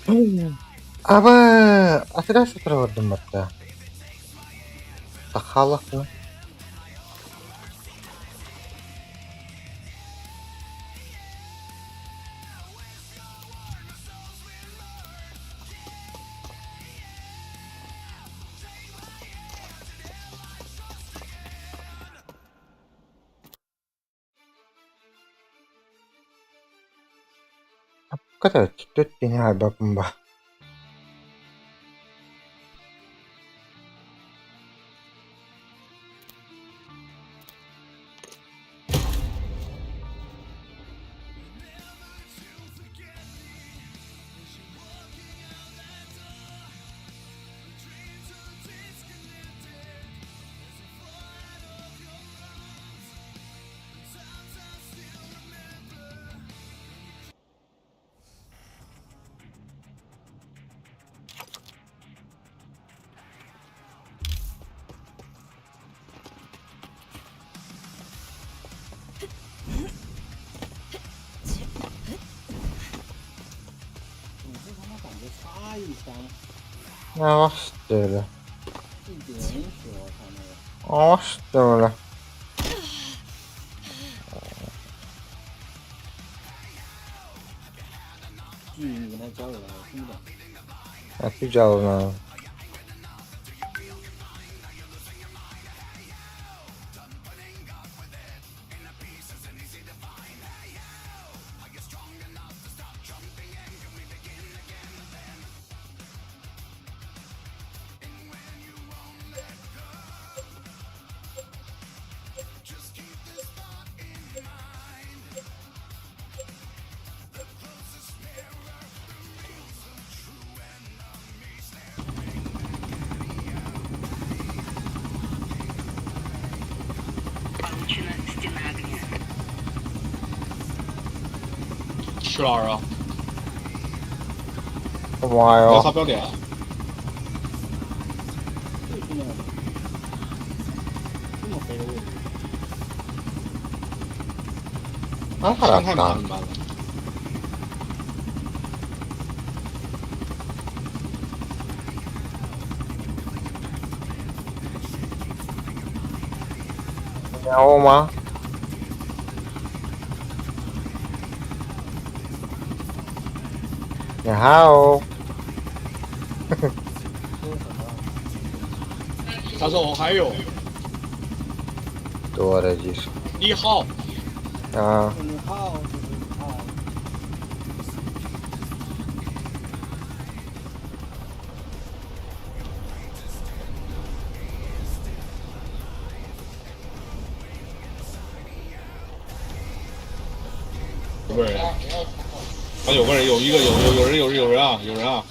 Аба, атыра сытыра бардым барта. Сахалахна. Көтөөччүттэр киһи аһарбаппын ба 你这他妈感觉差一枪， Оҕустара, 一点血，我操那个。 оҕустара 距离你跟他交流了，我听不懂。 Отвечал на Получена стена огня. 去哪儿啊？ 妈 要 呀！ 啥标点？就是那个，这么黑的位置， А 伤太 харахтаан 满满了。 Мяу ма? 你好，这是什么？他说我还有， 多的技术 你好， 啊， 你好，就是你好。 有个人，啊有个人，有一个有有有人有人有人啊有人啊，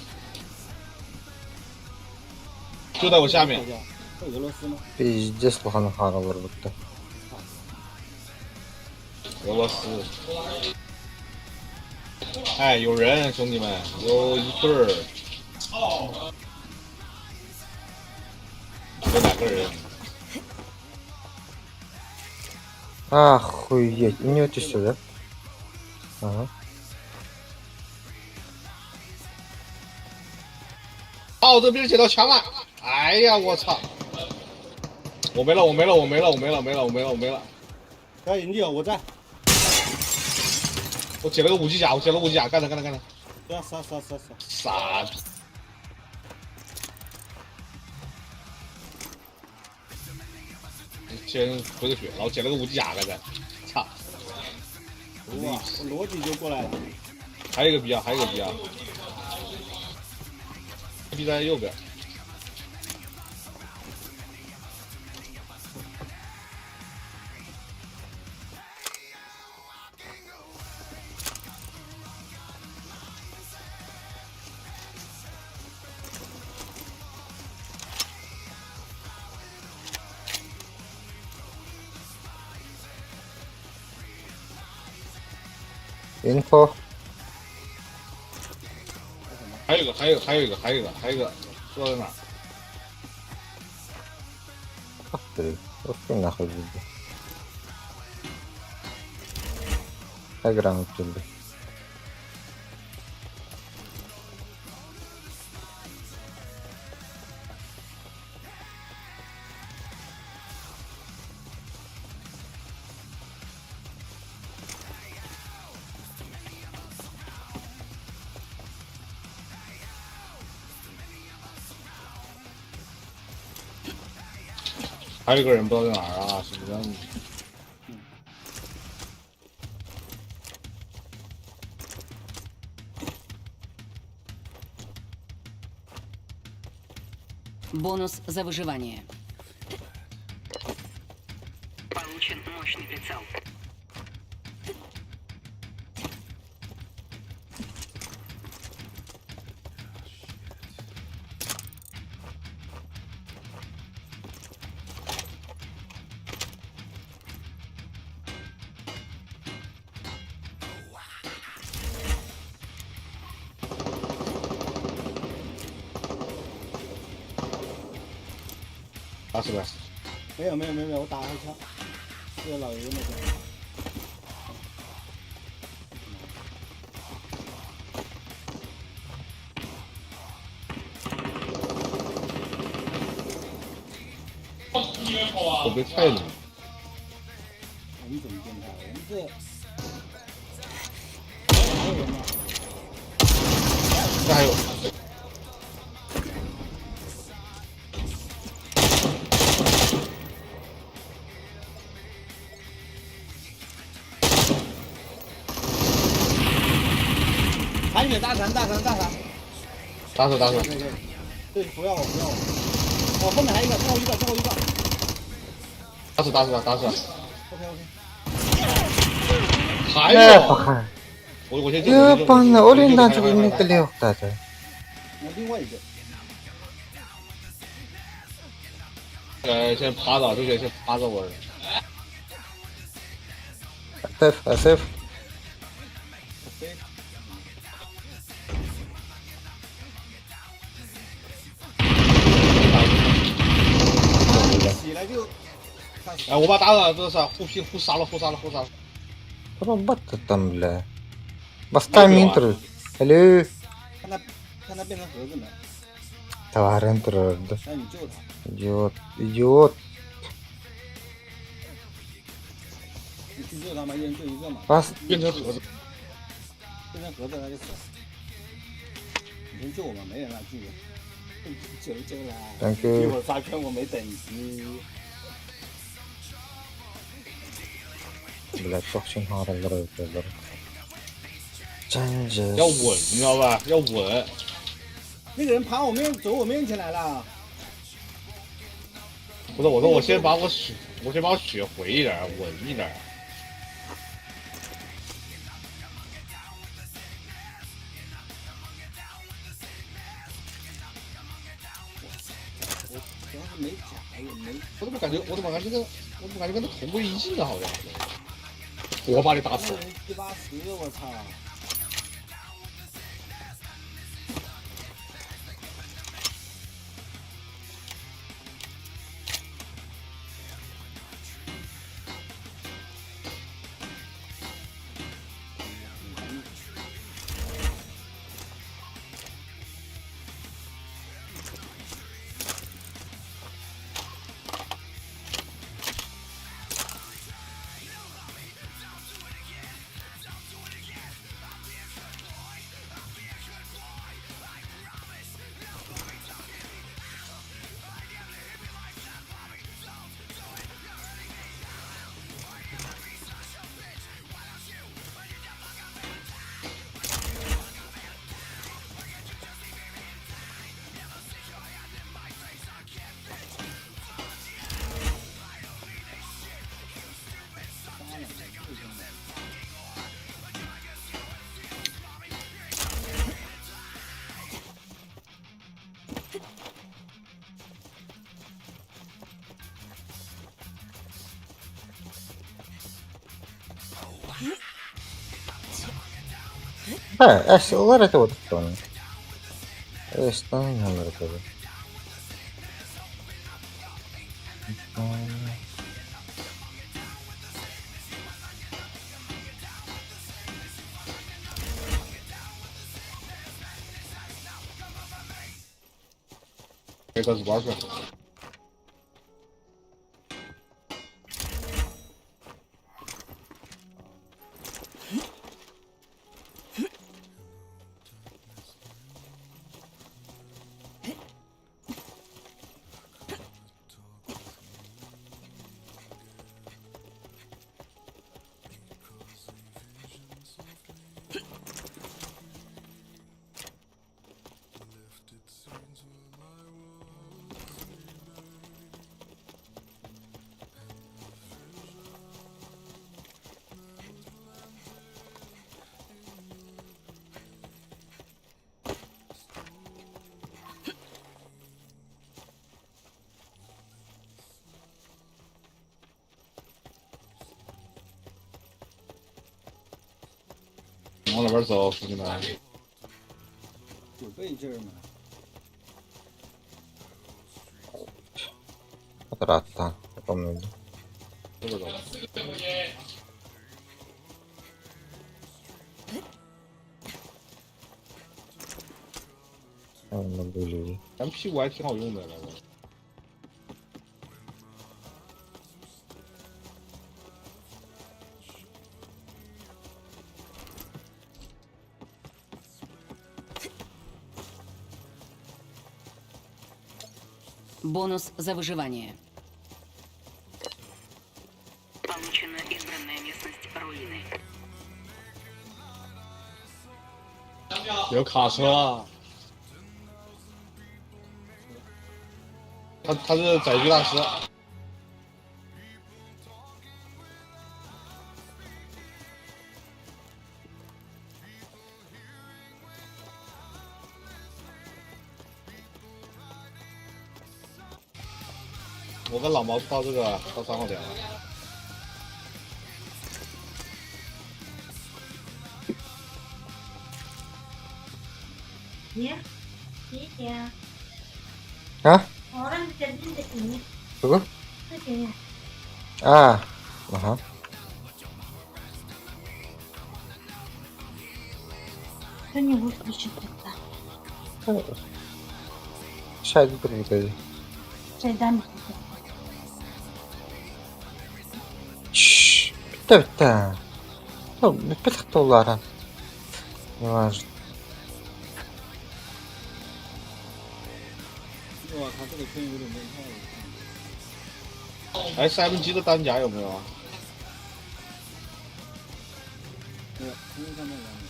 就在我下面。 是俄罗斯吗？ Пиздец улахан хаалар бутта. 俄罗斯。哎，有人，兄弟们，有一对儿，有两个人， Охуеть, не вот сюда. Ага. 哦，这边捡到枪了！哎呀，我操！我没了，我没了，我没了，我没了，没了，我没了，我没了！哎，你有我在。我捡了个武器甲，我捡了武器甲，干他，干他，干他！对啊，杀杀杀杀！傻逼！先回个血，然后捡了个武器甲，刚才，操！哇，我逻辑就过来了。还有一个逼啊，还有一个逼啊，逼在右边。 Инфо. 还有一个，还有还有一个，还有一个，还有一个，不知道在哪儿。 Ах ты, вот ты нахуй везде. Так грамотно тебе. 还有一个人不知道在哪儿啊？什么的？ Бонус за выживание. Получен мощный прицел. 打死没？没有没有没有没有，我打了一枪，这个老爷那个。我被菜了。我们怎么变态？我们这还有人吗？这还有。残血大残大残大残！打死打死！对对对，不要我不要我！我后面还有一个，最后一个最后一个。打死打死打死！ OK OK。还 Э, 有， пахан. 我先救。 Ёбаный, олин дан чугунны. 那另外一个。先趴着，就先先趴着我。 SF, SF. 起来就。哎，我把打了，这是互劈互杀了，互杀了，互杀了。 Рабат там, бля. Баста интро. Алло. 看他，看他变成盒子没？ Товар интро. 那你救他。 Идиот, идиот. 你去救他吗？一人救一个嘛。变成盒子。变成盒子他就死了。你先救我嘛，没人了，拒绝。救救啦！ Thank you. 一会儿发圈我没等级。 Блядь, 信号的真是要稳，你知道吧？要稳。那个人爬我面，走我面前来了。不是，我说我先把我血，我先把我血回一点，稳一点。我主要是没甲，也没。我怎么感觉，我怎么感觉这个，我怎么感觉跟他同归于尽了，好像。我把你打死！ 70，我操！ Олар это вот кто. Что это? 这个是玩儿。往那边走，兄弟们。有备劲儿吗？ Ырааттаан, помню. 这边走。 Онно были. 咱屁股还挺好用的，来着。 Бонус за выживание. Получена избранная местность руины. 有卡车啊。他是载具大师。我跟老毛到这个到3号点了。 Niye? İyi ya. А? Oran bitirdin de iyi. Тугу? Hadi. А, ага. Кто не выключит это? Шайды прилетели. Çaydan bitirdim. Чш, бүттэ бүттэ. Бүппэтэх туулаараа. Не важно. 我靠，这个圈有点变态了。哎，三机的单夹有没有啊？没有，空间上面两米。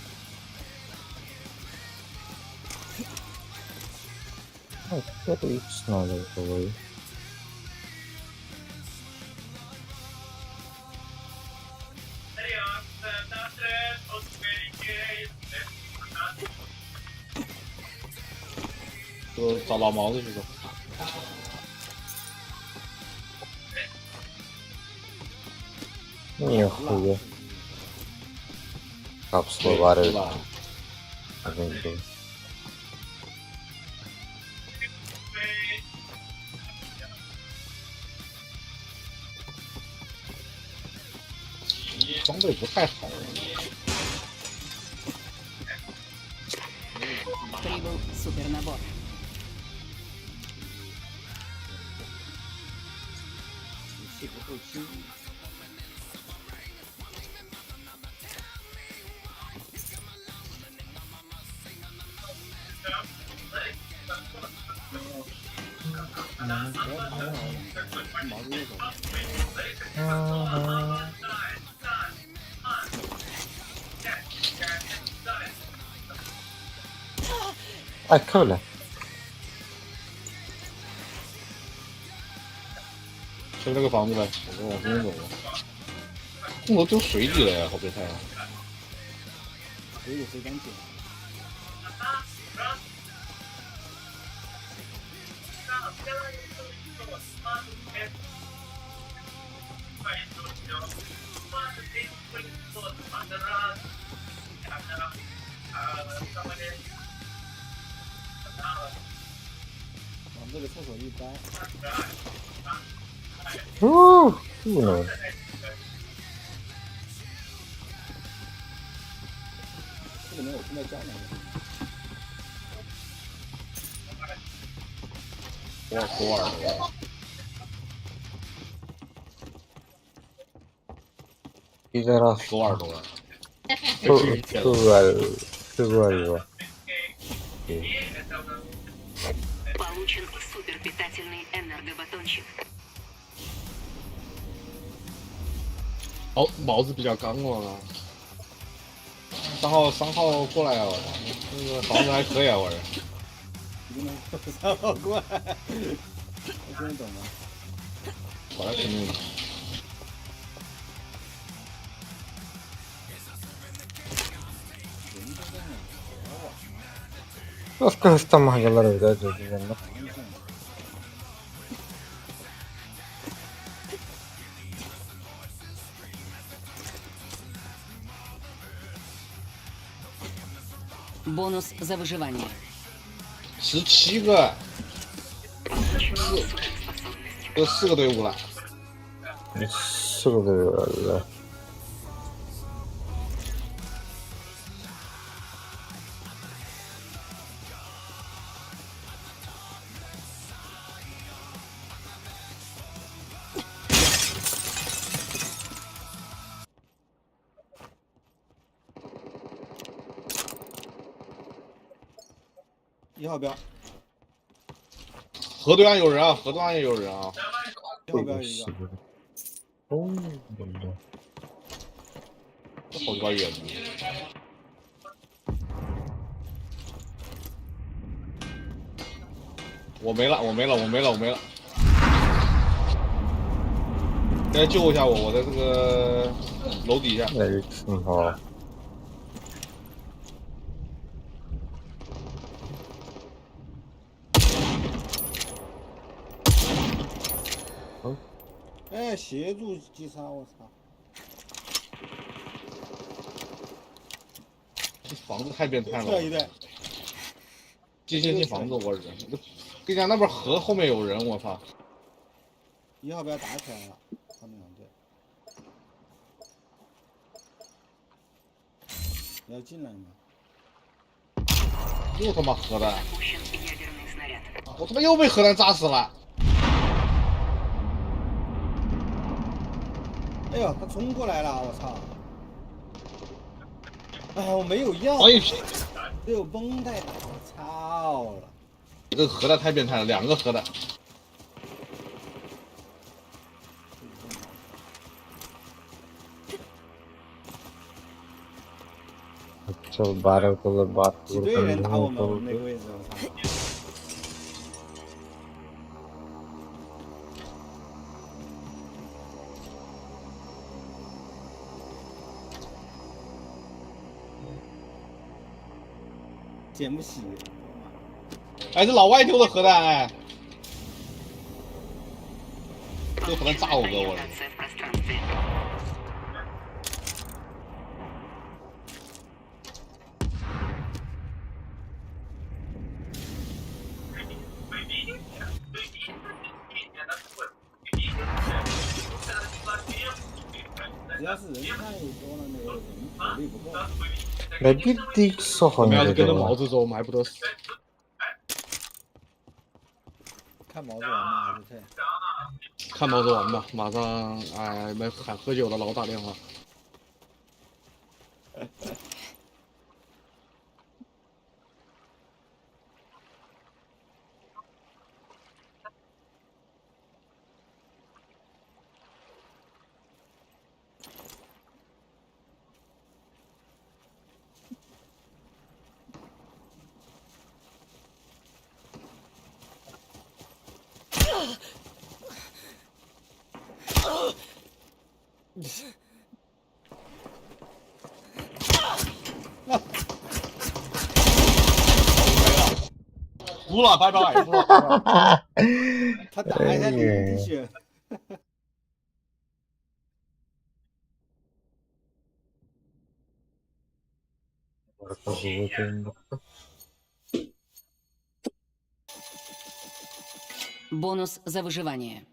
Ну, это X надо было. 就找老毛子去走。 Нихуя. Капсула 对 варит. 吧？装备不太好。 Прибыл супернабор. 武器不够轻。嗯，还好，毛子又走。 Ай, Коля. 去那个房子呗，我跟往这边走吧。空投丢水里了呀，好变态啊！水里谁敢捡？我们这个厕所一般。 Ух, ну. 这里面我听到胶囊。我多尔多。 Пидорас. 多尔多。 Тугай его. Получен суперпитательный энергобатончик. 哦，毛子比较刚了。3号过来啊！我操，那个房子还可以啊，我这。你能3号过来？你听得懂吗？我来肯定。 Оскар там могилар да, Бонус за выживание. 17个， Получена суперспособность. 这四个队伍了。四个队伍了。 一号标，河对岸有人啊，河对岸也有人啊。一号标一个，哦，怎么的？这好鸡巴远。我没了，我没了，我没了，我没了。来救一下我，我在这个楼底下。那就挺好。哎，协助击杀，我操！这房子太变态了出来一。队，进进进房子，我日！跟你讲，那边河后面有人，我操！一号标打起来了，他们两队。你要进来吗？又他妈核弹！ Запущен ядерный снаряд. 我他妈又被核弹炸死了！哎呦，他冲过来了，我操！哎，我没有药，王一平，只有绷带，我操了！这个核弹太变态了，两个核弹。 चल बारह को बात 几队人打我们，我们那个位置，我操！捡不起，哎，这老外丢的核弹，哎，这核弹炸我哥，我 Ориентация в пространстве. 只要是人太多了，那个人火力不够。 来比的说好我们要是跟着你毛子走，我们还不得死？看毛子玩吗？还是退？看毛子玩吧，马上哎，没喊喝酒了，老打电话。服了，拜拜，服了。拜拜他打一下零滴血。 Бонус за выживание.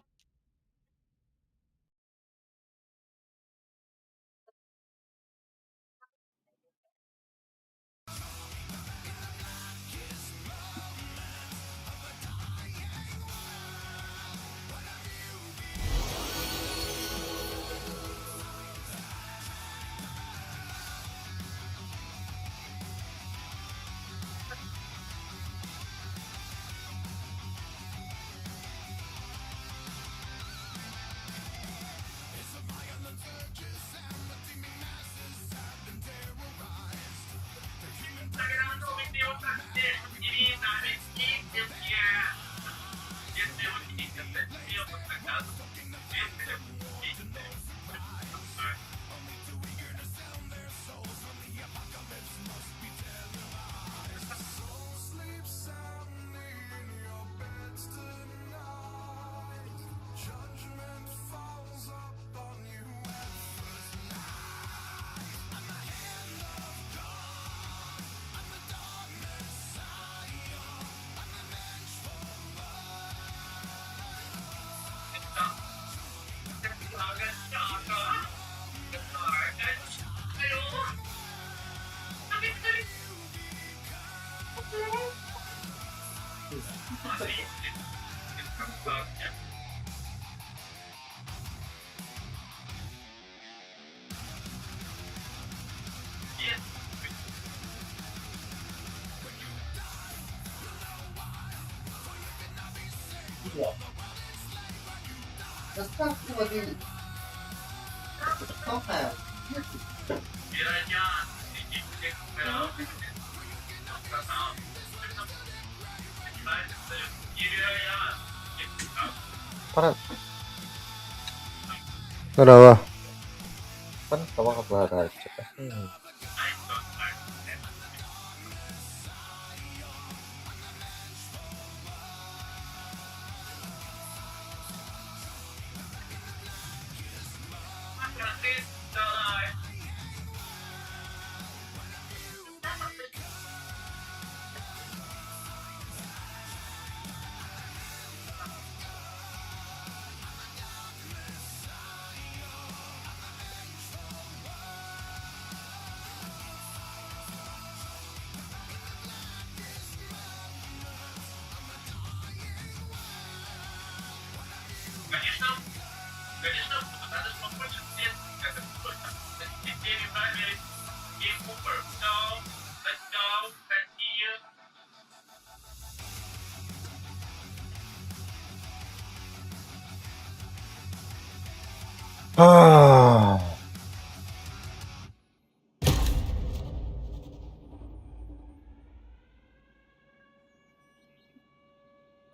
Браво.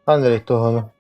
Андрей туһуну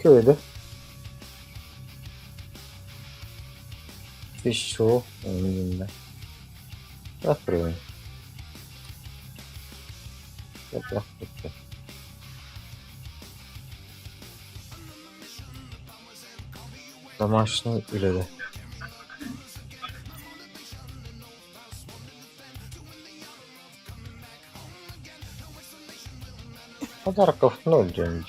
Köyde. Fechou. Закрою. Домашний үлэдэ. Подарков ноль денег.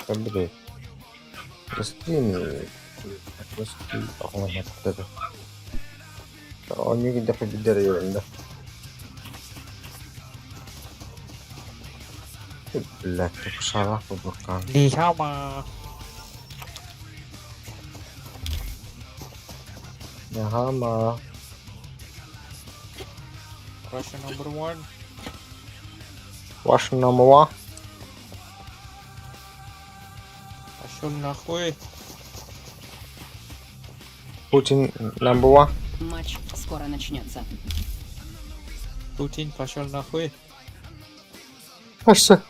Андрей. Прости, прости, Оонньуу киирдэххэ биирдэ эрэ үөрэннэ. Блядь, шалах буркан. 你好吗？ Нахама. Russia number one. Ваш номер. Пошел нахуй. Путин number one. Матч скоро начнется. Путин пошел нахуй. А что?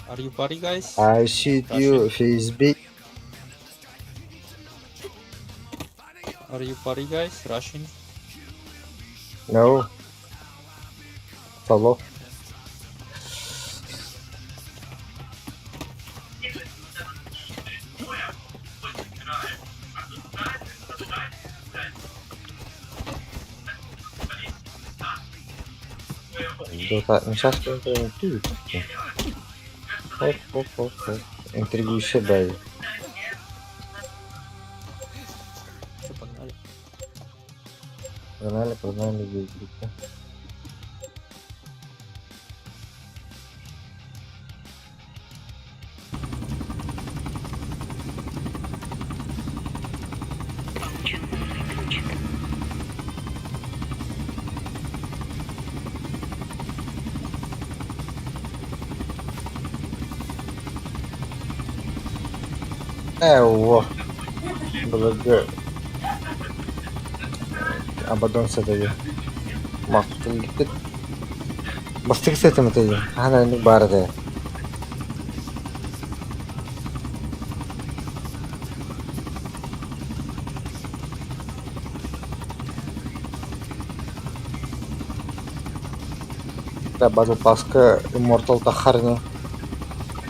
Are you party guys? I shoot you, Facebook. Are you party guys? Russian? No. Follow. Дота, ну сейчас Оп, оп, оп, оп. Интригующая база. Все, погнали. Погнали, погнали, выиграть. Получен умный ключ. Э, Былыргы Абадон сатайы. Мактылгыт. Бастык сетим этейин. Хана инник баар этэ. Да, Battle Pass-ка Immortal Тахарни.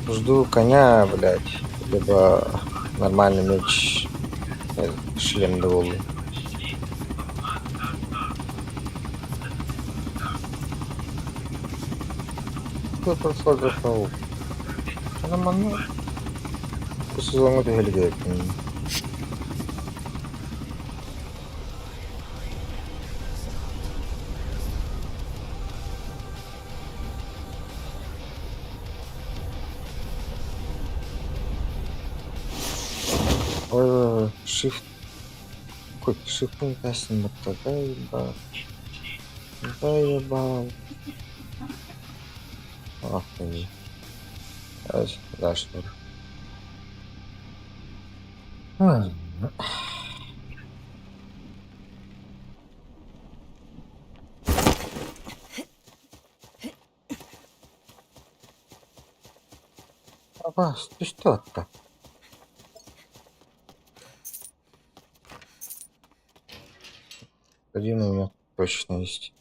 Жду коня, блядь. Либо нормальный меч, шлем да буоллун. Аны манна бу сезоҥҥа түһэ илик эбиппин. Ой, shift shift Да Заебал. Охуеть. Дальше что ли? Абаас, түстэ атта. Один у меня точно есть.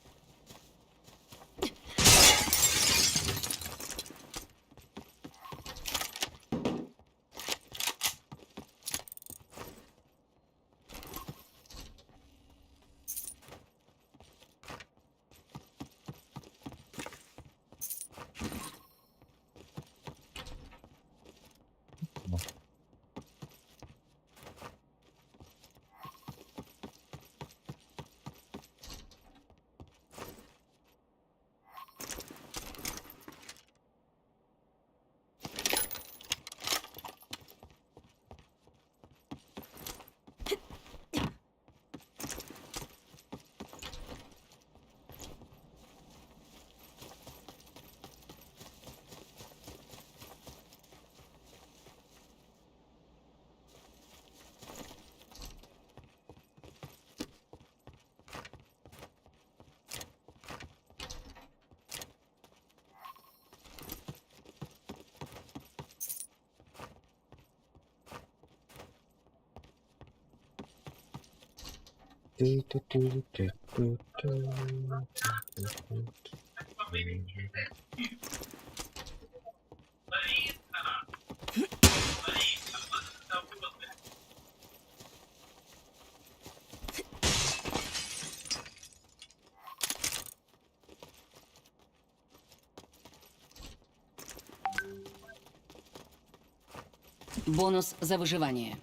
Бонус за выживание.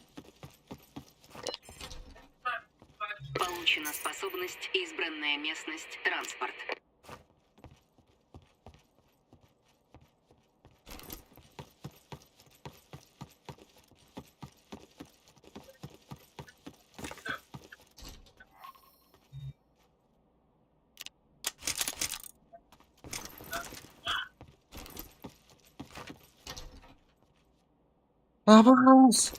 Получена способность «Избранная местность. Транспорт». Абаас!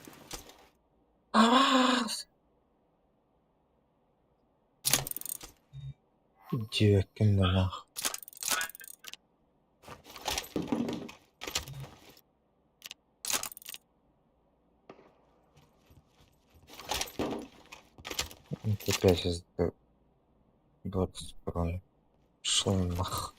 Абаас! Диэбэккин да нах. Опять сейчас 20 урона. Шел нах.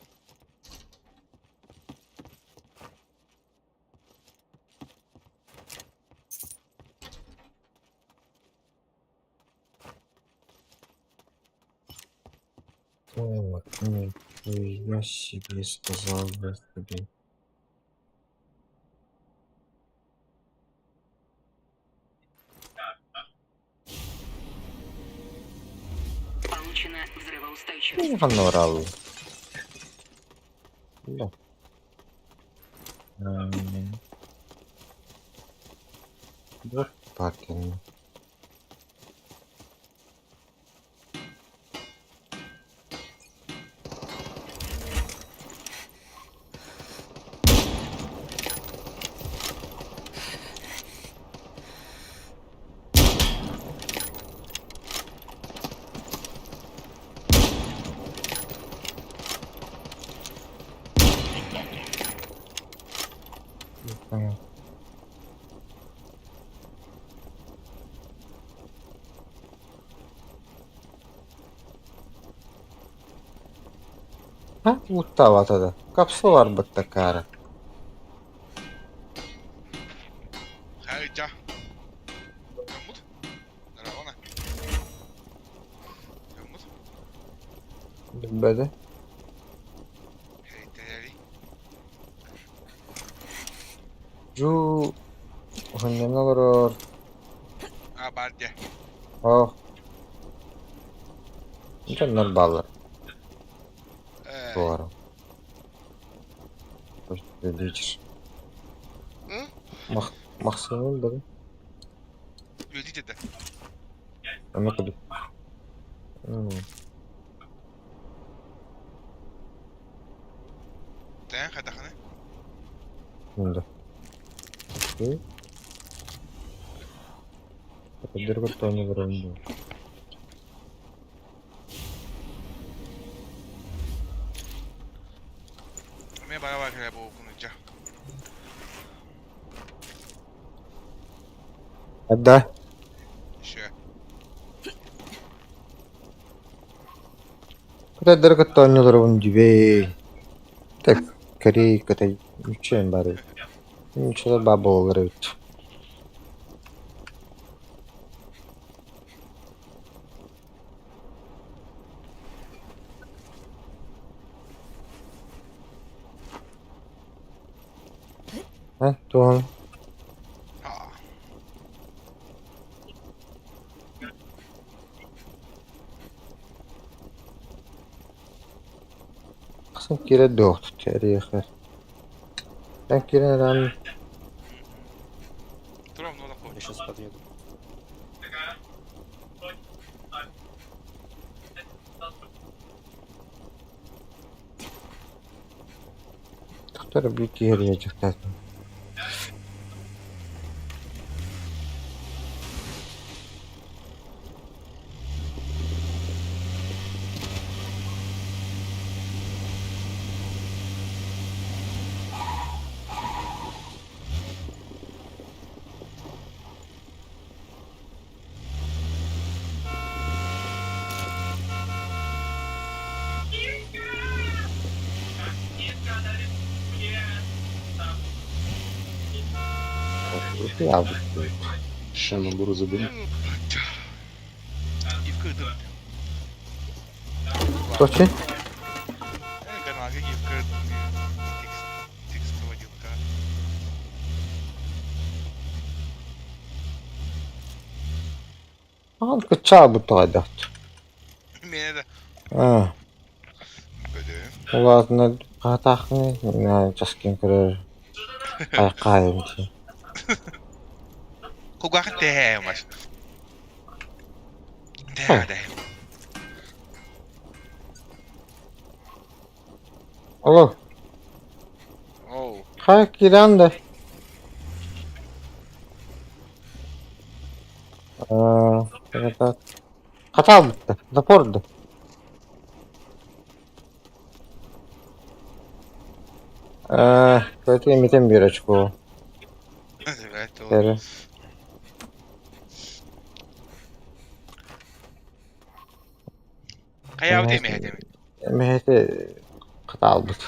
Вот, нихуя себе сказал бы тебе. Получена взрывоустойчивость. Ханорал. Да. Fucking. Понял. А, лутала тогда. Капсула такая. Дьоммут. Здорово. Дьоммут. Билбэтэ. Хейтери. Дьуу уһунньана олорор. А, баар дьэ. Оох. Дьоннор бааллар. Э, Буолара. Вечер. М? Махсымын да. Үөдүйдэ да. Аны кудук. Тээн хайдаханы? Да. Поддержка Тони Бренду. Эмиэ бара-бара кэлэ буолкунучча. Да. Еще. Кытайдары кытта оонньууларбын дьүбэй. Так, Корей, Кытай, ничего бары. Ничего баа буолаллар эбит. Э, туоһун Аа. Ахсын киирэр дуоҕут эриэхэ. Эн киирэн эрэн Турам ну Я сейчас подъеду. Тохтор биир киһи эрийэ дьахтаатым. Ще набору забери. Точи? Аан кыччаабыт тоҕойдоот. Аа. Улаатына хаатааххыный часкин көрөр айхаайым дии. Алло. Хайа киирэн да. Аа, хатаабытта, запорда. Ээ, кытай имитэн биэр очко. Эрэ. Эмэһэтэ хатаалбыт.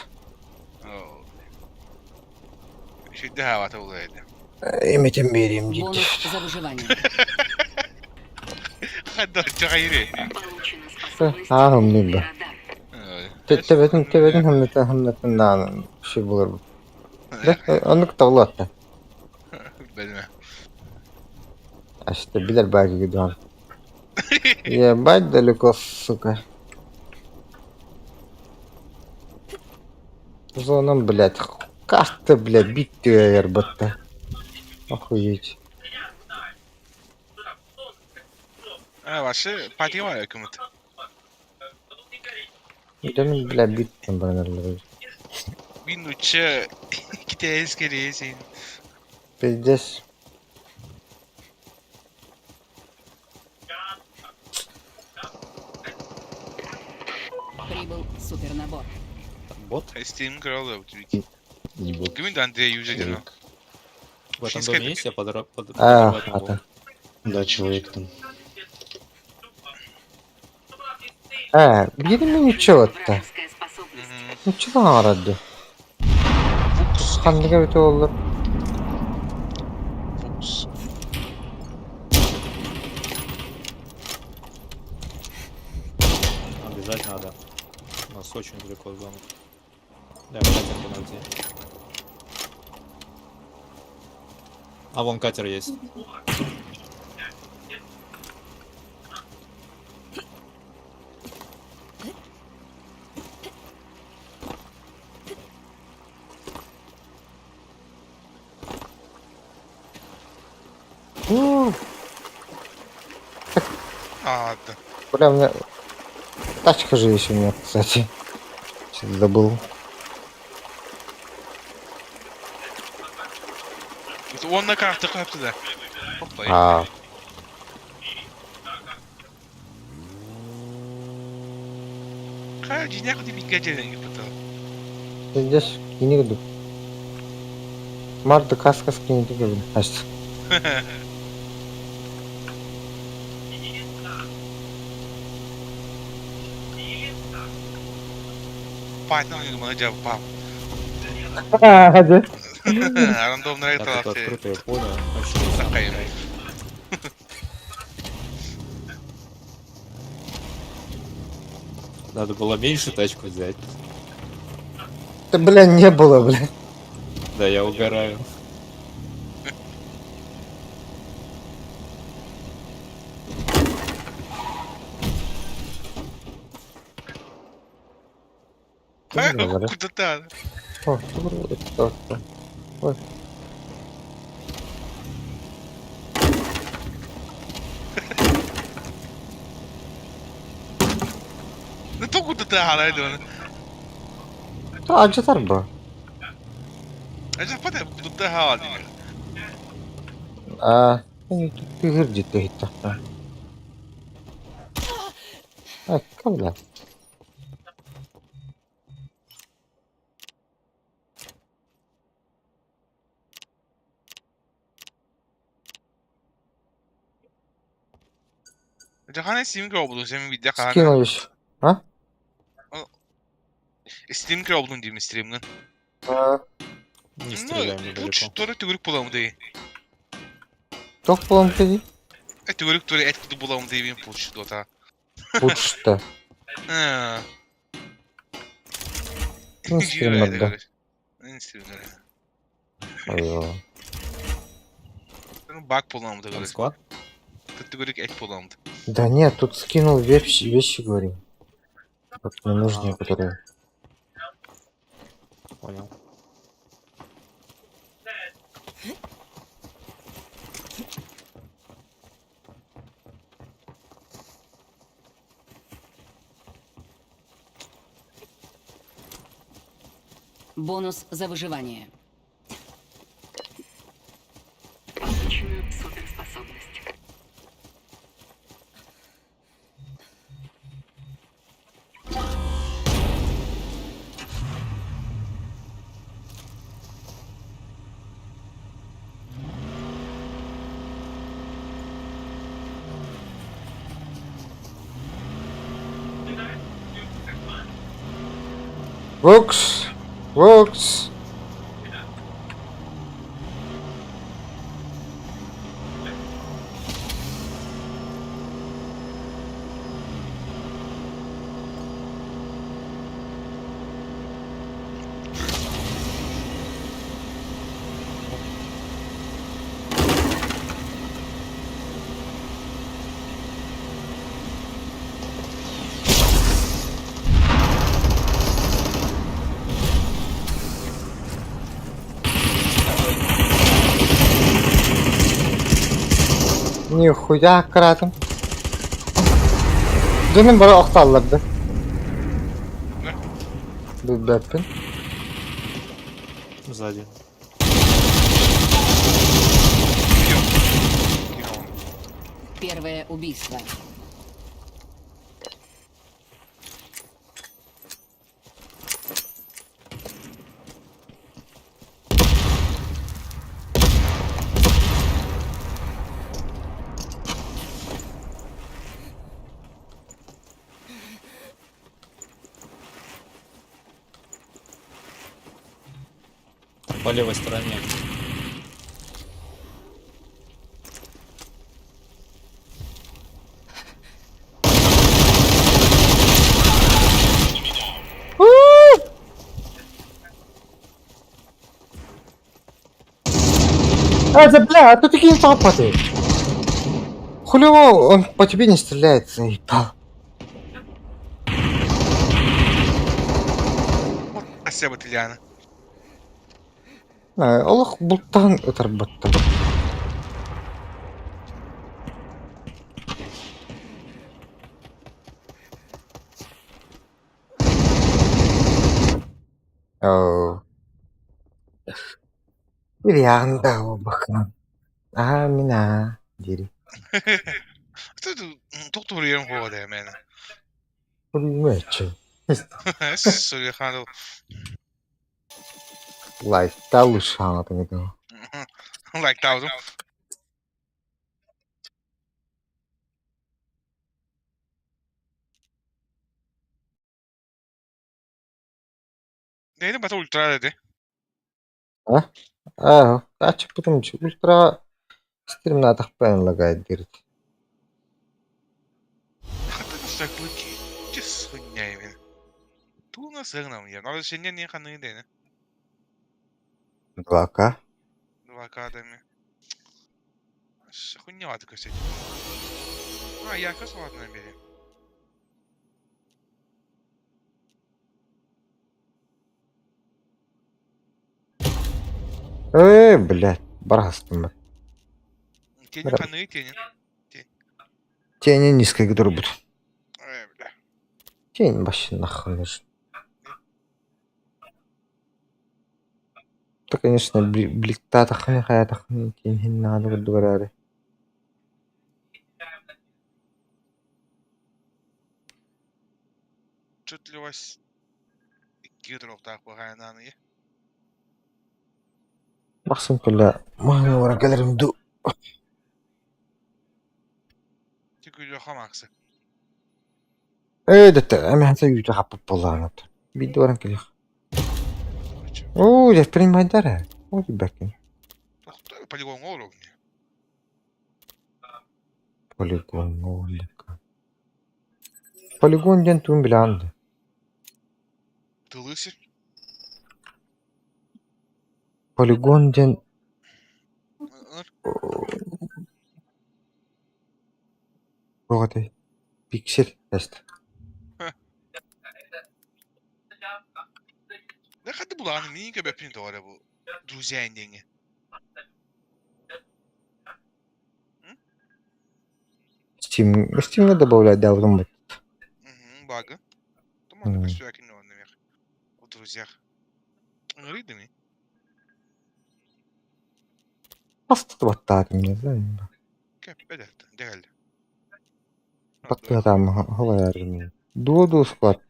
Имитэн биэриэм диир. Бонус за выживание. Получена способность Аа, умный умный да. радар. Төбөтүн төбөтүн хымнатан хымнатан даҕаны үчүгэй буолар Да, оннук табыллыбат Ашта билэр баайга дуон. Ебать далеко, сука. Зоном, блядь, карта, блядь, бить батта. Охуеть. Дьонум, блядь, бит баранарлар. Пиздец. Прибыл супернабор. Там бот? Не бот. Человек. В этом доме есть? Я А, подорвать могу. хата. Да, человек там. Э, биир ничего-то. Вражеская способность. Ничего оҥорор Ханныга бүтэ буоллар. Бежать надо. У нас очень далеко зона. Да, катер подойди. А вон катер есть. У, Надо. Бля, у меня... Тачка же есть у меня, кстати. Что-то забыл. Уонна карта хапты да. Хоппай. А, Хайа дьиҥнээх бииргэ дьиэлэнэн кыппыта. здесь кини курдук. Марта каска скинет значит. Пайтон оонньуур маны дьэ пап. Да. Рандомнай Так, это талафы. открытое поле. Вообще не знаю. Сакайым. Надо было меньше тачку взять. Да, бля, не было, бля. Да, я угораю. Бля. Куда-то. О, это, это. Ой. Ну то куда-то халай дон. Алдьятар бу. Ажа пата куда-то халай. А, тыгыр дите. А, калла. Жахана Steam кробудун сен видео каана. Скинул еще. А? Steam кробудун дейм стримгин. А, Не стреляем Ну, недалеко. тур төгүрүк буламы дей. Тох буламы дей? Төгүрүк тур эт куду буламы дей мен пуч дота. Пучта. Ха. Ну, стримерда. Стример. Ой. Баг буламы Там төгүрүк. склад? Төгүрүк эт буламы. Да нет, тут скинул вещи, вещи говорю. Вот ненужные, которые. Понял. Бонус за выживание. Получена суперспособность. Works! Works! Нихуя кратом. Дөнүм бары охталларды. Билбэппин. Сзади. Первое убийство. По левой стороне. Это, бля, а ты такие запады. Хули он по тебе не стреляет, заебал. Спасибо, Ильяна. Олох бултаан ытарбаттар. Оо. Ильян да бакынан. Аа мин аа дири. Тоқтуруйан хуа да мэн. Суруймаччы. Суруйхан. Лайктал шаҥатын этэ. Лайктаабытым. Neydi bata ультра dedi. А, ачыппытым ультра стримнаатахпын лагайдыр. Хата Чыс хуйня Туна сыгнам я. Надо сеня не ханы дене. 2К. 2К дами. Хуйня такой сеть. А, я как ладно бери. Э, блядь, барастым. Тени ханы тени. Тени низкой, который будет. Э, бля. Тень вообще нахуй нужен. Это, конечно, бликтатахны, хаятахны, тень надо говорили. Чуть ли вас гидрохтаах баҕайнааны. Бахсын кэллэ маһын уоран кэлэрим дуу. Түгүлүөхэ Максы. Ээ дэтэ эмээхсин үүтэ хаппыт буоллаҕына биирдэ баран кэлиэх. Оо, дьэ принимайдар ээ. Оо бэккин. Полигон олорор. Полигон олика. Полигон диэн тугун билэҕин дуо? Тылы сир. Полигон диэн туох этэй? Пиксель тест. Ne kadar bulağını minik öpün doğru bu. Друзья диэҥҥэ. Steam, Steam'e добавлять да, потом Багы. Туман көстүөкин онно У друзьях. Ыҥырыйдыми? Бастатыбаттаатым не знаю. Кэп дээл. Баттыатаам халайарым. Дуо склад.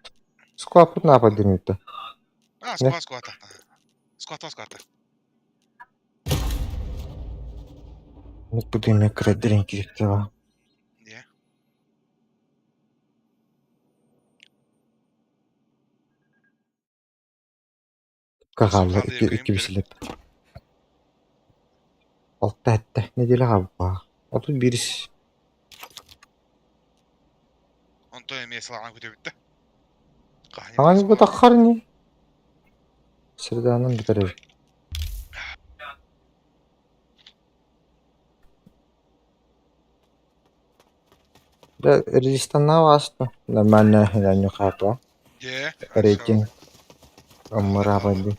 Склад нападырмыта. А, склад склад. Склад склад. Бу кредерин киректева. Не. Кагалла икки бисилеп. Алта этте неделя хабба. Отут бирис. Онтон эмиэ салаҕан күтүбүттэ. Аҕан бу таххарни. Среданан бүтэрэр. Да, регистанна аста. Нормально, я хапа. Рейтинг. Аммарабады.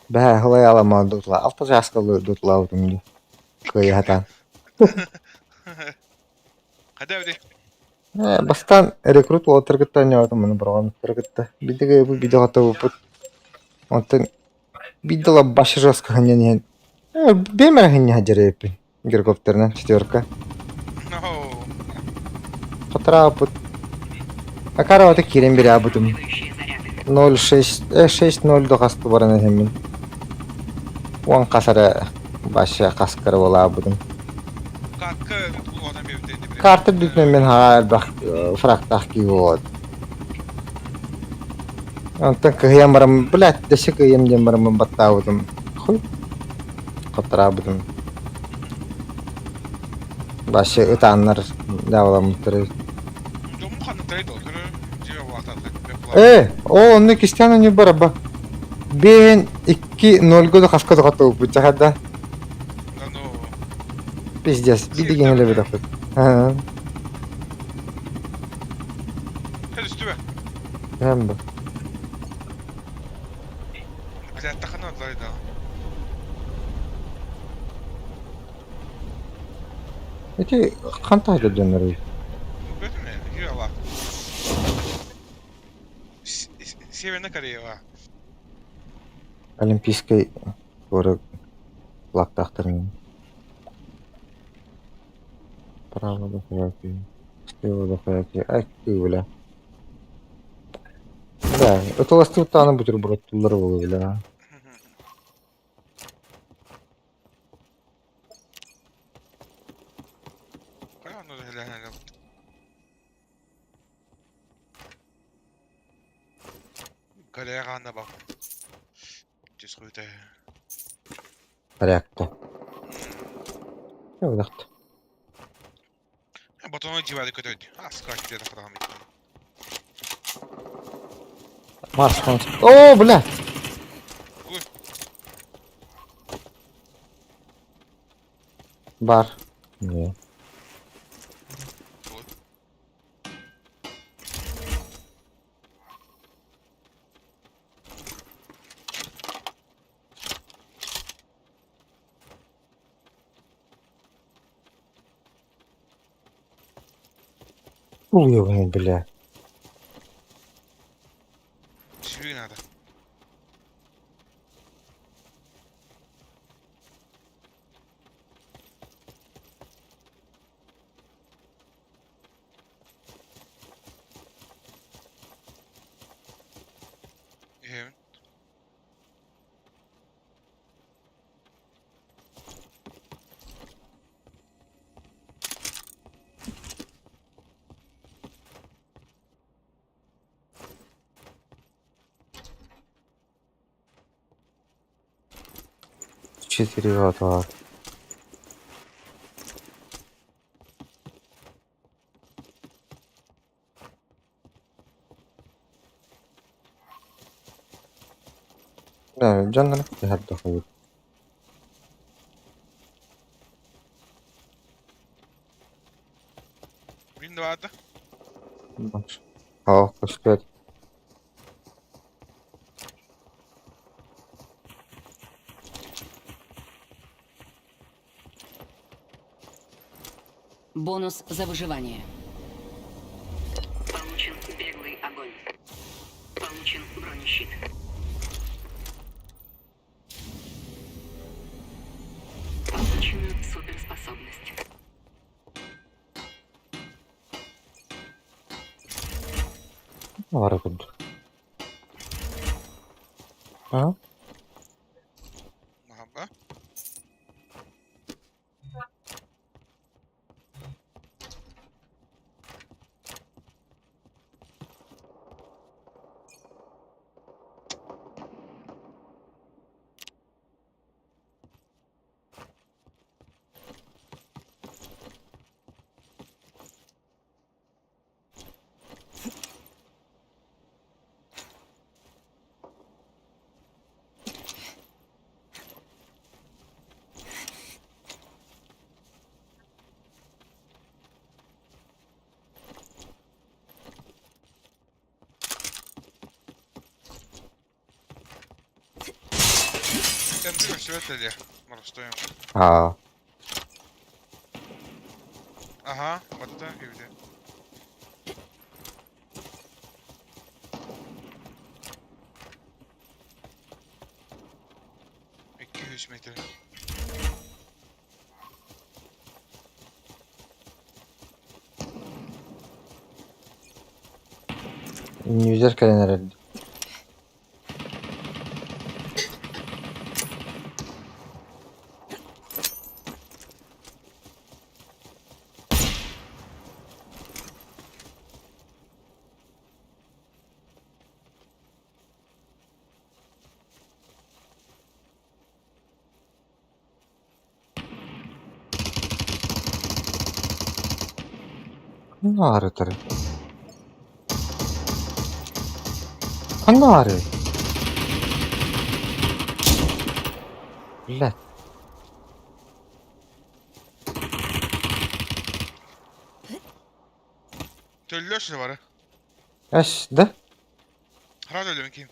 Бää халай дутла. Алта жаскалы дутла утумду. Кыйхатан. Хада бди. Бастан рекрут уолаттаргытта ньоотум маны бороҕонноргытта. Бидигэ бу видеоҕа буппут. Онтон биддала баш жестко ханньан иһэн бэйэмэр ханньа дьэрэйэппин. Гирокоптерынан четверка. No. Хотарааппыт. Акаравата киирэн бирэабытым. 0,6 6-0 дохаста баран иһэммин. Уон хас эрэ баша хаскара буолаабытым. Катка тугунан бэбитэ. Карта бүтүнэн мин хаҕа элбэх фрактаах киһи буолуот. Онтон кыһыйан баран, блядь, дэсэ кыйым диэн бараммын баттаабытым. Хуй. Хотараабытым. Вообще ытааннар дьаабыламмыттар. Дьоммут ханныктарый дуо? Көрөр дьиэ улаатаатык. Э, оо, онно кистээн онньуу бараба. Биэһин икки нольга да хаска да хотугуппут чахарда. Да ну. Пиздец, бидигин элебедохпут. Ха. Түстүбэ. Һэм бу. Блядь, тахана отлай да. Ити хантан дьоннорой? Көрдүм ээ, Юралаах. Северная Кореяҕа. Олимпийскай куорат флагтаахтарын. Право дохуяки, слева дохуяки, ай бля. Да, ытыластыбыттаҕына бутербродтууллар буолуо бля. Хайа онно үлэлэһэн Кореяҕа анда бар. Түс хуйта. Порядка. Выдохт. Батону дьиэбэли көтөйд. Аска диэт хараҕым Марш, марш. О, бля! Ой. Бар. Не. Вот. Хуй бля. Сүүрүү наада. Иһэбин. Четыре два. Да, дьоннор дохуй. Мин да баата. Оо, көстөөт. Бонус за выживание. Получен беглый огонь. Получен бронещит. Получена суперспособность. Бара курдук. А? Маһаба. Кэнди көстүбэт элиэ. Моростойум. Аа. Аха, батта кэбитэ. 200 метр. Ньүзэр кэлэн эрэр. Ханна баар Ханна баарый? Блядь. Төллөр сир бары. Эс, да? Хара төллөбүн ким?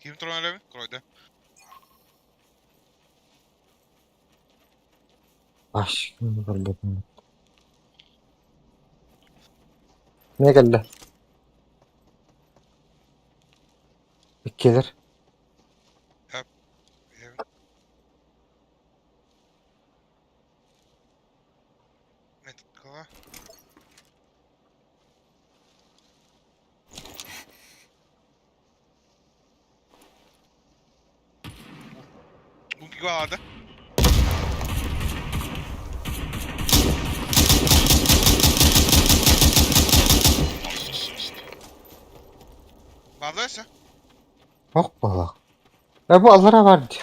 Ким туран өлөбүн? Кройда. Аш, көрбөтүм. Не кэллэ? Иккилэр. Меткала. Бункига алады. Баалайса? Ох буоллах. Э бу аллара бар дии.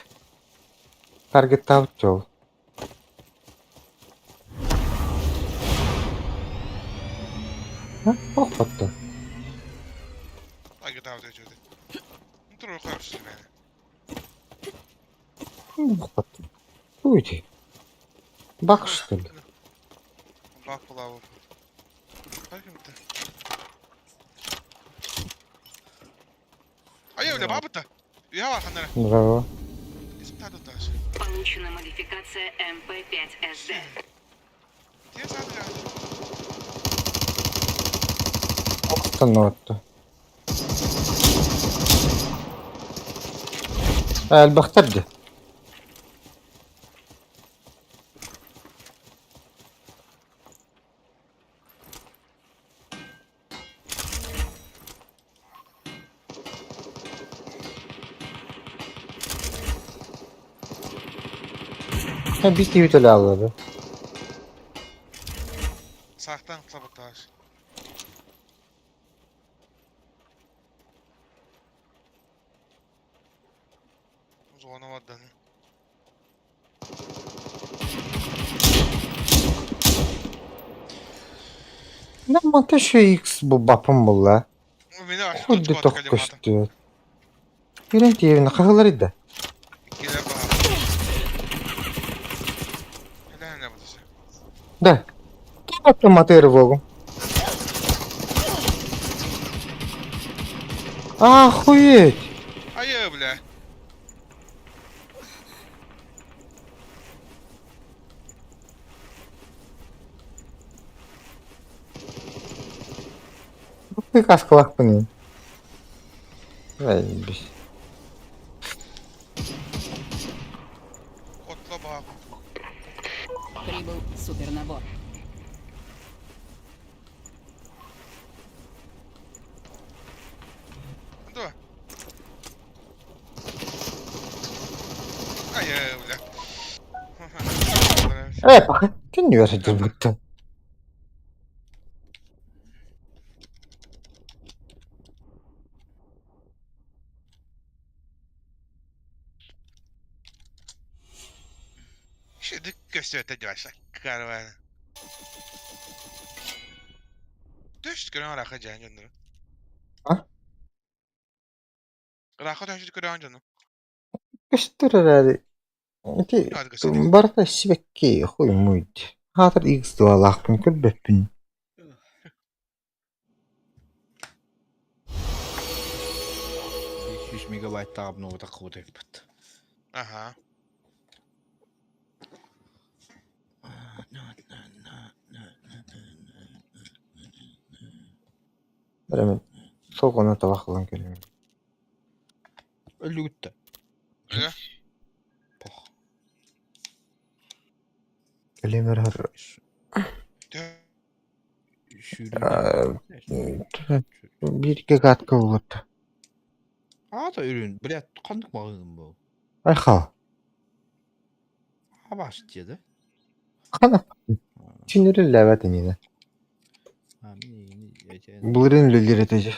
Таргеттаабыт дьол. Ох баттан. Таргеттаабыт өчөдө. Турур koyamsın beni. Ох баттан. Уйди. Бак что ли? Бак булабы. Айы, бля, бабыта. Я var ханара. Браво. Получена модификация МП-5СД. Остануотта. Элбэхтэр дии. Биир киһи төлө ааллара. Саахтан саботаж. Зона вадан. Мантан үчүгэй X бу баппын буолла. Мені Худды тох көстүө. Кирэн тиэбинэ хаһылар да. Да. Ким матыры буолгум. Охуеть! Айы, бля. Ты каскалаахпын Эй, Прибыл супернабор. Дуо? Айы, бля. Ээ, түннүгэр сылдьыбыттан. Şimdi gösterdi Karvan. Түш көрөн араха жаан дьоннору. А? Раха түш көрөн дьону. Көстөр эрээри ити барыта сибэкки хуймуйд. Хаатар X дуолаахпын көрбөппүн. 500 мегабайттаах обновата куутайппыт. Аха. Бэрэмин суох табах ылан кэлиим. Өлүгүттэ. Öyle. Пох. Кэлиим эрэр биир гигатка буолбут. Аата үрүн, блядь, ханнык маҕыгын бу? Айхал. Абаш диэдэ. Хана. Чинэриллээбэт ининэ. Былырыын үлэлиир этэ дьэ.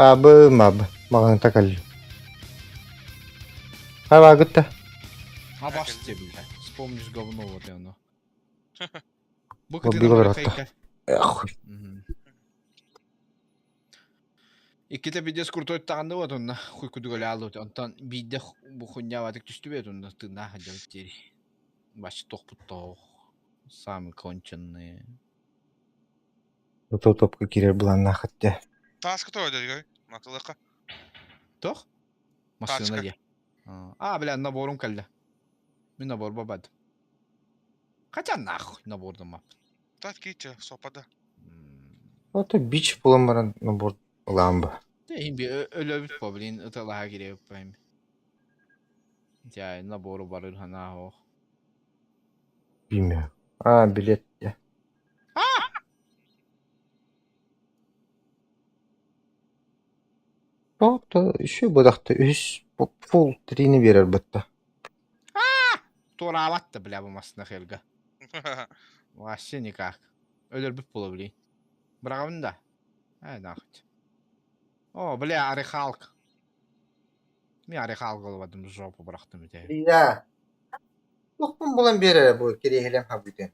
Баабы, мабы, маҕаһыынта кэллим. Хабаагытта. А баш тебе, блядь. Вспомнишь говно вот и оно. Бу Боббига баратта. Эх, Иккитэ пиздец крутой таҕынды вот онно хуй кудугали аллыбыт. Онтон биирдэ бу хунньаабатык түстүбэт онно тыыннаах сылдьабыт диэри. Бачча тохпут тоох. Самый конченые. Топка киирэр былааннаах этэ. Тааска тоҕо дөргөй? Матылыка. Тох? Массыына Тачка. дии. А, бля, наборум кэллэ. Мин набор бабад. Хотя нахуй набордум. Тат киичэ сопада. Ото бич буолан баран набор ылаан ба. Иһин би өлөбүт по, блин, ыталаһа кириэбиппайм. Дьэ, набору барыр ханаа хоох. Билмиэм. А, билет. Ото еще быдахта үс фул трини биэрэр бытта. Туораабат да, бля, бу массына хелга. Вообще никак. Өлөрбүт буола, блин. Быраҕабын да? Ай, нахуй. О, бля, орехалк. Мин орехалк ылбатым, жопу бырахтым үтэ. Лиза, туохпун булан биэрэрэ бу кириэһилэм хабыытын.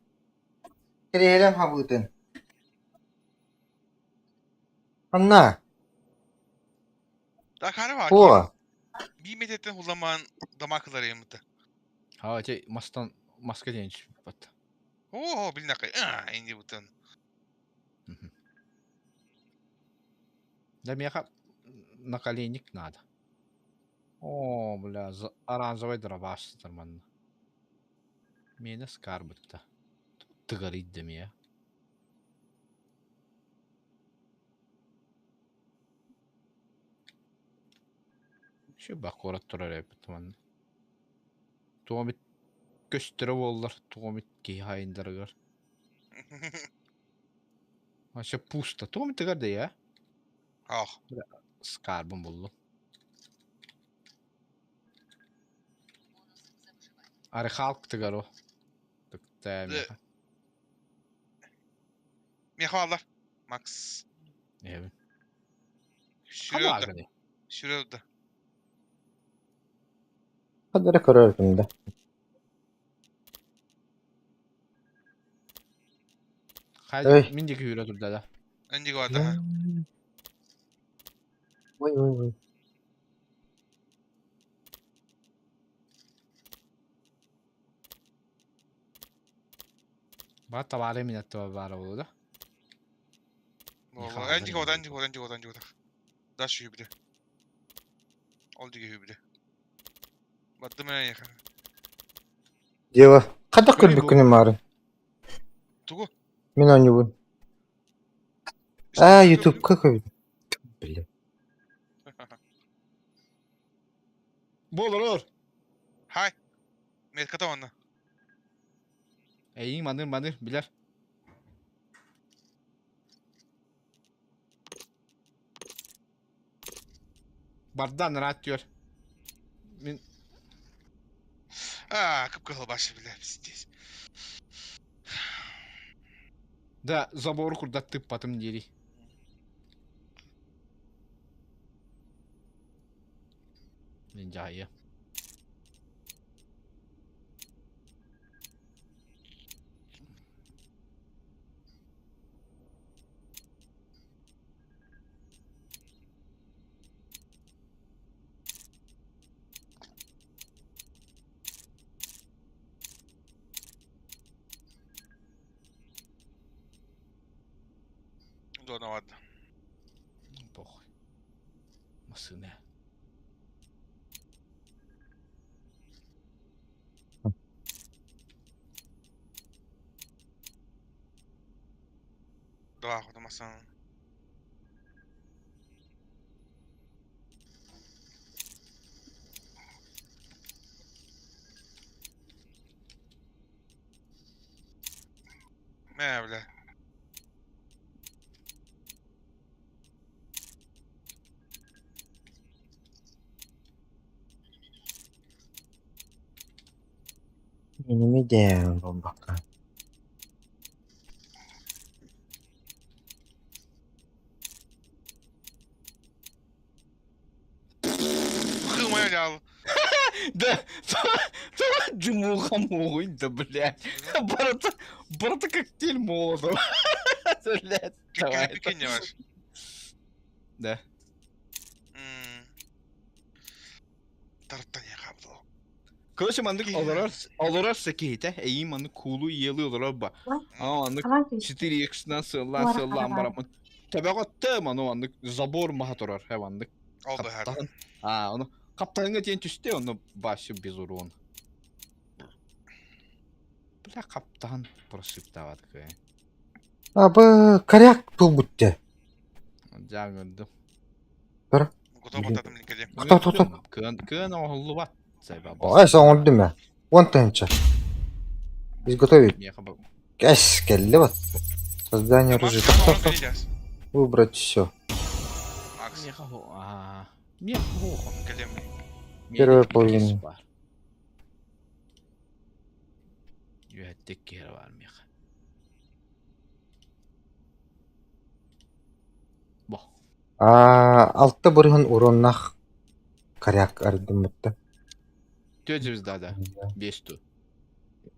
Кириэһилэм хабыытын. Анна, Dakara о, Bir metreden hulaman damaklar yamıtı. Ha, те мастан маска диэн түспүт. Оо, билнакай. А, инди бутан. Да меха наколенник надо. О, бля, оранжевый дробаш нормально. Меня скарбыт-то. Ты горит да меня. Şu бакора турар эбит манна. Туомит көстөрө буоллар, туомит киһи хайындарыгар. Вообще пусто. Туомит тыгар да я. Ах. Скарбын буллум. Арыхалк тыгар о. Тыкта меха. Мехалар. Макс. Эбин. Шүрөдө. Хабааганы. Шүрөдө. хадара көрөрүм да. Хай Эй. мин диэки үүрэ турда да. Энди гада. Ой, ой, ой. Ба табаары мин аттыба баара буолу да. Болла. Энди гада, энди гада, энди гада, энди гада. Да шүбүдө. Ол диге хүбүдө. Баттым мен яхан. Дева, хадах көрбүккүн марын. Тугу. Мин оонньуубун. А, ютубка көрбүт. Бля. Буолар ор. Хай. Мерката онна. Эйиң маныр маныр билер. Бардан рад түөр. Мин А, кып-кызыл башы биле, пиздец. да забору курдат тыппатым диэри. Мин жайы. Дона ладно. Похуй. Массыына. Два хотомасан. Мэ, бля. Enemy down, бомбака. Дымуха муой, да, блядь. Барыта, барыта коктейль Молотова. Блядь, давай. Киккини бар. Да. Тартан яхабдо. Короче, маннык олорор, олорор сакиһитэ, эйиин маннык куулу иелы олорор ба. Аа, маннык 4x-нан сыллаан сыллаан бараммын. Төбөҕө ману маннык забор маһа турар, э маннык. Ол быһаар. Аа, ону хаптаһыҥҥа тиэн түстэ, ону башы без урон. Бля, хаптаһын просыптаабат кы. Абы коряк туолбут. Дьааҥырдым. Бар. Готов ататым линкеде. Кто кто кто? Кыан кыан оҥоһуллубат. Ой, соҥордум ээ. 10 000. Изготовить. Кэс, кэллэ вот. Создание оружия. Так, так, так. Выбрать все. Макс. Первая половина. Үөттек киһи бар миэхэ. Бо. А, 6% уроннаах коряк ардыммытта. Түөрт звезда да. 5 ту.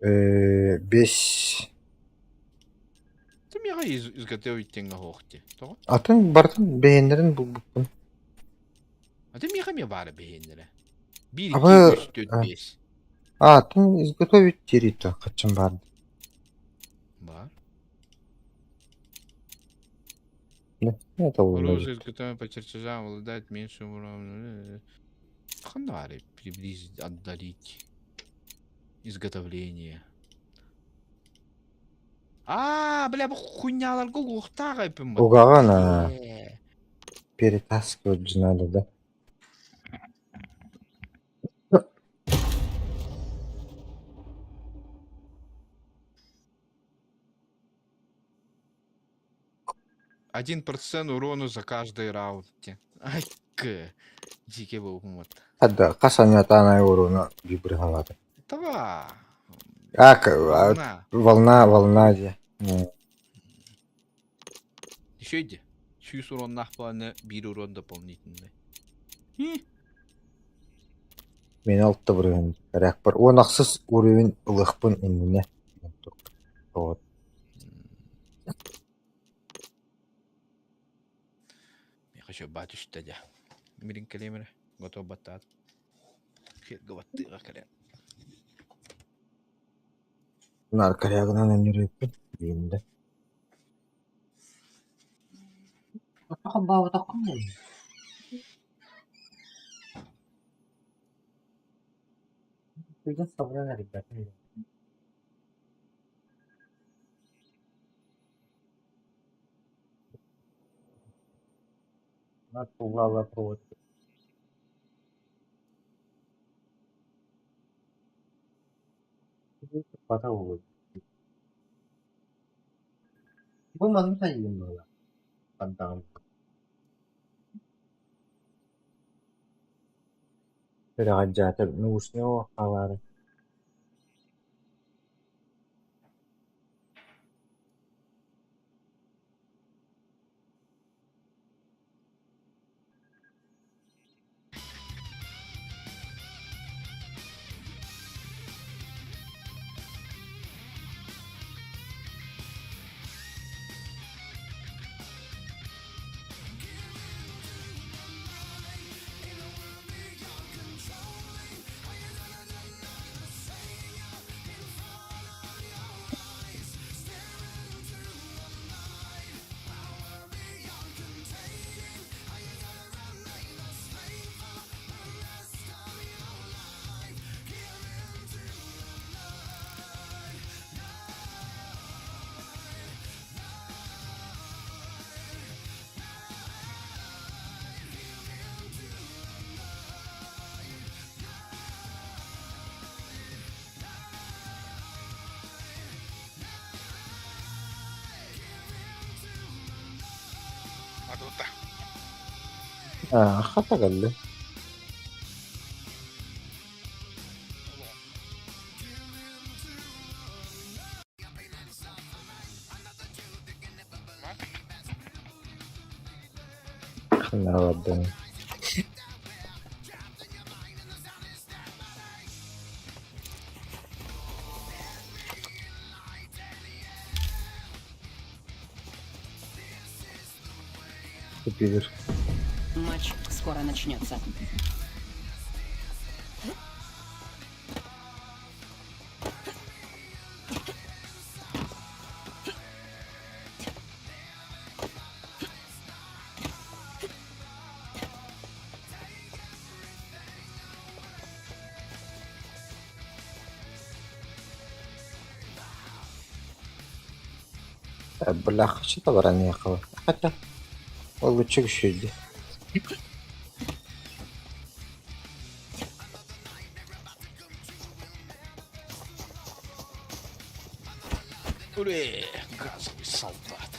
5. Ты миэхэ изготовить тэҥҥэ хоохти. Тоҕо? Атын бартын бэйэннэрин булбуппун. А ты миэхэ ме баара бэйэннэрэ. 1, Абы 2, 3, 4, 5. А, атын изготовить территорию хачым бар. Бар. Да, это Оружие, изготовленное по чертежам, обладает меньшим уроном. Ханнари приблизить, отдалить. Изготовление. А, бля, бу хуйняларга уохтаах эппин. Угаҕан перетаскивать же надо, да? 1% урона за каждый раунд. Ай, к. Дикий был вот. Хадда, хас анятаана уруна бибрыгалады. Това. А, Волна. Волна, волна дии. Еще иди. 100 урон планы, 1 урон дополнительный. Мен 6% коряк бар. Он ахсыс уровень ылыахпын иннинэ. Вот. Я хочу батюшка дя. Мирин калемер. Готов батат. Хет гаваттыга кале. Нар корягынан эмнереппин. Биинде. Баабатаккын. Ребята. Провод. Пора. Бу манна сайын буолла. Пантаҕын. Переходжата наушник хаалаары. Адута. А, хата кэллэ. Ханна. Купили. Матч скоро начнется. Бля, хочу баран ехала. Хотя, лучше еще Уре, газовый солдат.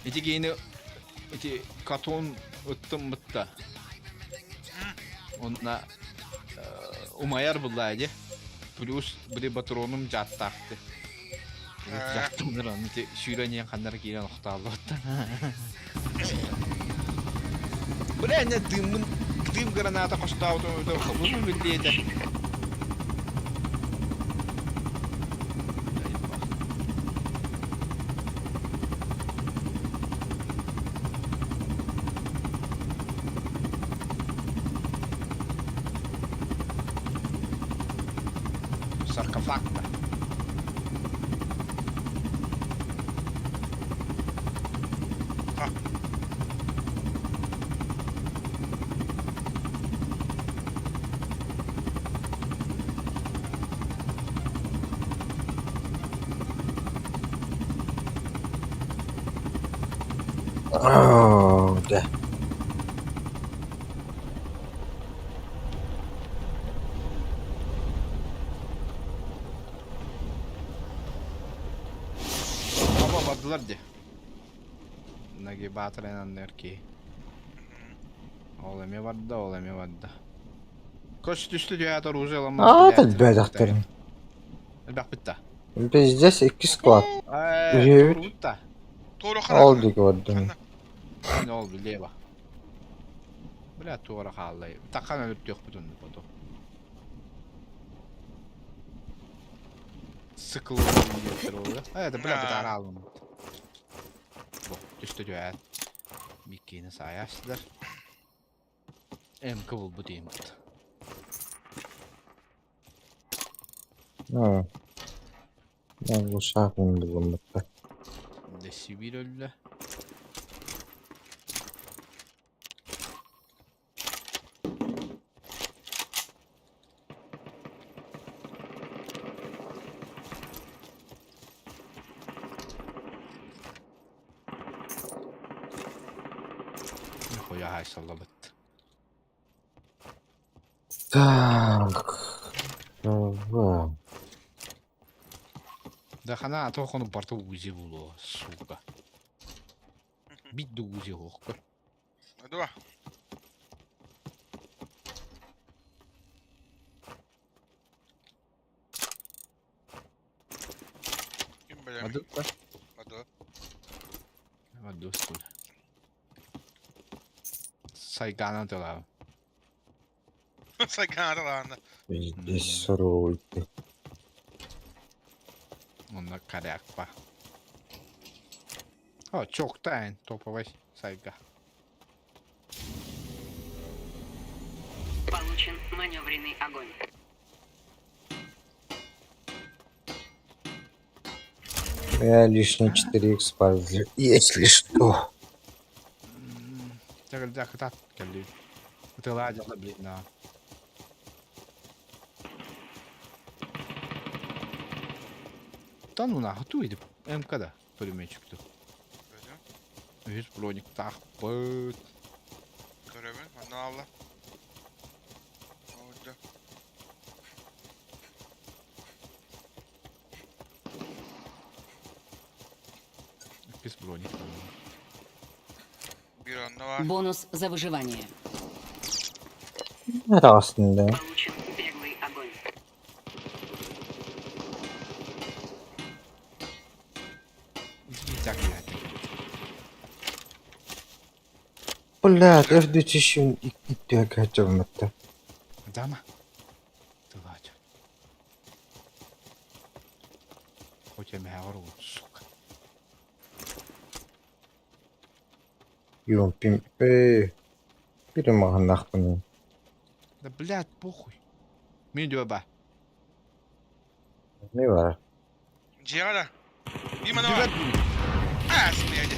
Ити гейни ити катон ыттым бытта. Онна умайар булла ди. Плюс били патроным дьааттаахты. Дьааттымнар аны ити сүүрэн иһэн ханнара киирэн охтооллубуттар. Бля, не дыммын дым граната хостообутум хобун биллиэтэ. Саркофаг да. О, да. Аба бардылар дии. Нагибатор анныр киһи. Ол эмиэ барда, ол эмиэ барда. Көс түстү түһээт оружие ламмат. А, элбэхтэр. Элбэхпит да. Пиздец, икки склад. Үһүөбүт. да. Туора Ол диэки бардым. Ол билиэба. Бля, туора хаалла. Такхан өлөртүөхпүт онну потом. Сыкыл диэттэр ол. Э, это бля, бытаара алым. Бу, түстү түһээт. Миккини саайааччылар. МК булбут ииммит. А. Мен бу шахмын булуммутта. Сибирь өллө. Нихуя хайсаллабыт. Так. Давай. Да хана тоохону барта УЗИ булуо, сука. Бит да УЗИ хоохкор. Дуа. Ким билэр? Мадык да? Мадык. Мадык сука. Сайгаана тылаа. Сайгаана тылаана. Пиздец, суруйты. Онно корякпа. О, чоктайн топовый сайга. Получен маневренный огонь. Я лишний 4х пазлю, если что. Чэгэл кытаат кэлли. Тылаа дьала блин на. Да ну нахуй, ту иди. МК да, пулеметчик тут. Үһүс броник таахпыт. Көрөбүн, манна алла. Ода. Иккис броник. Биир онно баар. Бонус за выживание. Это aslında. Получен беглый огонь. Так, блядь. Блядь, F2002 төһө Дама. Тылаача. Хоть я мягору, сука. Юмпим ээ биир маҕаннаахпын Да блядь, похуй. Мин ба. Не бар. Дьиэҕэ да. Именно. Аа, смеяди.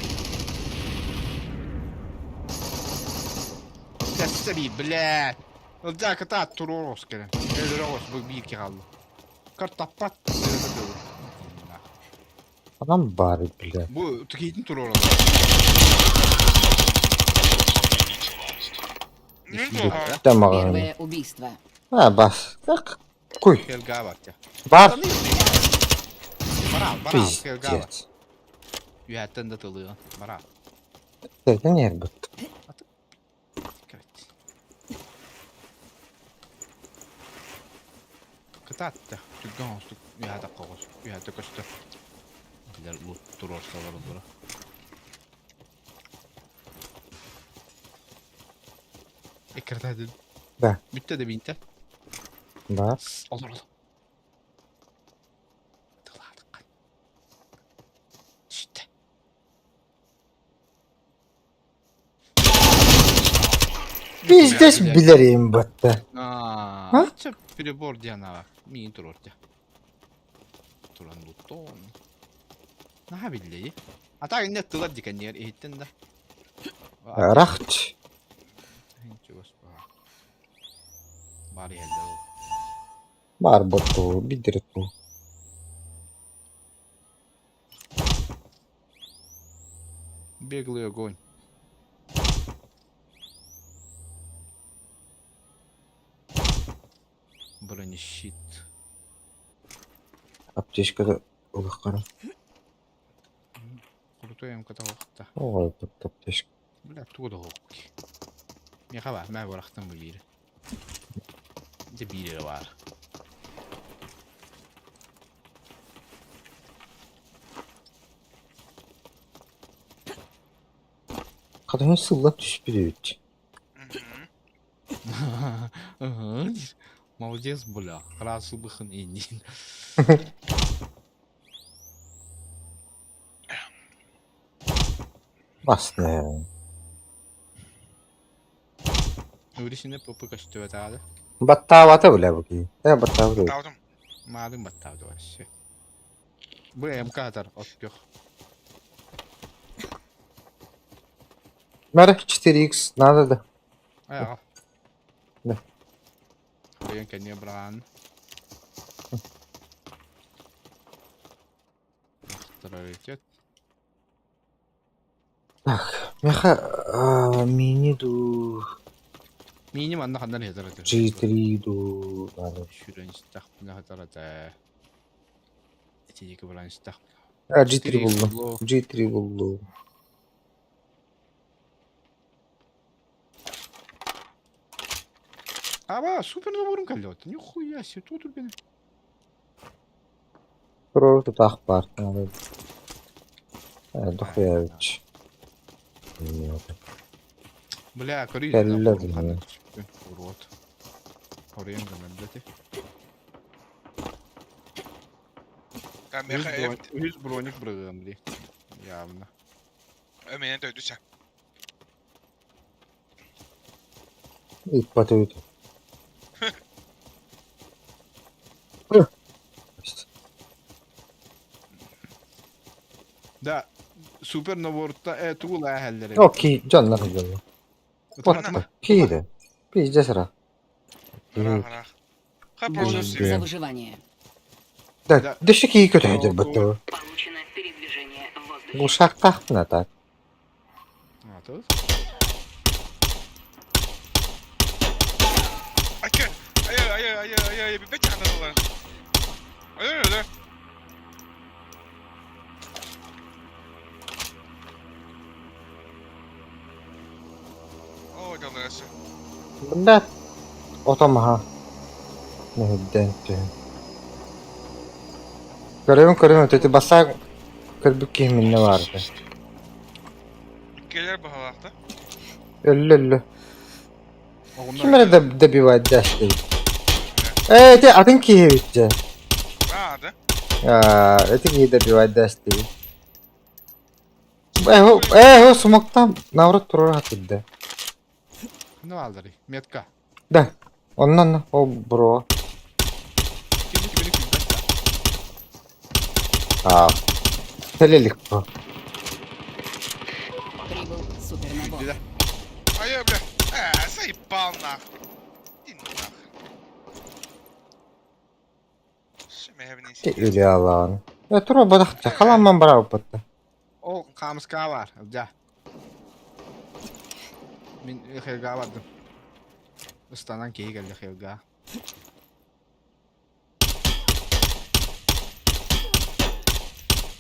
Тэссэби, блядь. Ылдьаа кытаат туруорус кэлэн. Өлөрө бу биир киһи хаалла. Картаппат. Анам баар бля. Бу тикиитин туруораллар. Бүттэ маҕаһыын. Первое убийство. А, бас. Так. Куй. Хелга бар тя. Бар. Барал, барал, хелга бар. Пиздец. Үһэттэн да тылыгын. Барал. Это не эрбит. Кытаатта. Түргэн оҥостук үһэ тахха үһэ көстөр. Билэр лут туруорсалар олоро. Эккиртэ Да. Бүттэ да биинтэ. Бар. Олор олор. Тылаадыккын. Сүттэ. Пиздец билэрим батта. Аа, перебор диэн аҕа. Миин туруордя. Туран луттон. Наһаа биллэйи. А так инне тылар дикэнниэр иһиттэн да. Рахч. Бар иһэллэр ол. Бар ботту, бидирту. Беглый огонь. Бронещит. Аптечкада улахкара. Крутой МК тоҕохта. Ой, тут аптечка. Бля, тугу да хоқки. Миэхэ бар, мэ барахтан бу биир. Дьэ биир эрэ баар. Kadın сылла түспүт. Молодец, бля. Раз убыхын индин. Басны. Үрисине ПП көстүбэтаады. Баттаабата бля бу ки. Э баттаабата. Таутум. Маадын баттаады вообще. Бу МК атар от көх. Мэр 4х надо да. Аяға. Да. Бэйэн кэнниэ быраан. Авторитет. Так, меха мини ду Мини манна хандан хетар этэ. G3 ду надо. Сүрэн истахпына хатар этэ. Итиники баран истахпына. А G3 буллум. G3 буллум. Аба, супер набором каллет. Нихуя себе, тут бин. Про тутах бар. Надо. Дохуя ведь. Бля, көрүй. Кэллэ дии. Урод. Хорыйын гынан Там меха Үс броник бырыгым ди. Явно. Ömenen döydü sen. Иппат өйт. Да, супер наборта э тугула эхэллери. Окей, дьоннор дьоннор. Вот киирэ. Пиздец ра. Рах, рах. Бой за выживание. Да, дөшө кии көтөйдөр батты. Получено передвижение в воздухе. Ушактахпына так. А, тут? Аке, ай ай ай ай ай бит ханалар. Ай ай ай. Оо, дьоннор Бында отомаха. Нehidden түһэн. Көрөбүн көрөбүн төтө басаа көрбүк киһи минне баарда. Келер баһалаахта. Өллө өллө. Ким эрэ добивать дэстэй. Э, эти атын киһи эбит Аа, да. Аа, эти киһи добивать дэстэй. Э, смоктан наоборот туруора сатыырда. Ну аллары, метка. Да, онно ол бро. Кими кимини күлбэт да. А, кэлэ бу. Прибыл супернабор. Күлдү да. А я, бля, заебал нахуй. Иди нахуй. Или Алан. Я тура бадахта, халаман барауппатта. Ол хаамыскаҕа баар, Ылдьаа. Мин Хельгаҕа бардым. Ыстанан киһи кэллэ Хельга.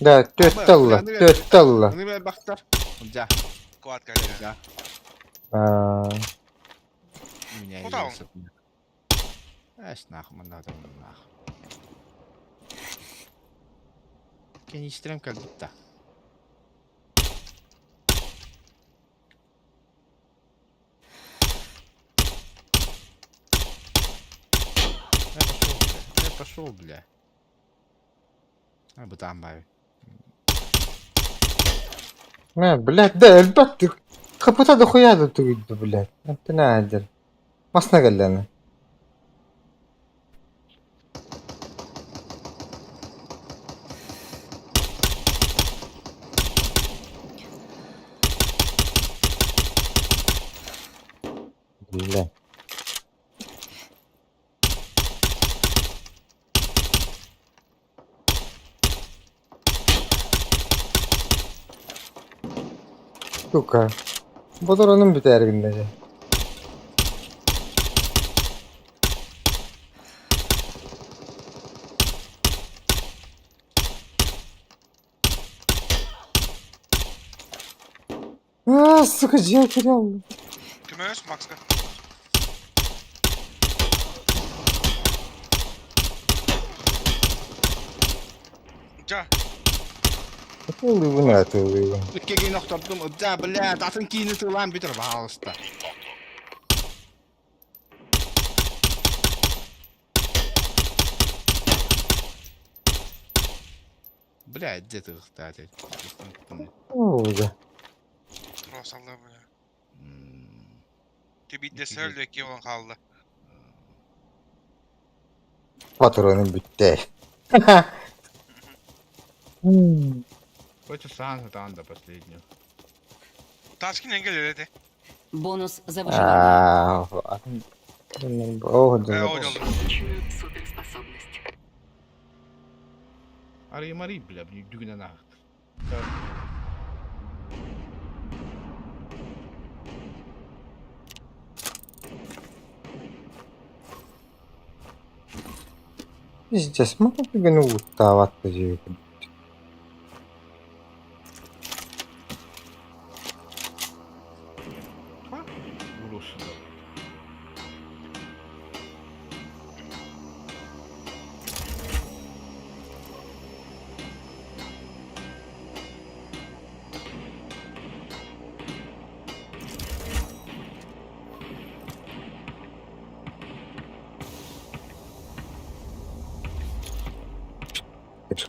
Да, түөттэ ылла, түөттэ ылла. Аны бахтар. Ылдьаа. Квадка. Хельга. Аа, Меня Куда он? Эс нахуй, надо нахуй. Кенистрем как будто. Я пошел, бля. Я пошел, бля. А, бытан бай. Мэ, блядь, да, элбэх хапыта дохуя да тугуйду, блядь. Это наадар. Масна кэллэни. Бля. Сука. Бодоронун бүтээргинде же. А, сука, дьиэ кириэл. Көмөс, Макска. Жа, Ылыыбын атылыыбын. Иккигин охтордум. Да, бля, атын киини тылаан бүтэр, пожалуйста. Бля, где ты, кстати? Ууга. Тросалла, бля. Ти бидде сөлдө ки olan kaldı. Патронум бүттэ. Хочешь сам там до последнего. Таскин engel dedi. Бонус за выживание. Аа. Оо, Э, да. о, oldu. Получена суперспособность. Ари мари, бля, дүгүнэ нахуй. Пиздец, могу ну уттааватта дии. Урус.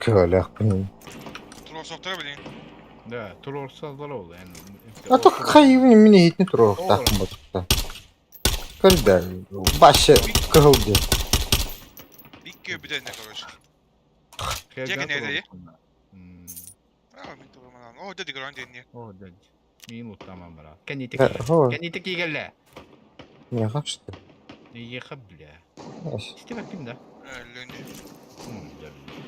Көлөөхпүн. Тросоктора билин. Да, турорсалар ол. А то хайыбын мин иһитин туруохтаахпын ботукта. Көрдө, башы кыһылды. Икки bir de короче. Жеке А, мен турманан. О, dedi гран дени. О, да. Мин уттаман бара. Кәнитек. Э, хо. Кәнитек кигәллә. Не хапшты. Еха, бля. Истебәк ким да? Лөнди. М, да, бля.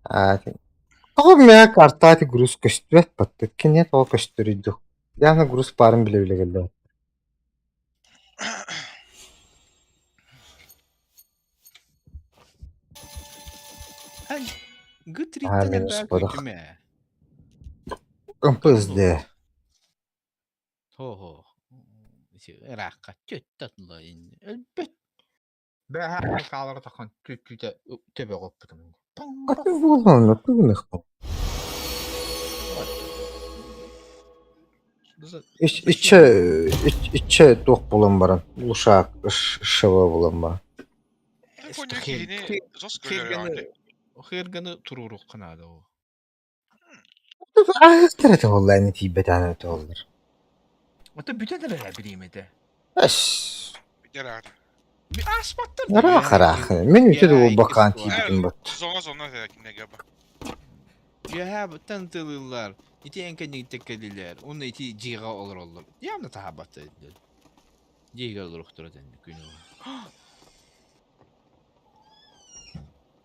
Аа. Тоҕо мэ картаати груз көстүбэт батты. Кине тоҕо көстөрүйдүк. Яна груз барын биле биле келди. Ай, Аа, гүтриттен минус элбэх бодох. күтүмэ. МПСД. Хо-хо. Ыраахха түттэ өлбөт. Бэһэ хаалара тахан түттүтэ төбө оппутум. Аты буолан, тугунах. Иче иче туох булан баран. Улушаак шыва булан ба. Телефон кихини зос көрөр. Херганы туруоруохха наада ол. Аһыктар этэ буолла ини тиийбэтэҕин этэ буоллар. Ото бүтэн эрэр бириэмэтэ. Эс. Бүтэр аата. Ааспаттар Ыраах ыраах. Мин үтү да буолбаккаан тиийбитим бот. Зона зона кинеге ба. Үөһээ буттан ытылыыллар. Ити эн кэннигиттэн кэллилэр. Уонна ити дьиэҕэ олороллор. Явно таһаабаттар этилэр. Дьиэгэ олоруохтара дэннэ күн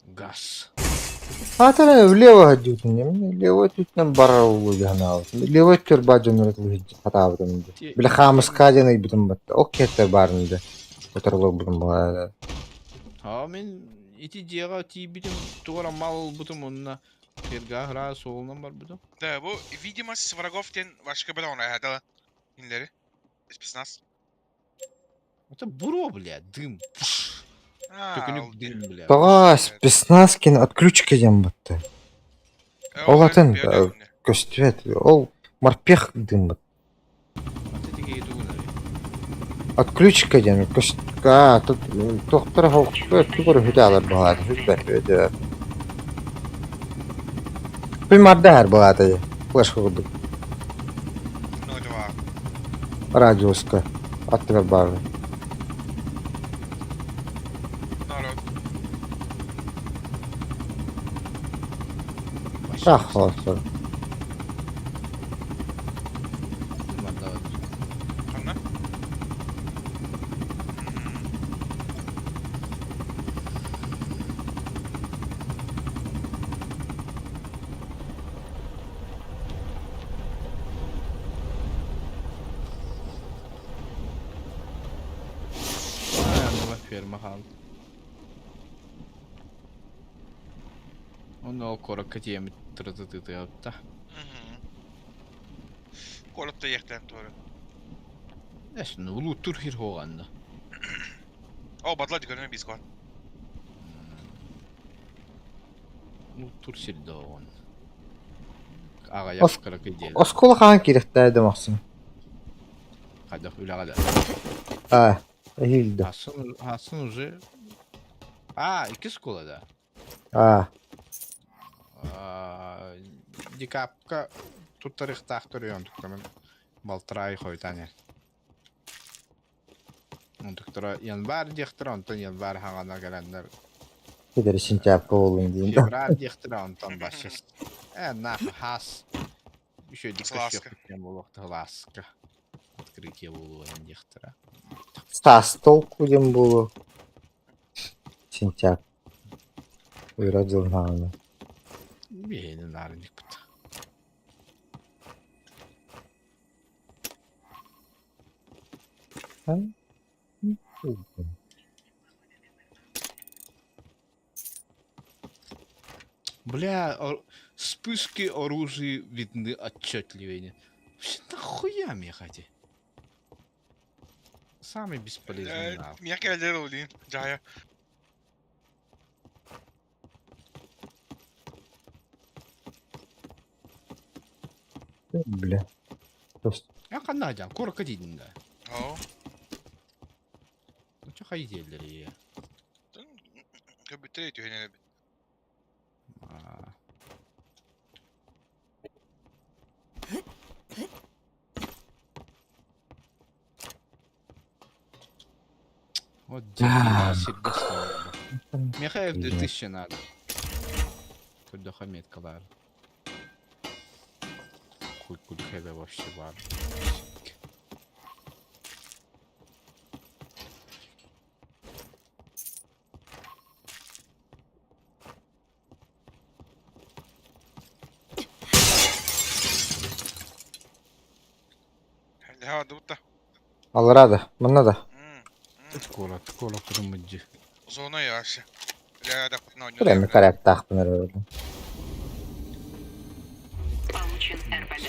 Газ. Аатара влево сылдьыбытым дии. Левой өттүттэн барар буолуо дии санаабытым. Левой өттүгэр баар дьоннору сатаабытым дии. Били хаамыска диэн ыйбытым батта. Ол киэттэр баарын дии. Утары олорбутум буолаа. Аа мин ити дьиэҕэ тиийбитим, тугу эрэ мал ылбытым уонна Перга ыраас суолунан барбытым. Да, бу видимость врагов диэн вашка бэлэх оҥоро кинилэри. Спецназ. Это буро, бля, дым. Төкүнүк дым, бля. Тоҕо спецназкин отключка диэн батта. Ол атын көстүбэт. Ол морпех дыммыт. Отключка диэн көст аа туохтара тугу хүтэ баҕаата хүппэт Пимардаһар баҕаата флешка курдук радиуска аттыгар баар Сах холостор. Ханна? Ферма хаалла. Онно ол куоракка тиийэммит тырытытытыабыта. Куорат иэхтээн туора. Эс, улууттур хир хоҕанна. О, батла дикөрүнэ бискон. Улууттур сирде оҕон. Аҕайах кыракый диэн. Оскуола хаһан киирэхтээ да махсын. Хайдах үлэҕэ да. А, эһиил да. Асын, асын уже. А, икки школа да. А. Декабка туттарыахтаах төрүөн туктанан балтараа ый хойутаан иһэр. Онтуктара январь диэхтэрэ, онтон январь хаҥана кэлэннэр Кэдэри сентябрь буолуон диэн. Февраль диэхтэрэ, онтон бачча э нахуй хаас үчүгэйдик Сылааска. көстүөхпүт буолуохта сылааска открытие буолуо диэхтэрэ. Стас толку диэн буолуо. Сентябрь. Үөрэх дьылын хаҥана. Биһиэнэ наарынньыкпыт. Бля, вспышки оружия видны отчетливее. Вообще нахуя мне хоти? Самый бесполезный навык. Миэхэ кэлэр олин, дьаһайа. Бля. Я ханна дьан, куоракка диидин да. Оо. Очо хай диэллэр Көбүттэр түһэн эрэбит. Вот дикий сиргэ стал. Миэхэ F2000 надо. Көрдөхө меткалар. Куль хэбэ вообще бар. Ха, Аллара да, манна да. Куорат, куорат мыдьы. Зона яшы. Прямо коряктаахпын эрэ. Получен РПД.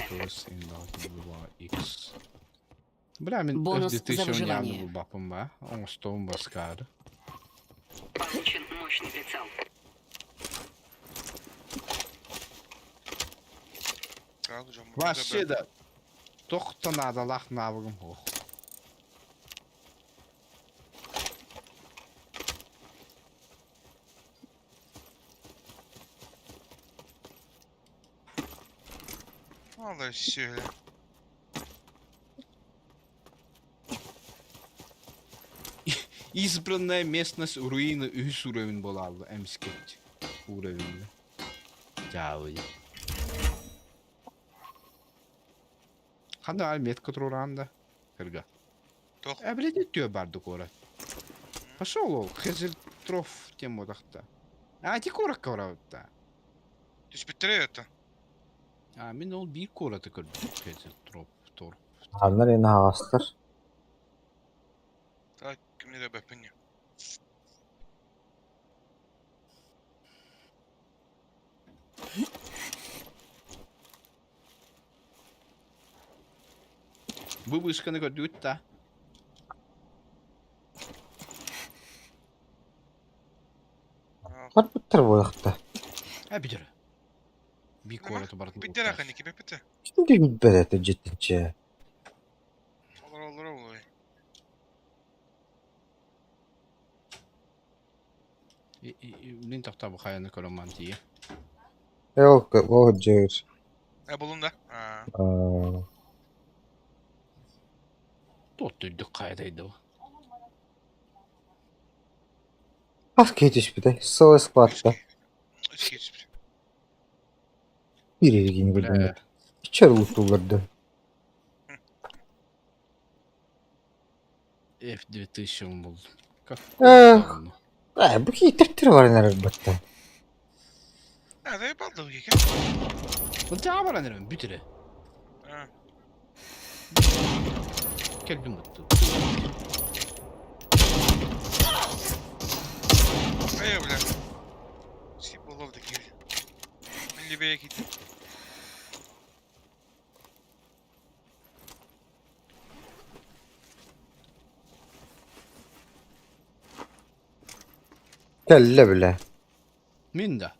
X. Бля, мин Бонус за F2000 выживание. булбаппын ба. Оҥостоун баскаары. Получен мощный прицел. Вообще да. Тохто наадалаах навыгым суох. Vallahi şöyle. Избранная местность руины үһүс уровень буолаалла эмискэччи уровеньҥа. Дьаабы. Ханна аҕай метка туруораҕын да? Кырга. Туох? Э, блядь, түө барды куорат. Пошел ол, Хезельтров тем буотахта. А, ти куоракка барабытта. Түспүттэрэ это. А, мин ол биир куораты көрдүм. Хезельтроп, Торп. Аннар энэ аҕастар. Так, кимне бэппин. Бу вышканы көрдүгүт да? Барбыттар буолуохта. Э, бүтэр. Би куораты барытын Биттер ахын iki беппите. Şimdi билбэт этэ дьиттинчэ. Olur olur olur. Мин тохтоо хайаны көрөн тиийэ. Э ол ол дьиэр. E bulun da. Ha. Туот үрдүк хайадайдыба. Хас киһи түспүтэй? Сыл складта. Үс киһи түспүт. Биир эргиини көрдүм. Иччэр улуттулларды. F2000 булдум. Как Эх. Э, бу киһи тэптэр баран эрэр батта. Nerede baldı bu keke? Былдьаҕа баран эрэбин бүт эрэ. Ha. Кэлбин бытты. Ey бля. Си болов да кири. Мен Либея киттим. Кэллэ бля. Мин да.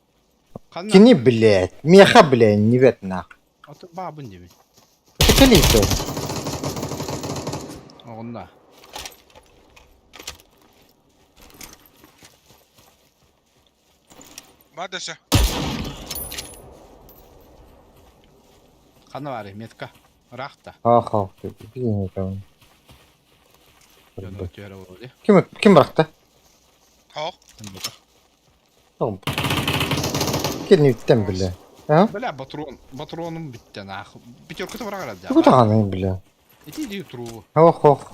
Ханна? Кини блядь, меха бля, не бет нах. Аты баабын дебин. Кэлиитэ. Оҕунна. Бар дөсө. Ханна баарый метка. Ыраах да. Ха-ха, билин Дьону түһэрэ олорор дии. Ким ким бырахта? Хоох. Кини үттэн бля. А? Бля, патрон, патроным бүттэ нах. Пятерка быраҕар Тугу даҕаны бля. Ити дии туруу. Хох-хох.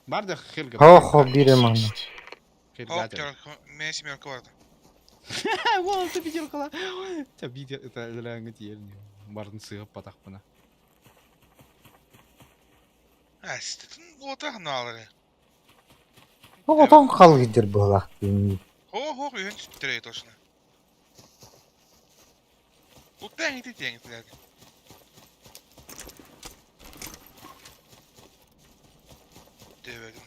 Бар да хелга. Хох-хох биир манна. Хоох пятерка. Мен семерка барды. Вон ты пятерка. Та видео это ләңгі тиелни. Барын сыгып батақпына. Ә, ситин ота алары. Оҕотон халгыдыр буолах дии. Хо хо үйөн түстүрэ точно. Уттан ити тиэҥ блядь. Дөбөдүм.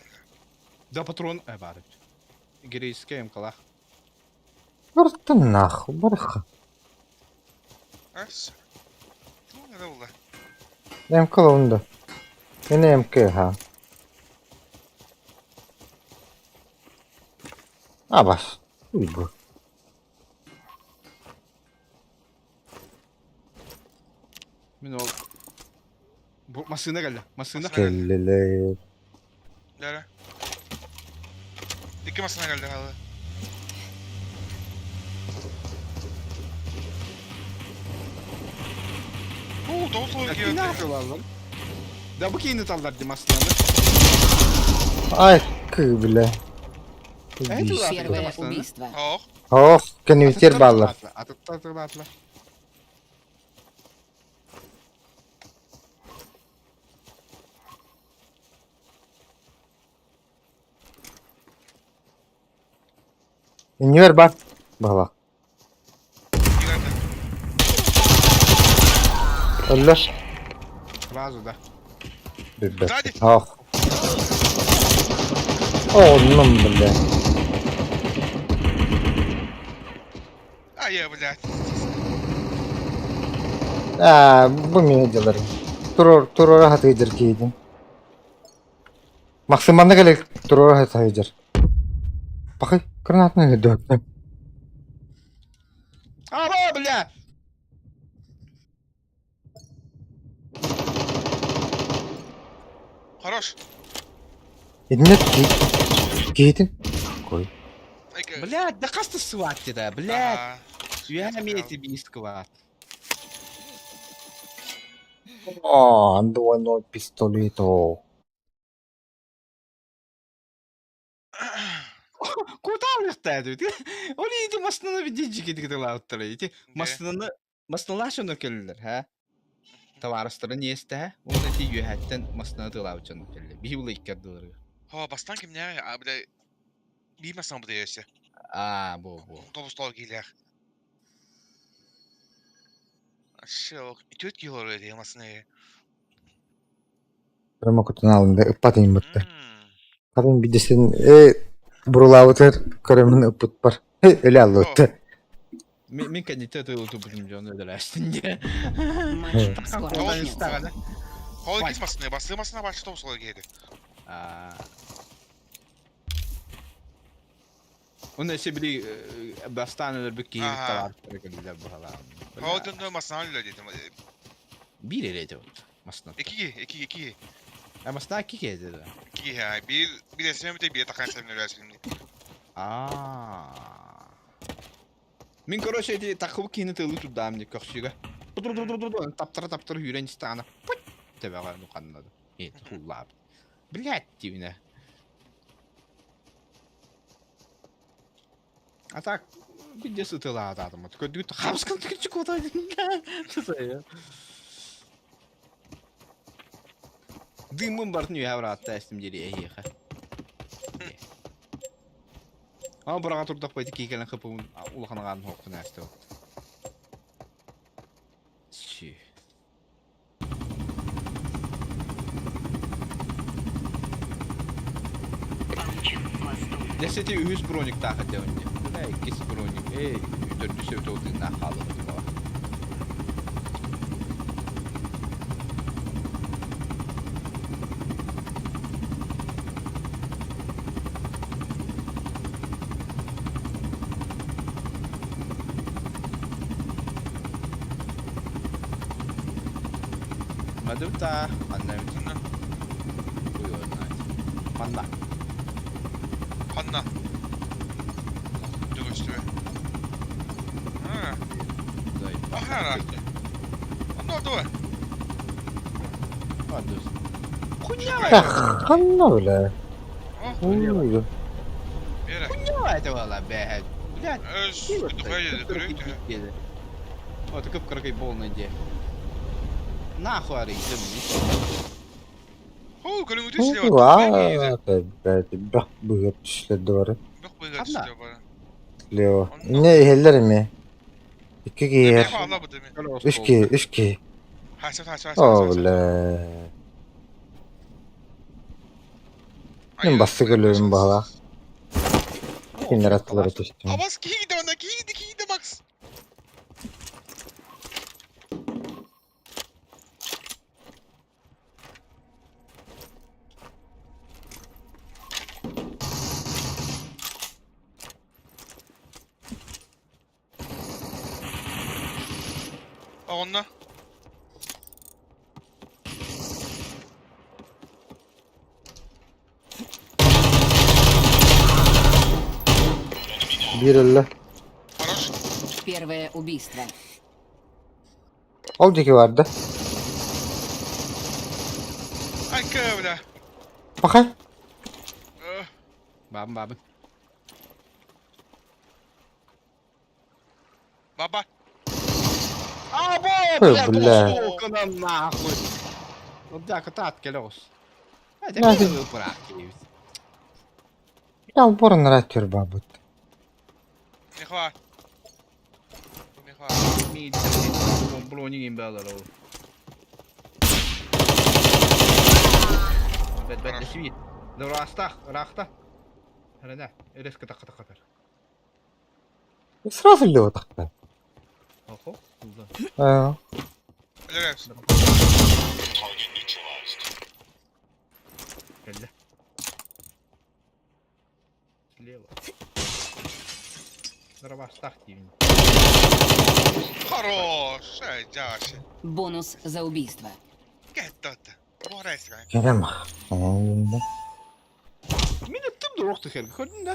Да патрон э бар. Грейская мкалах. Бартын нах, барха. Ас. Ну, это было. МК лонда. Эне МК ха. Абас. Уй бу. Мин ол Бу массыына кэллэ. Массыына. Кэллилэр. Лера. Икки массыына кэллэ халы. Уу, тоҕус сыл Не киирдэ. yapıyorlar Да бу киини таллар ди массыынаны. Ай, кы бля. Первое Массыынаны. убийство. Хоох. Хох, кэннибитер бааллар. Атыттар тылаатылар. Иннибэр бар. Баалах. Киирдэ. Өллө. Сразу да. Билбэт. Сзади. Хох. Оннум бля. А, я, блядь. Аа, бу мин дьаларым. Турор турора хатыйдыр киидин. Максимально кэлэ турора хатыйдыр. Пахай, гранатны дөттө. Ара, бля! Хорош. Итиннэ киһитин Кой. Блядь, да хаста сыватты да, блядь. Үөһэ миэти биис кыбаат. О, двойной пистолето. Кутаалыхтаа дүү. Ол ити массыынаны видео кытылаабыттара ити массыынаны массыыналаах дьоно кэллилэр һэ. Табаарыстарын иэстэһэ уонна ити үөһэттэн массыынаны тыалаабыт дьоно кэллэ. Биһи була икки ардыларыгар. Хо, бастаан кимнээҕий? А, бля, биир массыына бутуйа өссө. Аа, бу бу. Тобус-тоҕо киилээх. Вообще, түөрт киһи олорор этэ массыына. Прямо кутунаалында ыппат иҥмиттэр. Хатын бидесин э бурулаабытыгар көрөммүн ыппыппар өлө аллыбытта. Мин кэнниттэн тылы туппутум дьон өлөрөөстүн диye. Матч скоро начнется. Хол иккис массыына, бастыы массыына бааччы тобус олорор киһи этэ. Оны өссө били бастаан өлөрбүт киһи табаарыстара кэллилэр быһалаан. Хол дьонно массыына өллө диэтим. Биир эрэ этэ вот массыына. Икки киһи, икки икки. А массыына икки киһи этэ да. Икки киһи, биир биир эсэм бите биир такан сэмнэ өлөөсүн. Аа. Мин короче эти такыбы киһини тылы турдаам дии көхсүгэ. Таптара таптара үүрэн истэҕинэ путь төбөҕө нуханнады. Хуллаабыт. Блядь дивинэ. А так где сытылаатаатым. Көрдүгүт хабыскын түкүчү куота. Дымын бартын үһэ быраатта эстим диэри эһиэхэ. Ама быраҕа турдахпа ити киһи кэлэн хыппын улахан аҕаан хоохпун ааста. Чи. Дьэ ити үһүс брониктаах этэ онньу. Бля, иккис броник. Эй, төрдүс өтө тыыннаах хаалыбыт баҕа. Мадута, манна Манна. Хуй его знает. Манна. Ханна. Түгөстүбэ. Ахара. Онно дуо? Ладно. Хуйня! Ханна бля. Хуйня. Хуйня это была, блядь. Блядь. Вот, кып-кыракый полный де. Нахуй арыйдым. Хоо, көрүҥүтүн слева. Блядь, бөх быгып түшлерди бары. Бөх быгып түшлерди бары. Слева. Не иһэллэр эми. Икки киһи. Үс киһи, үс киһи. О, бля. Мин бастык өлөрүм баһалаах. Кинилэр аттылара түстүм. Абас киһи онно киһи киһи Макс. Онно. Биир өллө. Хорош. Первое убийство. Ол диэки барда. Айка, бля. Паха. Бабын, бабын. Баба. А, бо, бля. Сука, нахуй. Да, кытаат кэлэ оҕус. Я упорно ратер бабыт. Михва. Михва. Броник имбалар ол. Бэт бэт дэсви. Растах, рахта. Хрена, резко так так так. Сразу лево тахта. Охо. Аа. Кэллэ. Слева. Растах тиин. Хорош, дяша. Бонус за убийство. Кеттата. Кэлэм. Мин ыттым да уох тыхерга көрдүн да?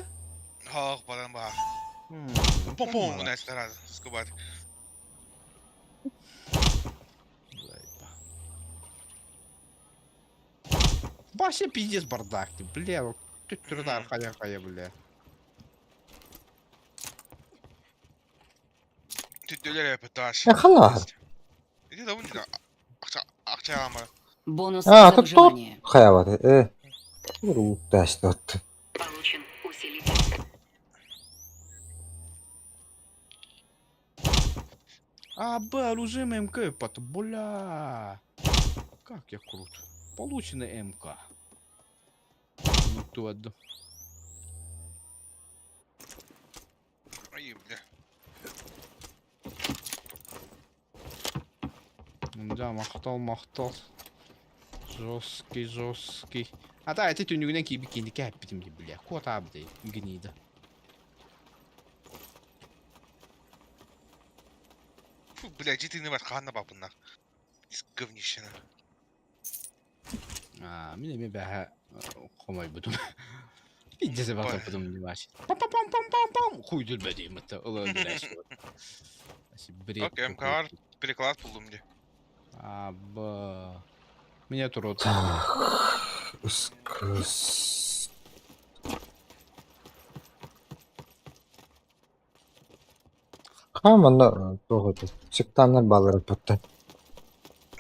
Хоох баран баар. Пом-пом гына скубат. Вообще пиздец бардак ты, бля, тут хая-хая, бля. Түттөлөр эпиташ. Хала. Иди да унда. Акча акча ама. Бонус А, за тут тот выживание. хайават. Утташ тот. Получен усилитель. А, Б, оружие МК, пат, бля. Как я крут. Получено МК. Ну, то одно. Ай, бля. Да, махтал, махтал. Жесткий, жесткий. А да, это түнүгүнэн киби кини кәппитим ди, бля. Кот абды, гнида. Фу, бля, житини бар ханна бапыннар. Говнище. А, мин эме бәһә хомай бутум. Пиздец бата бутум не ваш. Пам пам пам пам пам пам. Хуй дүлбәди мытта. Улы Бред. Окей, МК переклад булдум ди. А, б. Меня турот. Так. Ускус. Хамана тоғыты. Сектаннар балары бұтты.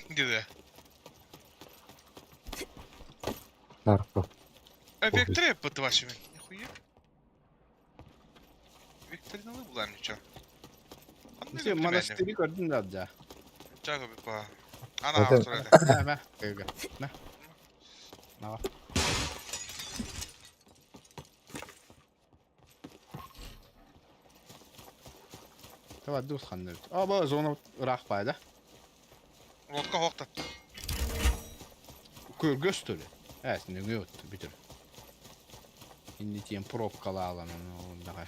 Диде. Тарпы. А Вектор бытты вашими. Нихуя. Вектор не булар ничего. Сен монастырь көрдүң да да. Чага бипа. Ана Это- автор. Мә, мә, мә. На. Давай дус ханны. А, бу зона рах байда. Лодка хокта. Көргөс төлө. Ә, сен өңө өттү бүтүр. Инди тиен пробкала алам, давай.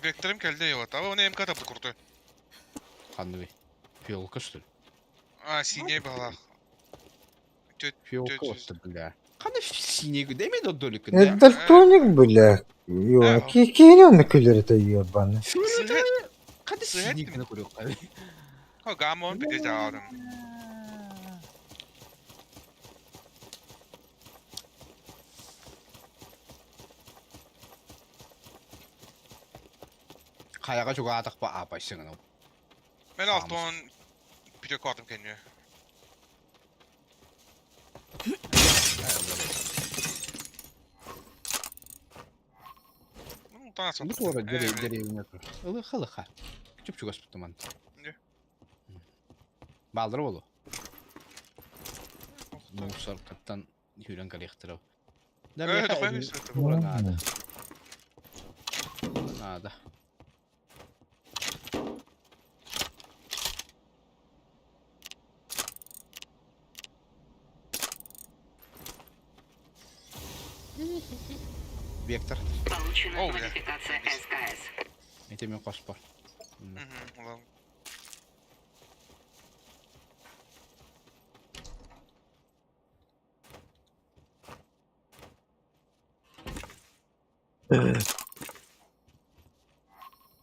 Векторым келди его. А он МК тапты крутой. Ханны. Фиолка что ли? А, синий была. Фиолка отты, бля. Кандай синий деме додолик, Э, да? Дальтоник, бля. Ё, кини он күлер это ебаный. Кандай синий гына көрөк кай. Гамон биде жаадым. Каяга жуга атак ба апайсың ана. Мен алтон перекладым кенне. Ну, танас. Ну, тура деревня тур. Ылыха лыха. Күчүп чугас бутуман. Не. Балдыр болу. Мусор каттан хүрен коллекторов. Да, надо. Надо. Вектор. Получена О, бля. модификация СКС. Это мен коспор. Ладно.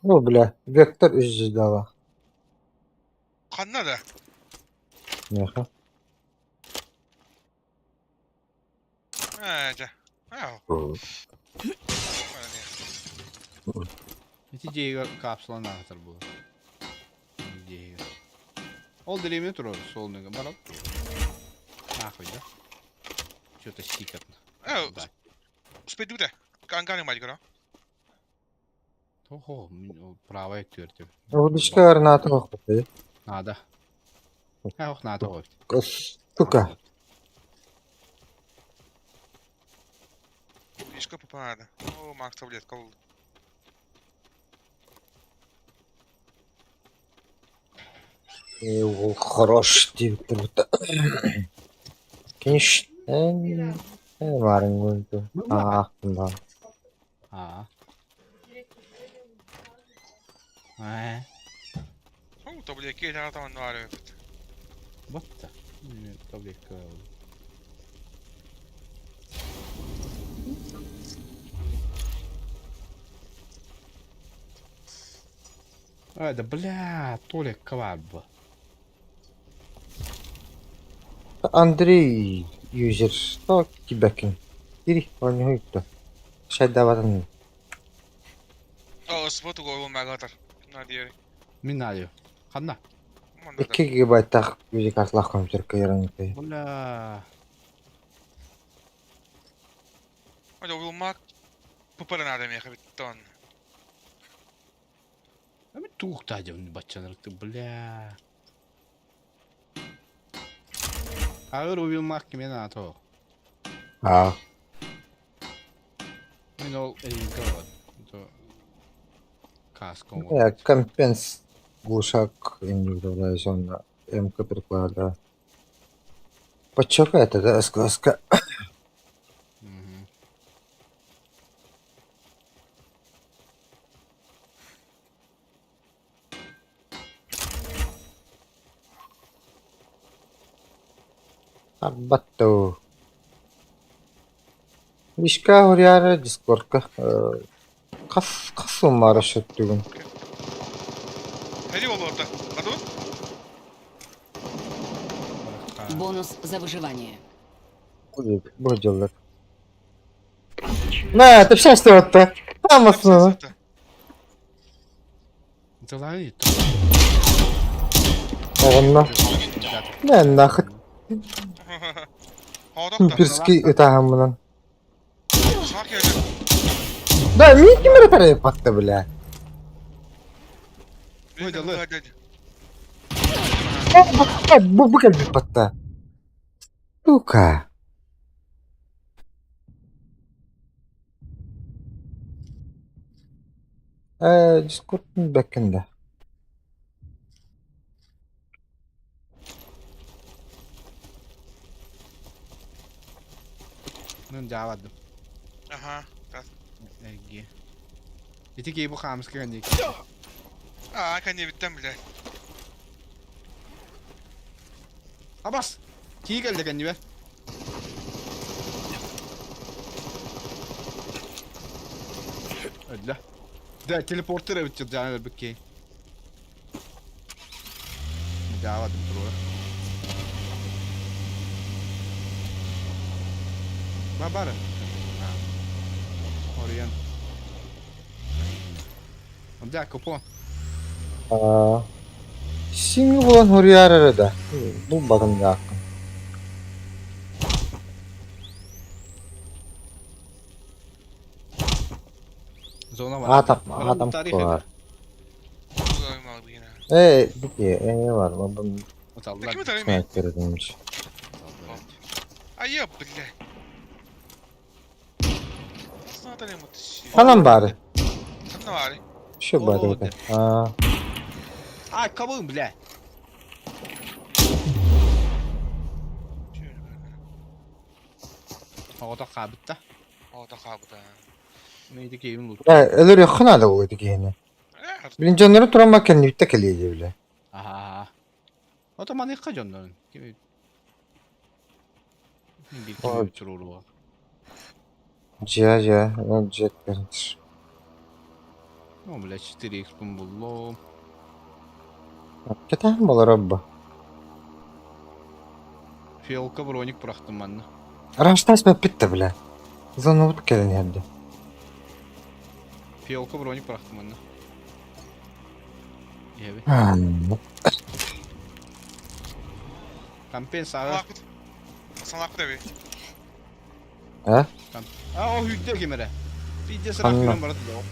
Ну, бля, вектор үз дала. Канна да. Неха. А, жа. А. Эти дейгер капсула нагатар бу. Дейгер. Ол деревня тур солнега барап. Нахуй, да? Что-то сикотно. Э, Да. успеть да. Канганы мальгара. Ого, правая төртү. Удочка арната охоты. Надо. Ох, надо вот. Сука. Ишка попада. О, Макс таблетка болду. Ол хорош деп тұр. Кенш. Барын көрді. А, да. А. Э, О, таблетки я там на вот. Таблетка. А, да бля, Толик Кваб. Андрей юзер, что тебя кин? Ири, он не хуйто. Шайдаватын. О, споту го магатар. Надиери. Мин алю. Ханна. 2 гигабайттаах видеокарталаах компьютер кыйаран Бля. Ой, ол мак пупарана меха биттон. А мен туухта дем баччанырыкты, бля. Агыр убил мак мен ато. Аа. Мен ол эйинке вот. То каска Э, компенс глушак индивидуализационно МК приклада. Подчока это, да, СКСК. Мгм. Арбатту. Вишка хурьяра дискордка. Қас қас умара шөттүгүн. Хери ол орда. Бардыбыт? Бонус за выживание. Бу дьоллар. На, ты счастье вот-то. Там основа. Залай. Оҕонно. Не нахыт имперский ытаһаммынан. Сак yerде. Да, мин кимere тарай патта бля. Ой, да, лы. Бу бу кэлбит патта. Сука. Э, Дискордтун бэккенде. Мен жаабадым. Аха. Эги. Ити кей бу хамска гандик. Аа, кане биттен биле. Абас. Кий келди канди бе. Öyle. Да, телепортер evet yani bir key. Жаабадым турура. Ба бары. Ориен. Да, купон. Аа. Сиңи булан хурьяра да. Бу багын яаккын. Зона бар. Атам, Барам атам тарих бар. Ой, Э, бики, э бар. Бабым Оталлар. Ким тарих? снайпер Ая, бля. Ханан бары. Ханан бары. Şu бар. Аа. А, кабын, бля. Оғда қабытта. Оғда қабыта. Нейді кейін лут. Э, өлөр яхына да болду кийини. Билин жоннору туран макен битте келеди биле. Аха. Ото маны ка жоннорун. Кими Bir Ой. kimi туруру. Жа жа, ол жет беринчи. Ну, бля, 4 x булло. Кетен болор абба. Фиолка броник бырактым манна. Раштас мен битте биле. Зона бут келин хәдде. Фиолка броник бырактым манна. Еби. Компенсация. Санакы деби. А? А, о, хүдде кемере. Бидде сырақ Анна. күрен барады да.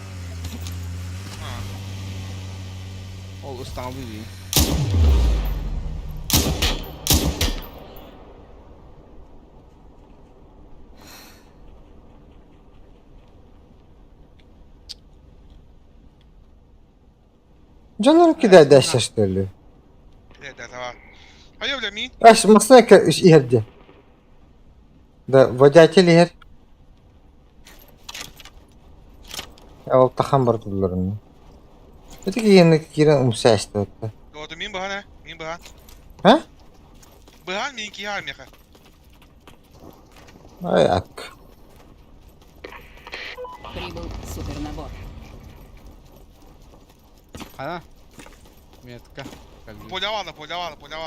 Ол ыстаңы дейін. Жоннору киде дәшәштөлү. Да, да, Ая, бля, мин. Аш масна ка иһерде. Да, водитель иһер. Ол тахан бар тулларын. Эти кийин кирен умсаашты. Доды мин баһана, мин баһан. Ха? Быһаан миин киһи аҕа миэхэ. Ай ак. Прибыл супернабор. Хана? Метка. Кэлбит. Поля поля поля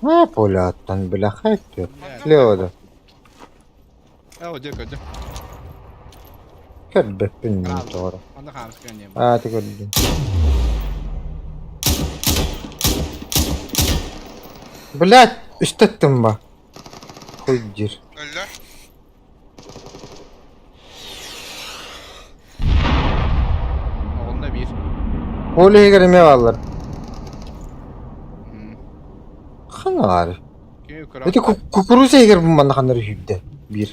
А, поляттан бляха түр. Блядь. Слева да. Э, о, дьэ, көрдүм. Көрбөппүн мин Хаалла. тоҕо. Онно хаамыска не Аа, ти көрдүм. Блядь, үстэттим ба. Хуй диир. Өллө. Оҕонно биир. Ол иһигэр эмиэ бааллар. Ханар. Кими көрө? Ити кукуруза иһигэр бу манна ханнар үһүйдэ. Биир.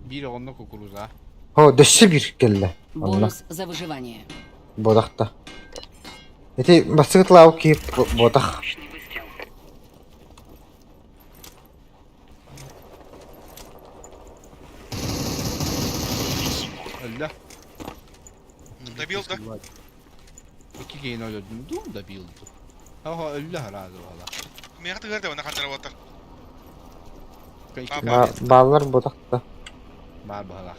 Биир оҕонно кукуруза. О, дөссө биир кэллэ. Онно. Бонус за выживание. Бодахта. Ити бастакы тылаабыт киһи ботах. Өллө. Добил да? Икки киһини өлөрдүм дуу, добил дуу. Оһо өллө хараады бала. Миэхэ тыгар да ханнара буолтар. Икки Ба- Бааллар ботахта. баар баһалаах.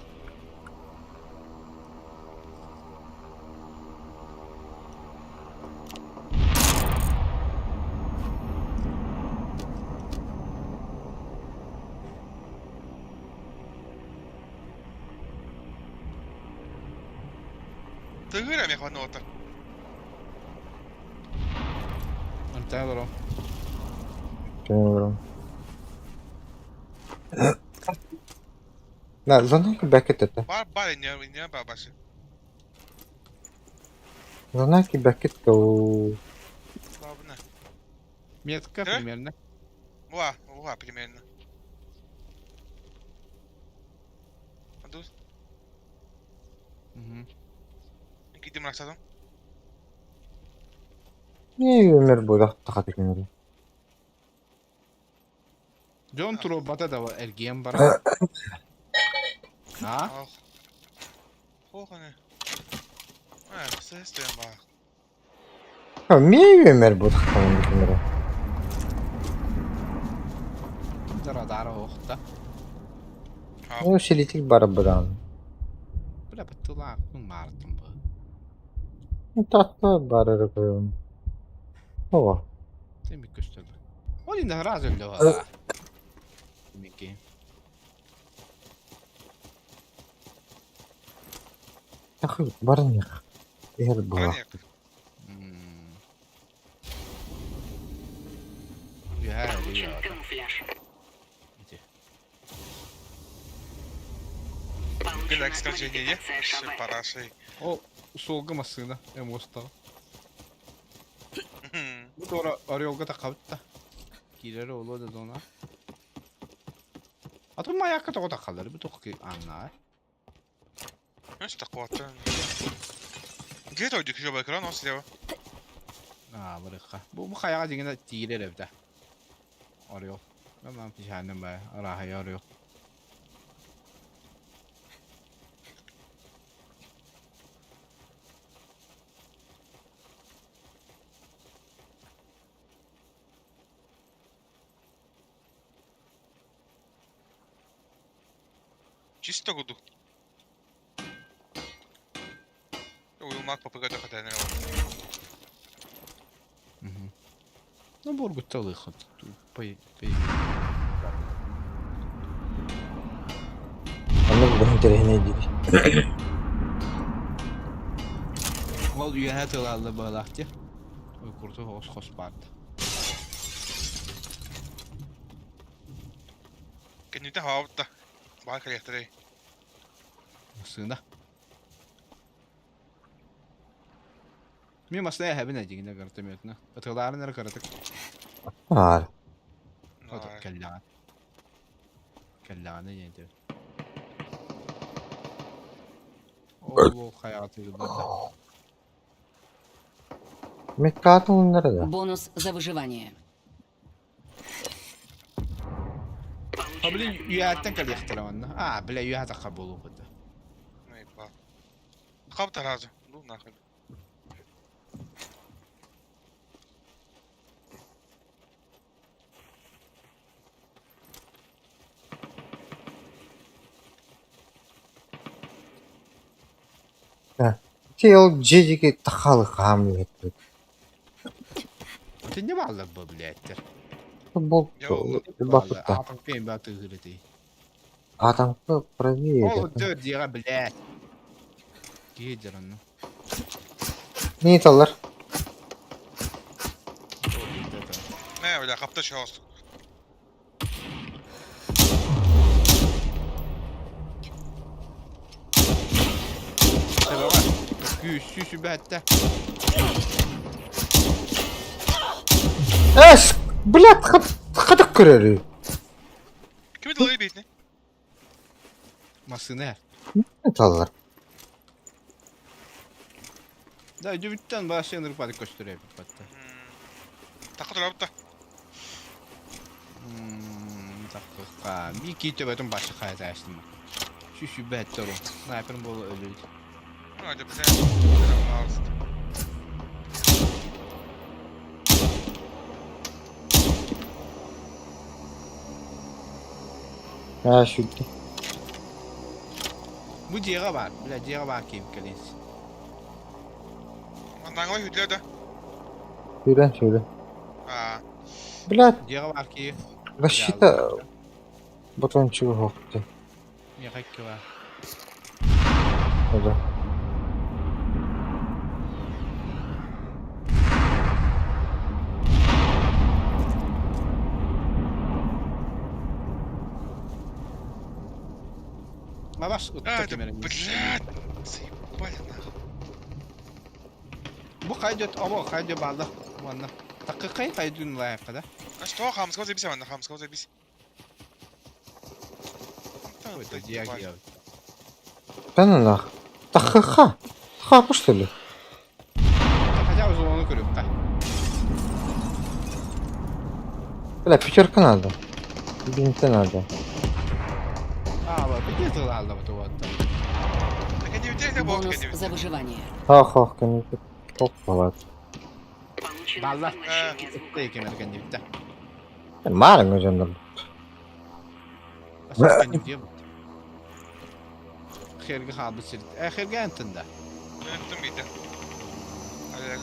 Тыгыр эмиэхэ ханна буолтар. Антан олорон. На, зонаки бэкет это. Бар бар инне инне бар башы. Зонаки бэкет то. Бабына. Метка Э? примерно. Уа, уа примерно. Аду, Мгм. кидим рахсадым. Не өмір бодах тахат екен. Дьон туруорбата да эргийэн баран. А? Ах. Хоханы. А, сестен ба. Ми өмір бодах тахат екен. Радара охта. Ну, селитик бар бұдан. Бля, баттылаакпын маартым бу. Татта барыр koyun. Ова. Теми көстөлөр. Ол инде раз өлдө бала. Мики. Тахы барынық. Эр була. Я, я. Иди. Гүләк скажение, парашей. О, суолга массыына эмостаҕа. Бу туора Орелга таххабыт да. Киирэр олуо да зона. А то маякка тоҕо таххаллар бу туох ааннаа. Знаешь, такого Где то идет экран, он слева. Аа, барыхха. Бу бу хайаҕа дьиҥинэ тиирэр эбитэ. Орел. Мамам пишаанным баа, арааһай Орел. Чисто гуду. Уйумак попыгада хатайнер. Ну, бургут талыхат. Пой, пой. Онно бүгін терехіне дейді. Ол үөһэ тылаалла быһалаах дии. Ой, курту хос хос баарда. Кенните хаабытта. Баар кэлиэхтэрэй. Массыына. Мен массыына эһэбин эдьиҥинэ гранатометына. Ытыалаарын эрэ кыратык. Аар. Кэллэҕин. Кэллэҕинэ диэн этэ. Ол хайаҕа тыырбата. Меккатын оннары да. Бонус за выживание. А блин, үөһэттэн кэлиэхтэрэ манна. А, бля, үөһэ тахха буолуохпут. Хабыта разу. Ну нахуй. Ти ол дьиэ диэки тахаалы хаамыы иһиттибит. Итиннэ бааллар бу блядь. Бу Я ол- баппытта. Атом батыгыр эти. Атомка правее. Ол дör диэҕэ блядь. Киһи дьэр онно. Не таллар? Не, бля, хапта чаос. Күүс сүбэттэ. Эс, блядь, хатык көрөрү. Кими далай бейтне? Массыына. Не таллар? Да, дүбүттэн башы ынырып бады көстөрө батта. Такы турабыт да. Такка. Би ки төбөтүн башы хайта астым. Şu сүбэттэ ору. Снайперым болу өлүт. Hadi bize. А, шүтті. Бу дьиэҕэ баар. Бля, дьиэҕэ баар киим кэлин. Мандаңлай хүдле да. Сүүрэн сүүрэн. А, Блядь, Дьиэҕэ баар кии. защита батончига хоқты. Миэхэ икки баар. Да. Мабаш а, ытта да, кемерин. блядь. Заебали нахуй. Бу хайдет, обо хайдет баалла. Манна. Таккай хайдун лайыққа да. А что, хамского забись, ладно, хамского забись. Это диагия. Да ну нах. Тахаха. Хапу что ли? Хотя бы оны көрөк та. Бля, пятерка надо. Бинты надо. А, вот, иди тылалла вот вот. Бонус за выживание. Хах-хах, конечно. Тоқ болады. Получено Балла. поглощение звука. Ытта кемерген дебитте. Марың өзімді. Херге хабы сирт. Э, херге антында. Öptüm bir de. Hadi.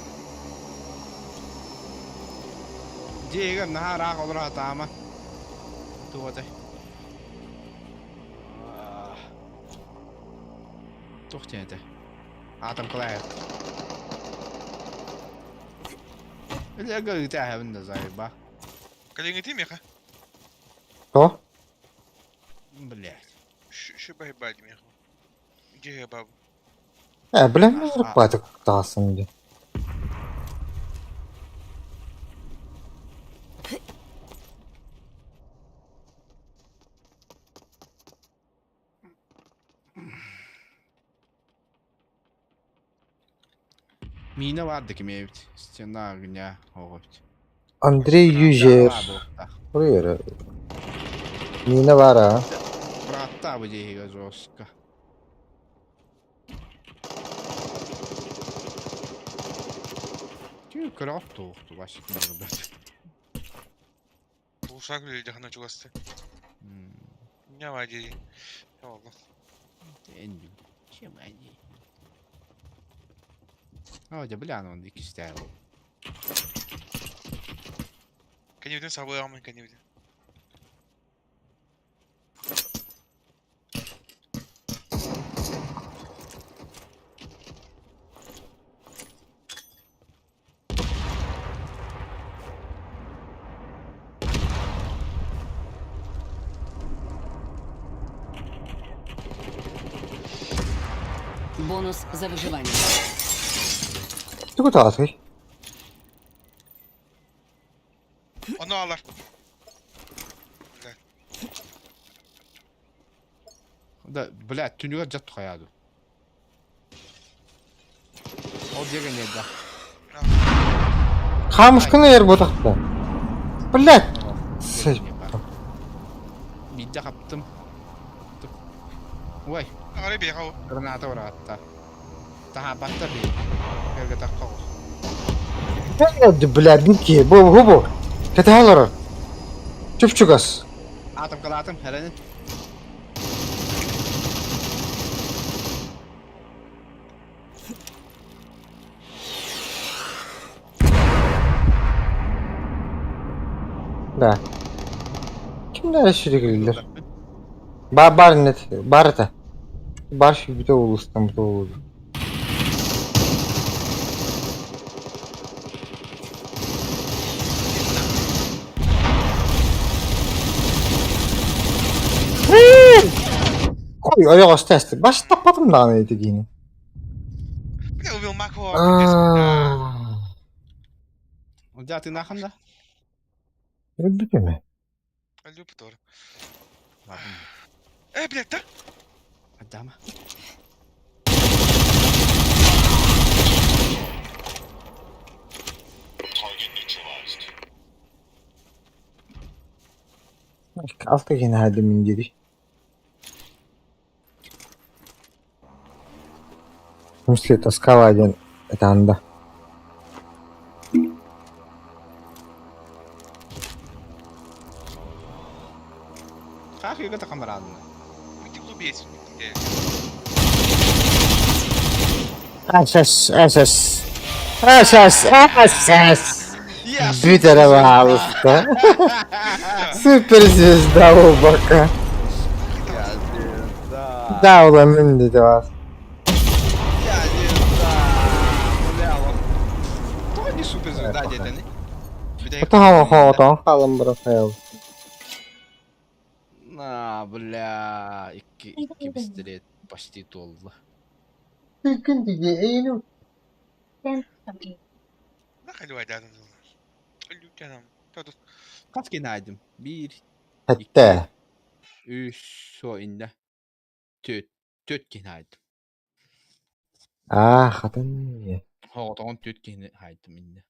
Диэгэ наһаа ыраах олоро сатаама. Туох этэй? Туох диэн этэ? Атом кылаайат. Илэгэ ыытааһабын да заеба. Калингити меха. То? Блядь. Şu бай меха. Где бабу? Э, бля, мен батык тағасын де. Мина барды кимээбит. Стена огня оҕобут. Андрей Южер. Бургер. Мина бар а. Братта бу диэһигэ жестко. Түү көрөт туохту баш кимэрбэт. Ушак или жахана чугасты. Не вади. Allah. Энди. Чем они? О, дя бля, он икки стайл. Кеневден сабы алмын кеневден. Бонус за выживание. Тугу тағасы. Onu alар. Да, бля, түнүгэр жат хаяду. Ол диэгэ не да. Хамышканы ер ботақты. Блядь. Бидде хаптым. Ой, Ары беха. граната баратта. Таха батта би. Эрге такка. Бля, бики, бу бу бу. Кете Чүпчүгас. Атом калатым, хәрәнин. Да. Kimler sürekliler? Bar bar net. Bar da. Bar şu bir de ulustan bu da oldu. Koy ayağı hasta. Baş tapadım da neydi yine. Бля, убил Мако. Aa. Да, ты нахам, да? Öldü mü? Люб тоже. Блядь, да? Адама. Altta yine hadi min dedi. В смысле, это скала один. Это анда. Как ее это камрадно? Выйди в лубец, блядь. SS, SS. SS, SS. Твиттера, пожалуйста. Суперзвезда облака. Я звезда. Да, ulan dedi вас. Я звезда. Бля, вот. Кто не суперзвезда, дядя, не? Tamam, tamam, kalın bırakayım. На, бля, икки пистолет почти толла. Gün diye eğilim. Нахуй дядя. Людям. Kaç kere aydım? Bir, Hatta. üç, so indi. Төт, төт kere aydım. Ah, hatun. Хоғытоғын төт киһини хайдым инне.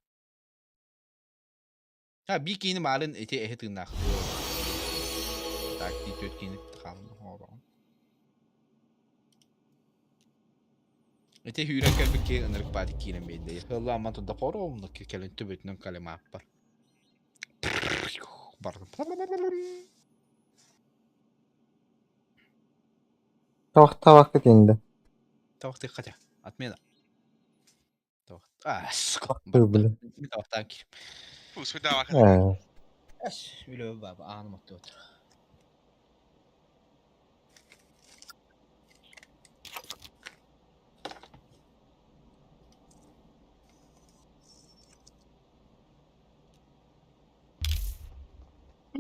Ha bir киһини маалын эти эһи тыыннаах. Так ди төт киһини хаалын хоҕотоҕун. Эти хүүрэн кэлбит киһи ынырык баати киирэн биэрдэ. Хылла амман тудда хоромну кэлин төбөтүнэн калемааппар. Бардым. Tohta vakit indi. Тавахты хотя. Отмена. Тавах. А, сука. Dur bile. Bir тавахтан киир. Фу, сюда, Ee, Эс, үлө баба ааным отты отыр.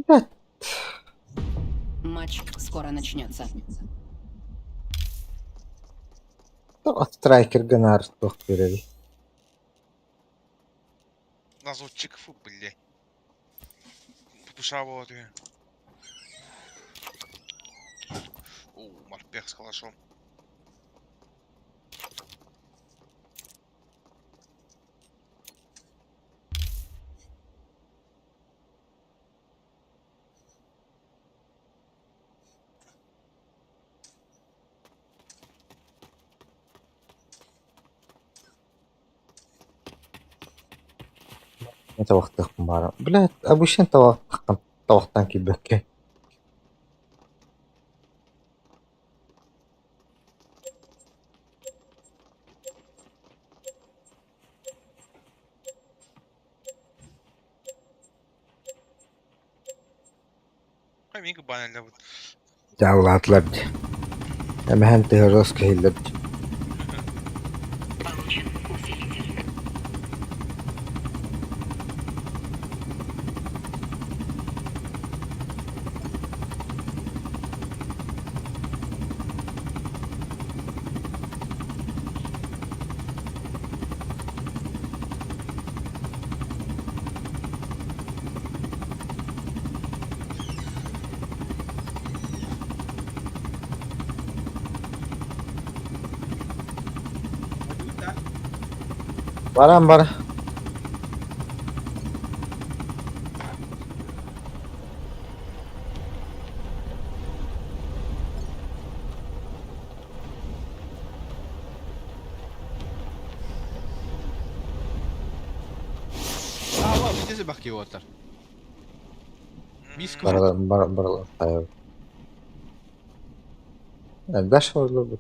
Evet. Матч скоро начнется. Striker gınar toh görevi. Лазутчик, фу, блядь. Душа вот. О, морпех с калашом. Ne tavaqtaqım var. Bile abuşen tavaqtaqım. Tavaqtan ki bökke. Хай, банально вот. Жалладылар. Hemen tehoros kehiller. Получен усилитель. Baran bara. Аа, видите бак отыр. Бис Bara bara bara. Hayır. Daş orada bu.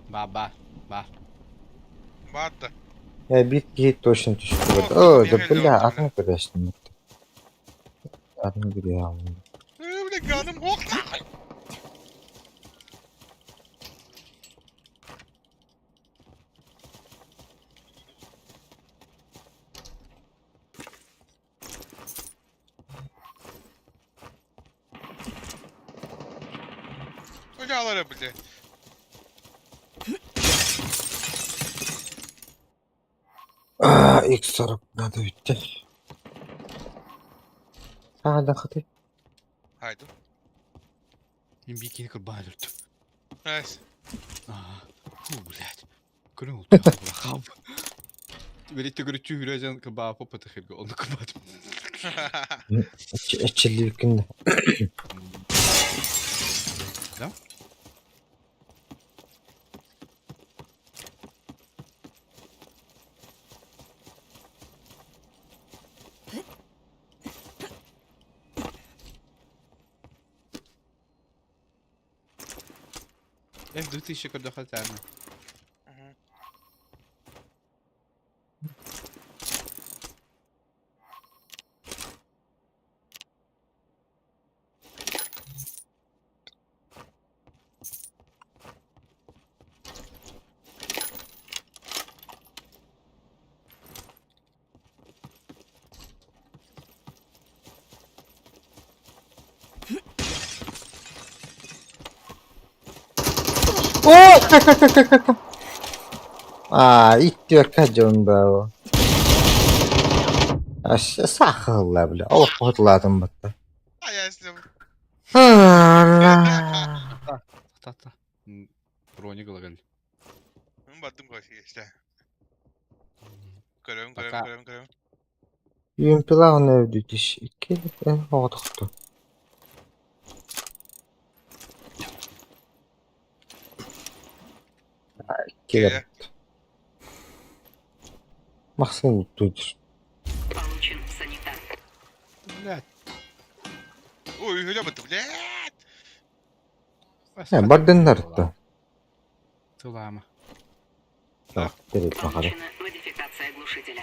Ба, ба, ба. Бата. Биир киһи точно түстүбэт. Оо, да бля, атын көрөстүм. Атын көрүөҕүм. Бля, гадым ох! Өлө бile. X40 надо bitti. Саҕа хаты. Haydi. Мин бикини кырбаан өлөрдүм. Nice. Аа, фу, блядь. Көрүҥ ултуйан хаал. Били төгүрүччү хүрэ дьон кырбаа поппата хиргэ онну кырбаатым. Эчиллибиккин. Да? F2000 көрдөхө таарна. Оо, ка-ка-ка-ка-ка. Аа, иттүөккэ дьон баа. Сахалла бля. Олох хотулаатым батта. Ay ясно. Алла. Та-та. Броник лагал. Баттым koy işte. Көрөм, көрөм, Пока. көрөм, көрөм. Юмпилаҕын өвдүтүш икки оҕотохто. Килер. Махсын уттуйдур. Получен санитар. Блядь. Ой, öyle battım. Блядь. Бардыннар да. Тылаама. Так, терет бахары. Получена модификация глушителя.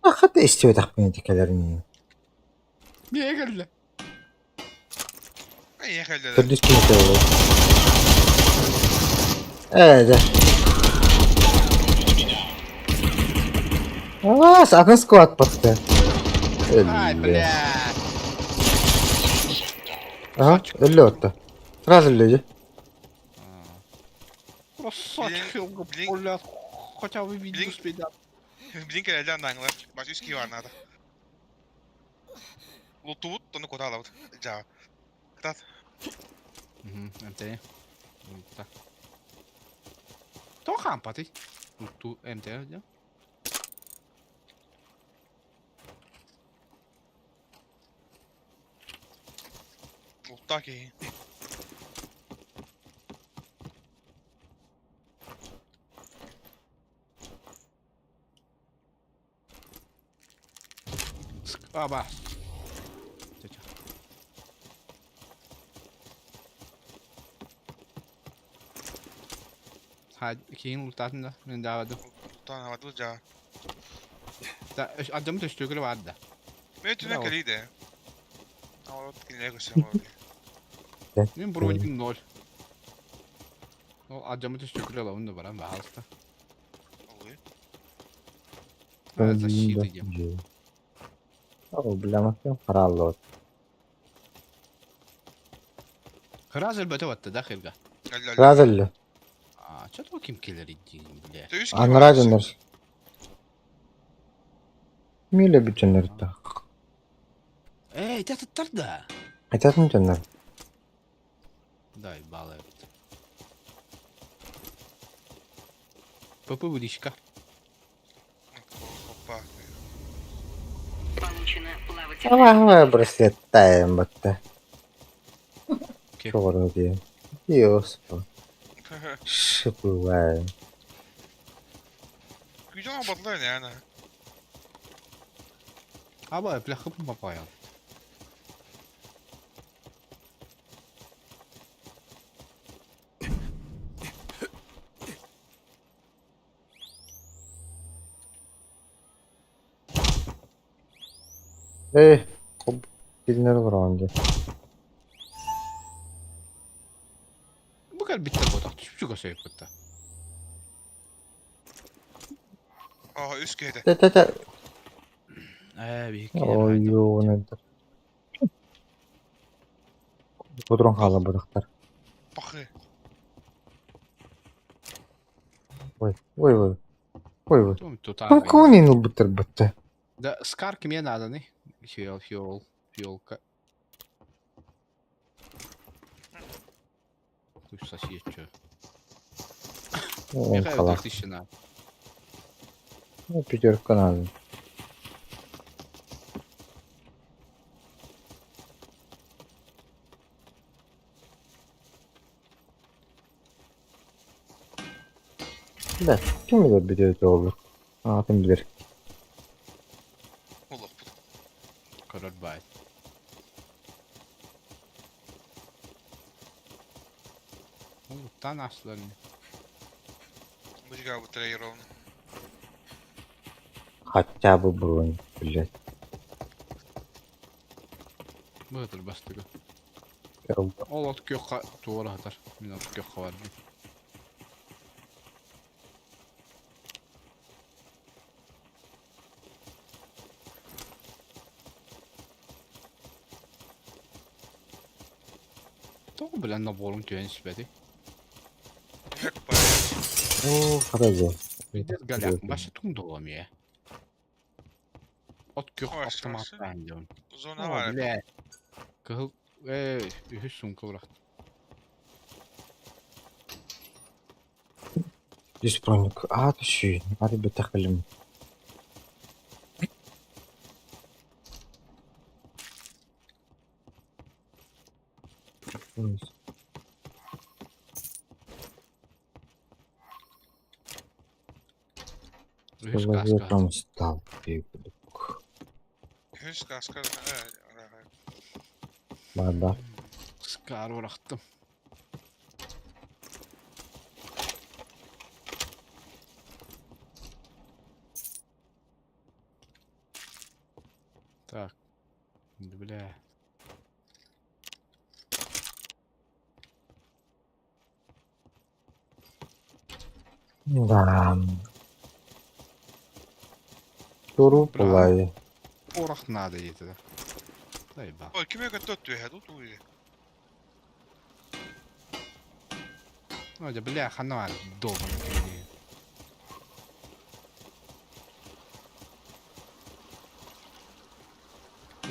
Хата истибэтэх тикэлэрин. Миэ кэллэ. Ay yakaladı. Төрдүс киһи буолуо. Ээ, дьэ. Аа, атын склад батта. Ай, блядь. Ага, өллө отта. Сразу өллө. Красавчик, Блин, блядь. Хотя бы видео Блин. успеть. Блин элден даңлар. Баш үс кии бар надо. Лутубут, тону кота алабыт. Жаа. Кытат. МТ. То хампаты. Ту МТ, да? Лутта ки. Аба. Ча-ча. Ха, кейін ултатын да, мен давады. Луттан алабыт жаа. Да, адам төстөгүлү бар да. Мен түнө Браво. келиде. Аурот кине көсөм. Мен брониким ноль. Ол адамы төстөгүлү алабын да барам, пожалуйста. Ой. Защита идем. О, бля, максим харалло. Раз элбете батты да хирга. Алла. Сразу өллө. А, чё то ким келер иди, бля. Үс кии Анара дьоннор. Миле бүтүннөр да. Эй, таттар да. Айтатын дьоннор. Дай баллы. ПП вылечка. Опа. Получена плавательная. Ава, браслет тайм батта. Окей. Чоҕору диэн. Диос. Шыпылай. Güzel battılar yani. Аба, бля, хып папая. Эй, кинилэр олороҕун дии. Бу кэлбиттэр буотах түспүчү көсөйүппүттэ. Оо, үс киһи этэ. Тэ-тэ-тэ. Ээ, биһикки Ойуун Кудрон хаалларбатахтар. Пахы. Ой, ой, ой. Ой, ой. Тутаах. Полковник ылбыттар бытта. Да, скарк мне надо, не? Фиол, фиол, фиолка. Хуй сосед, чё. О, Михаил, халах. 3000 надо. Ну, пятерка надо. Да, ким билэр бүтүөтэ olur. Аатын билэр. Олохпут. Көрөр баай. Улуттан асларын. Бу бутырай ровно. Хотя бы бронь, блядь. Быһытыр бастыгы. Ол от күөххэ туора хатар. Мин от күөххэ бардым. Тоҕо билэн нобуорун түһэн испэти. Как бай. О, хорошо. Голяк, башы туңду эмиэ. От күөх Ой, автоматтаан диэн. Зона О, бар. бля. Кыһыл э үһүс сумка бырахтым. Здесь броник. А, ты щи. А, ребята, халим. Үһүс кааска. Человеком стал. Үс каска. Баба. Скар бырахтым. Так. Бля. Да. Туру пулай. Порох надо диэтэ да. Дай ба. Ой, ким өкөттө түһэ ту туй. Ну, да, бля, хана долбаный киһи.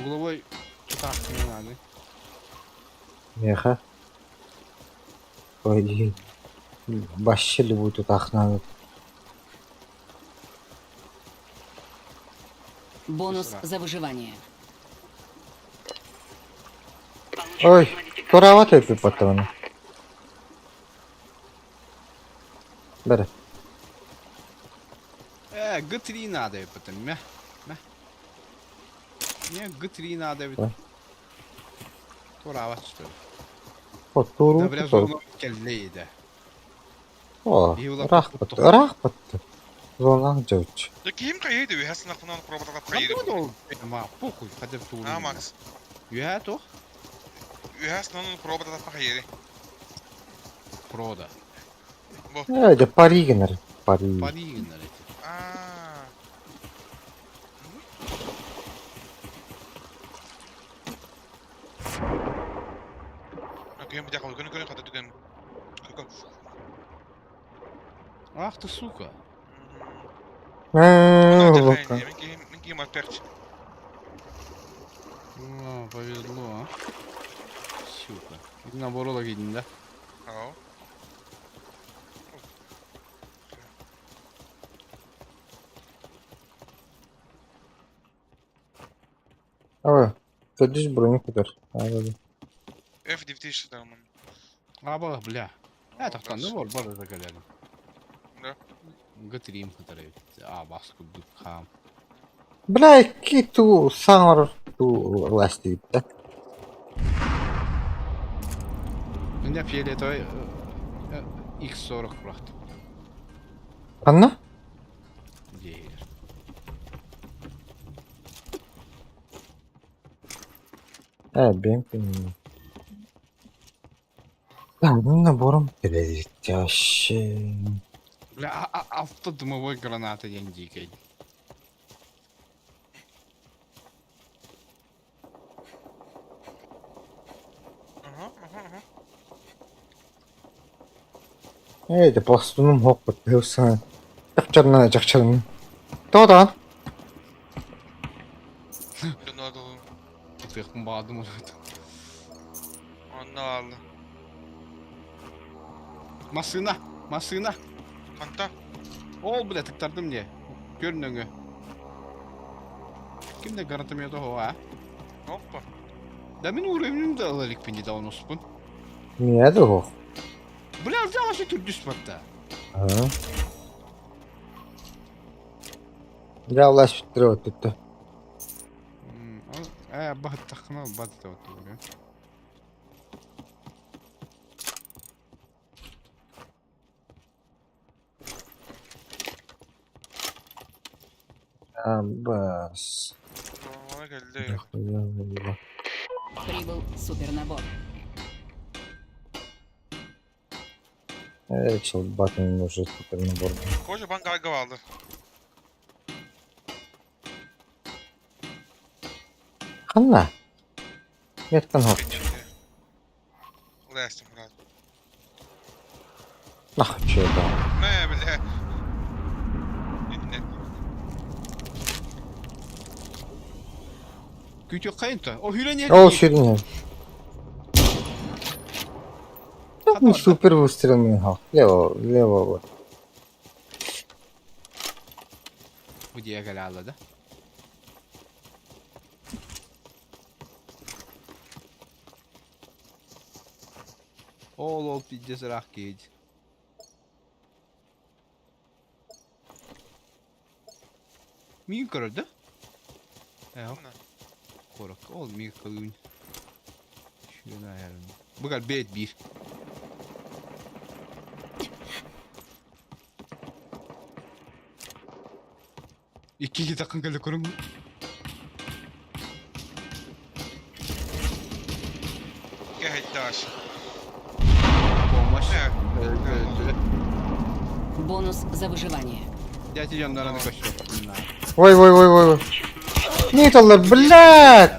Угловой тутаах не надо. Меха. Ой, вообще любую тут надо. Бонус Быстро. за выживание. Ой, турават эпи потом. Бери. Г3 надо потом, мя. Мя. Не, Г3 надо ведь. Да. Турават что ли? О, туру. Да, бля, зону келлейді. О, Иула рахпат, рахпат. Зона жауч. Да ким кайды үһәсен ахынан пробатап кайды. Ол, ма, похуй, хотя бы туру. А, Макс. Юһә то? Үһәсен onun пробатап кайды. Прода. Э, да пари генер, пари. Паригинер эти. А. Окей, мы дяхал, күн күн ката түгэн. Ах ты, сука. Э, лока. Мен ким атперч. О, повезло, а. Сука. На борола видно, да? Ау. Ой, тут броню кутар. А, да, да. F 9000 там. А, ба, бля. Э, тохтан, ну, бар, бар, это галеру. Да. Г3 который. А, баску, хам. Бля, киту саңар ту ласти, да? У меня фиолетовый X40 брат. Анна? Где? Э, бэйэм күнүм. Так, набором перетящий. Бля, автодымовой граната диэн дьиикэй. Ага, ага, ага. Эй, да пластуном хоппут, хылсан. Чакчарна, чакчарна. Тода. Надо. Тыахпын баҕардым ол. Онно алла. Массыына! Массыына! Ханта? Ол, бля, тыктардым дии. Көр нөҥүө. Ким да гранатомета а? Опа. Да мин уровнем да ыла иликпин дии даҕаны Миэ да суох. Бля, взял вообще түрдүс барда. Ага. Дьэ, власть бүтүрэ Ээ, баһыттаххына бат да. Бас. Прибыл супернабор. Э, чел, уже супернабор. Kocaman karga vardı. Ханна? Меттан хоп. Лестим, брат. Нахуй че да. Не, бля. Не, Күүтүөх хайын О, хүрэн О, ширин. Ну, супер выстрел мне. Лево, лево вот. Бу дия кэлэ да? Ол ол пиздец ыраах киһи. Миин көрөрдө? Э, Корок. Ол миин кылыын. Шүн айарым. Бугар бет бир. Икки такын кэлэ көрүң. Гайдаш. Помощь. Бонус за выживание. Дядя дьоннораны көшө. Ой, ой, ой, ой, ой. Не таллар, блядь!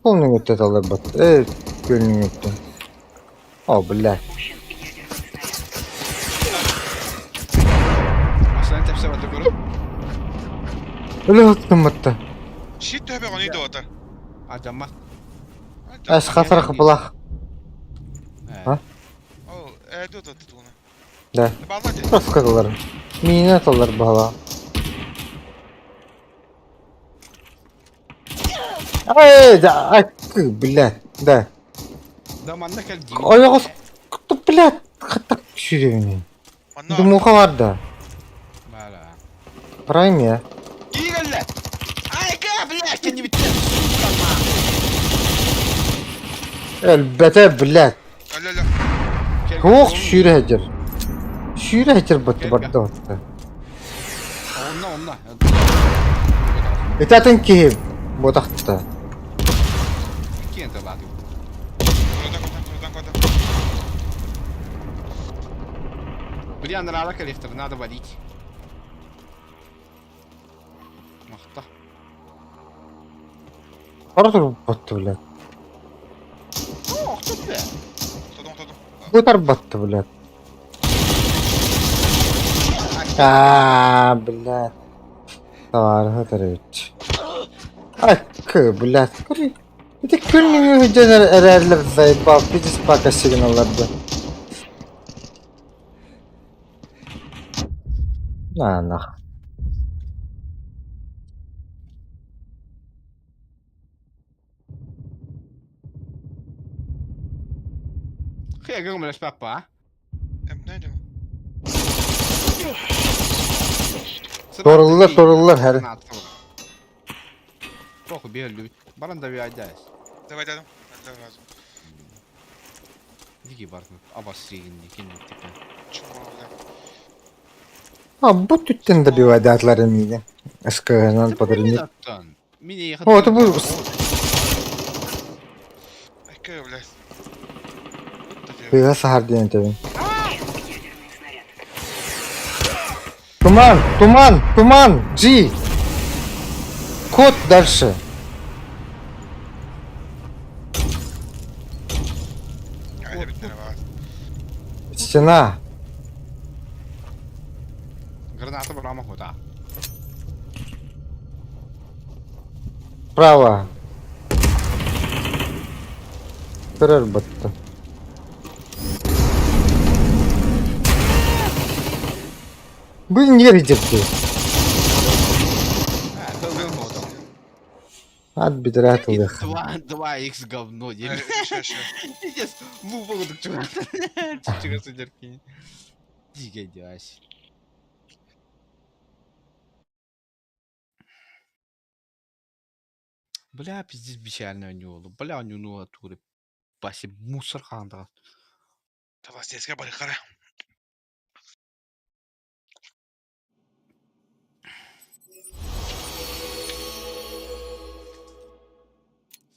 Полный өттө таллар бат. Э, көлнүң өттө. О, блядь. Пущен ядерный снаряд. Машина тепсе баты көрүң. Өлө өттүм батта. Щит төбе оны да. Адама. Әс хатырық булах. А? О, э, да да туна. Да. Балла де. Просто кадалар. Мина таллар бала. Ай, да, ай, блядь, да. Да манна кэл ди. Ой, блядь, хаттак сүйрегini. Дымуха бар да. Бара. Прайм я. Кигэлле. Айга, блядь, кенни битте. Элбете, блядь. Алло, алло. Туох сүүрэ хажыр. Сүүрэ хажыр бат барда батта. Онна, онна. Этатын киһи ботахта. Киэн талады. Кода, кода, кода, кода. Бля, нрала коллектор, надо валить. Махта. Баратыр батты, блядь. О, кто бля? Тодом, тодом. Бутар батты, блядь. А, блядь. Товар хатырыч. Акы, блядь. Кури. Ити күннү хүденер эрерлер заебал, пиздец пока сигналларды. На, нах. Хе, гөмөлөс папа. Эм, не Sorullar, sorullar her. Похуй, бер Баран да айдайс. Давай, дадым. Давай разом. Дики бардым. Абас регин дикен типа. Чмо, бля. А, бу түттен да бивайдатлар эмиге. СКНан подарник. О, это был- Тыаһа саһар диэн этэбин. Туман, туман, туман, G. Код дальше. Стена. Граната брама хота. Право. Көрөр батта. Бу иннигэр илдьиртии. Ат бүтэрэ тылыах. 2 х говно диэн. Пиздец, бу курдук чугас сылдьар кини. Дикий девайс. Бля, пиздец, печально у него. Бля, у него натуре. Вася, мусор хандаҕа. Тавастеска барыхара.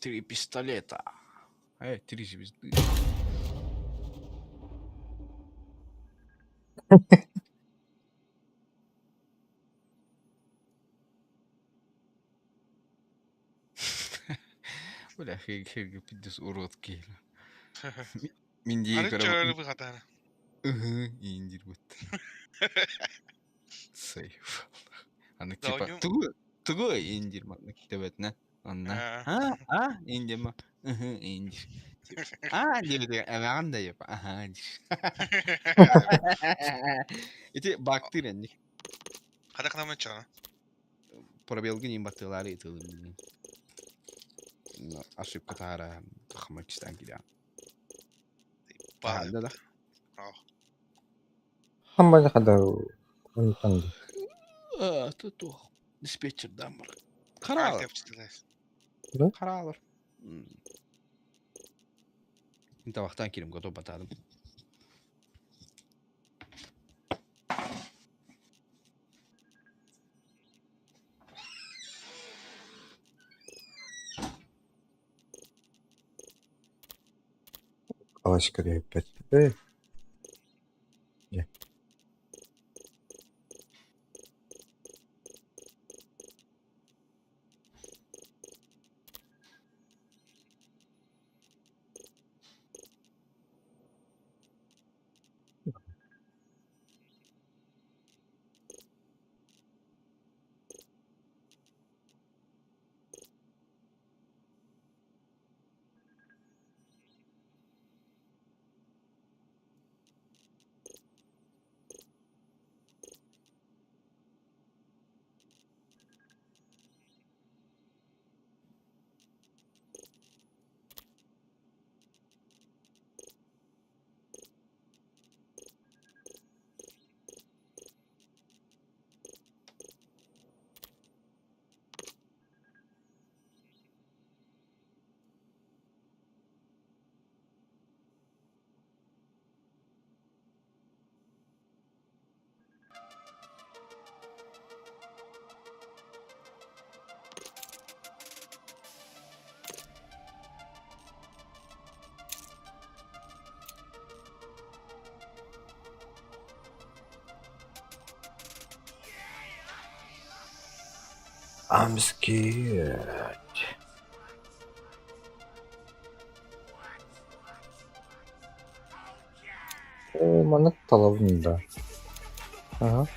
Три пистолета. Три звезды. Бля, хеги пиздец урод киһи. Мин дии Аны көрө чөрөлү быхатаана. Ыһы, индир бут. Сейф. Аны Да, типа у него- тугу тугу индир маннык тэбэтинэ. Онно а а индима ыһы индир. А диэбит эмэҕин да еп аха диир. Ити бактыр энник. Хадакнамын чана. Пробелгин им баттылары итылым. Ошибка тара хмакистан киля. Баа. Да да. Хамбаны хада онтон. А, тут диспетчер даммар. Харалар. Харалар. Инта вахтан кирим готов батадым. Алашка опять. I'm scared. Маннык талабын да. Ага.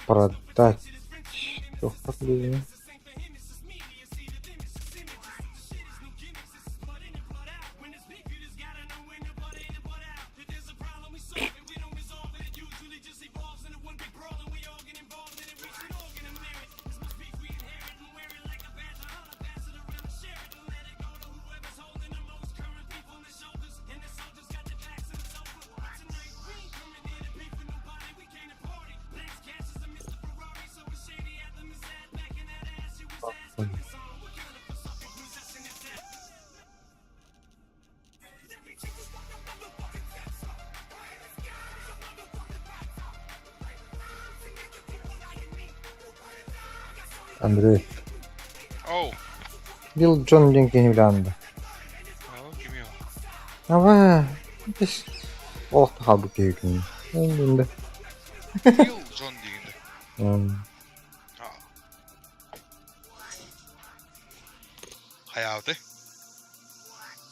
Продать. Туох билигин. Атын. Андрей. Оу. Билл Джон диэн киһи билэҕин да? Ол кимий ол? Аба, ис олохто хаалбыт киһи күн. Ол да. Билл Джон диигин да? Хайаабытай?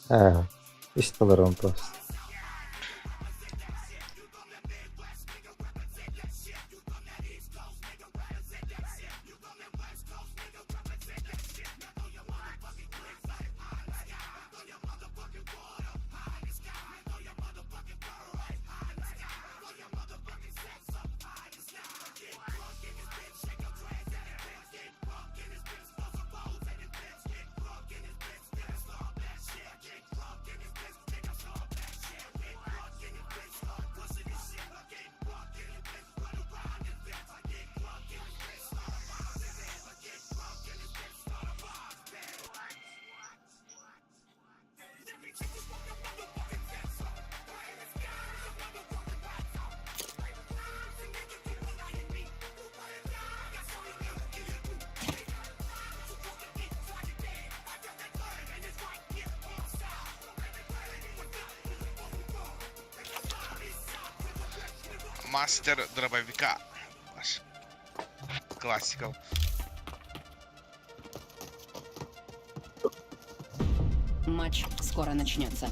Ээ, истэ олоробун просто. Мастер дробовика. Классика. Матч скоро начнется.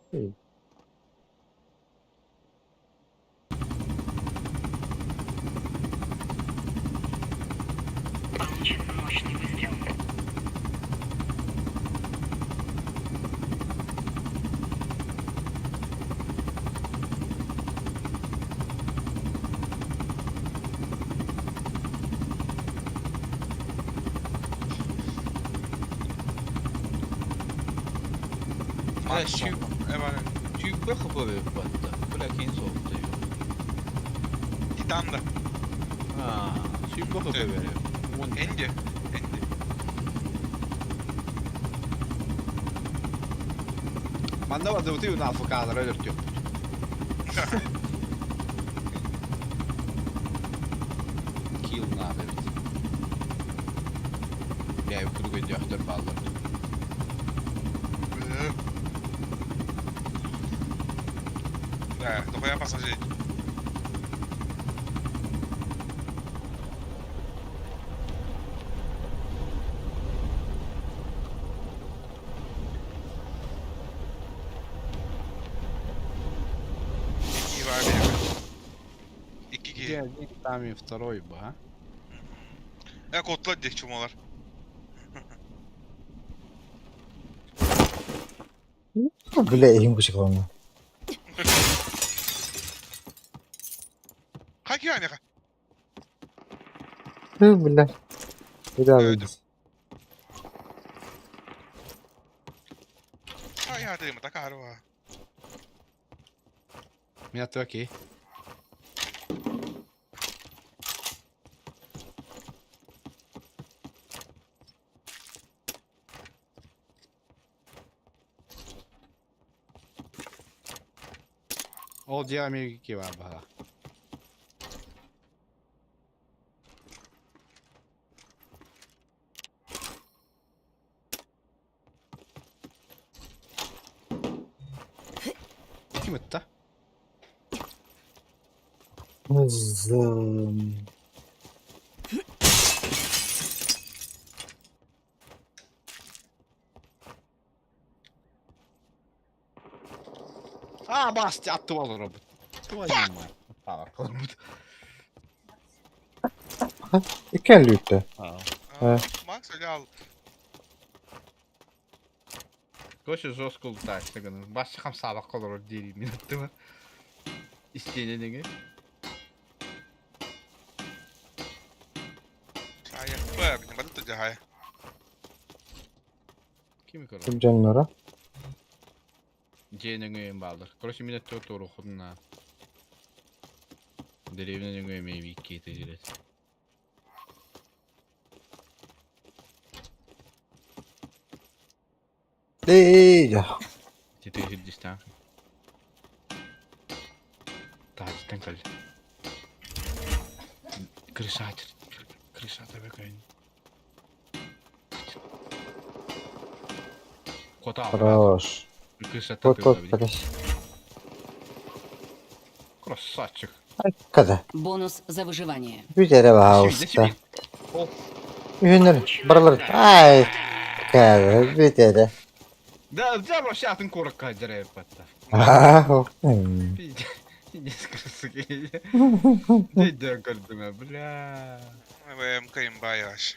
Evet. Получен мощный выстрел. Сүүрбэ хп батта. Бля, кини суохта Титан да. Аа, 20 хп берет. Энди. Энди. Манна барды бу АФК-лар өлөртүө. Kill надо ведь. Я его кругу дьахтар баллар. Да, дохуя пассажир. Икки бар Икки Где киһи. один, там и второй бы, а? Э, куоттулар диэх чумалар. Бля, иһин кучаклана. Хайа киһи аныха? Бля. Бля. Öldüm. Хайа ты такарва. Меня то окей. Ол дьиэ Америки бар баһа. Ким ытта? А, басти, аттыба олоробут. Твою мать. Олорбут. Иккиэн лүүттэ. Макс öyle al. Короче, жестко лутаешься, гынан. Басти хамсаабакка олорор диэри мин аттыма. Истиэнэ Айыппа, бин бады тыжа Кими көрөр? Ким дьонноро? Дьиэ нөҥүөйүн бааллар. Короче, мин өттүгэр туоруоххутуна. Дэриэбинэ нөҥүө эмиэ биир киһи Ээ, дьэ. Ити тыаһыр Таһырдьаттан кэллэ. Крыша крыша табекайын. Кота Хорош. Крыша Вот вот, подожди. Красавчик. Когда? Бонус за выживание. Бүтэрэ баҕаста. Үһүннэр барылар. Ай, када бүтэрэ. Да, да, вообще атын курокка дьарайып батта. Аа. Пиздец, красавчик. Дейде көрдүм, бля. МК имба yavaş.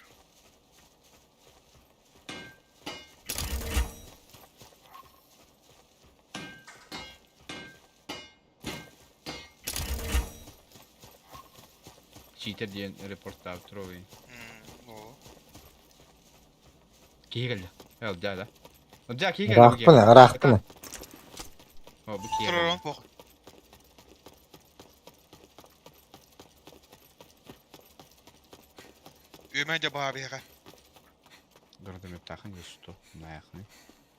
Читер диэн репортаж туруй. О. Киһи кэллэ. Эл, да, да. Да, киһи кэллэ. Ыраахпын, ыраахпын. О, бу киһи Турар кэллэ. он пох. Үмә дә баа биһэ. Градометтахын есть что? Наяхны.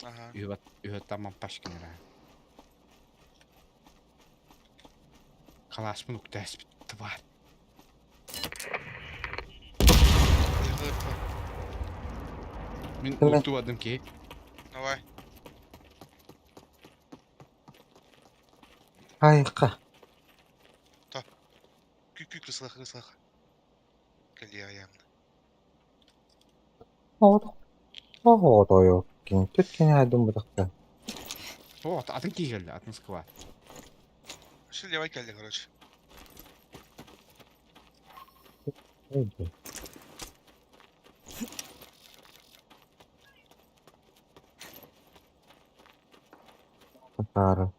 Ага. Үһөт үһөт таман пашкинера. Калашмын уктас тварь. Мин Кимме? уктубадым ки. Давай. Айка. Күй күй кысылах кысылах. Кэлли аямны. Оҕотойо. Кин түт кини айдым бутакта. О, атын ки келди, атын склад. Шил давай келди, короче. Тары.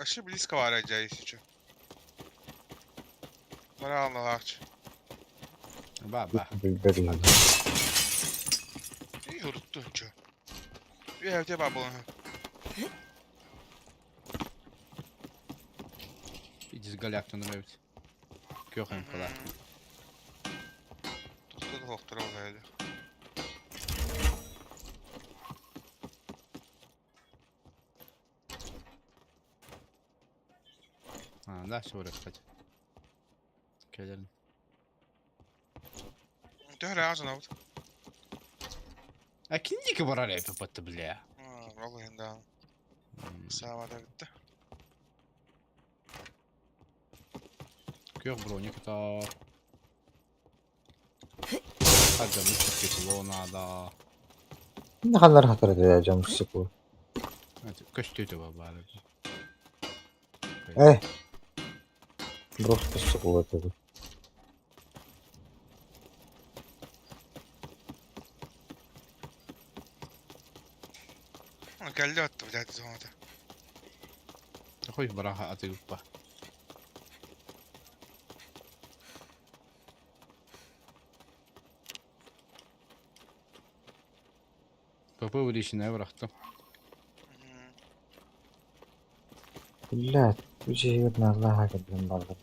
Вообще близко var acayip еще. Бара аллахч. Ба, ба. Билбэт. И урутtu чё. Bir evde var bunu. Пиздец, голяк нравится. Кёхен кала. Тохтоду хохтора oldu. А, да, все, кстати. Келерин. Төһөр ağzına abut. А киндики барар эпи бля. Ол енді саабада бітті. Кёх броник это... Хадя, ну стекло надо. Ханнар хатар дия жамсыку. Көстү баар. Э. Просто стекло это. Келди атты, блядь, зонада. Хой бараха атыгыппа. ПП увеличенная врахта. Блядь, үчүгэй Аллаха кэлбин барбыт.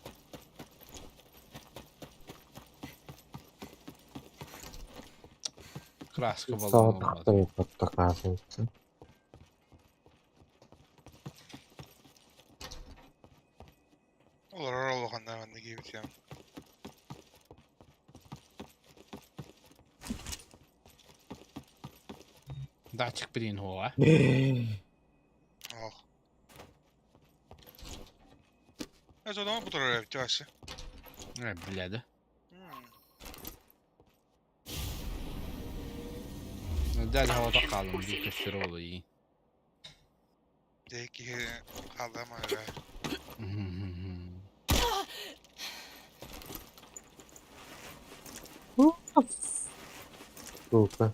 Краска Саҕа баллон. тахтар иппаттах аасыбытсын. Олорор улаханна маннык киһибит Датчик билин хуоҕа. Ох. Э, зона бу турар эбит вообще. Э, бля, да. Дядя havada kaldım bir köstür oldu iyi. Дэ киһи хаалла ма эрэ. Сука. Ой,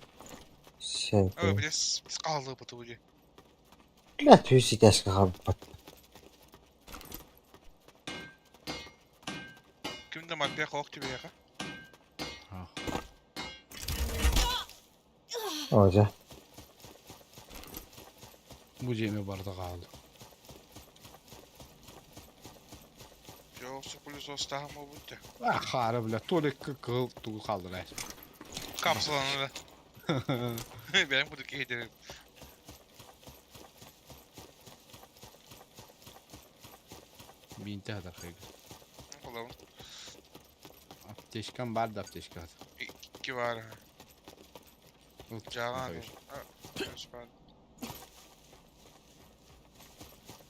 Сәке. блядь, хааллыбыт бу дии. Бля, түүс итәске хаббат. Ким да маппия хоох тибиэхэ. Ожа. Bu cemi barda kaldı. Жок, плюс остаһым бутта. Ah хара бля, толик кыл тугу kaldı lan. Капсуланы да. Бэйэм кудук киһи Бинте хатар хайгы. Олабын. Аптечкам бар да аптечка хатар. Икки бар. Жаҕан.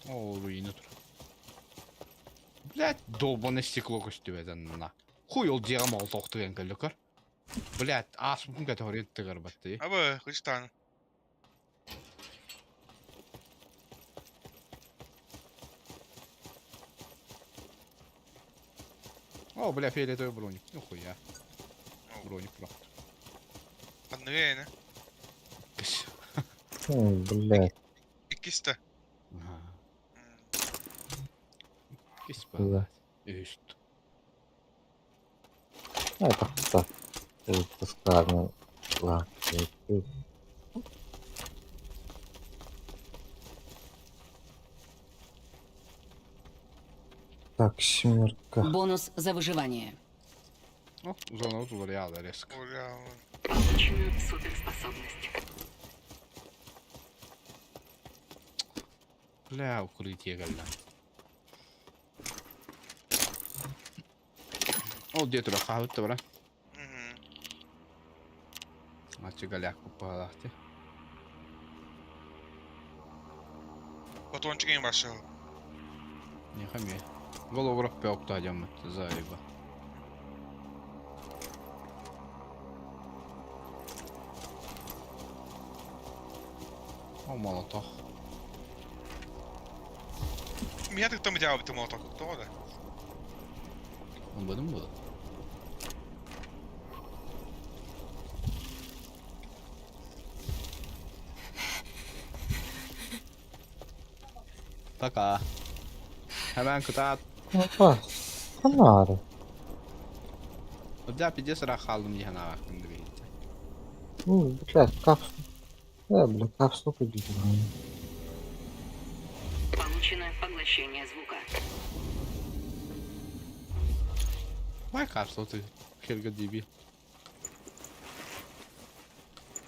О, руина тур. Блять, долбаное стекло көстүбэтэн на. Хуй ол дьиэҕэ молоток тыган кэллэкэр. Блять, ааспытын кэтэҕэр тыгар батты. Абы, кычтан. О, бля, фиолетовый броник. Ну хуя. Броник просто. Анныга Бля. Иккисте. Кис Бля. Үст. Это так. Выпускарный. Ладно. Так, семерка. Бонус за выживание. О, зона уларыйа резко. Бля. Получена суперспособность. Бля, укрытие кэллэ. Ол дьиэ тура хаалбыт бара. Ачы галяк папалахты. Батончик ең башы. Не хами. Голограф пеокта дьоммут заеба. О, молоток. Мия тыктам жаабыты молоток тоҕо да. Ылбадым бу. Пока. Hemen kıta. Опа. Ханары. Бля, пиздец ыраах хааллым дии санаабаккын да биһиттэ. Ну, бля, капсу. Э, бля, капсу купить. Получено поглощение звука. Вай капсула ты, херга дебил.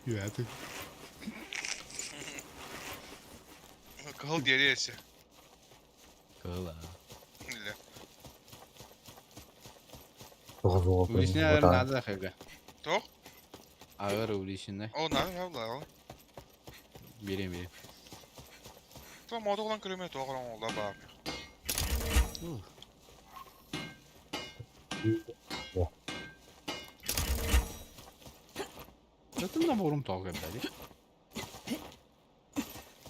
Я ты. Кыһыл диэри эсэ. Кыла. Бля. Уличная надо херга. Тоқ? Ağır уличная. О, надо, надо, Берем, берем. То молоток көрүмэ тоҕор оҥолла баар. Zaten набором тоҕо кэлбэди.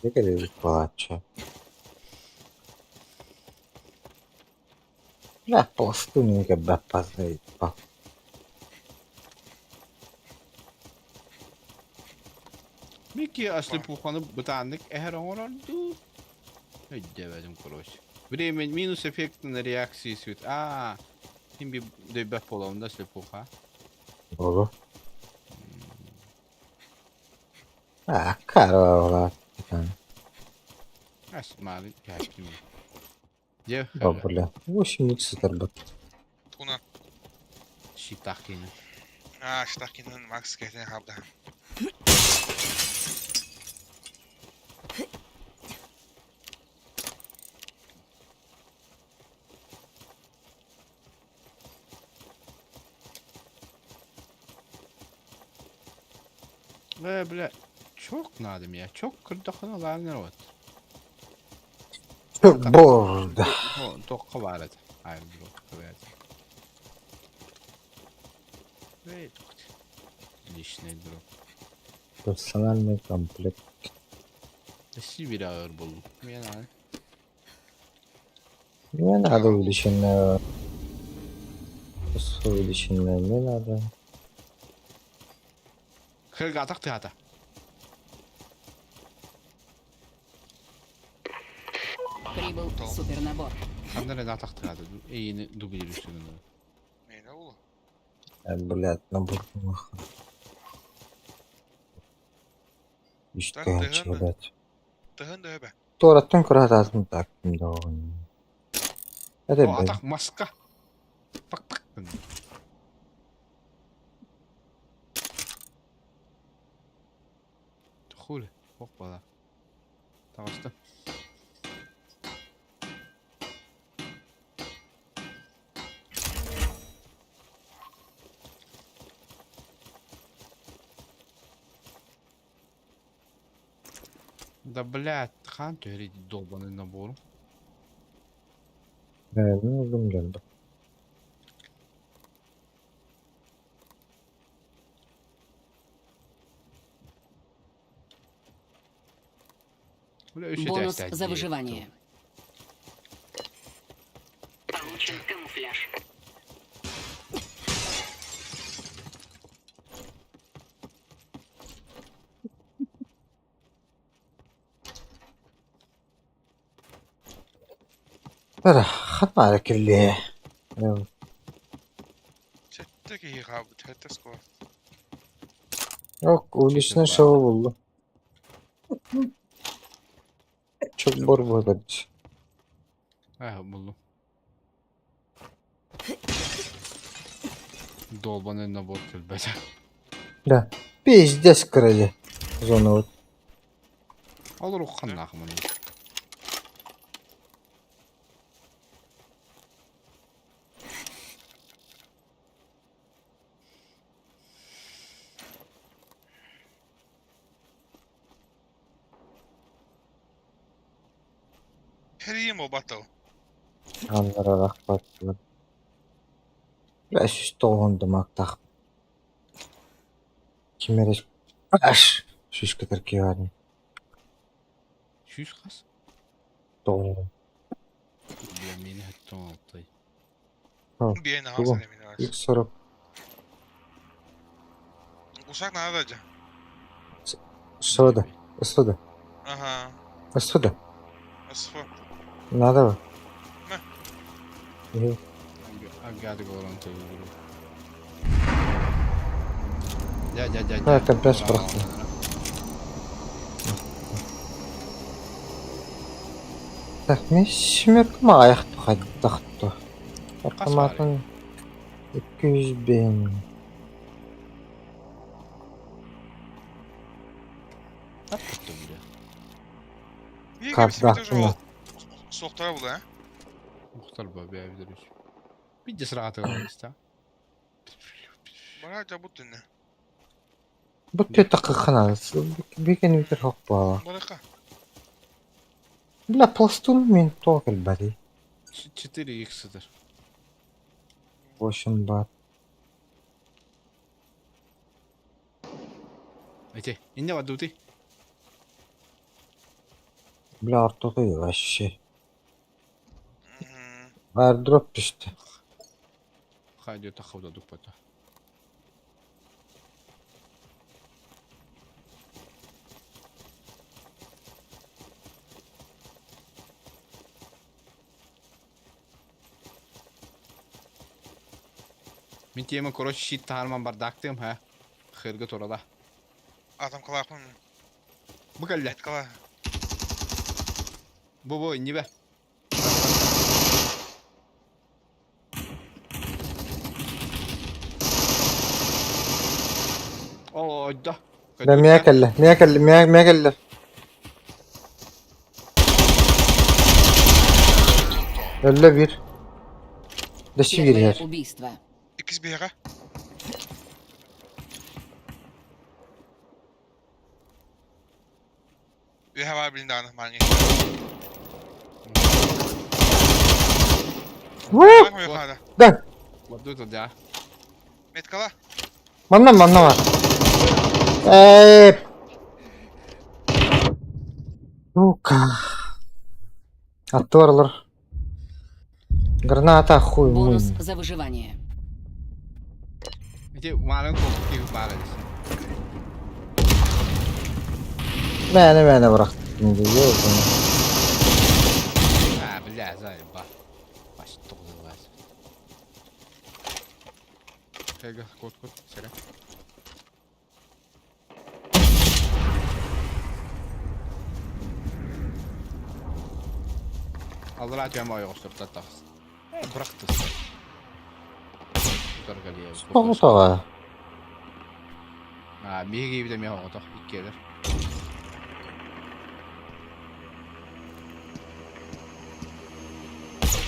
Не плача. Бля, пласту не па. Микки аслепуханы бытааннык эһэр оҥорор дуу? Өйдөөбөтүм короче. Время минус эффект на реакции свет. А, ким би дөйбөт буолуом да слепуха. Ого. А, карола. Асмары кәпим. Дьэ, О, бля. 8 икс тарбат. Туна. Щитахина. А, штакинын Макс кэтэн хабда. Э, бля, чок надо мне. Чок кырдахына ларнер вот. Çok borda. Тоққа бар еді. Айрдроп блядь. Эй, Личный дроп. Персональный комплект. Сибирь ağır buldum. Мен аны. Мне надо увеличенное. Увеличенное мне надо. Хырга атақ тыата. Прибыл супернабор. Қандай атақ тыата. Эйini дублир үстүнө. Мейне oldu? Блядь, набор нахуй. Так, Үстәнче, тыгын да. блядь. Тыгын да өбе. Тораттан кырататын так да. Это О, атақ маска. Пак пак. Хули, ох бала. Тағысты. Да блядь, хан төре долбаный набор. Ne oldum geldi. Бля, еще Бонус за выживание. Получен камуфляж. Тара, хатма кирли. Сетте ки хабыт, хетте скор. Yok, увеличенное шоу булду. Çok bor bu А, булду. Долбаный набор көлбәт. Да. Пиздец, короче. Зона вот. Алыр оққан нахмын. Heriyim o battle. Аннара рахмат. Бля, сүз тоғынды мактақ. Кимереш. Аш. Шишка тіркеуарни. Сүүс қас? Тоғын. Бля, мені хаттон алтай. Биен Тугу. хаса демин var. İlk soru. Uşak nerede acaba? Soda. Soda. Aha. Soda. Asfı. Надо ба? Ne? Е, Агады голан төгүрү. Я, я, я, Ha, компресс бырахты. Так, мен шімеркім аяқты қайдақты. Автоматын 200 бен. Bir gemisi bir Капдақтыны. o soktara bulu ha. Muhtar ба бия бидер. Бидде сырағаты қалмыз Bana acaba bu dinle. Бұл төті қыққана. Бекен өтер хоқ бала. Baraka. Бля, пластун мен тоғыл бәді. 4 х-дыр. 8 бат. Эти, инне бадути. Бля, ортоғы вообще. Airdrop düştü. Хайде тахавда дупата. Мин тема, короче, щит тарман бардактым, ха. Хыргы турада. Адам kala Бу кэллэ. Kala. Бу бу инни бе. О, да. Да, мия кэллэ, мия кэллэ, мия мия кэллэ. Өллө bir. Дэши Первое киирэр. убийство. İkiz bir yere. Үөһэ баар билин даҕаны маҥҥа. Уу! Хаада. Да, Вот тут, да. Меткала. манна манна бар. Эй! Сука. Аттылар. Граната хуй мой. Бонус за выживание. Ити мааны колбут киһи баар эбит. Мээнэ мээнэ бырахтым дии. А, бля, заеба. Вообще тоғыз. Хега, кот, кот, сера. Аллара түөм ойоҕостор тахс. Бырахты. Тоҕо А, биһиги бите меха оҕотох иккиэлэр.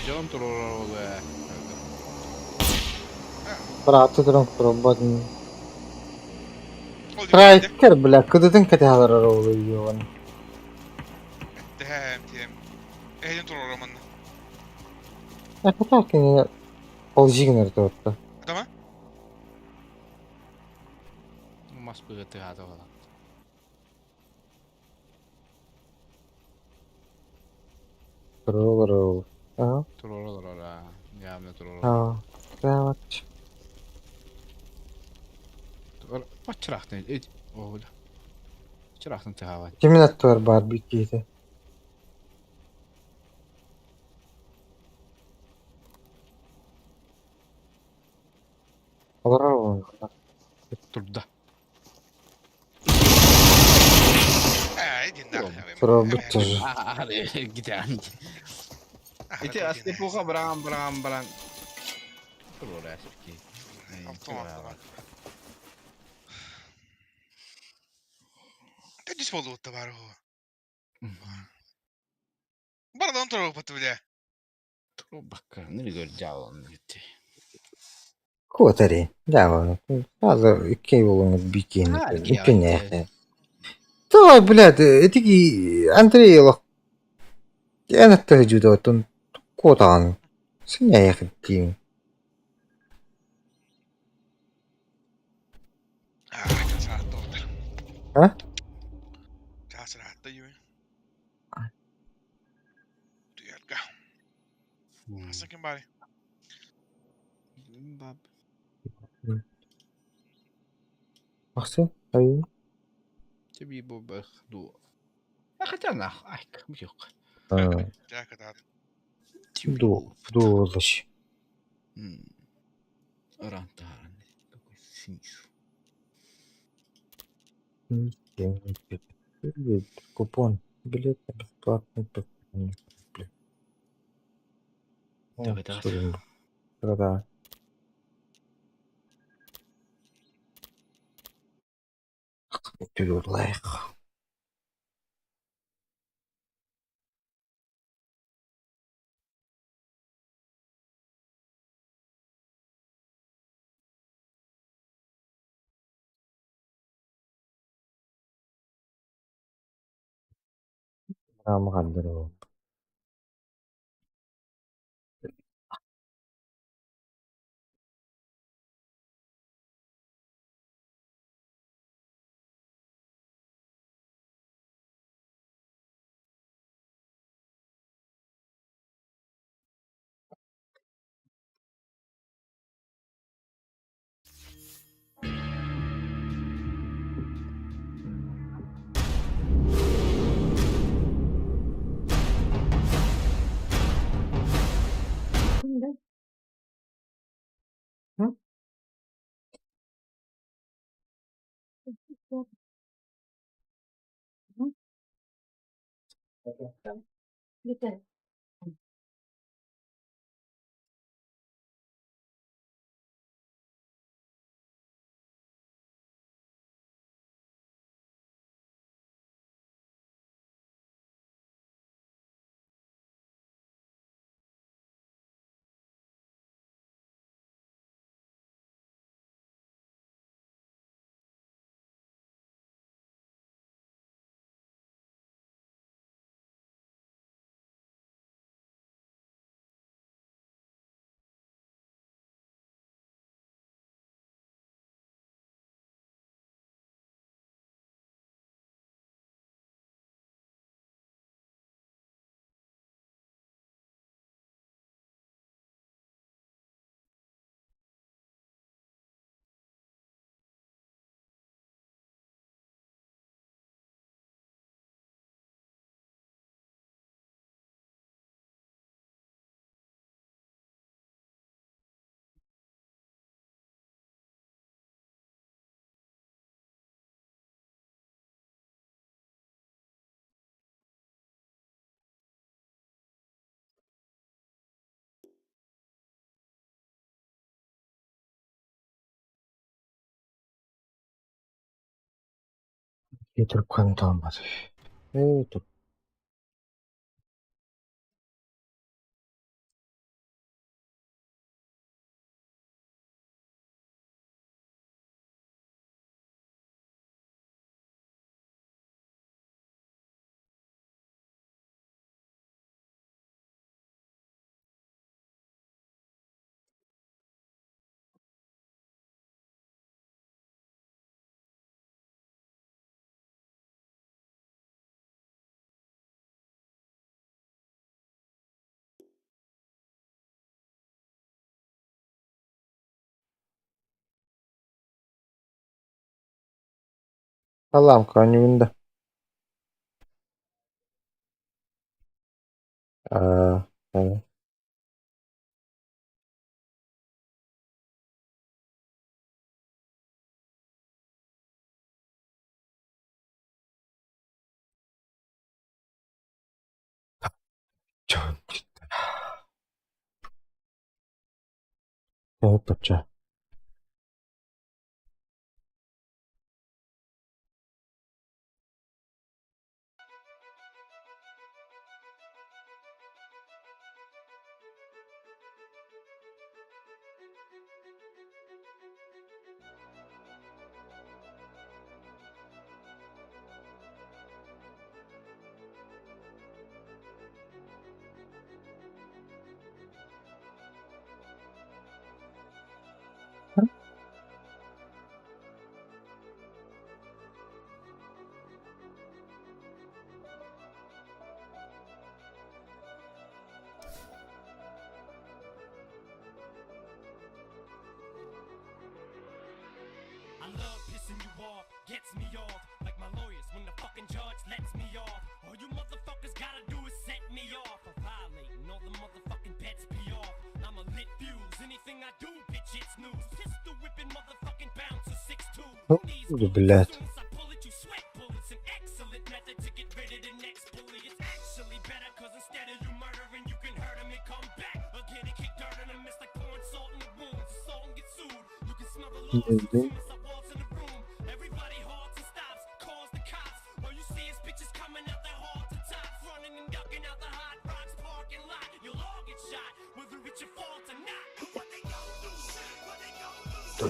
Дьон турар Быраатты туран турбатын. Ол Страйкер, бля, кыдытын кэтэһэлэр оҕолу йоҕан. Тэһээм тиэм. Эһидин турар манна. Хата кини ол жигнер туотта. Адама? Мас быгы тыгата ола. Турулар ол. Ага. Турар олар, явно турар. А. Давай. Бачырахтын. Эт. Ола. Чырахтын тыгават. Кимин аттылар бар биккиите. Олар ол. Турда. Ээ, идин нахуй. Турбут тоже. Гитан. Ити астепуха брам брам брам. Турар ки. Автомат. Тэдис болуутта бар хоо. Бардан турар бля. Турбакка, не göreceğim gitti. Куотари. Да, Сразу икки болуңу биккини. А, Икки Давай, блядь, этики Андрей лох. Я на жудотун куотаан. Синя яхтин. Аа, часаат туотар. А? Часаат юу. Түйэлгэ. Асакин бари. Баб. Ахсы, ай. Тебе бу ду. А хотя нах, айк, мюк. Жака Ду, ду лыш. Рантаран. Какой смысл? Купон. Билет на бесплатный. Давай, давай. Да, да. Лайх. Рамгандыру. Бүтэн. Трубканы талбат. Ээ, Саламка онньугун да. Аа, ээ. Дьон Тоһуппачча. Блядь.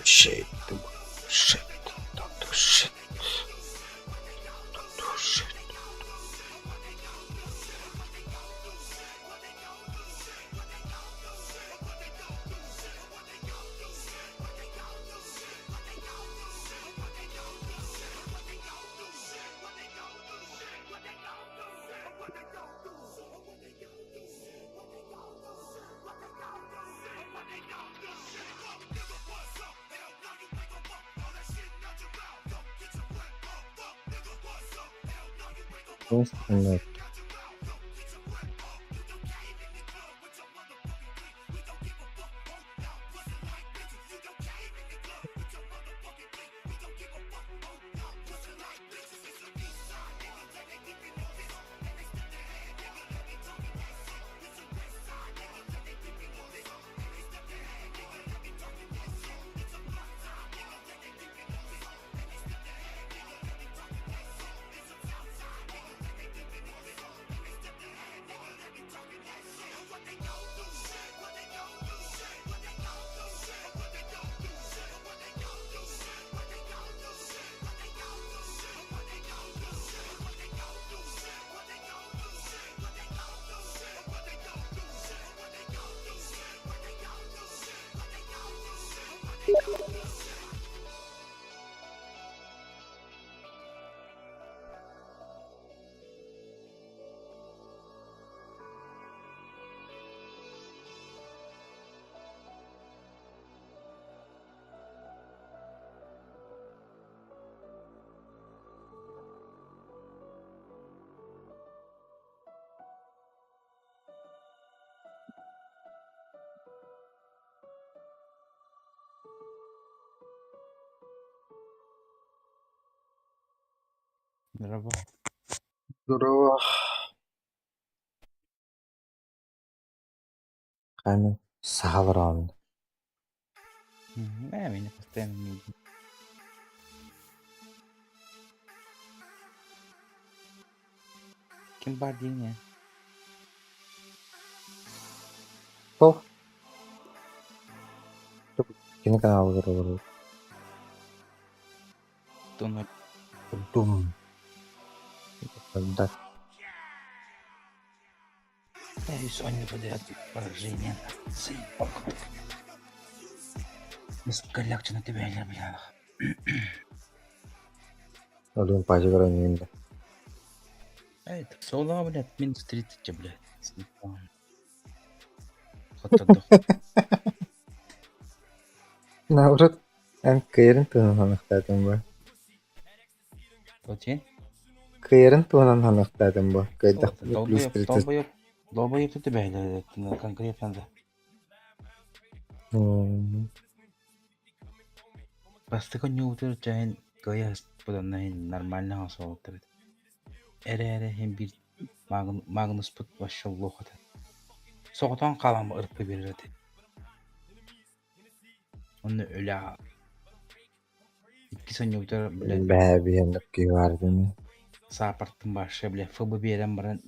Shit. Shit. Shit. Shit. Нет. Здорово. Здорово. Хайны сахалар. Да, меня постоянно не видно. Ким баар диэн ээ? Туох? Кини каналыгар олорор. Туннар Дум. Да. Пытаюсь он не выдает поражение. Заебал. Сука, легче на тебя, или, бля. Олен пачыгар ойнуйун да. Эй, так соло, блядь, минус 30, блядь. Заебал. Хоттордох. Наоборот, эн кыайарын туһунан саныахтаатым бу. Точи? Кыайарын туһунан саныахтаатым бу. Кыайдахпына плюс Долбоеб, 30. долбоеб, долбоеб ты тебя, конкретно да. М, Бастакы ньуутур чайын кыайа ыспытанна нормально соҕуттар. Эрэ-эрэ иһин биир Магнуспут вообще лох этэ. Соҕотон хаалан ырпы биэрэр этэ. Онно өлө Иккис оонньуубутугар, блядь, Бээ биһиэннэр киһи баар этими. саапартын вообще, блядь, ФБ биэрэн баран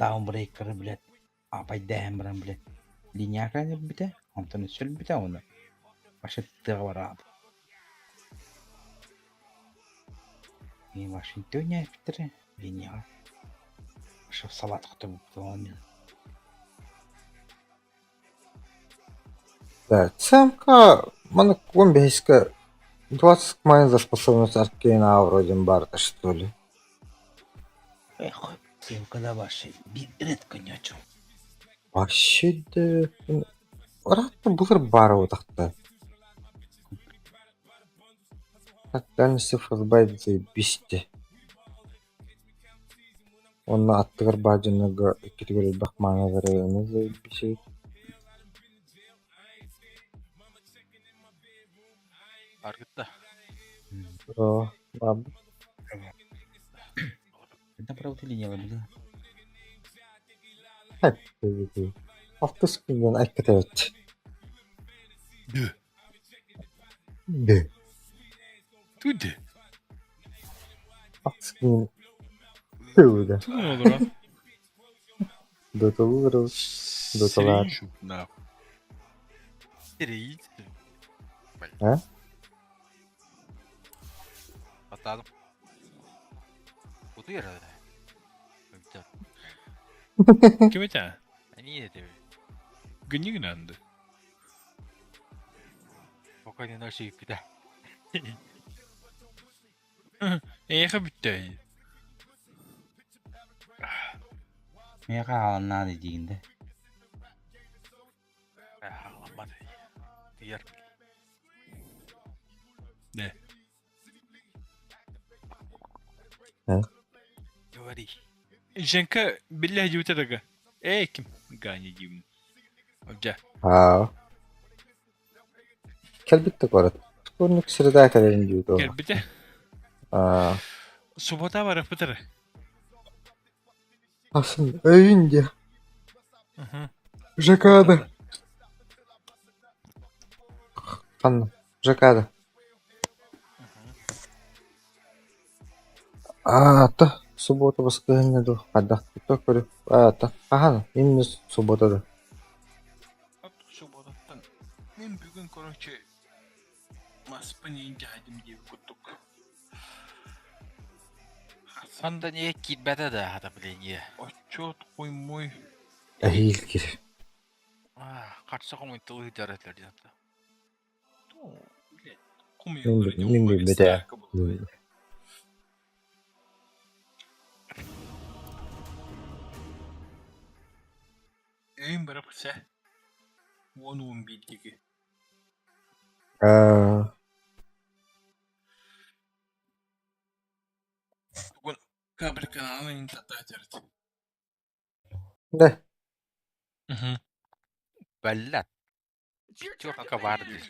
даунбрейкеры, блядь, апайдаһан баран, блядь, линияка өлбүтэ, онтон өссө өлбүтэ уонна вообще тыаҕа бараабыт. И вообще ньээппиттэрэ линияҕа. Вообще салат хоту Да, ЦМК маннык уон бэһискэ 20 майн за способность Аркейна вроде барда что ли. Эх, ЦМК да вообще редко ни о чем. Вообще да... Ыраатта былыр баар буотахта. Так дальности фростбайт заебись Уонна аттыгар баар дьоннорго иккитигэр элбэх маанылары эмиэ заебись эбит. Аргытта. Оо, баабыт. Это правда или нет, блин? Эппиги. Алтыс күнүн айккыта эбит. Дө. Дө. Туды. Алтыс күнүн Тыыда. Тугун олорон. Дотолуу Доталаар. Сирин шупна. Сирин. А? Атадым. Утуйар. Ким этэ? Они это. Гынньыгынанды. Пока не нашли куда. Эйиэхэ бүттэ Миэхэ хааланнаан диигин да. Халаммат. Тыйар. Да. А? Говори. Женька биллэ дьиэбитэ дага. Ээ ким? Ганя диибин. Дьэ. Аа. Кэлбит да куорат. Курнук среда кэлэрин дии дуо? Кэлбитэ. Аа. Суббота барыахпыт эрэ. Асын өйүн диэ. Мгм. ЖКда. Ханна? ЖКда. Аа, то суббота воскресенье дуу хайдах то көрү аа то хаһан именно суббота да Субботаттан мин бүгүн короче маспын иин дьаһайдым диэбит курдук. Сонда не киирбэтэ да отопление. Отчет хуй-муй. эһиил кир Харса хомуйтылы ыытар этилэр диэн. Блядь, мин мин билбэтэ Өйүм барапса. Уон биирдиги. аа Бүгүн кабель каналын татаатарт. да Бэллэ. Пятерка баар дии.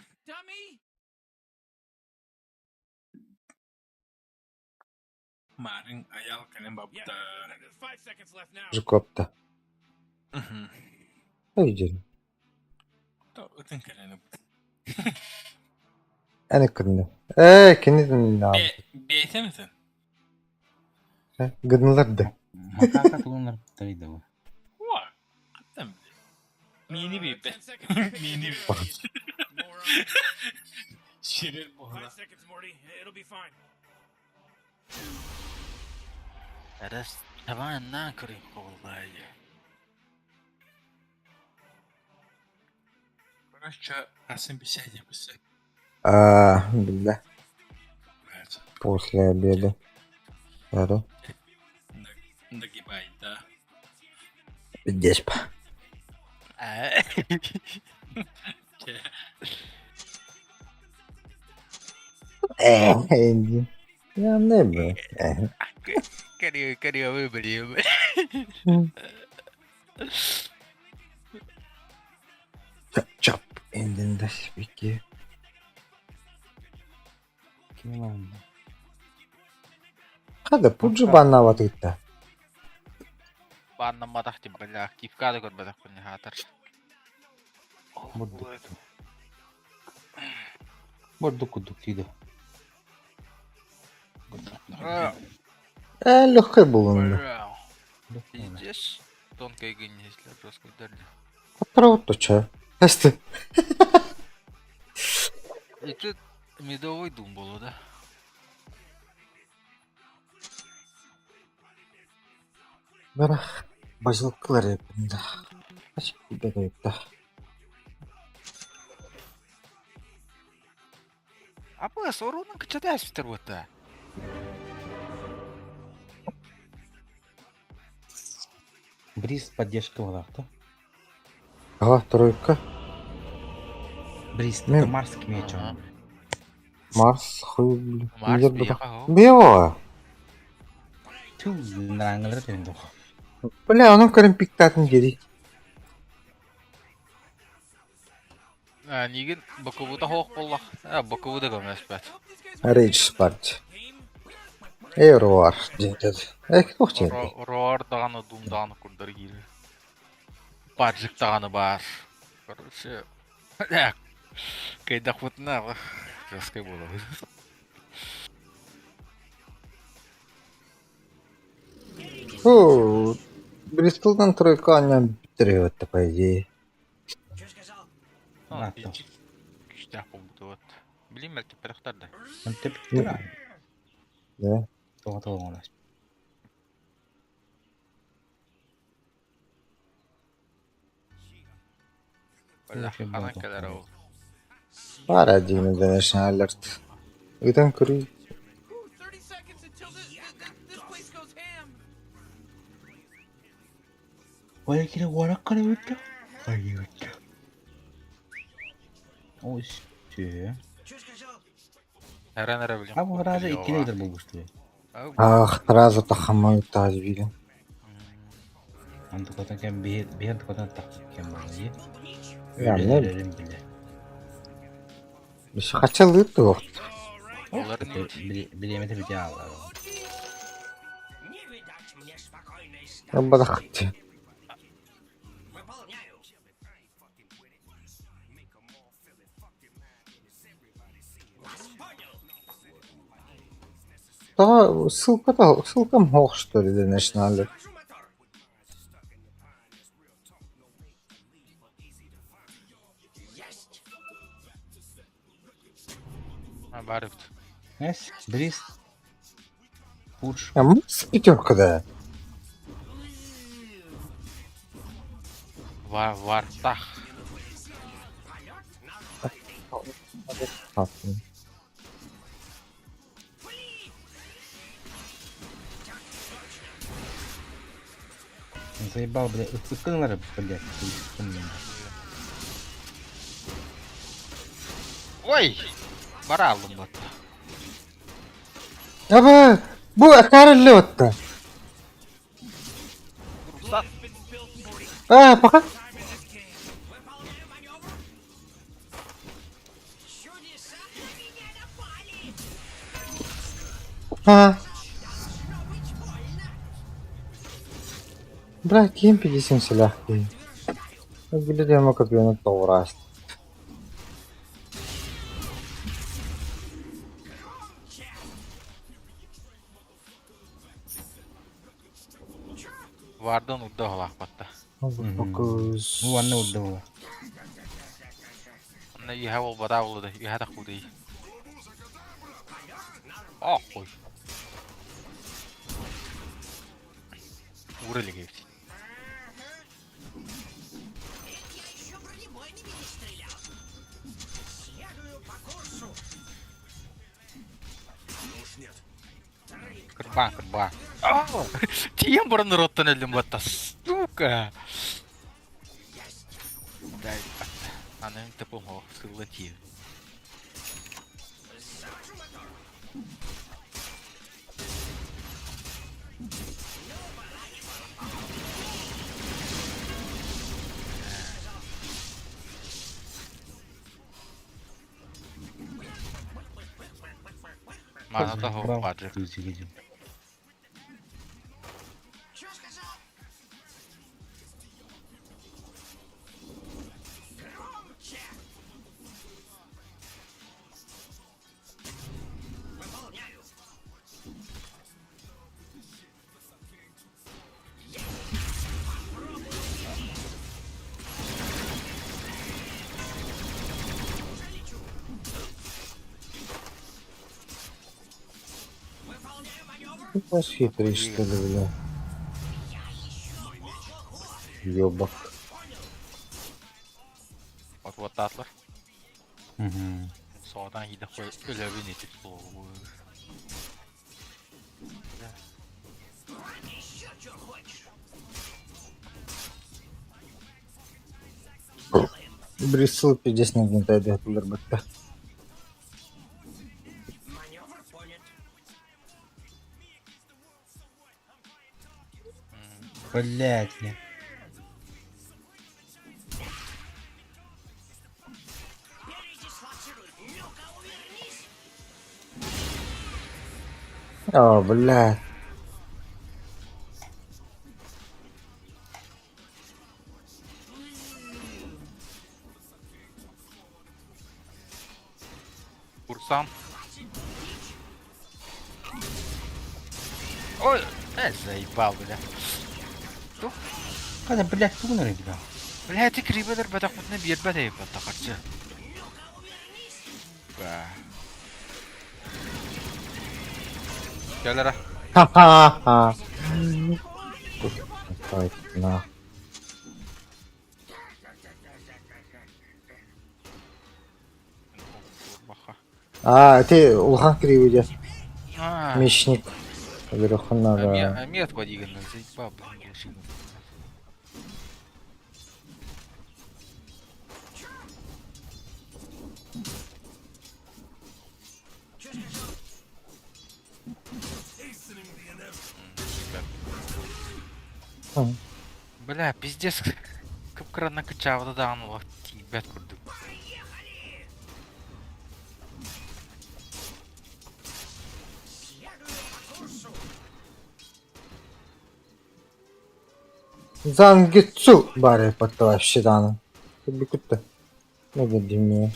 Марын аял кэлэн барбыта. Жукопта өйдүн Ытын кэлэн эн кынны ээ кинитин Бэйэтэ митин? гыннылар да Макака тугун да бу? Хаттан Миини биэрбэт. Миини биэрбэт. Сирэр буһара. Раз давай накрой колбай. Короче, Арсен бисядя бисядя. А, бля. После обеда. Жару. Нагибай, да. Здесь па. Э, я не бы. Кори, выбери. Чап. Эндин спики. Ким ылаҕын? Хада пуджи баннава тытта. Баннамматах тим бля, активка да көрбөтөх күнне хаатар. Бурдук. Бурдук курдук тиийдэ. Э, легкой булун. Пиздец. Тонкая гыня, если жестко ударили. Правда, че? Эсты. Это медовый дум было, да? Бара базилкалар yapında. Kaç bir de yokta. А сорунан кычата әспитер буотта. Бриз поддержка буолаахта. Ага, тройка. Бриз, Мен- это Марс кимиэ чоҥ. Марс, хуй, блин. Марс Билер биэха бата. хоо. Бева. Түү нараҥҥалара түһэн дох. Бля, onun көрін пиктатын дери. Нигин боковута хоох боллах. А, боковута көмөспөт. Рейдж спарт. Эйруар, деді. Эк, тухчен. Роар даҕаны, дум даҕаны курдар киирэр. Паджик даҕаны баар. Короче, кыйдахпытына жесткай буолабыт. Фу, Бристолдан тройка аня бітіріп по идее. Наатта. Күүстээх буолбут вот. Билим мэлтеппэтэхтэр да. Мэлтеппиттэр. Да. Тоҕо тоҕо Бля, ханан кэлэр ол. Пара один, конечно, алерт. Ыйтан көрүй. Ой, кире уарак көрөбүттэ. Айыбытта. Ой, сүү. Эрэн эрэ билим. А бу разы иккини ыытар буолбуштуй. Ах, сразу тахамай таж билин. Антыкотан кэм биһи антыкотан тахсыт кэм буолла. Я не Өлөрүн биле. Биш хачалыыр туох. Олар Билиэмэтэ бити ааллар. Бадахты. Та ссылка та ссылка мох что ли начинали. Баар эбит. Эс, Бриз. Пудж. А с пятерка да. Вартах. Заебал, бля. Ыккынлары, блядь. Ой! Баралым бат. Аба, бу акарылы отта. А, пока. А. Бра, ким 57 силах. Выглядит ему как вино тоураст. Вардан урда халаахпатта. Фокус. Уонна урда була. Онно иһэ буолбатаа буолла да, иһэ тахпытый. Охуй. Уура илик эбит. Кырбаан, кырбаан. Тиийэн баран норуоттан өллүм батта. Сука! Дай Аны тепом сылла тиийэн. Мана того паджик. Ты хитрый, что ли, бля? Ёбак. Вот вот атлар. Угу. Содан иде қой өлөбүн этип болу. Брисыл пиздец не гнетает бытта. Блять, бля. О, блядь. Курсам. Ой, заебал, бля. Kada блять тугун эрэ бля. Бля, ты крибедер бэтэх мутна биэрбэт эйбэт тахарчы. Ба. Кэлэрэ. Ха-ха-ха. Ой, на. А, ты улахан кривый Мечник. Верху надо. Амет подиган, заебал, блин, Бля, пиздец. Кып-кыра кычаабыта даҕаны олох тиийбэт курдук. Зангицу бары патта вообще даҕаны. Бүкүттэ. Не димме.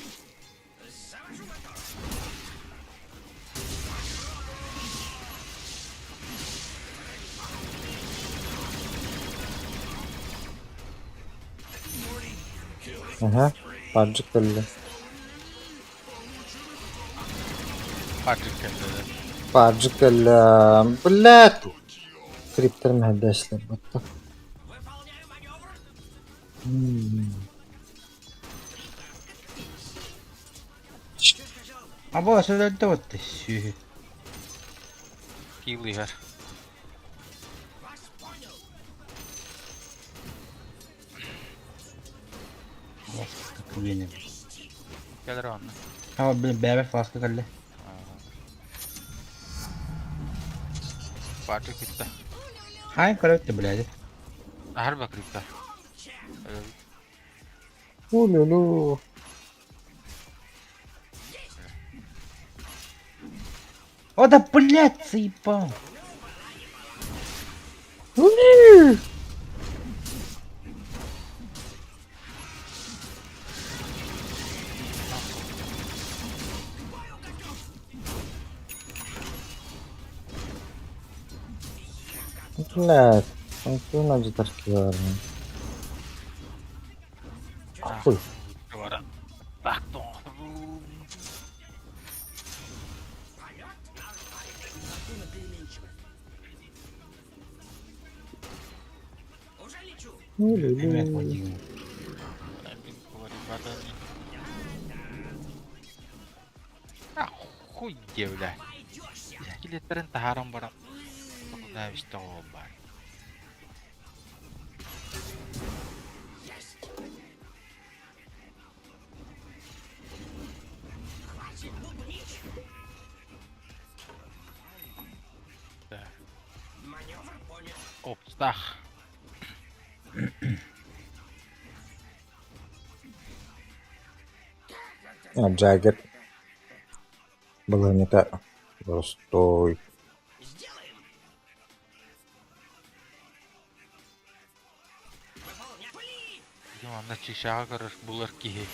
Ага, паджик кэллэ. Паджик кэллэ. Паджик кэллэ. Блядь. Криптер мэдэслэр батта. Аба сөдөлдө вот сүү. Киилиһэр. Күгенем. Кэлэр онно. Аба блин бэбэ фласка кэллэ. Паджик бүттэ. Хай көрөттө блядь. Аһар крипта. Улю-лю. О да блять, заебал. Улю. Блядь. Антон алдьатар киһи баар. Хуй. Баран. Так Эмиэ подиум. А хуй где, бля. Скелеттерин таһааран баран. Набисте бар. Опстах. А, Джаггер. Балаһыанньата боростуой. Манна чишаҕа көрөр булар киһи.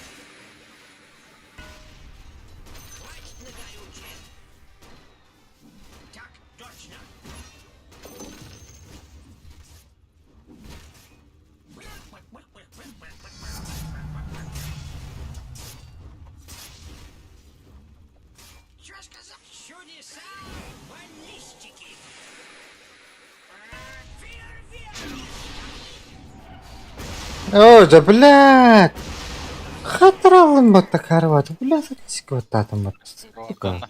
Оо, дьэ, блядь! Хатыраллын батта карват, блядь, сикваттаатым батта. Сука.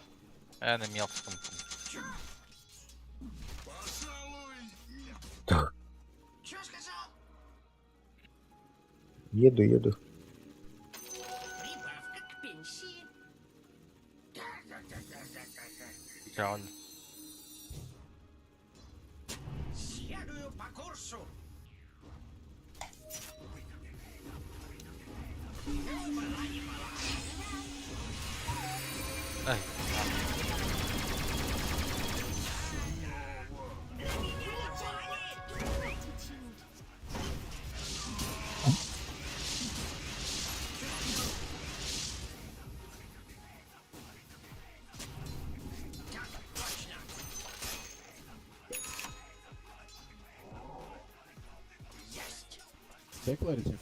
Эн мелком. Так. Еду, еду. Жаль. Ай. Дай кларити.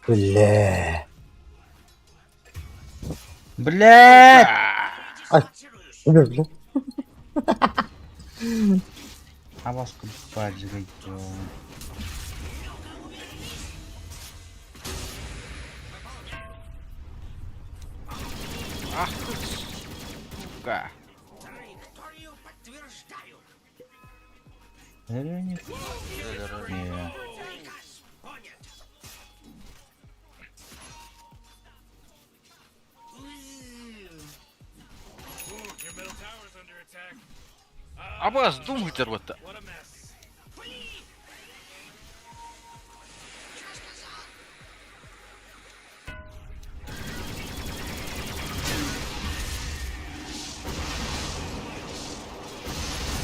Бля. Блядь! Ай, умер, бля. Абаска баджигай. Ах ты, сука. Нет. Не. Абаз, думайте, вот.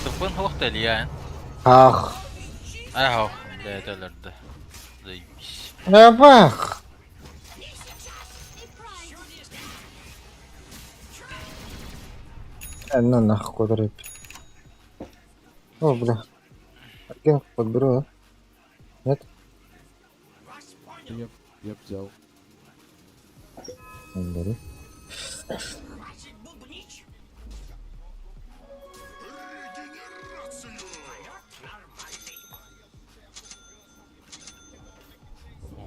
Тыпын хоқтел, я. Ах. Ах, да, это лерда. Заебись. Бах. На нахуй, который. О, бля. Арген подберу, а? Нет? Я б взял. Не бери.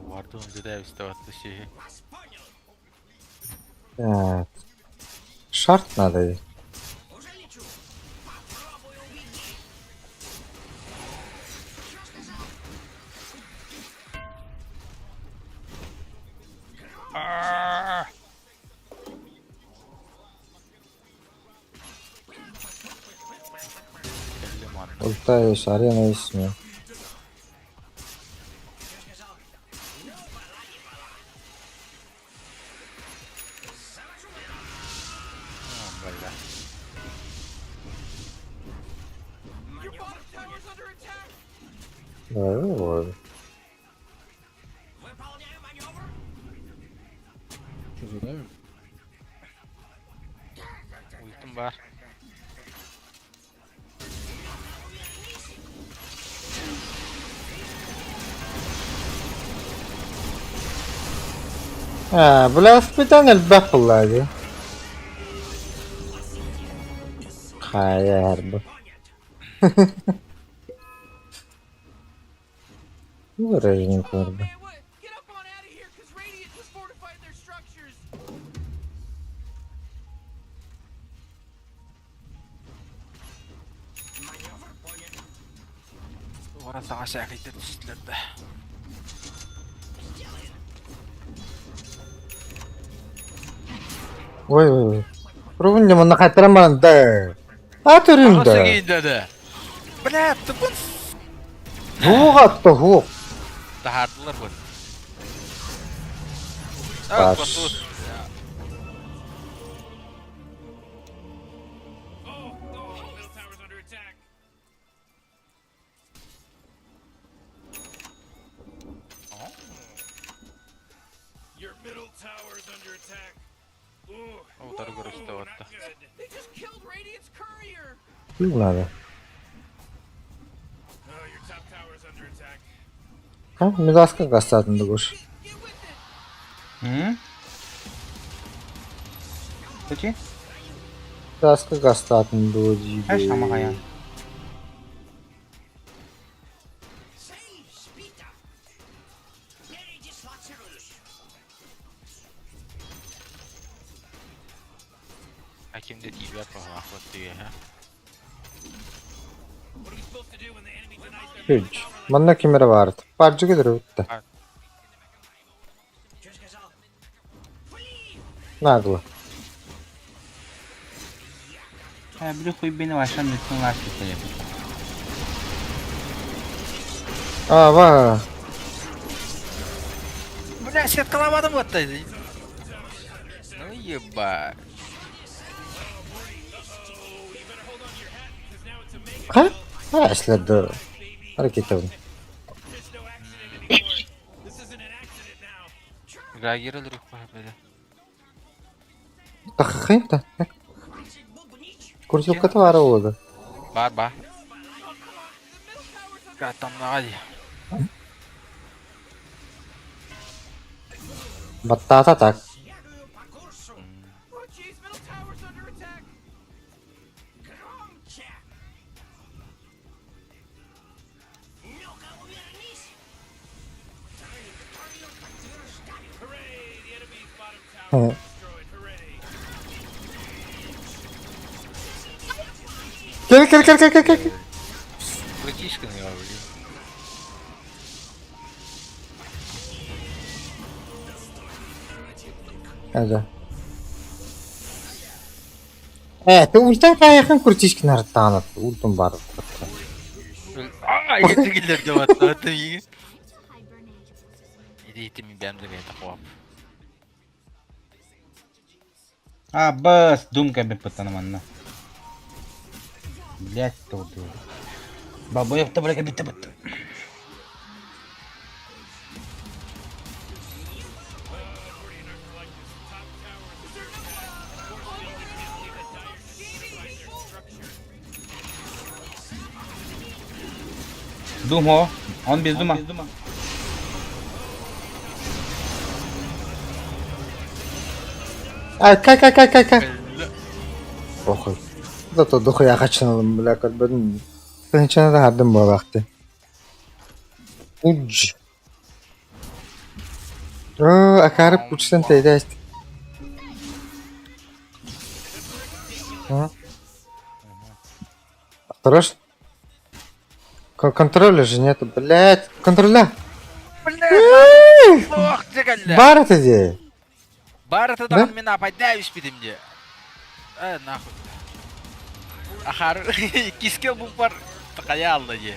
Вардун где Так. Шарт надо. Ульта есть, арена есть, нет. Бля. Давай, давай. Что, задавим? Ультым бар. Аа, Бласпытан элбэх буоллаа дии. Хайа эрбэ. Выражение көрдө. Уора саҥа сээкэйдэр түстүлэр да. Ой ой ой. Рубин манна хайтаран баран да. А төрүн Аҕыс да. ыгыйда да. Бля, тупун Хуох атта хуох. таһаардылар бу. А, Баш. поту. Утары көрүстэ батта. Надо. Ha, Milaska gastadın дугуш. М? Кучи? Milaska gastadın дугуш. Эш тамагаян. Акимде тиибэт баҕалаах түйэһэ. Үч. Манна кимere vardı. Parça gelir bitti. Нагло. Э, били хуй бини ваша мүтүн лас кетелеп. А, ва. Бля, сеткалабадым батта. Ну ебать. Ха? Ha, эшләде. Харакетовын. Реагировали бля. Таххайм та. Курсилката бара олды. Бар бар. Катамнаҕа Баттата так. Кел кел кел кел кел кел. Практически не блин. Hadi. Evet, ультан каяхын крутишкин артанат. Ультун бар. А, етігілер деп атты иге. Иди мен бәмді гайта қуап. А, бас, думка бе пытана манна. Блять, толду. Бабоев та бля битте бит. Думо, он без дума. Ай, кай кай кай кай кай. Похуй. Зато дохуя хачналым, бля, как бы. Тынчана да хардым болакты. Удж. О, акары пучтан тейдест. Осторожно. Контроля же нету, блядь. Контроля. Блядь, ох, дегелле. Бар это де. Бар это Да? мен апайда үспедім де. Э, нахуй. Ахар, кискел бұл бар. Тақая алды де.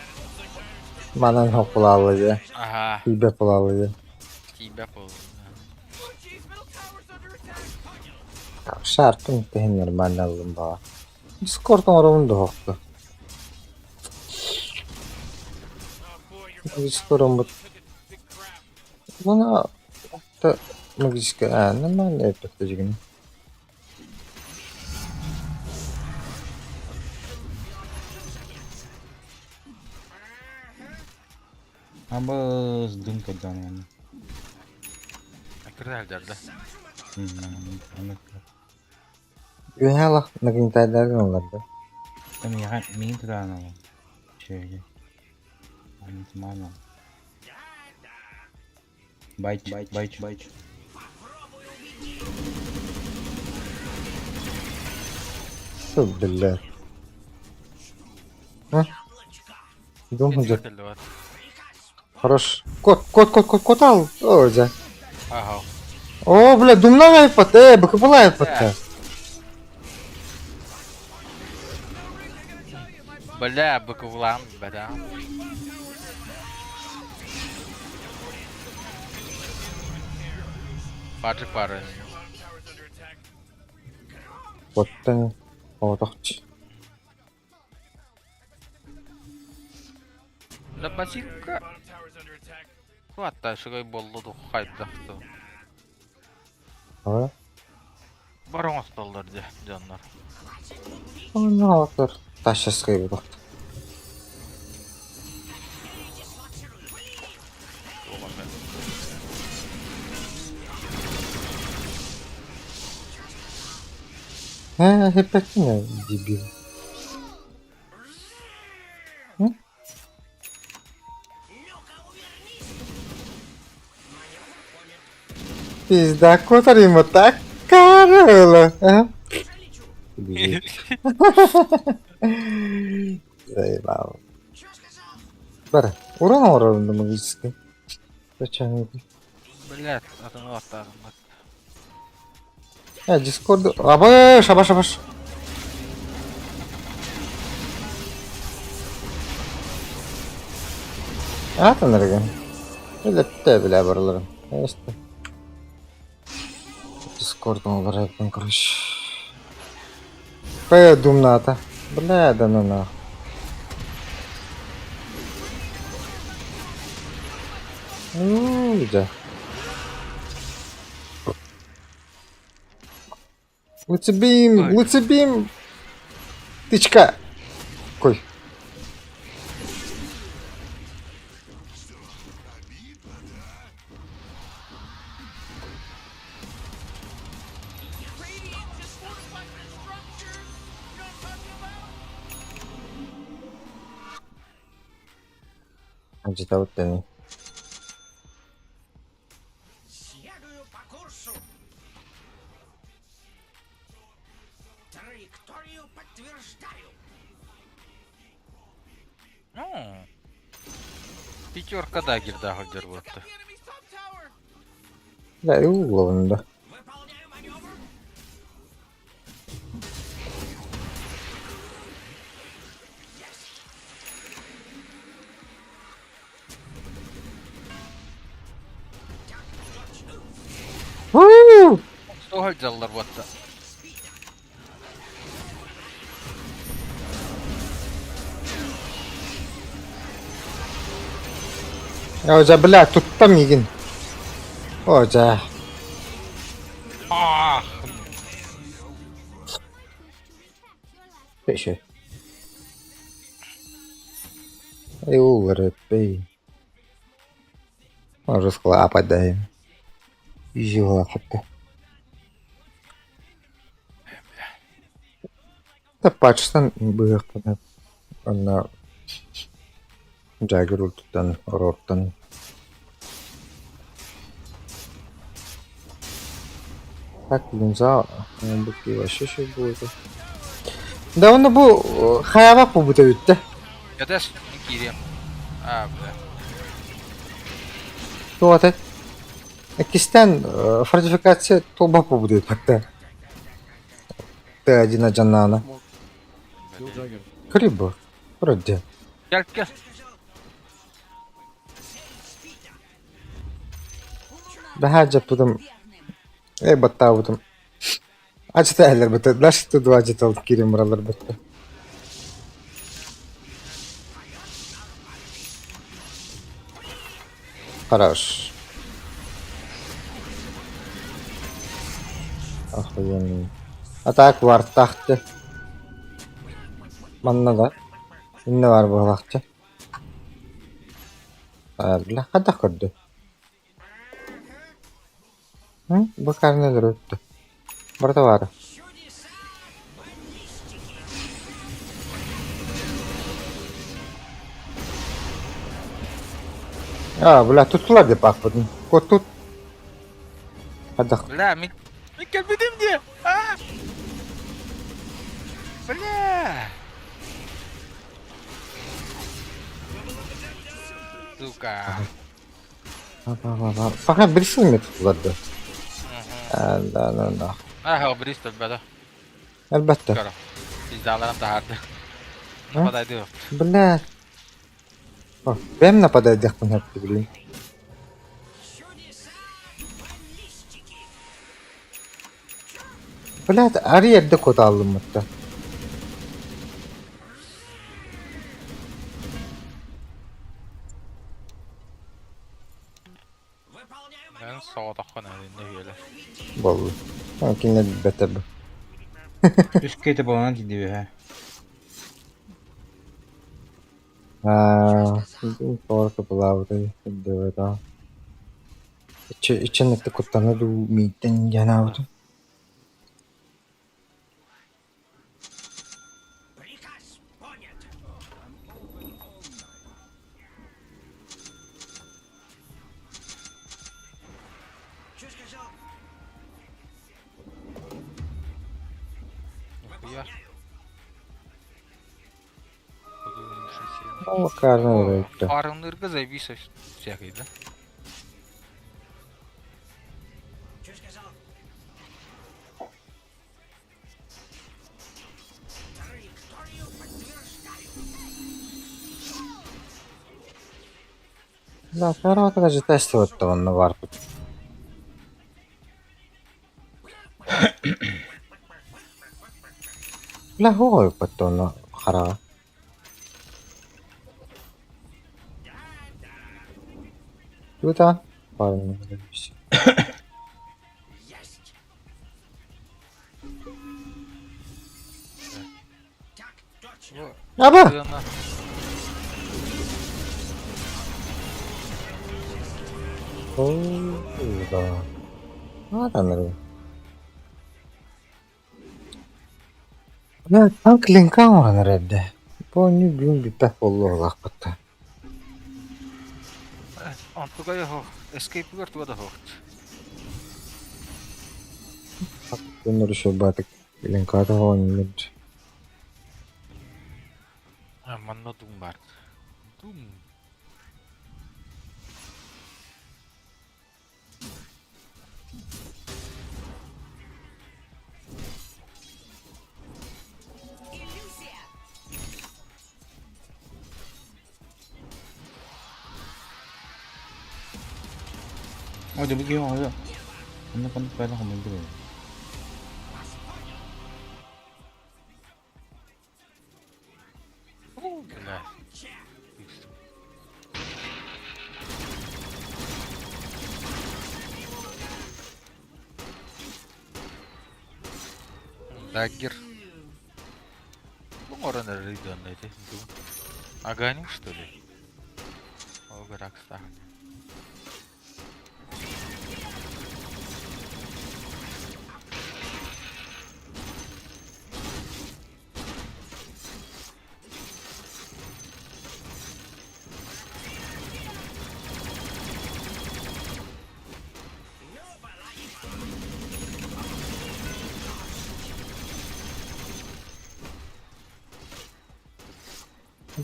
Манан хопулалы де. Ага, Тибе пулалы де. тибе пол. Шартын тehen нормально алым бала. Дискордтон оромун да хоқты. Дискордон бут. Мына та магическая, а, нормально эффект жигин. А бас, думка дан. Манныктары сылдьар да. Үөһээ олох нагнетайдарын ыллар да. Миэхэ миин тутаан ылан. Үчүгэй. Аны Байч, байч, байч. Биллэр. А? Дом идет. Хорош. Кот, кот, кот, кот, кот ал. О, дьэ. Ага. О, бля, думнан айпат, э, быкыбыла айпатта. Бля, быкыбылаан, бля. Патрик пары. Оттон оҕотохчу. Да басилка. Хватта шыгай боллу ду хайдахты. А? Бар оҥостоллор дьэ дьоннор. Онно Тащаскай буолуохта. Э, хиппэккин дебил. Пизда, кутар ему так корыла, а? Заебал. Бар, урон урон магический. Зачем? Блядь, атын аттағым. Э, Дискорд... Абыш, абаш, абаш. Атын эрген. Элепте биле барыларын. Эсте. Дискордом барайпын, короче. Кая думната. Бля, да ну нах. Ну, да. Луцебим, Луцебим. Тычка. Кой. Дьитэбит Ну, пятерка дагер дагер вот. Да, и угловын да. Уу! Сылдьаллар вот. О, дьэ, бля, тутта миигин. О, дьэ. Ах! Еще. И улырыппей. Может, склапать даем. Изюлахатта. Та пачтан быһыахпына онно Джаггер ультуттан, Рортон. Так, Лунза, быки вообще еще будет. Да он бу хаяба побута бүттэ. Кэтээс киириэм. А, бля. Туата. Кистен фортификация толба побута так-то. Т1 Джанана. Крибо. Вроде. Кэл кэл. Бэһээ дьаппытым. Эй баттаабытым. Ачыта эллэр бытта. Дашты два житал кирим баралар бытта. Хорош. Охуенный. А так вартахты. Манна да. Инне бар буолахчы. Бля, хадах көрдө. Бу карны өлөрүттэ. Барыта баара. А, бля, туттулар деп аахпытын. Куоттут. Хайдах? Бля, мин мин кэлбитим дии. А! Бля! Сука. Пока Бристол туттулар да. Да, да, да. Аа, Бристол бада. Элбэттэ. Көрө. Пиздааларын таһаарды. Нападайды. Бля. Бэм нападайдыахпын сөп блин. Блядь, арый эрдэ куотааллыммытта. Мен соҕотоххун эринне үһүөлэр. Буолла. Кинилэр билбэттэр бу. Үс киһитэ буолан тиийдибит ээ. Аа, тоҕо кыбылаабытай өйдөөбөтөҕүм. Иччэн ыкта куттана дуу мииттэн диэн аабытым. Нихуя. Ол карны өлөрдө. Фармнырга зависит всякий, да? Да, второго даже тестовать-то он на варпу. Бля, хоҕойуппат онно хараҕа. Тута Аба! Оо, да. А, Бля, танк линка оҥорон эрэрдэ. Бу оонньуу бүгүн бүппэт буолуохтаахпыт. Онтуга эскейпигэр туга да суох. Өнөр баатык линката оонньуур. Манна Doom баар. Doom. Ой, да бу оҕо. Онно ханнык баайла хомойдур. Бля. Даггер. Ну, орон эрийден эти. Аганим, что ли? О, Ракста.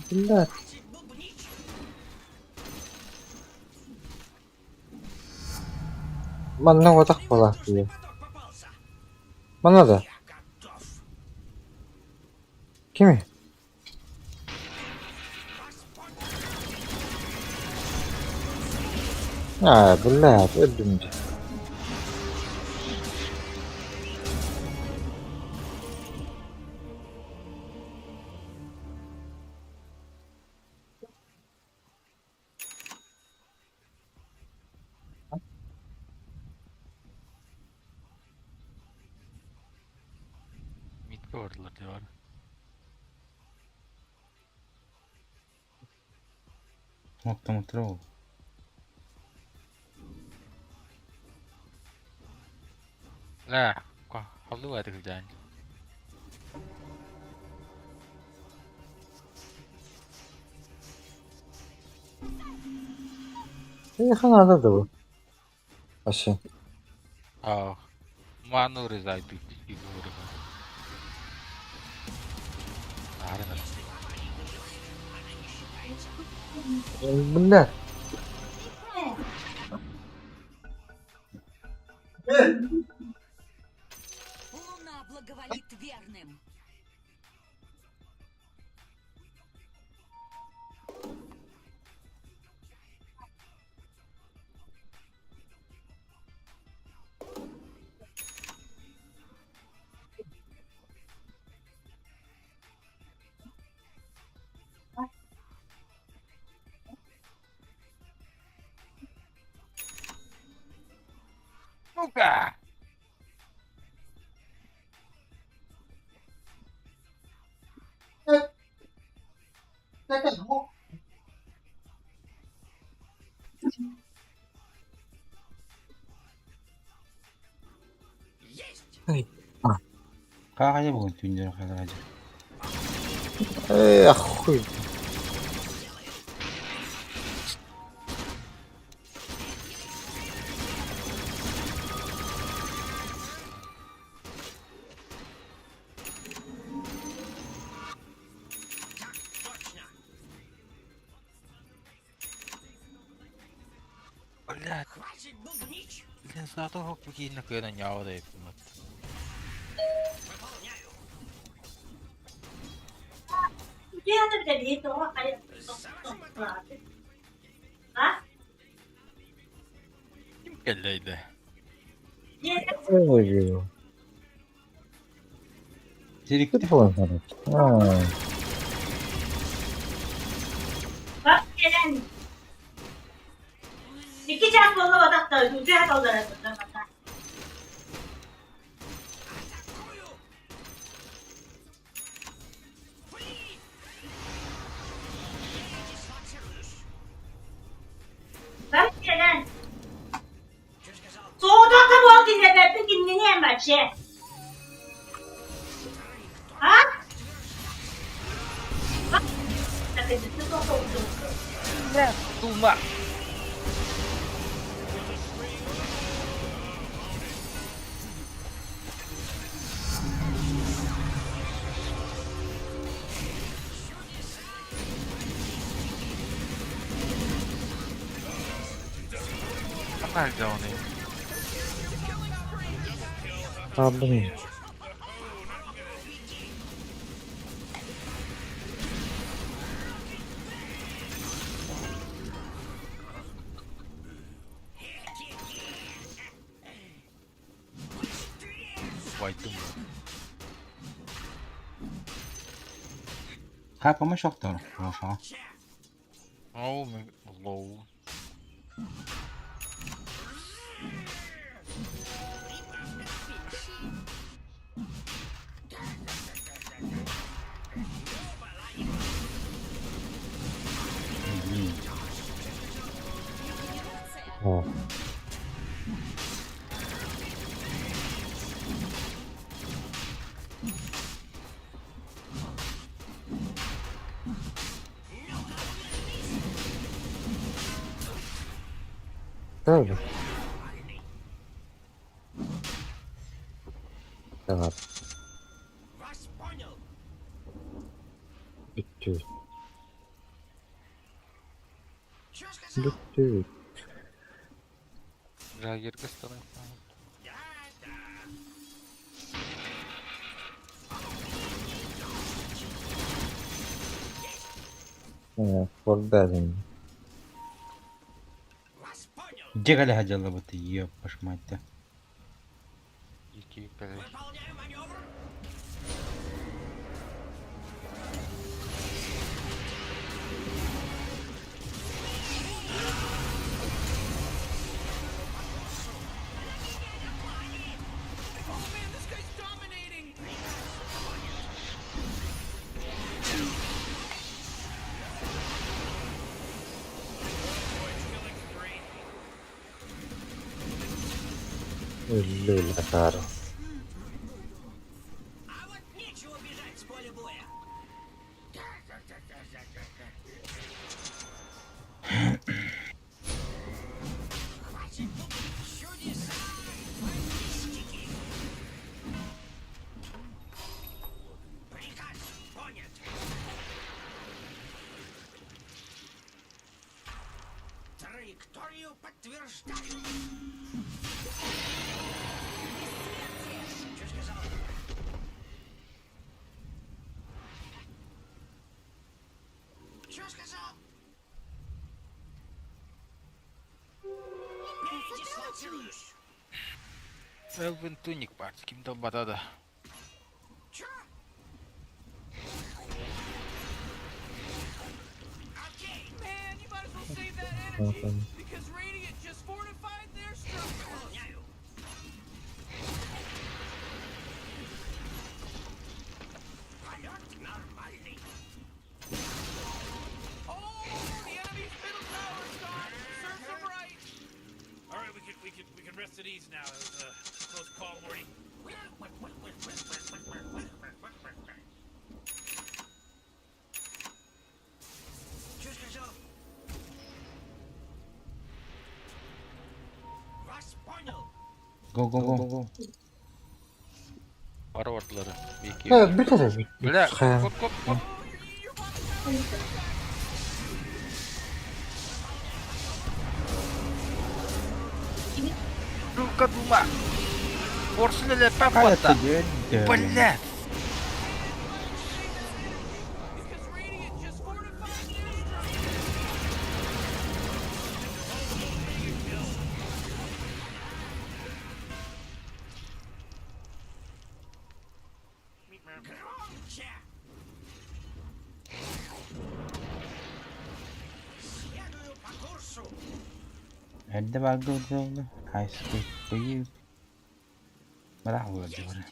Бля. Манна отах буолаахтыы. Манна да. Кими? А, блядь, өлдүм дии. Митка бардылар диye var. Оттомутра ол. Ээ, холлуу этик сылдьан. Эйиэхэ наада да бу? Вообще. Аа, мааны урезай Бля. Луна благоволит верным. Сука! Хаҕайа бугун түүннэр хаалар. Эх, хуй. Блядь. Блин, зато какие на нявы Ким кэллэйдэ? Ой, Директив. Аа. Тума! Nerede onu? А, блин. Вайтым. Хапама шохтор. Хорошо. Оу, лоу. О. Правда? Так. Бүттү. Бүттү. Жагерге станып. Фордазин. Дегали хотела бы ты, ёпаш мать-то. Iki кэлэ. Өллө акаары. Элвин Туник баар, ким да ылбата да. Go go go go. Бары бардылары. Бики. Evet, bir kere bir. Бля, Хайа. коп коп коп. Сука дума. Порсиле папата. Бля. Эрдэ баарга олордо, хайспыйы быраҕыллар дьоҕура.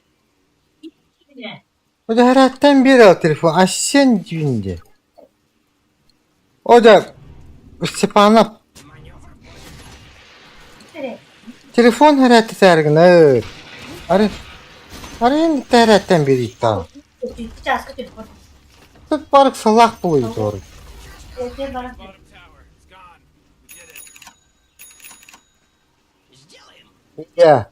O da herhalde bir al telefon. Aşen günde. O da Stepan'a telefon herhalde tergine. Arı Arayın tertten bir iddia. Тут парк салах булый doğru. Ya.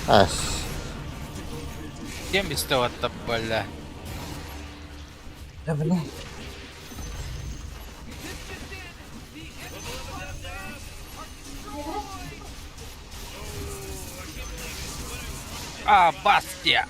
As. Кем из того-то, бля? Ya bu ne? А, Бастия!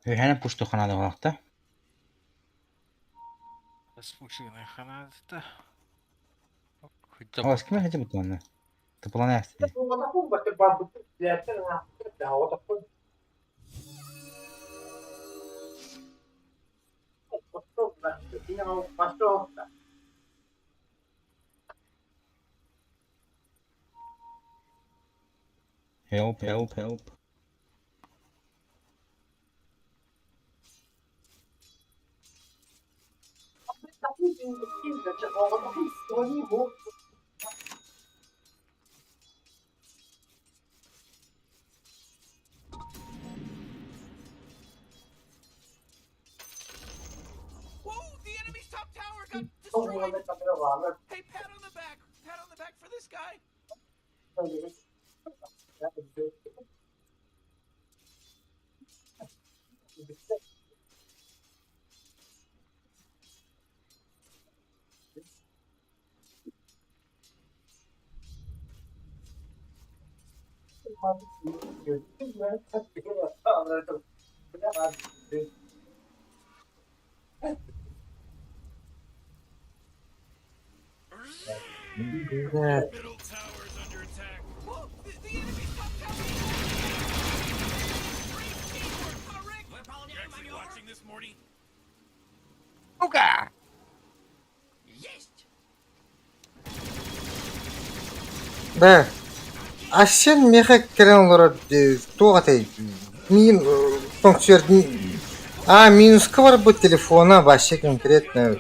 Үһэнэ пуштуханаада буолахта. Распушенная хана-то. О, с ким хотя бы туонна? Тыпылана ясты. Help, help, help. Бля. Сука! Да. Асен меха кэлэн олорор туох этэй миин тоҥсуйар а минуска барбыт телефона вообще конкретно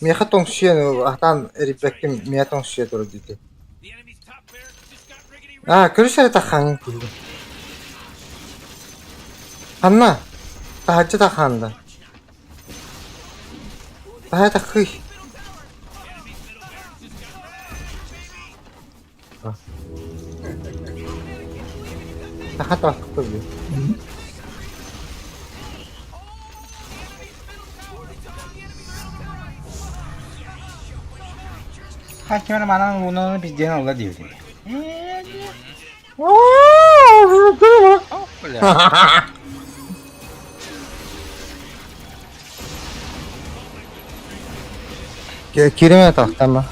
меха тоҥсуйан атаан эрийбэккэ миэхэ тоҥсуйа турар диэтэ. А көрүс эрэ таххаҥҥын киһи. Ханна? Таһырдьа таххаанда. Таһа таххый. Саха таспыт дии. Хакимэр манан лунаны пизден алла диэбитим. Бля. Кириме тахтама.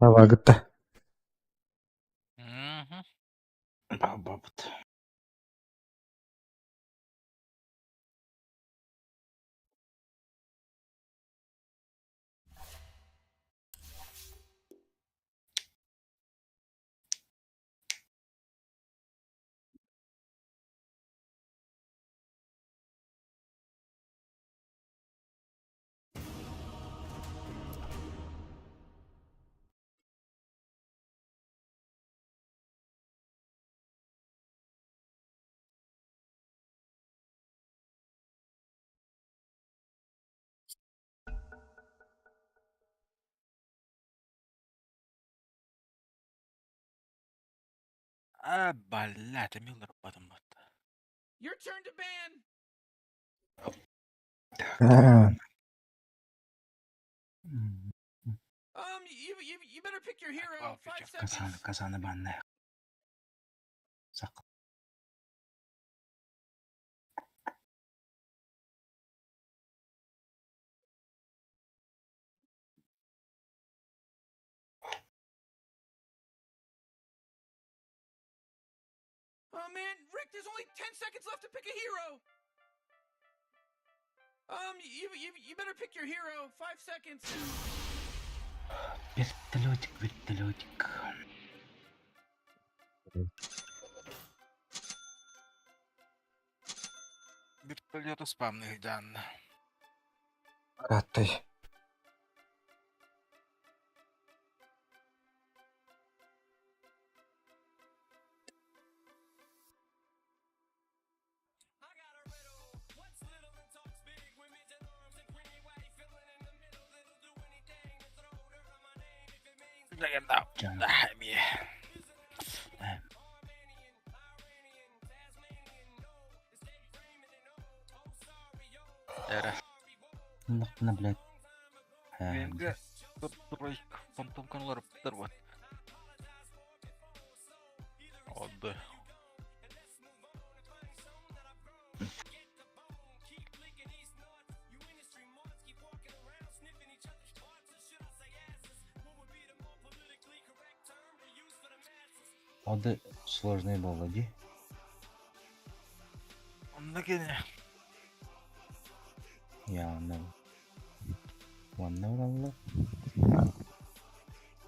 Абаагытта. Бабабыт. А, блядь, Миллер потом вот. Your turn to ban. Аа, You better pick your hero. 5 Казаны, seconds. казаны банная. Сак. Oh man, Rick, there's only 10 seconds left to pick a hero. You better pick your hero. 5 seconds. Вертолетик, вертолетик. Вертолета спамных данных. Араттай. Легенда. Жан. Ами. Эра. Лахтына, блядь. Менге тройка фантом каналар вот. Отды. Оды сложный был, ди. Онна кене. Я онна. Онна уралла.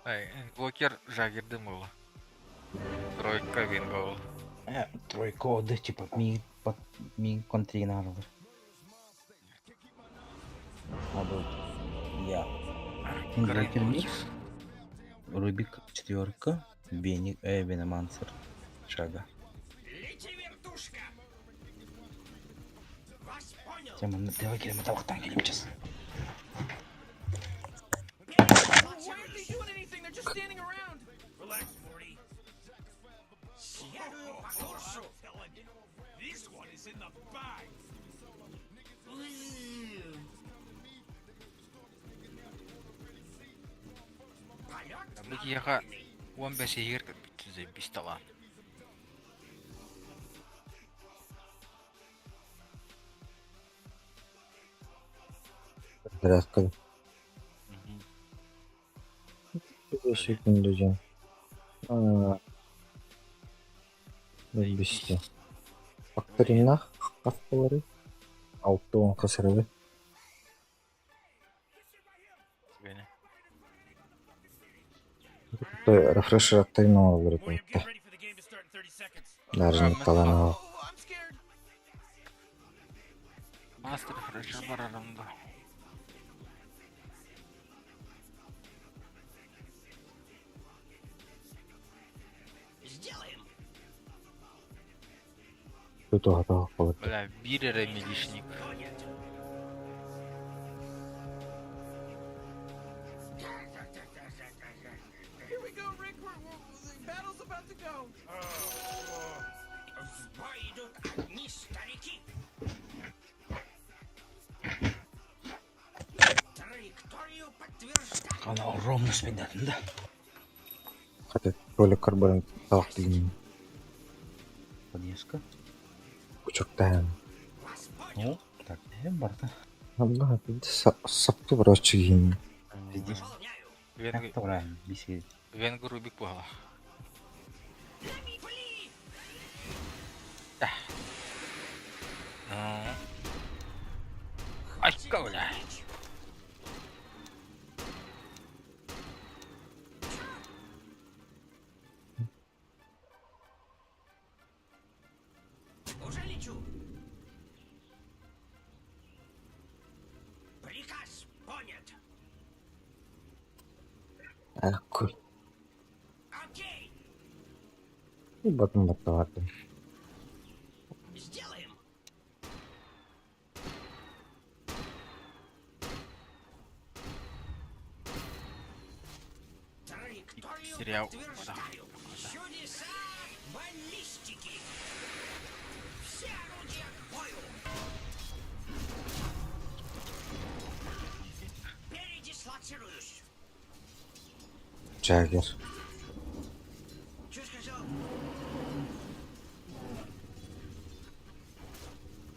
Ай, блокер жагердым был. Тройка вин был. Тройка оды, типа, ми под ми контринарлар. Оды. Я. Инвокер микс. Рубик четверка. Веник, Веномансер. Шага. Лети, вертушка. Вас понял. Тема на давай келем, табактан келем сейчас. Why aren't they doing anything? They're just standing around. Relax, Morty. This one is in the bag. Бу яха 15 егер заебись талан. Здравствуй. Секунду, дьон. Аа, Бисте. Факторинах кафталары. Алтуон хасырыбы. Бene. Рефрешер аттарын оңолору туйтта. Даже таланова. Мастер фрешер бар арамда. Сделаем. Тут готова болот. Бля, бир эре милишник. Here we go, Rick. The battle's about to go. В бой идут одни старики. Траекторию подтверждаю. Она ровно спидатын, да? Хотя Толя карбаран талак деген Подъездка. кучоктаан. Ну, так, барда. Алла, сапту врачы кийин. Пиздец. Венгр Тоҕурааһын биси Венгр Рубик буолла. Да. Ну. Айка, бля. Уже лечу. Приказ понят. Ecco. Окей, Батын баттаҕатын. сделаем. Траекторию Сериал. подтверждаю. Чудеса баллистики. Все орудия к бою. Передислоцируюсь. Джаггер. Что сказал?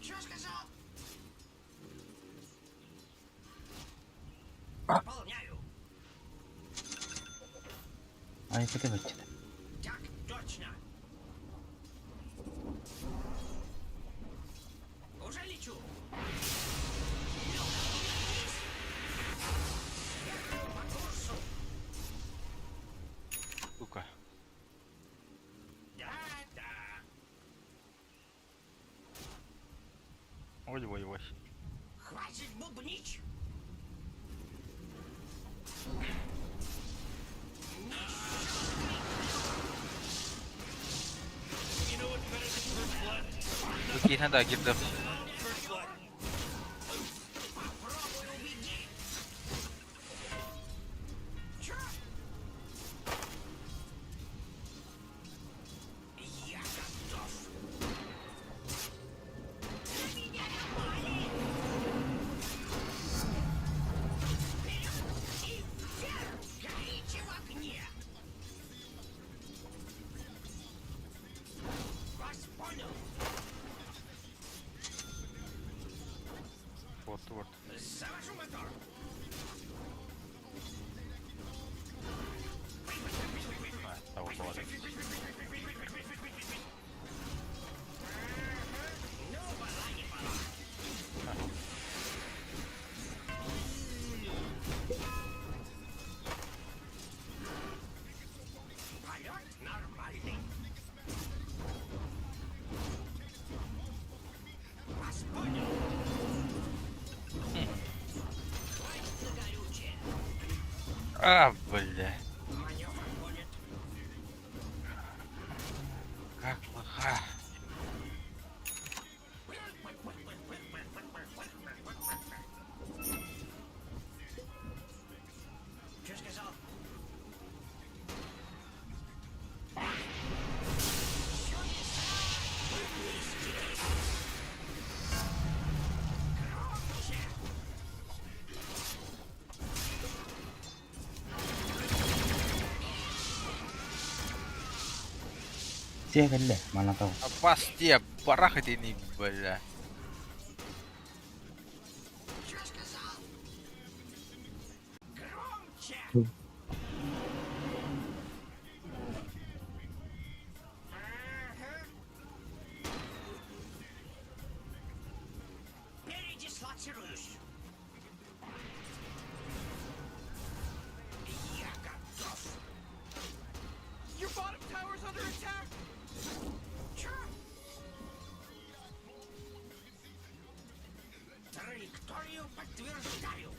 Что сказал? Выполняю. Айката баччыта. Так точно. Уже лечу. Ехаю по курсу. Сука. Да, да. Ой, ой, ой. Хватит бубнить. Тут надо гирдов. Попробуй убеди. Чё? Я готов. На меня напали! Вперед и вверх! Горите в огне! Вас понял. Вот, вот. Завожу мотор. Того было. Ну, была не была. Полет нормальный. Вас понял. Хватит на горючее. А, бля. Маневр понят. Как плоха. Что сказал? Сиэгэллэ манатау. Опасте, барахать не, бля. Что сказал? Громче! Ага. Передислоцируюсь. Я готов. Your bottom tower's under attack. Чё? Траекторию подтверждаю.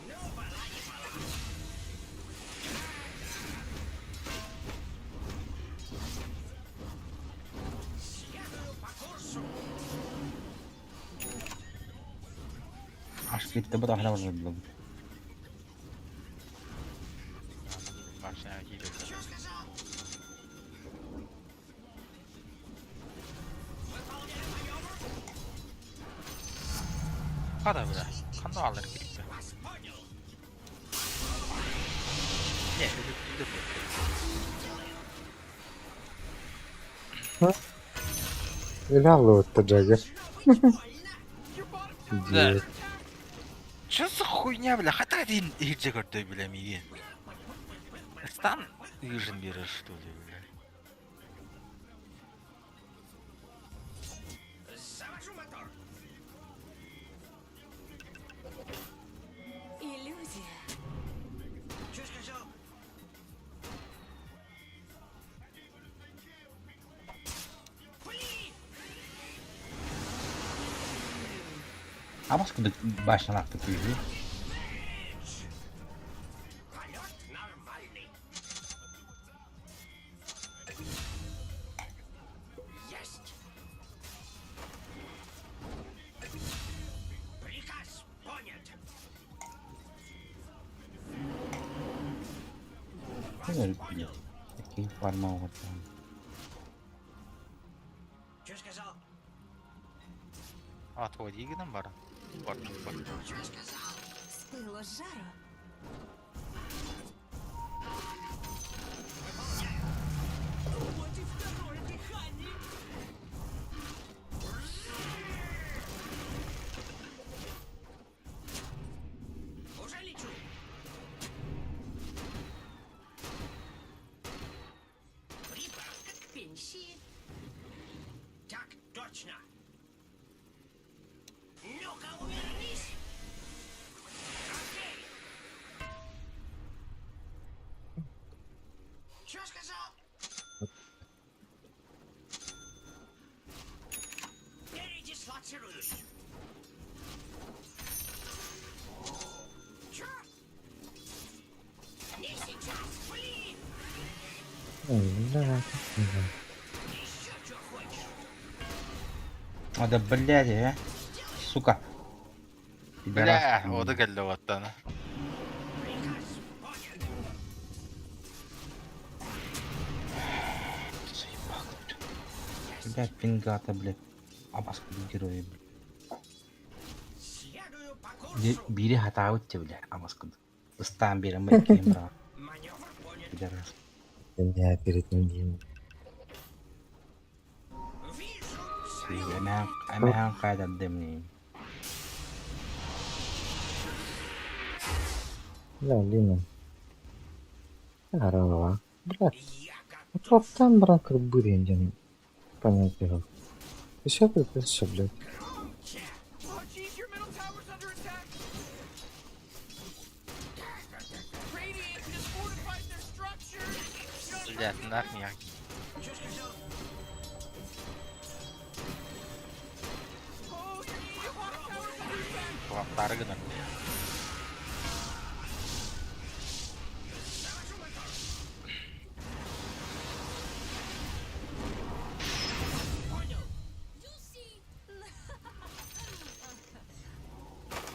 Ну, была не была. Следую по курсу. Аш китте бу тахла бар. Башня киирэ. Что сказал? Выполняю маневр. Хада, бля. Ханда алыр кириппе. Вас понял. Не, это Или это Джаггер. Должно быть больно. Your bottom tower's Да. under attack. Чё за хуйня, бля? Хата один иһирдьэ көрдөй, бля, миигин. Стан ыырын биэрэр, что ли, бля? Завожу мотор. Иллюзия. Что сказал? Пли! Абас курдук башнялаахтык күүһү. Полет нормальный. Есть! Приказ понят. Блядь. Такие фарма оҕотон. Что сказал? Отводи гынан баран. Бар, бар. Что сказал? С пылу с жару. Вот и второе дыхание. Уже лечу. Прибавка к пенсии. Так точно. Ну-ка, увернись. Окей. Что сказал? Передислоцируюсь. Чё? Не сейчас, блин! Да. Еще что хочешь? А да блядь, э. Сука. Бля, Пидорас. ода кэллэ уоттана. Приказ понят. Заебал. Блядь, пингата, блядь. Абас курдук герой, блядь. Следую по курсу. Биири хатаабыт бля, абас курдук. Ыстаан биэрэн бэккиэн бра. Маневр понят. Пидорас. Я перед ним. Вижу цель. Эмээн эмээн кайдардым. Да, Лина. Здорово. Брат, Я ну готов. там брат как бурень, понятия. Еще приписывай, блядь. Громче. Oh, jeez, your middle tower's under attack. Radiant just fortified their structures. Блядь, нахуй я. Что сказал? Oh, your bottom tower's under attack. Кулактары гынан. Завожу мотор. Понял.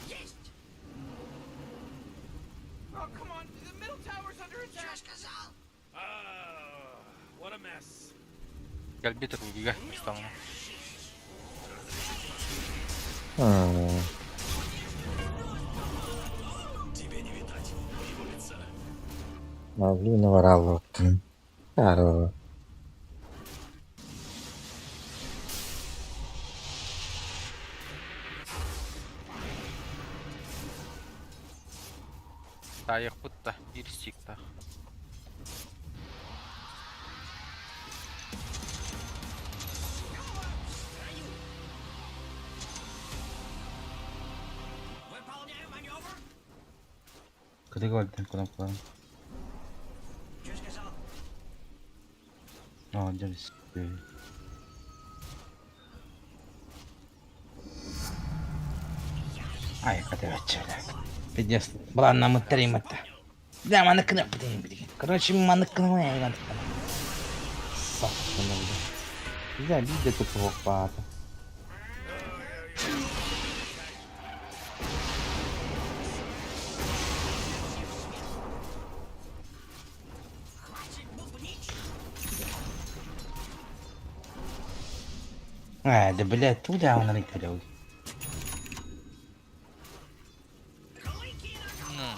Есть. Oh, come on. The middle tower's under Что attack. сказал? What a mess. Кэлбит рубига ыстамына. А, Тебе не видать его лица. а, Лина ворала. Здорово. Таайахпыт да биир стиктах. Снова в строю. Выполняю маневр. Кытык бардан кнопка. Что сказал? О, дерись. Ай, катаваччы, бля. Пиздец. Былааннаммыттар иммэтта. Бля, маны кнопка билигин. Короче, маны кнопка. Сахтана, бля. Бля, биир да туох баата. Хватит бубнить. А, да, блядь, туда он рыкарел. Клыки на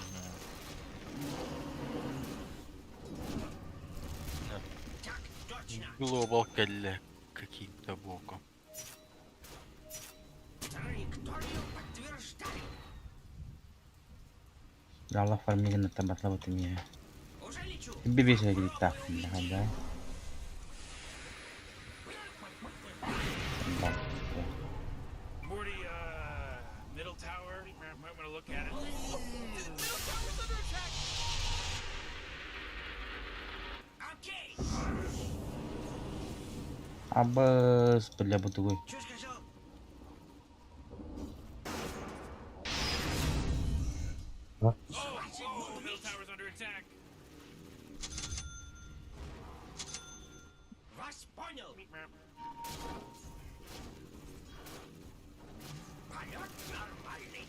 Так точно. Глобал кэллэ каким-то боком. Траекторию подтверждаю. Дала фармигын батлабыт эмиэ. Бибис эгилиттаахпын да. Morty, middle tower. Might want to look at it. Абыс, бля, бутугуй. А? Middle tower's under attack. Вас понял. Полет нормальный.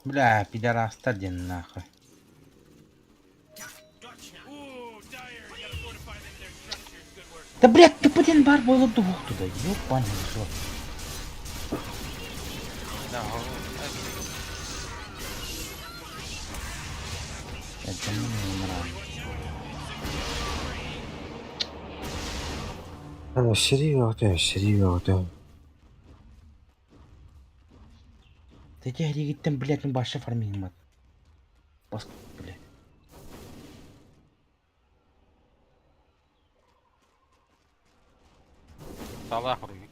Бля, пидорастар диэн нахуй. Точно. Ooh, dire. You gotta fortify them, their structures. Good work. Да блядь, ты блин бар буолар дуһук туда, ёбаный в рот. Да, Это мне не нравится. Серьезно, серьезно. Ты тебе блядь, ну баша фармигмат. Бас, блядь. Салах Рубик.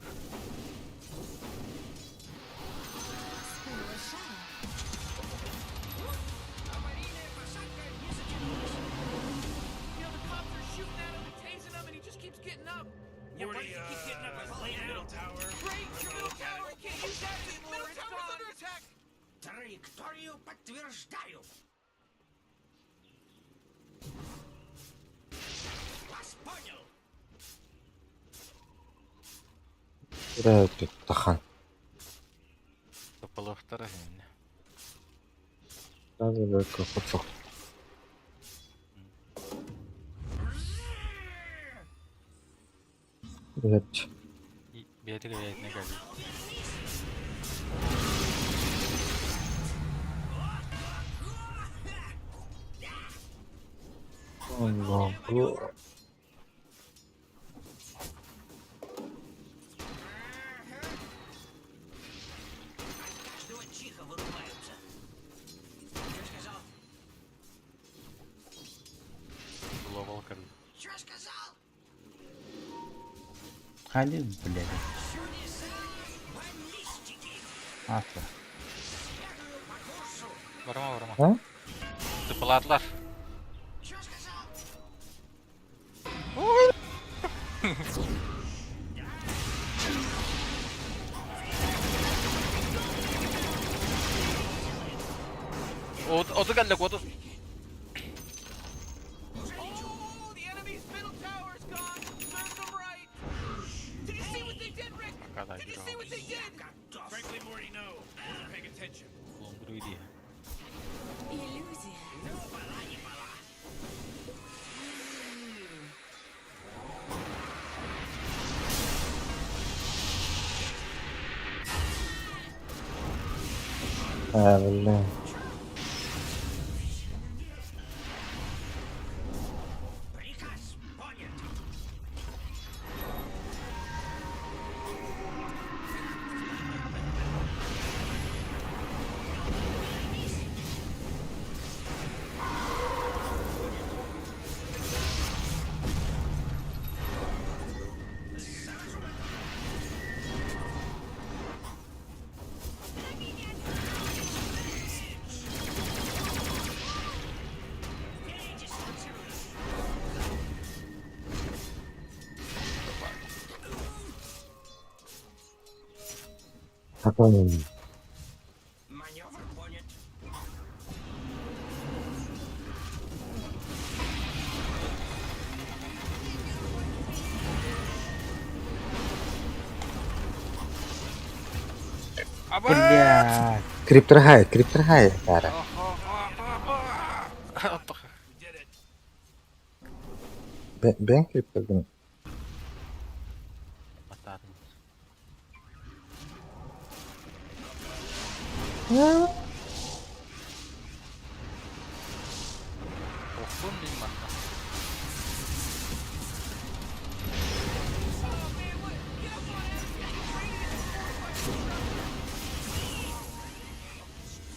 Спыло жару. You know, the cops are shooting at him and tasing him, and he just keeps getting up. Yeah, why does he keep getting up? Middle tower. Great, your middle tower. You can't use that anymore. Middle tower's under attack. Траекторию подтверждаю. Вас понял. Тахан. Тополохтара хинне. Да, копцок. Блять. Бетер бетне кәли. Allah bu Каждого чиха вырубаются. Что сказал? Глобал кәрли. Что сказал? Ходи, блядь. Чудеса баллистики. Атла. Барма барма. А? Tıpıladılar. Что сказал? Odu geldi odu. Oh, the enemy's middle tower's gone. Serve them right. Did you see what they did, Rick? Kadar Did you see what they did? Frankly, Morty, no. Wasn't paying attention. Bulunduruydu ya. Иллюзия. А, бля. Приказ понят. Такой. Маневр понят. Блядь. Криптер хай, криптер хай. Кара. Ben криптер гын. Батадым. Охтун дейм манна.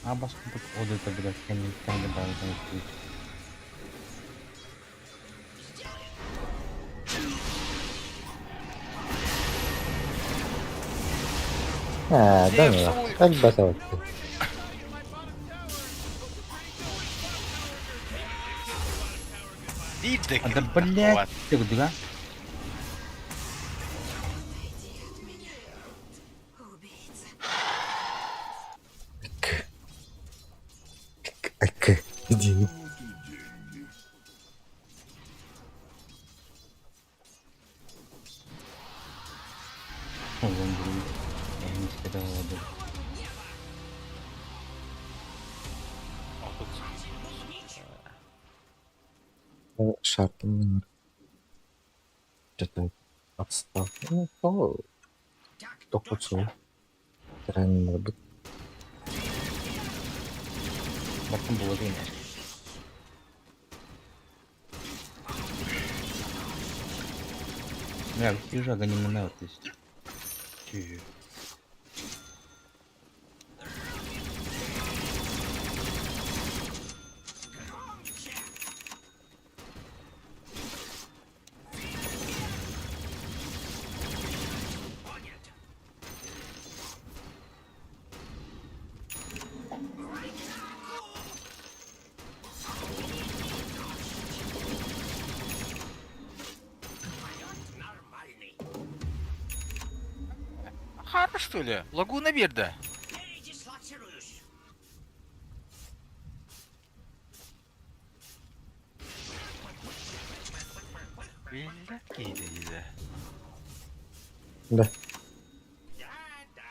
Абас курдук одута билэр кэнниттэн да барытын ыппыт. Ээ, да элбэх эбит. Биир Да блядь, ты куда? К, иди. Оҕом буруй, эмискэ да оҕо Шарпын что-то отстал. Ну, то тохтотсуу. Тренер Бартын буолар ини. Бля, южага не мына вот есть. Чү. Хара что ли? Лагуна берді. Передислоцируюсь. Биллә кейді дейді. Да.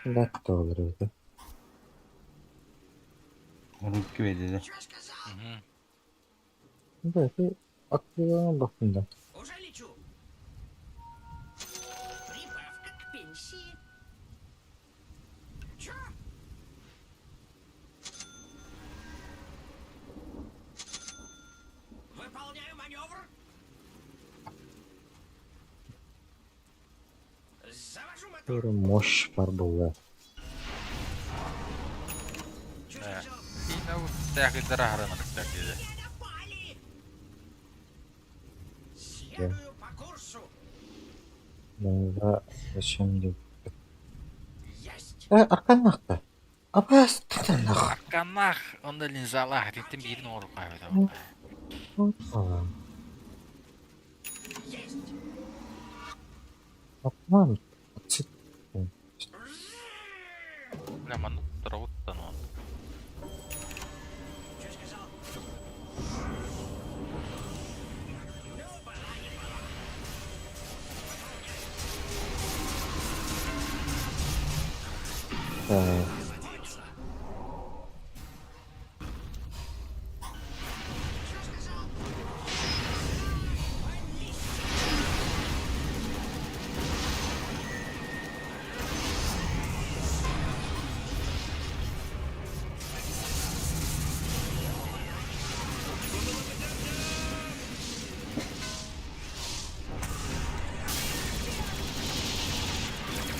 Да, кто говорит? Руки веди. Да, ты открыла бахында. Уже лечу. Прибавка к пенсии. Чё? Выполняю маневр. Завожу мотор. Мощь бар була. Тәхидер Напали! Следую по курсу. Да, зачем ли? Есть. Э, арканахта. Абас, танах. Арканах, онда линзалах, диттим бирин ору кайбеде. Есть. Атман. Бля, ману травуттан он. Чё сказал? Ну, была не была. Чё сказал?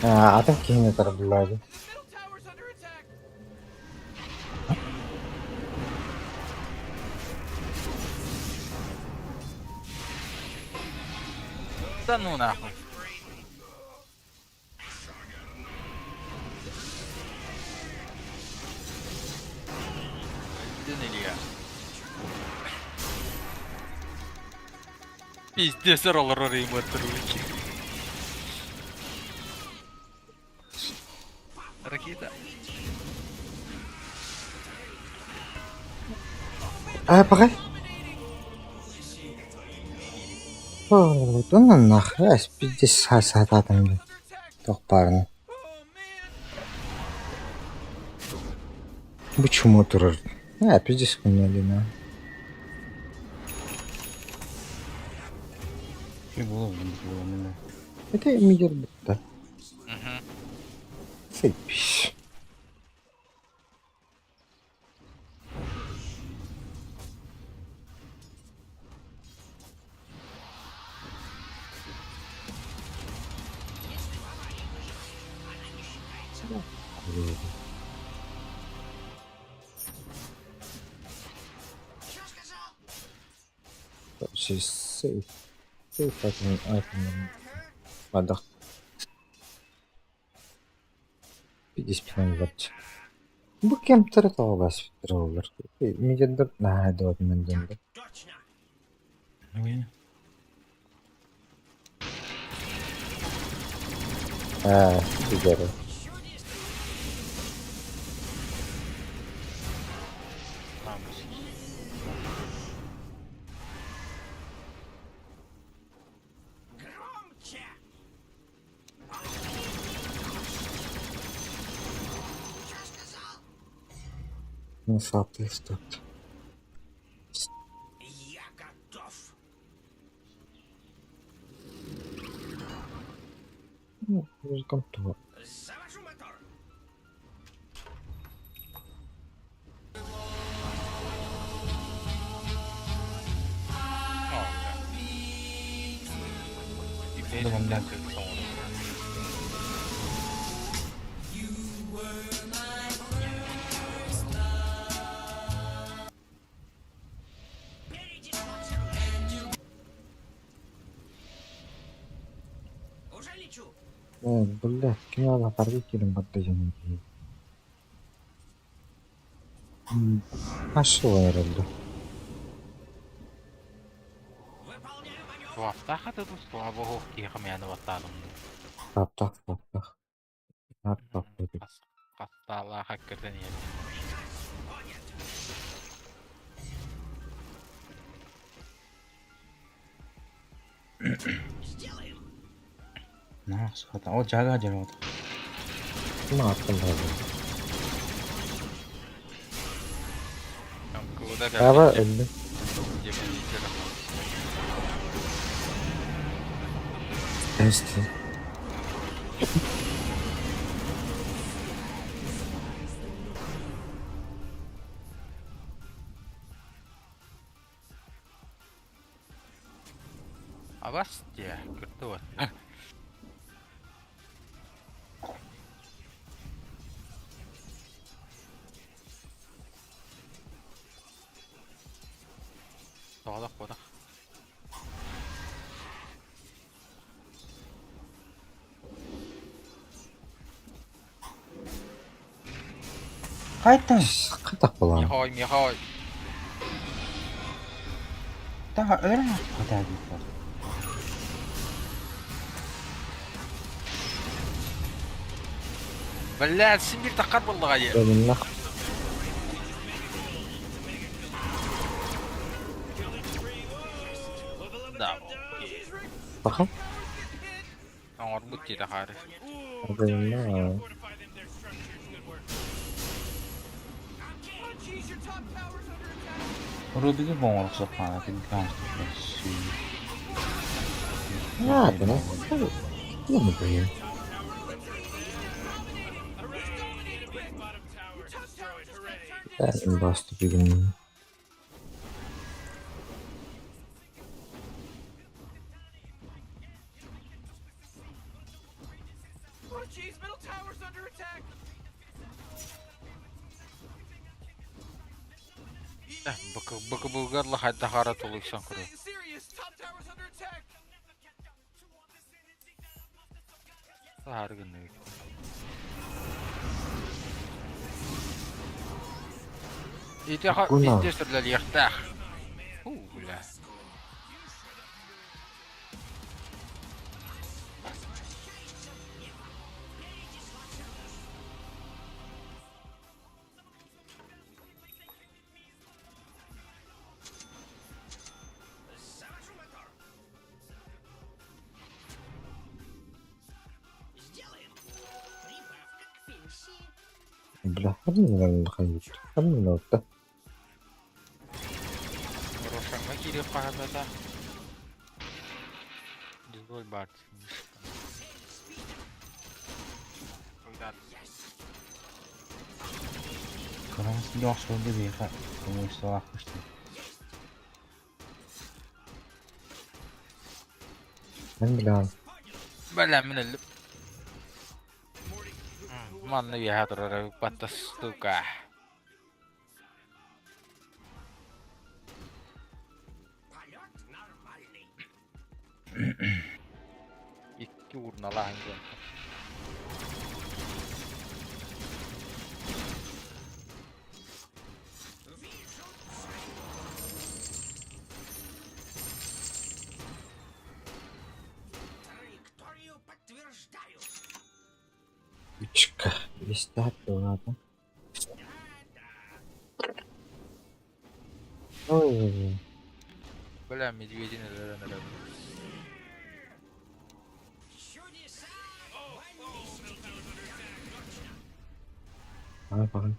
Атын киһини тарбылаады. Да ну нахуй. Блин, Илья. Пиздец, роллер ему руки. Ракета. А, погай. Да нахрен, пиздец, сататым. Тох парни. Почему турар? А, пиздец, хуйня, да. Чү була блин була мына. Это мидер да. Угу. Цепись. She's safe. Safe I can бадах Пидиспинэн барча. Бу кемтер тоҕо олар. Мигендер наһаа дуотунан дьонда. Аа, билэр. Громче! Что сказал? Соответствует. Я готов. Ну, контур. Завожу мотор. Уже лечу. Бля, кем парвикерим бардыжын. Пошел, herhalde. Туафтаха да туа бу киһи мяны баттаадым. Таптах, таптах. Таптах. Хаттаала хаккырдан иһэр. Сделаем. Нахс хата. О жага жарат. Ким аттым барды. Куда Ава öldü. Эсти. Абас дия, көрдү вот. Тоғалақ бодақ. Қайттан. Катак болан. Михой, михой. Daha öğren kadar bir var. Бля, син бир таққар болдыға е. Бөлімнақ. Да, окей. Баха. Оңор бут дейді қары. Бөлімнақ. Рубиги боңор соққана тин А, да. Ну, блин. Ben bastı bir gün. Oh jeez, middle tower's under attack. Быкы булгарлы хайда хара толуйсан көрө. Serious, top tower's under attack. Хары гынны. Ити ха Куна. везде сүрлер яқтақ. Фу, бля. Завожу мотор. Сделаем. Прибавка к пенсии. Бля, ханна ханна ханна. Рошанга кирип кахабата. Дизголь бар. Карамас жакшы деп эха. Көңүлсүз акышты. Ben bilen. Бля, мен әлі. Манны яха турар батта стука. Полет на Икки урналаһын диэн. Траекторию подтверждаю. Үчка. Истэһэт дуонаатын. Ой. Бля, медведин өлөрөн өлөбүн. Чудеса баллистики. Aa, bakın.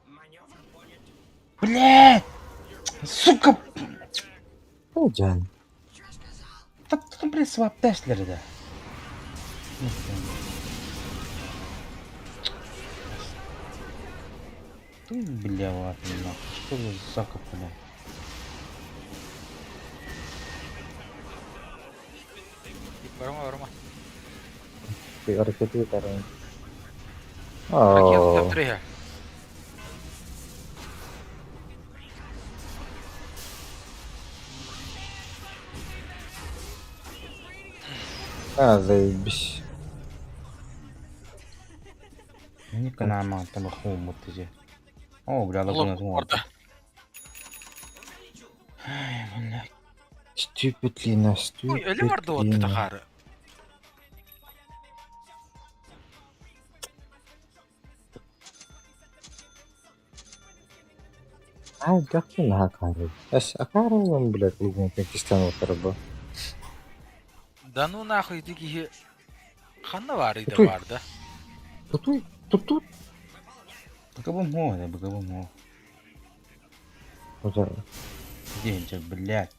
Маневр понят. Блядь! Сука! Can. Таптым, блядь, свап тешлери да. Ты, бля, ладно, нахуй. Что за закуп, бля? Барыма барыма. Bir hareketi yeter. Ракета Aa. таптырыha. Ha, заебись. Никона там хуй ты О, бля, лагуна Орда. Ай, бля. Stupidly na Ой, өлі барды stupidly отты na. тахары. А, как на Акару? Ас Акару, он, блядь, лугун Пакистан оторба. Да ну нахуй дикие. Ханна бар иде Туй. барды. Тутуй, тутут. БКБ да, БКБ Уже. Где это, блядь?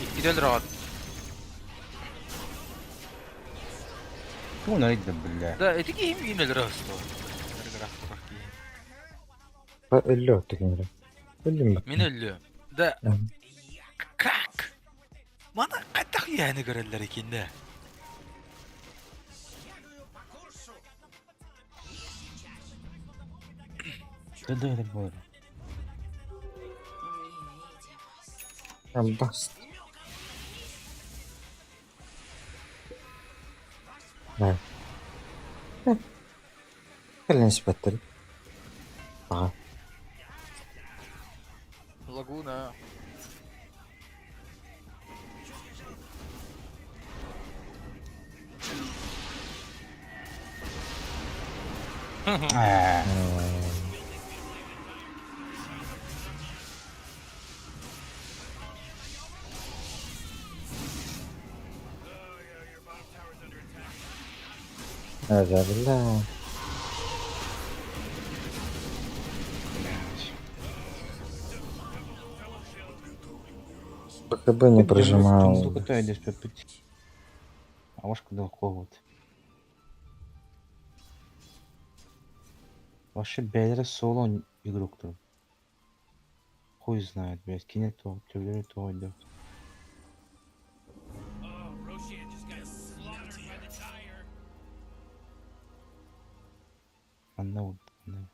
Иккиде өлөр Кто нарыд, да, блядь? Да, эти ким ким өлөр өстө. Өллө отту Өллүм. Мен өллү. Да. Как? Мана кайда яны көрөлөр экен да. Да, да, это было. Бас. Да. Кэлэн спаттар. Аа. Лагуна. А, هذا بالله. БКБ не прожимал. Только то идешь пить. А ваш куда вот. Вообще бәлері соло игрок тұр. Хуй знает, блядь, кинет то, төбелері то идет. Анна вот, анна.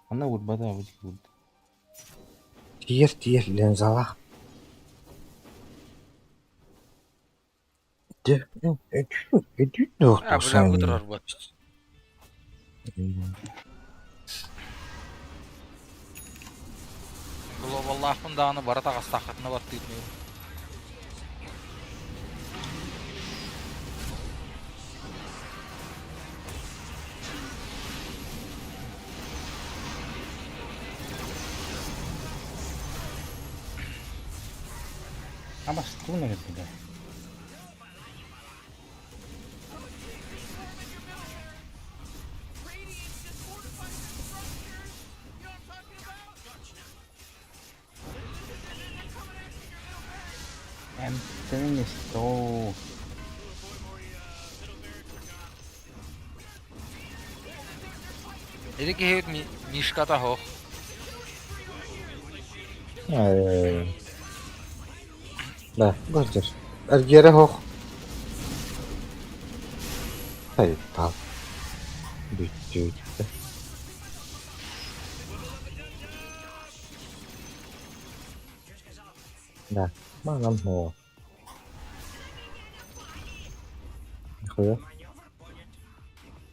Анна вот бада вот вот. Тиер тиер лензала. Де, А, бля, бу турар бат. Глобаллаахпын даҕаны бара таҕастааххытына баттыытын А бас туна бля. Эм, не сто. Эти киһи Мишката хох. Да, гордер. Эргере хох. Тайпал. Бүттүүттэ. Да, манан һуох. Нихуя.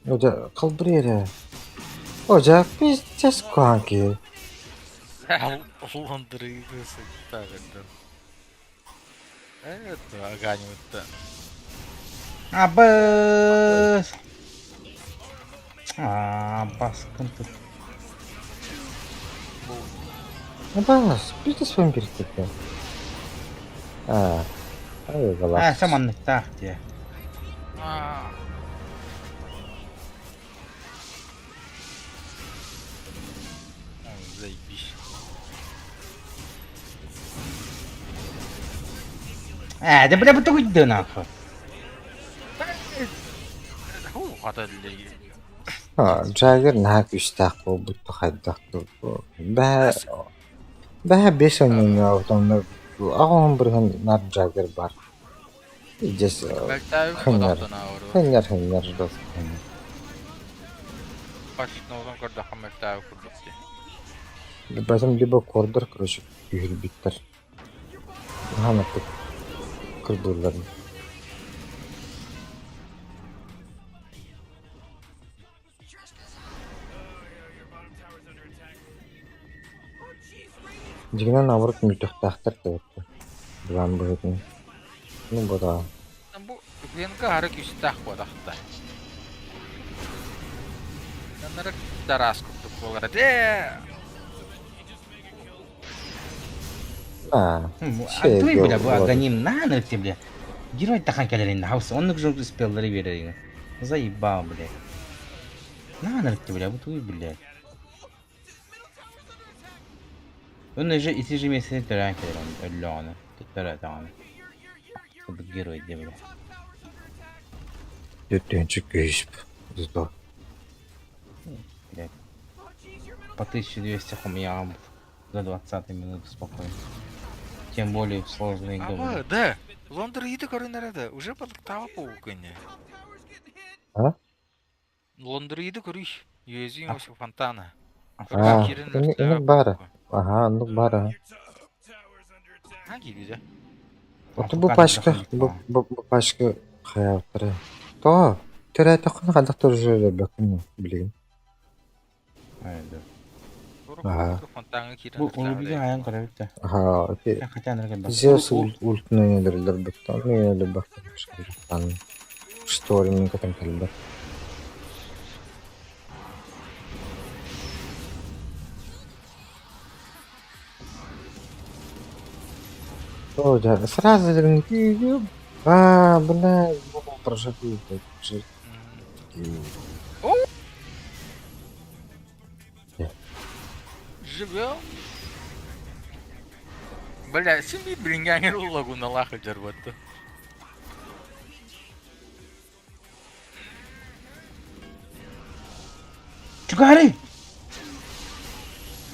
О, халбырый эрэ. О, дьэ, пиздец куһаҕан Лондрыйды сыттаагырдан. Это аганивытта. Абыс! Аа, баскын тут. Абас, пиздец вампир такой. А, ай, Аа, саманныктаах дии. Заебись. Ээ, да бля, бу нахуй. Джаггер наһаа күүстээх буолбут хайдах бэһэ бэһэ биэс онньоҥҥо аҕыһын бырыһын наар Джаггер баар Дьэс хыннар хыннар хыннар Пачкноутан көрдөххө мөлтөөбү курдук дии. Бэтим либо кордор короче күүһүрбүттэр Хаһан оттук кырбыылларын Дьиҥинэн наоборот мөлтөхтөөхтөр да эбит былаан быһыытынан Ну бу Бу Венга аһары күүстээх буолахта. Маннарык тараас курдук буолар этэ. А, Антуй, бля, бу Аганим на ты, бля. Герой тахан кэлэрин хаус, оннук же успеллары биэрэрин. Заебал, бля. На ты, бля, бу туй, бля. Онно же ити же месте төрөөн кэлэрин өллөҕүнэ, төрөөтөҕүнэ. Курдук герой дии, бля. Түттүнчү күүс зато. Блядь. По 1200 хумьям за 20 минуту спокойно. Тем более в сложной игре. Аба, да. Лондр иди көрүнэр да. Уже балыктаaba буолгуне. А? Лондр иди көрүй. Юезин осы фонтана. А, инник баара. Аха, оннук баара. А, киирбитэ. Ото бу пачка, бу бу бу пачка хайаабыттара. Тоҕо? Төрөөтөххүнэ хайдах төрүрбэккин билигин. Аха. Фонтаҥҥа киирэн Бу улубига айан көрөбүт да. Аха, ити Хотя анарга Зевс ультун өлөрөллөр өлөрбөттөн что ли кэтэн кэлбэт. О, да, сразу а, бля, прожигаю, блядь. Живем. Бля, син билиҥҥээҥҥэ лагуналаах дьарбатта. Чугари!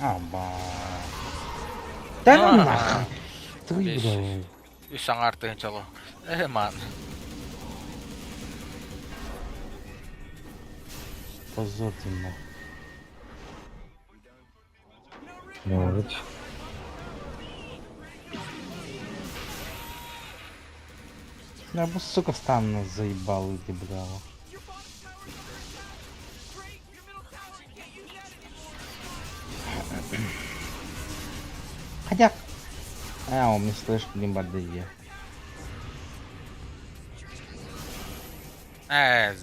Аба. Да ну нахуй. Ты, бля. Үс аҥаар тыһыынча Э, маан. Позор ты нахуй. Может. Да, бу, сука, стан нас заебал, иди, бля. Хотя... А, он мне слышь, блин, бардыги. Э,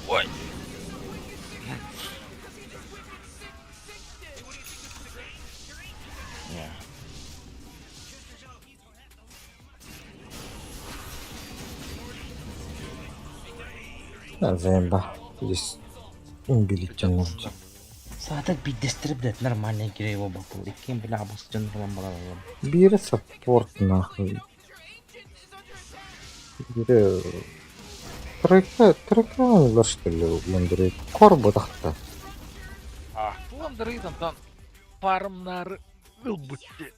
Ой. Не. Да, заеба. Здесь имбилитен. Саатар биирдэстэрэ, блядь, нормальный герой буолбаппын. Иккиэн, бля, абыс дьон буолан бараллар. Биирэ саппорт нахуй. Биирэ тройка тройка ылар что ли Лондри кор ботахта. А, Лондры онтон фармнары ылбытты.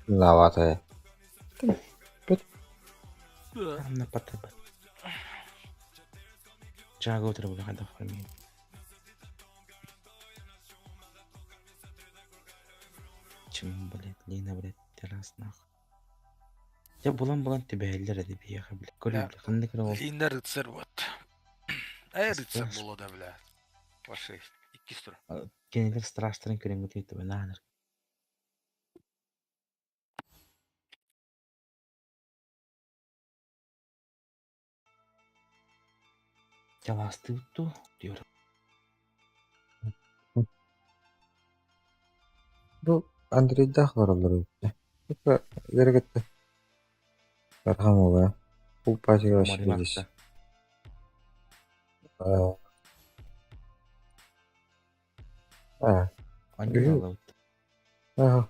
Навата. Анна патаба. Чаго утары хайдах фамилия. Чим, блядь, Лина, блядь, террас нахуй. Дьэ булан-булан түбэһэллэр этэ биһиэхэ, блядь. Көрүү, блядь, ханнык эрэ ол Лина рыцарь вот. Эй, рыцарь буолуо да, бля. Ваши иккис тур. Кинилэр страстарын көрөҥҥүт ыйытабын аанар. Дьалаастыыбыт дуу диир. Бу Андрейдаах олороллор эбит ээ. Типа үөрэ-көттө. Бархам уола. Пул пачка вообще Марина здесь. А, а, Анньыы аҕалабыт. Ага.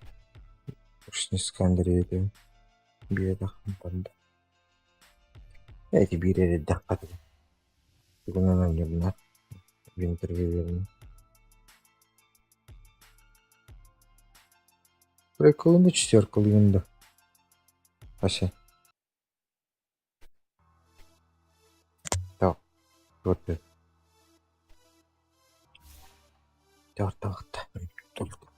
Ушниска Андрей этим. Биэдэх барда. Эти биир эрэйдэххэ тугунан анньыллар интервьюерын. Приколун да четверкалыгын да. Ася. Так. Вот. Тартахта. Только.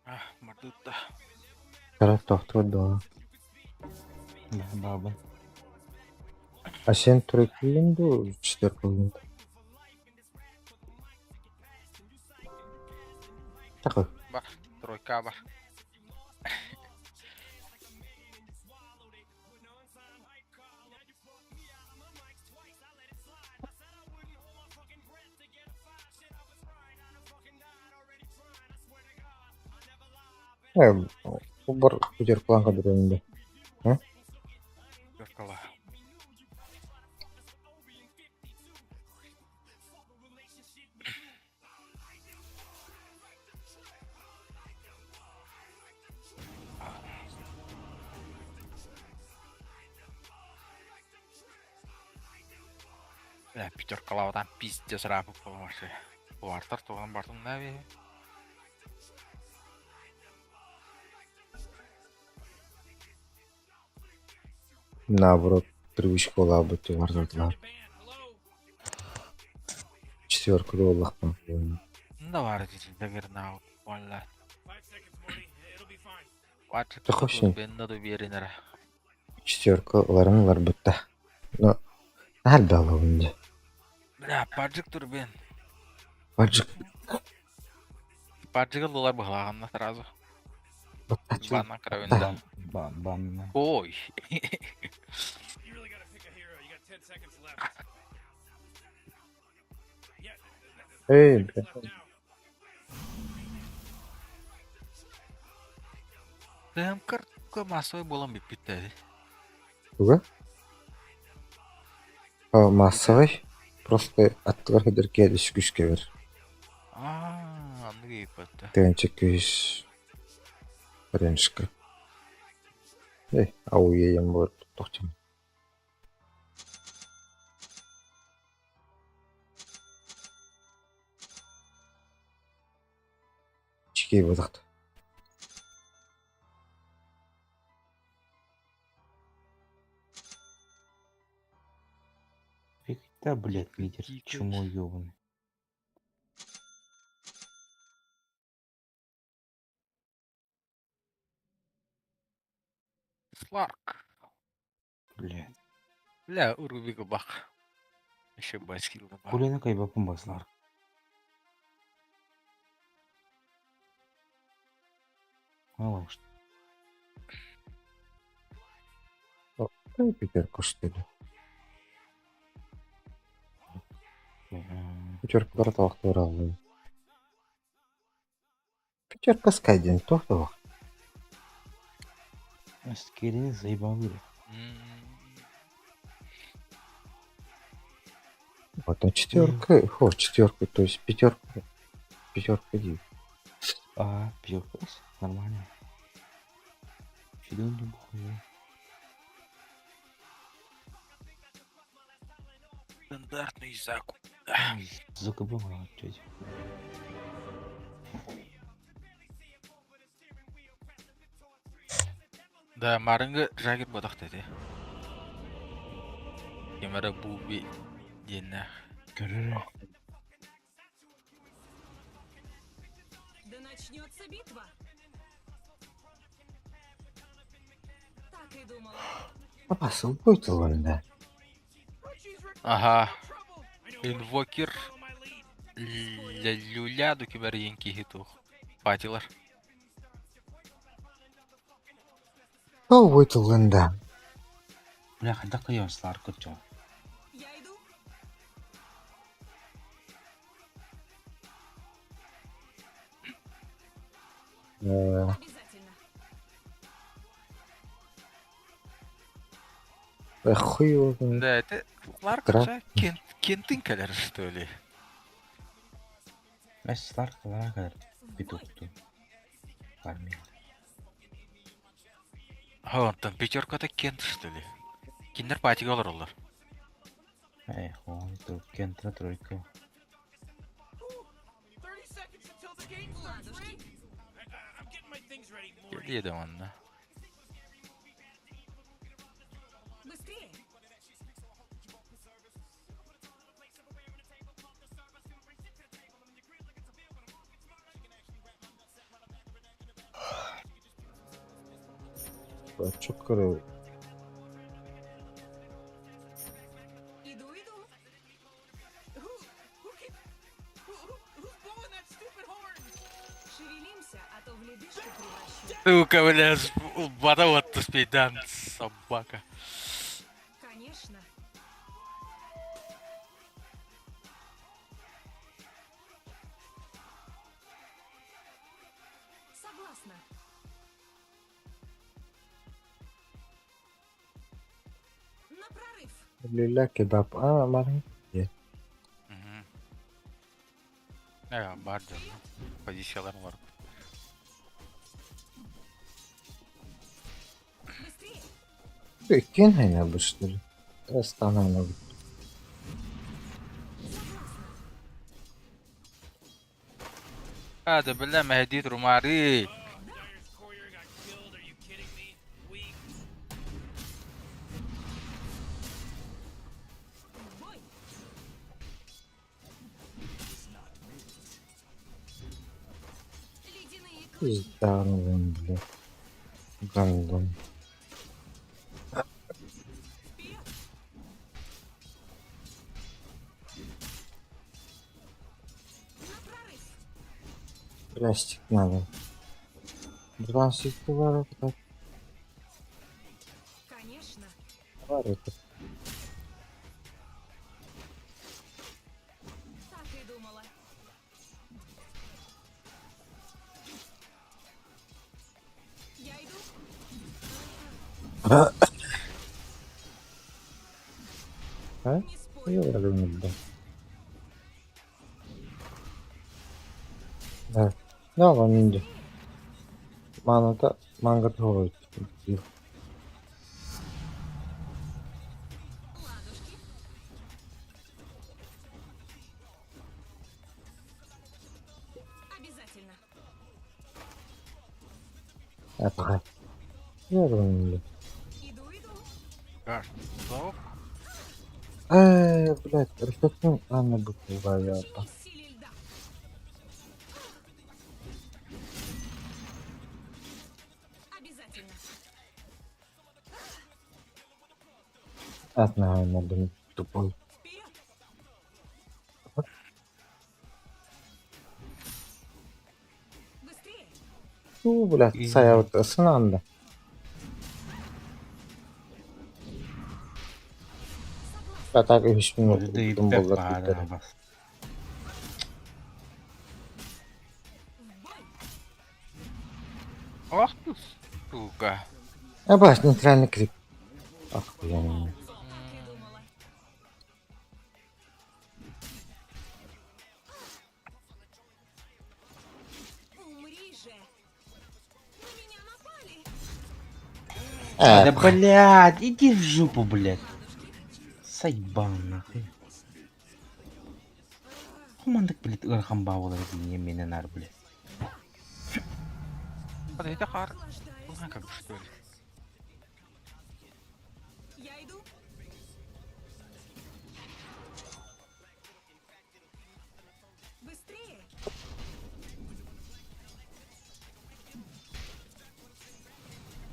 Ah, мордутта. Тарaf тохтуур дуо? Баабын. А сен тройкалыгын дуу, четверкалыгын дуу? Такой. Бар, тройка бар. Э, бар пятеркалаан көрдөрөмүн дии. Э? Зеркала. Бля, пятеркалаабатан пиздец ыраапыт буолан Бартар туһунан бартым да бии. Наоборот, привычка улаабыт бар Четверка буоллахпын. Да бар дэгерна валла. Ватчы Тохошин. бенна ду биэринера. Четверка ыларын ыларбытта. Но наһаа элбэх дии. Бля, паджик турбин. Баджик Паджик ыллылар быһалааҕынна сразу. баттаччы. Банна карабин. Бан, бан, банна. Ой. Эй, бля. Тыһым кырка массовый буолан бүппүт ээ. Туга? Массовый. Просто аттыгар сылдьар киһи үс кэбэр. Аа, оннук ыйыппатта. Тыһыынча күүс ренжка. Эй, ауе буолар тохтум. Чикей буолахта. Да, блядь, лидер, чмо ёбаный. Сларк. Блядь. Бля, Урубик бах. Еще баскил бах. Кулена кайбапын баслар. Мало что. Пятерку, что ли? Пятерка браталах туралы. Пятерка скайден, то Скирини заебал. Потом четверка, хо, четверка, то есть пятерка, пятерка ди. А, пятерка, нормально. Фидон не бухаю. Стандартный закуп. ЗКБ мало тетя. Да, марыңгы жагер бодақ деді. Кемера буби диэннээх. Көрөр. Да начнется битва. Так и думала. Папа, будет да. Ага. Инвокер люля дукибер енки тух. Патилар. О, будет да. Бля, хайдах кайон слар көтчө. Я иду. Обязательно. Хуй его знает. Да, это Сларк Кра- кент кентин кэлэр, что ли? Мәс слар кылара кадar петухту. Армия. А, там пятерка-то кент, что ли? Киндер патига олар олар. Эй, он тут кентра тройка. 30 seconds until the game starts, Rick. I'm getting my things ready, Maury. Келиэ да манна. Быстрее. Çok kırıyor. Иду, иду. Who, who keep, who, who, who's blowing that stupid horn? Шевелимся, а то в ледышку превращу. Сука, бля, бата вот успей, собака. Конечно. Согласна. На прорыв. Люля кебаб. А, маленький. Э, бар дьон. Позициялар бар. Быстрее. Иккиэн хайна что ли? Астана хайна. هذا بالله ما هديت روماري. Dyer's courier got killed. Are you kidding me? Weak. В бой. Ледяные клыки. Пизда, ну, бля. Гандон. Вперед. На прорыв. Пластик надо. 20 долларов, так, Конечно. товар это. Так и думала. Я иду. А? Не Ёрдо. Да. Да, вон Маната манга тохой. Обязательно. Апа. Ёрдо. Иду, иду. Что? Э, блядь, рефлектин Анна буква я. Силе льда. Обязательно. Атна, надо тупой. Быстрее. Ту, блядь, сая ысынанда. Так үһүс Да боллар баар биттер. бас. Ох ты, сука. Абаш, нейтральный крип. Охуенно. Умри же. На меня напали. Да блядь, иди в жопу, блядь. Сайбан нахуй. Хумандык, блядь, ырхан бабалар не менен ар, блядь. Подойди, хар. Ну, как бы что ли. Я иду. Быстрее.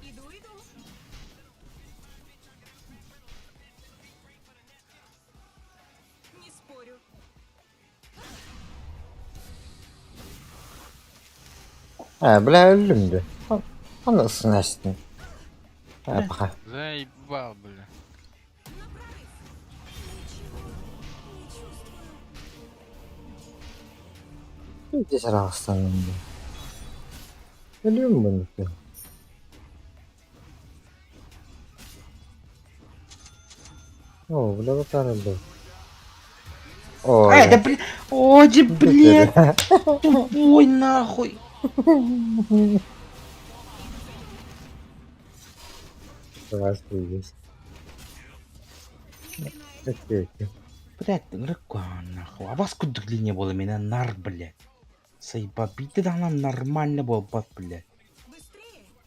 Иду, иду. Не спорю. Э, бля, өллүм дө. Аны ысынастын. Апа. Заебал, бля. Здесь араластаным. Өлүм буну. О, бля, вот аралды. О, Эй, да блядь, о, ди, блядь, тупой нахуй. Здравствуй, Окей. Блядь, рыкан нахуй. А вас куда не было меня нар, блядь. Сайба, биты да нам нормально был, бат, блядь.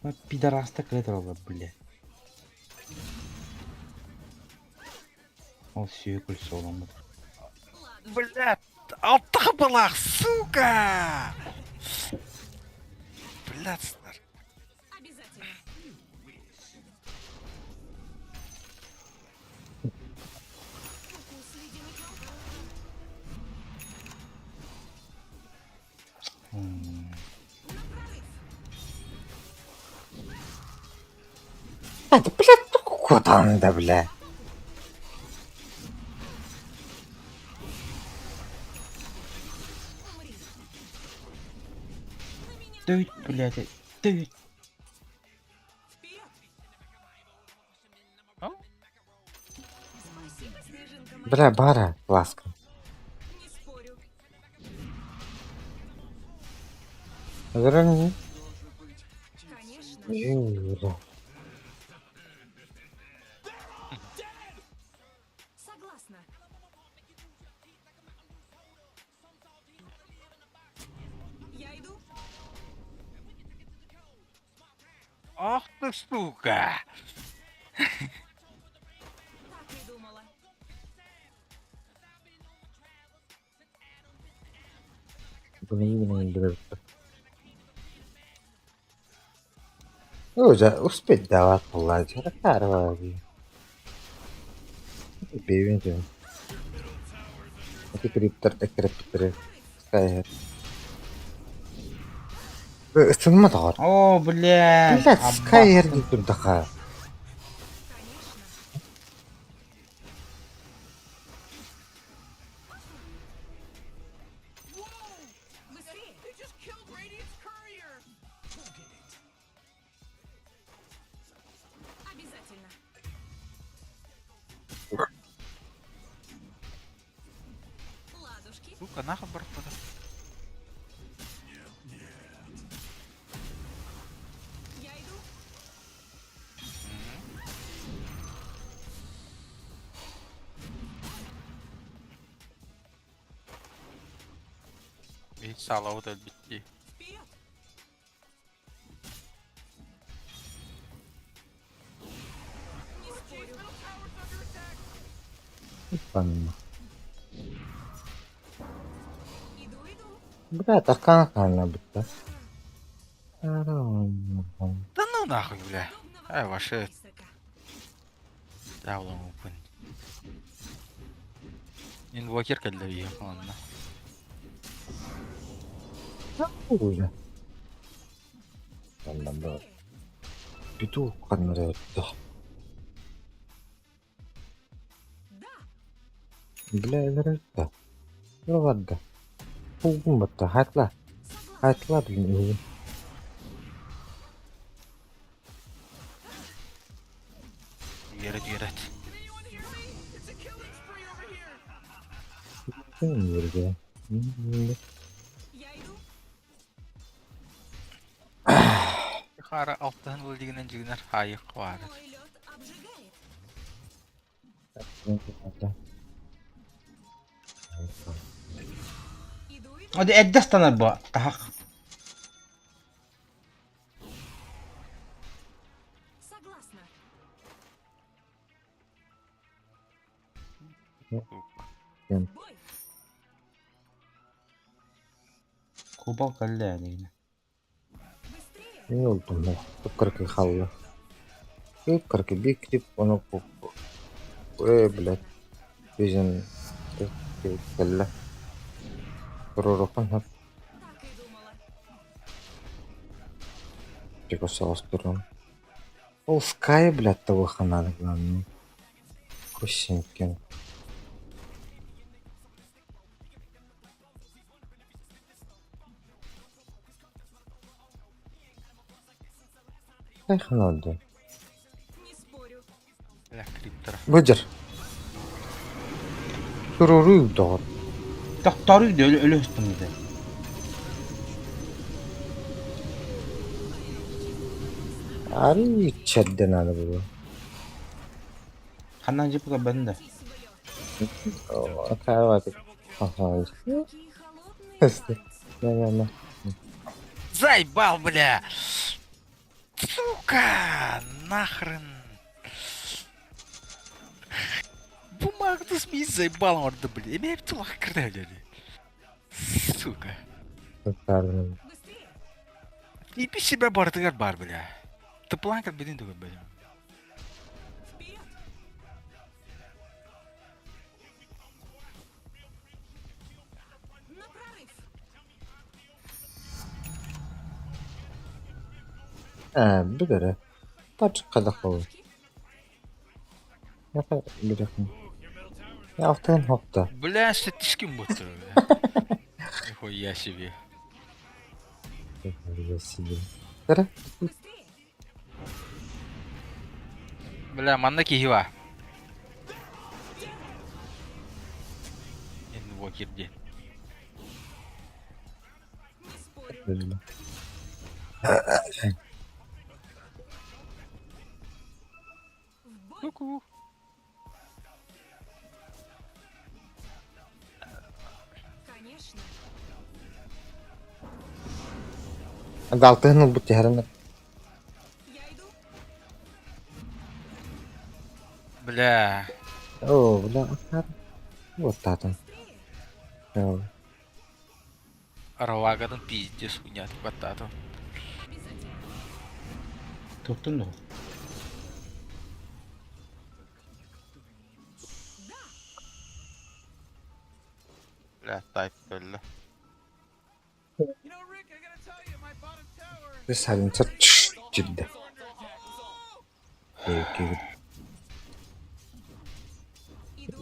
А пидорас так этого, блядь. Ол сүйекіл соломы. Блядь, алта была, сука! Блядь, снар. Обязательно. Укус ледяных А, да, блядь, куда да, бля? Дают, блядь, дают. Спасибо, снежинка моя. Бля, бара, ласка. Не спорю. Верни. Конечно. Бля. Согласна. Я иду. Ах ты, сука! Так и думала. Блин, блин, Уже успеть давать була. Карва. Бейвин. Ити криптер экрептере. Скайер. Ысынма тағар. О, блядь. Блядь, Скайер деп турдаха. Быстрее. They just killed Radiant's courier. Обязательно. Сука, нахуй барбата. Я иду. Биир саалабыт өлбүт дии. Вперед! Не спорю. Панна. Иду, иду. Бля, такая хана бутта. Да ну нахуй, бля. Ай, ваши дьяволом упын. Инвокер кэллэ ладно. Уже. Там Петух ханна. Бля, это. Ну ладно. Пугумбатта хатла. Хатла, блин. Үөрет, үөрет. Я иду. Хара алтыһын был дигинен дьигинер хайык баар. Мой лед обжигает. Иду, иду. Оди эрдэ ыстанар бу таһах. Согласна. Бой. Кубал кэллэ дигинэ. Быстрее. Не oldu Кыркы халла. Кыркы бик оны э, блядь. Өзін кэллэ. Ророхан хап Так и думала. типа соостурун. Ол Скай, блядь, того ханады главное. Кусенькин. Кай ханады. Не спорю. Бля, криптер. Быдыр. Туруру доҕор. Тохтору өлө өлө ыстаммыта. Ары чадден аны бу. Ханнан жипка банда. Карават. Ага. Какие холодные. Не-не-не. Заебал, бля! Сука! Нахрен! Бумагу смесь заебал, морда, бля. Эмээ тулах кырда, бля. Сука. Правильно. Быстрее. Иби себя бардыгар бар, бля. Ты планка бедин тугар, бля. Вперед. На прорыв. А, бүдөрө. Тачка хол. Яка бүдөрө. Я автын хопта. Бля, статическим будто, бля. Нихуя себе. Я себе. Тара. Быстрее. Бля, манна киһи Инвокер день. Не спорю. В бой. Ку-ку. Конечно. Алтын бу тәрәне. Я иду. Бля. О, бля, акар. Вот татын. Быстрее. Аравагадан пиздец хуйня баттату. Обязательно. Туттун дуо. Бля, тайп бля. Сайленсер җидде. Иду.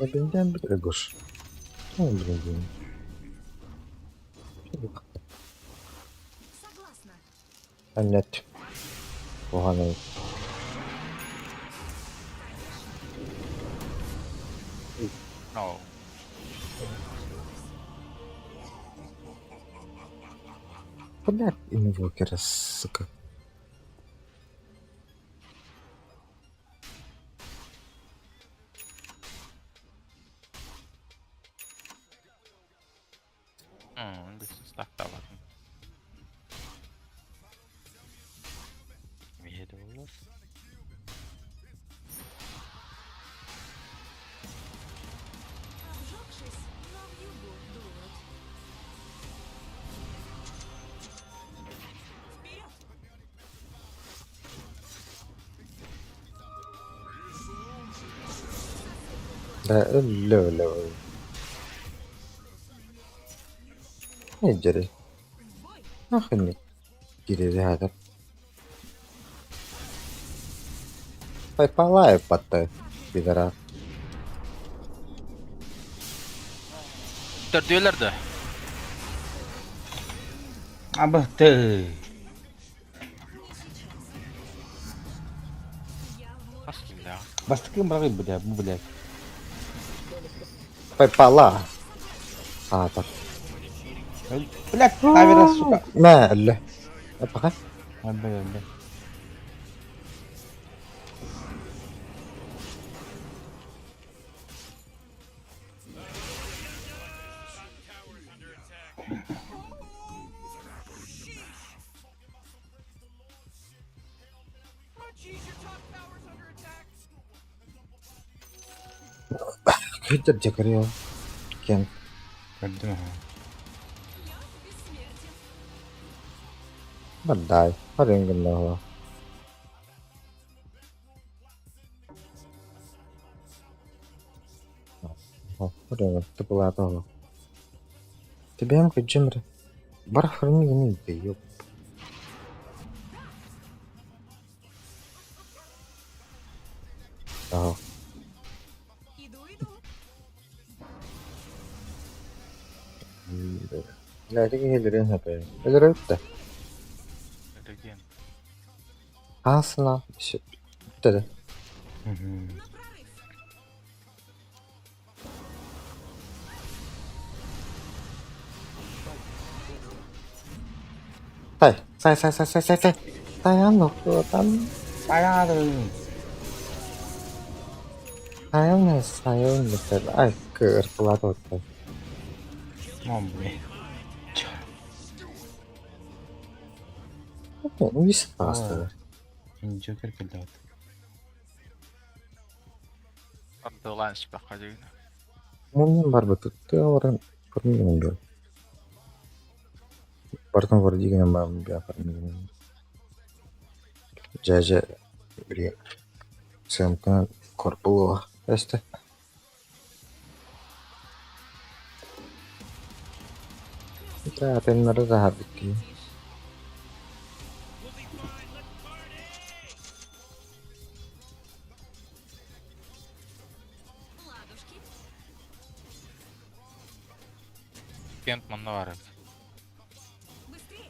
Эбинден бит гош. Блин. Согласна. Аннет. Оған No. Блядь, инвокера, сука. Стактаабатым. Миһэ буоллар. Обжегшись, на вьюгу дуют. Вперед! Да, өллө өллө. Иджери. Ахынник. Кирири хатар. Пайпалай патта. Пидора. Төрдүөлэр да. Абыты. Хас киллээх. Бастакы быраҕый бля, бу блядь. Пайпала. Аатар. Блядь, тавера, сука. Мэ өллө. Пока. Өлбө, өлбө. Oh, jeez, your top tower's under attack. Күйдер жакырıyor. Кен. Көрдүм аха. Я бессмертен. Бадай. Харынгын Тупулаата Тебем кыджимре. Бар храни не ёп. Аа. Иду, иду. Ләриг хэлэрэн хапэ. Элэрэтте. Реген. Асна. Тэдэ. На прорыв. Тай. Сай сай сай сай сай сай. Таян нохтуотан. Саядын. Таян сайын битэр. Ай кыр пулатотта. Мом, бля. Үс паста. Джокер кэллэҕит. Ардылаан испэххэ дьигин. Муннун бар бытытты орын көрмеген бер. Бартын бар деген бар бия көрмеген. Жажа бир сымка корпуло. Эсте. Да, теннары да хабики. Ладушки. Кент манна бар эбит. Быстрее.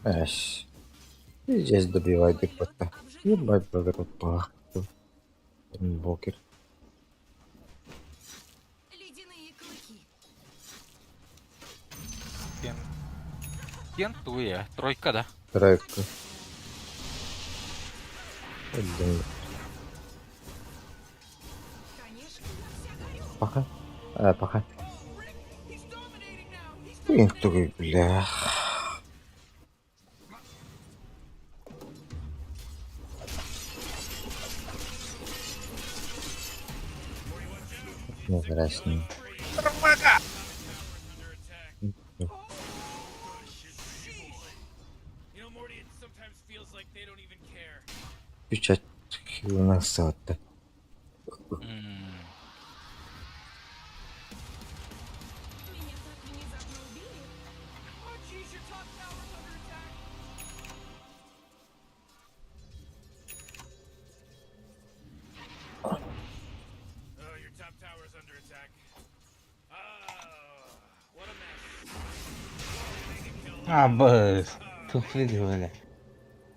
Эш. Здесь добивай битта. Ебать, богат Бокер. Ледяные клыки. Кент. Кент туя. Тройка да. Тройка. Блин. Конечно, я вся горю. Пока. А, пока. Блин, кто бля. Невзрачный. Печать у нас вот. Меня так внезапно убили. Oh, jeez, your top tower's under attack. Oh, your top tower's under attack. Oh, what a mess. Абыс. Туфли бля.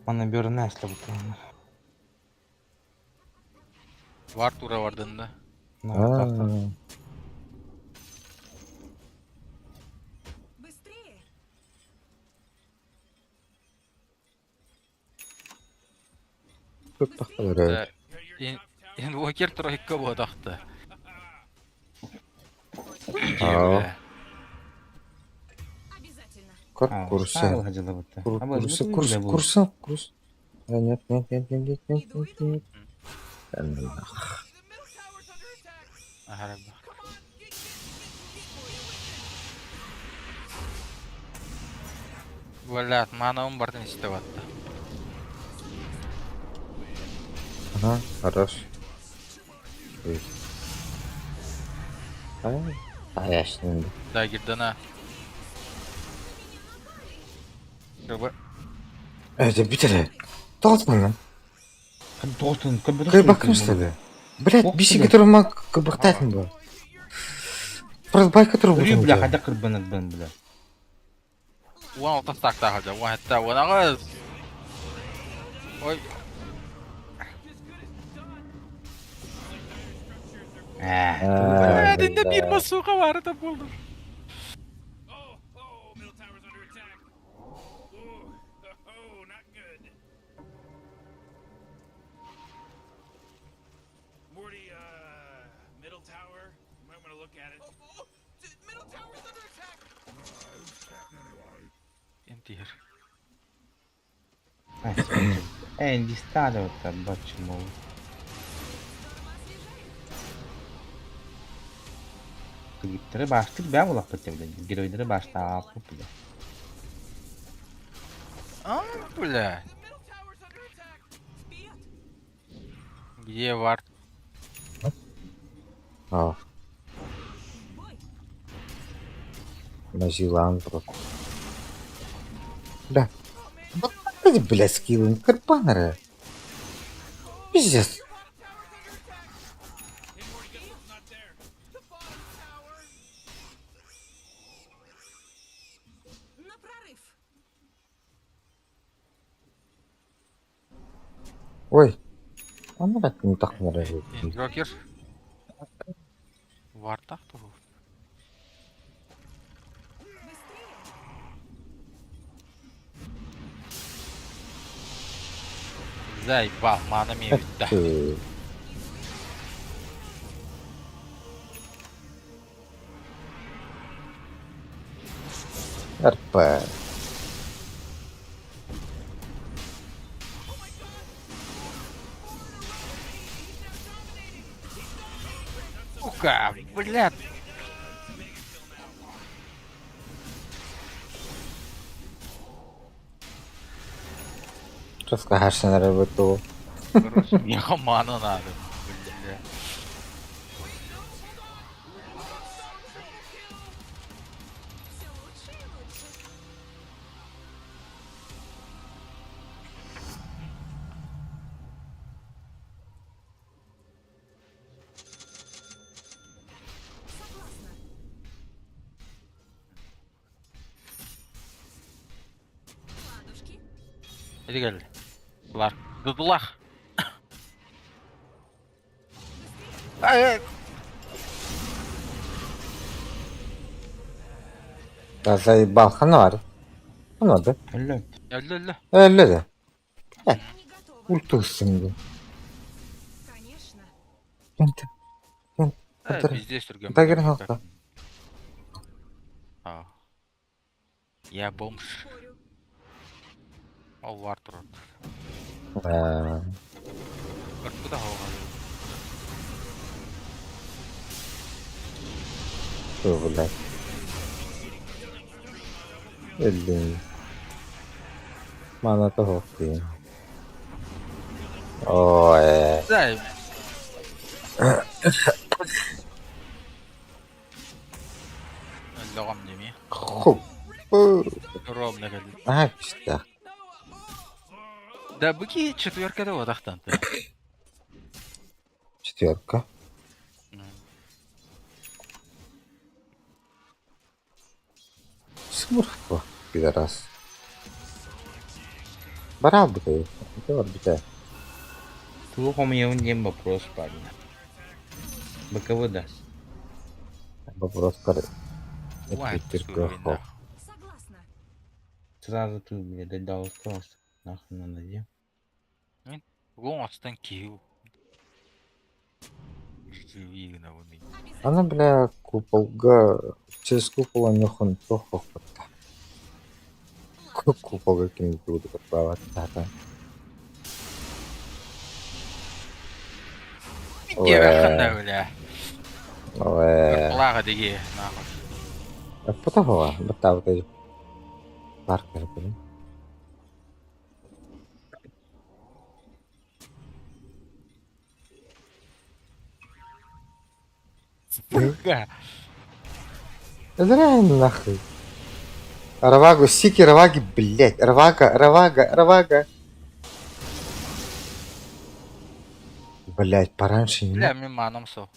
Манна бөрүнэ аслабыт. Var тура бардында. А, Туттахтар. Инвокер тройка буотахта. Аа. Как курса? Курса, курс, курса, курс. А, нет, нет, нет, нет, нет, нет, нет, нет. Блядь, манаум бартын истеп атты. Ага, хорош. Ай, аяшнын. Да, гирдана. Evet, bir tane. Dağıtma lan. Тоғыстың көбі Кайбакмыш tabi. Блять, бишиге турма кыбыктайтын бу. Прозбайка туруп Үрүү бля хада кырбанат бын бля. Уан алта стакта хада, уан хатта уан агыз. Ой. Блядь, инде бир басуга бар да булды. Morty, middle tower. You might want to look at it. Middle tower's under attack. Интир. Э, дистали вот бачимо. Клиптері баштык бә булак бит бля. Геройдары баштап бля. А, бля. Где вард? А. Мазилан просто. Да. Вот эти, блядь, скиллы, карпанеры. Пиздец. На прорыв. Ой. Аны так не так не Инвокер. Вард тахту. Заебал, мана да. РП. Сука, блядь. Раскахашься на работу. Короче, мне ману надо. Бля. Ладушки. Иди гel. Лар. Дудулах. Ай, Да заебал, ханар. Ханар, да? Әллә. Әллә, әллә. Әллә дә. Ультусың бу. Конечно. Кент. Кент. Э, пиздец, түргән. Дагер халка. А. Я бомж. Ол вар турат. Кырпы да хавага. Что, блядь? Блин. Мана того ты. Ой. Да. Логом неме. Хуп. Ровно гел. А, пизда. Да быки четверка да одахтан. Четверка. Смурфа, пидорас. Барал бы ты. Это орбита. Плохо у меня не вопрос, парень. БКВ да. Вопрос кор. Ой, Это Согласна. Сразу ты мне дал вопрос. Нахуй надо где? Тугу оҥостон киһи живи гынабыный? Аны, бля, куполга, через купол нюхан туох хохпутта. Куполга ким буду бааваттаата. Диэбэххин да, бля. Ой. Ырпылааҕа диги, нахуй. Ыппыта хоҕа, баттаабыта бар кэрбин. Сука. Зря нахуй. Равагу, сики, раваги, блять, равага, равага, равага. Блять, пораньше не Бля, мог. мин маанам суох.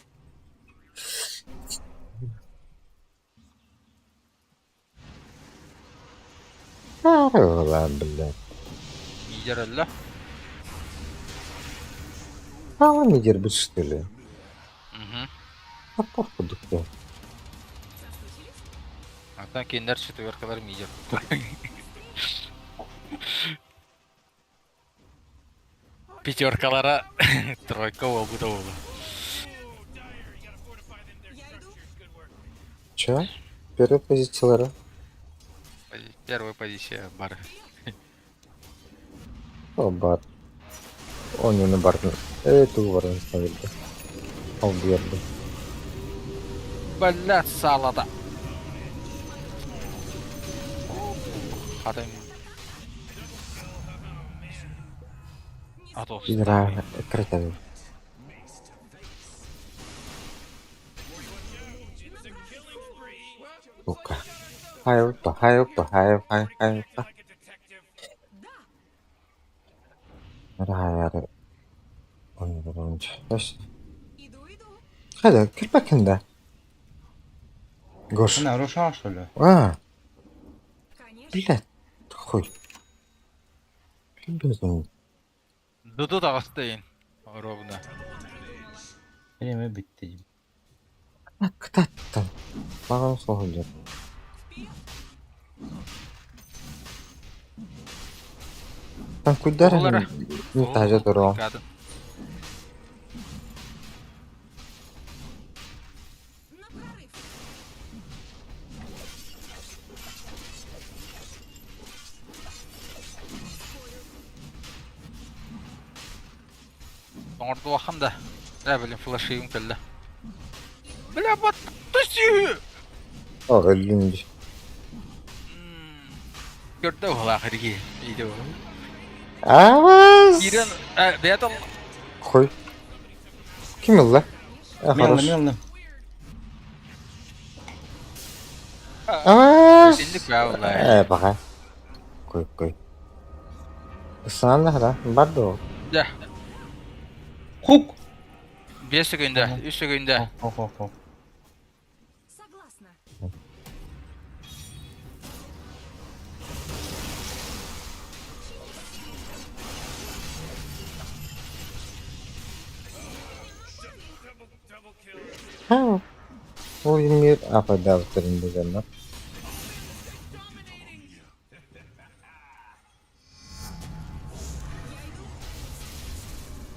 Ла, блядь. Мидер өллө. А он не дербит, что ли? Мгм. А похуй дукте. Оттон кинилэр четверкалар мидер. Пятеркалара тройка буолбута буолла. Че? Первая позиция Первая позиция бар. О, бар. Он не на бар. Э, ту бар ставили. Ол берді. Бля, салата. Хатым. А то Игра открытая. Сука. Хай, опа, хай, опа, хай, хай, хай, опа. Рай, он. Хайда, кирпекинде. Гош. На, Рошан, что ли? А. Блядь, хуй. Безумно. Дуду таҕыстайын. Ровно. Время битти. А, кто там? Маған соғып Там куда Оҕолоро. не тажа туруо. Кадын. Оҥордуоххам да. Э, блин, флешиым кэллэ. Бля, бат, төсүү! О, өллүм. Көрдө уһалаах эрги. Иде Авас! Кирен, бэйэтэ Хуй. Ким ылла? А, Мелно, хорош. мелно. Авас! Синдик баалла. Э, пока. Кой, кой. Санна, да, бардо. Да. Хук! 5 секунда, 3 секунда. Хо, хо, хо. Согласна. Ха. Владимир ападав трендегенна.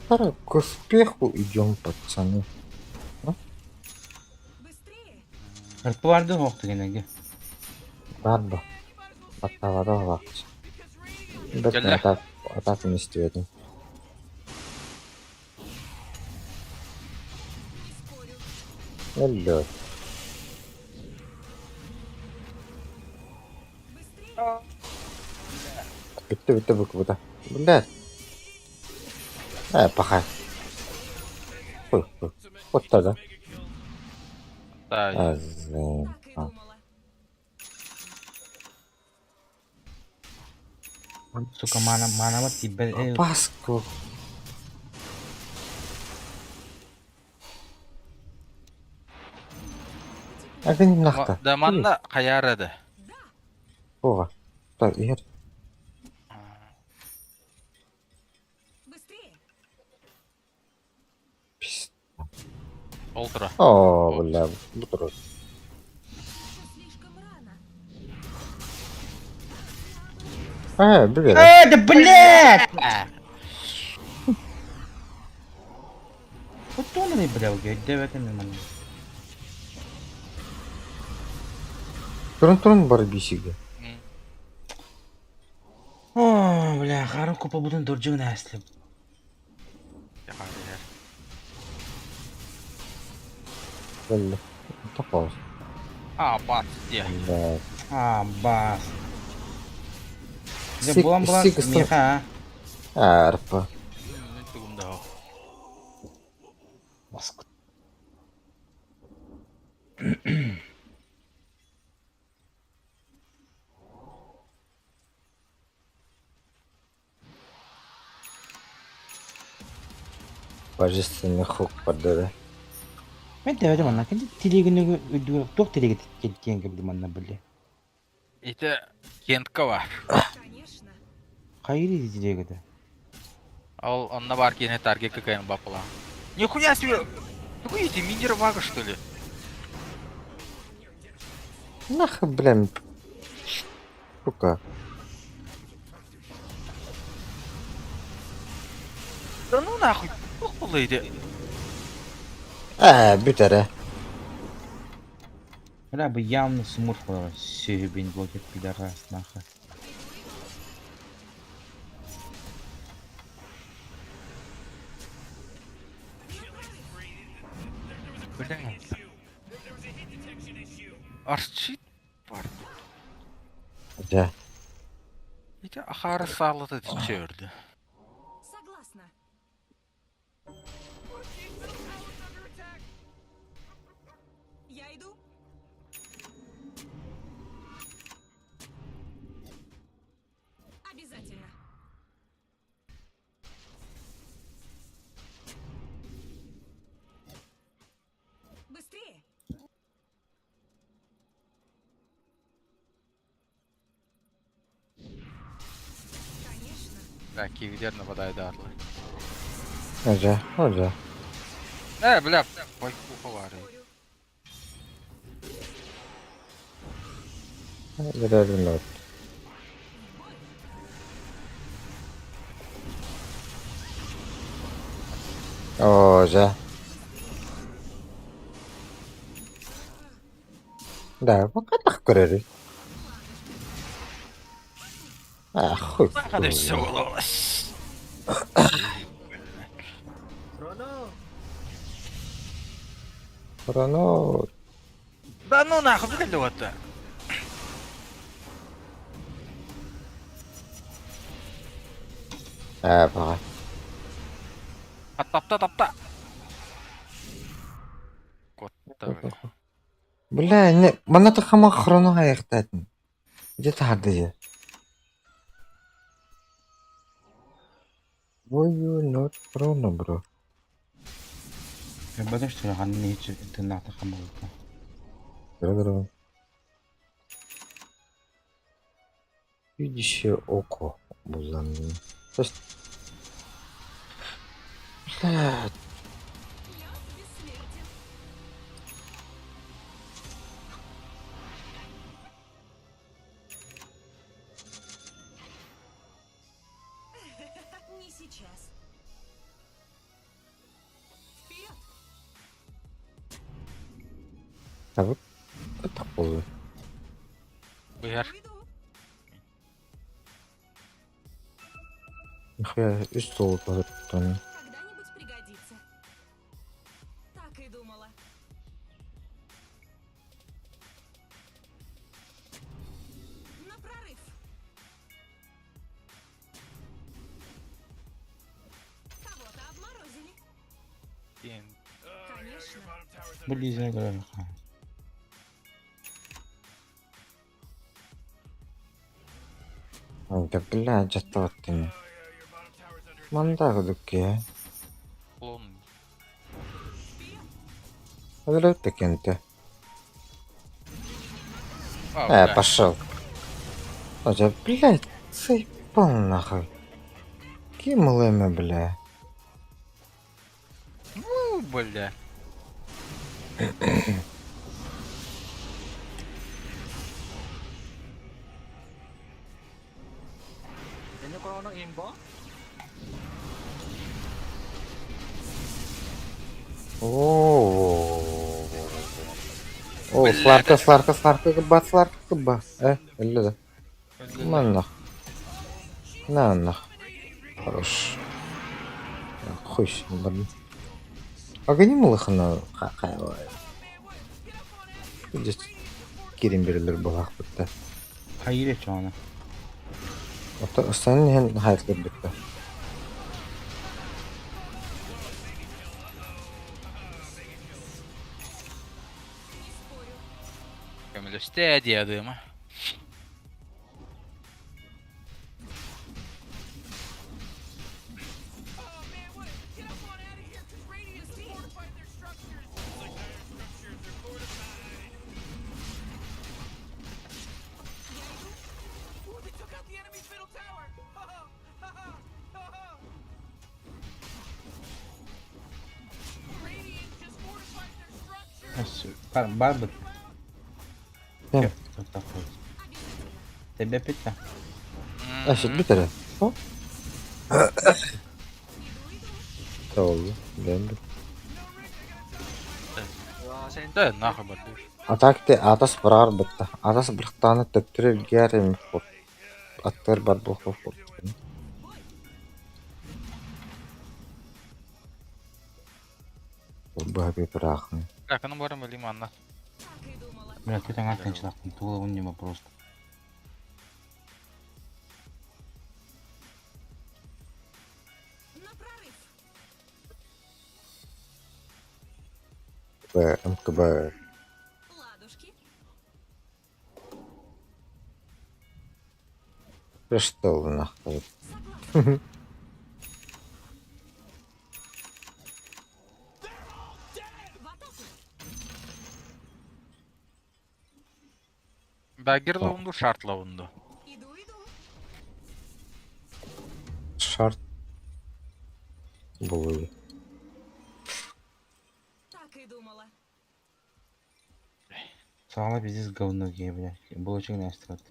Пора к успеху идем, пацаны. Рпварды хоқты генеге. Барбо. Баттавада вакт. Бет Кэллэ. атак атак мистиэтин. Өллө. Bitti bitti bu bu da. Блядь. Э, пахай. Хуй, хуй. Вот тогда. Да. А, Сука, мана, мана вот тебе. Паску. Агын нахта. Да манна хаярады. Ова. Так, иһэр. Быстрее! Пиздец. Олтура. О, бля, бутерброд. Слишком рано. Э, бля. Э, да блядь! Бу туох бля өйдөөбөтүм мин манна. Туран туран бар бисигэ. О, бля, харын купа бутун доржугун ааслым. Кэллэ. Тохоос. А, бац, где? Бля. А, бас. Дьэ Сик буолан булан сик миэхэ аа. Арпа. Тугум да. Баскыт. Божественный хук бардара. Мен тэбэтим манна кэнди тилигини үрдүгэр туох тилиги кэлтиэн кэбди манна били. Это Кентка бар. Конечно. Хайыр тилигите. Ол онно бар киһини таргетка кайын бапыла. Нихуя себе! Какой эти минер вага, что ли? Нахуй, бля, сука. Да ну нахуй, туох буолла ити? Ээ, бүт эрэ. Бля, бу явно смурф сүһүбүн блокет пидорас нахуй. Бля. Арчит бар. Дьэ. Ити ахары саалата тиччэ Согласна. Я иду. Обязательно. Быстрее. Конечно. Так, кивидер нападает дарлы. Дьэ, о дьэ. Э, бля, байкуха баар. Реально. О, дьэ. Да, хайдах көрөрүй? А, хуй. Нахады все было. Хроно. Да ну нахуй, выгодно вот это. Ээ, баҕа. А тапта тапта. Котта, бля. Бля, не, манна тахама хроно хайахтаатын. Дьэ таһырдыйа. Why you not chrono, bro? Көрбөтүм что ли ханна ичи тыннаахта хаммалыта. Бро. Видящее око буллам. То есть... Бля, Я бессмертен. Не сейчас. Вперед! а вот это буолла. Быһар. Иду. Нихуя үс золото туттан. Когда-нибудь пригодится. Так и думала. На прорыв. Кого-то обморозили. Кент. Конечно. Бу лизине көрөр. Да бля, дьаттабаттын. Манда кудукке. Клон. Өлөттө кенте. А, Э, бля. пошел. Хотя, блядь, заебал нахуй. Ким лэме, бля. Ну, бля. Ini kalau ono info. О, О, Сларка, Сларка, Сларка, кыбба, Сларка, кыбба. Э, өллө да. Манна. На, на. Хорош. Хуй с ним, ладно. Агани малыхына Кирин берилер балах бытта. Хайыр чоона. Ото ыстан иһэн хайтлар бытта. Көмөлөстө дии адыма. Бар бар бит. Кем? Тебе питта. Ашыт бит эрэ. Oldu. Ben Да, нахуй бардыр. А так ты атас барар бытта. Атас бырахтааны төптөрө илгээр эми аттар бар буох Быһа быраахын. Так, ну барым или манна. Бля, ты там артын тула он не просто. Б, МКБ. Что нахуй? Дагер лавынду, шарт лавынду. Шарт был. Так и думала. Сала пиздец говно гей, блядь. Булочек не острот.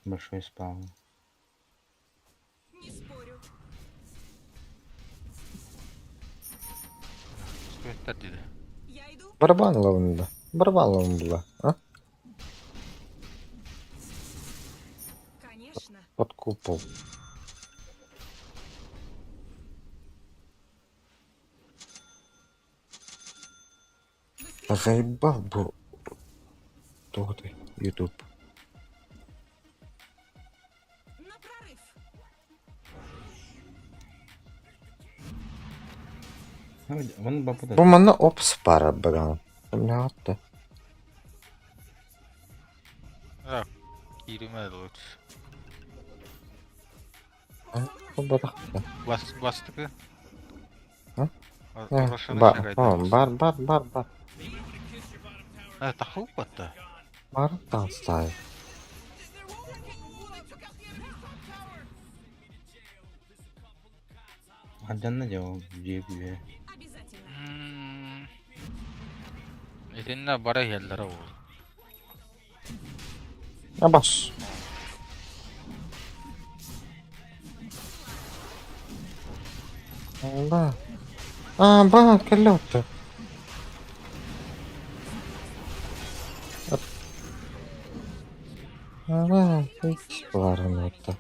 Большой спаун. Не спорю. Сүреттер dedi. Барабан лавында. Барабан лавында, а? Конечно. Под купол. Да заебал был. Кто ты? Ютуб. Вон бабуда. Бу манна опс пара баган. Понятно. Так, кириме лучше. Бу батахта. Бас бастыкы. А? Рошаны Бар, шагайды. о, бар, бар, бар, бар. Э, тахыл батта. Бар толстай. Отдельно делал, где где. Итинне бара келдер ол. Абаш. Ба. А, ба, калёта. Ага, барымта.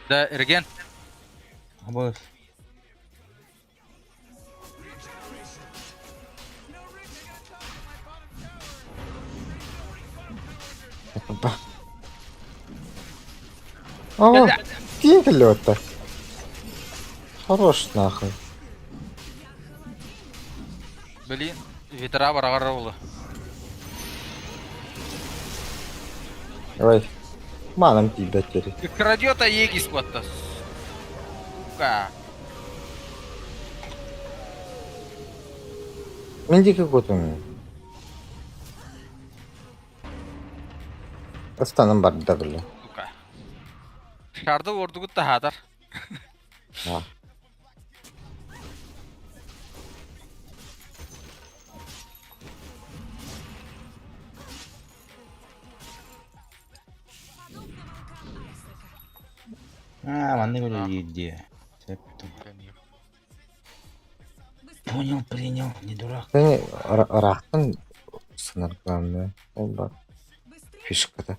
Да, Эрген. Абас. Ба. О, кинь калёта. Хорош нахуй. Блин, ветра барагар олы. Ой. Маном тебя теперь. Крадет Аегис батта. Сука. Менди какой-то. Астанам бар дагылы. Сука. Шарды ордугут та хадар. А. Аа, маннык үлэлиир дии. Сөп. Понял, принял, не дурак. Сeni ыраахтан сынар главное. Ол бар фишката.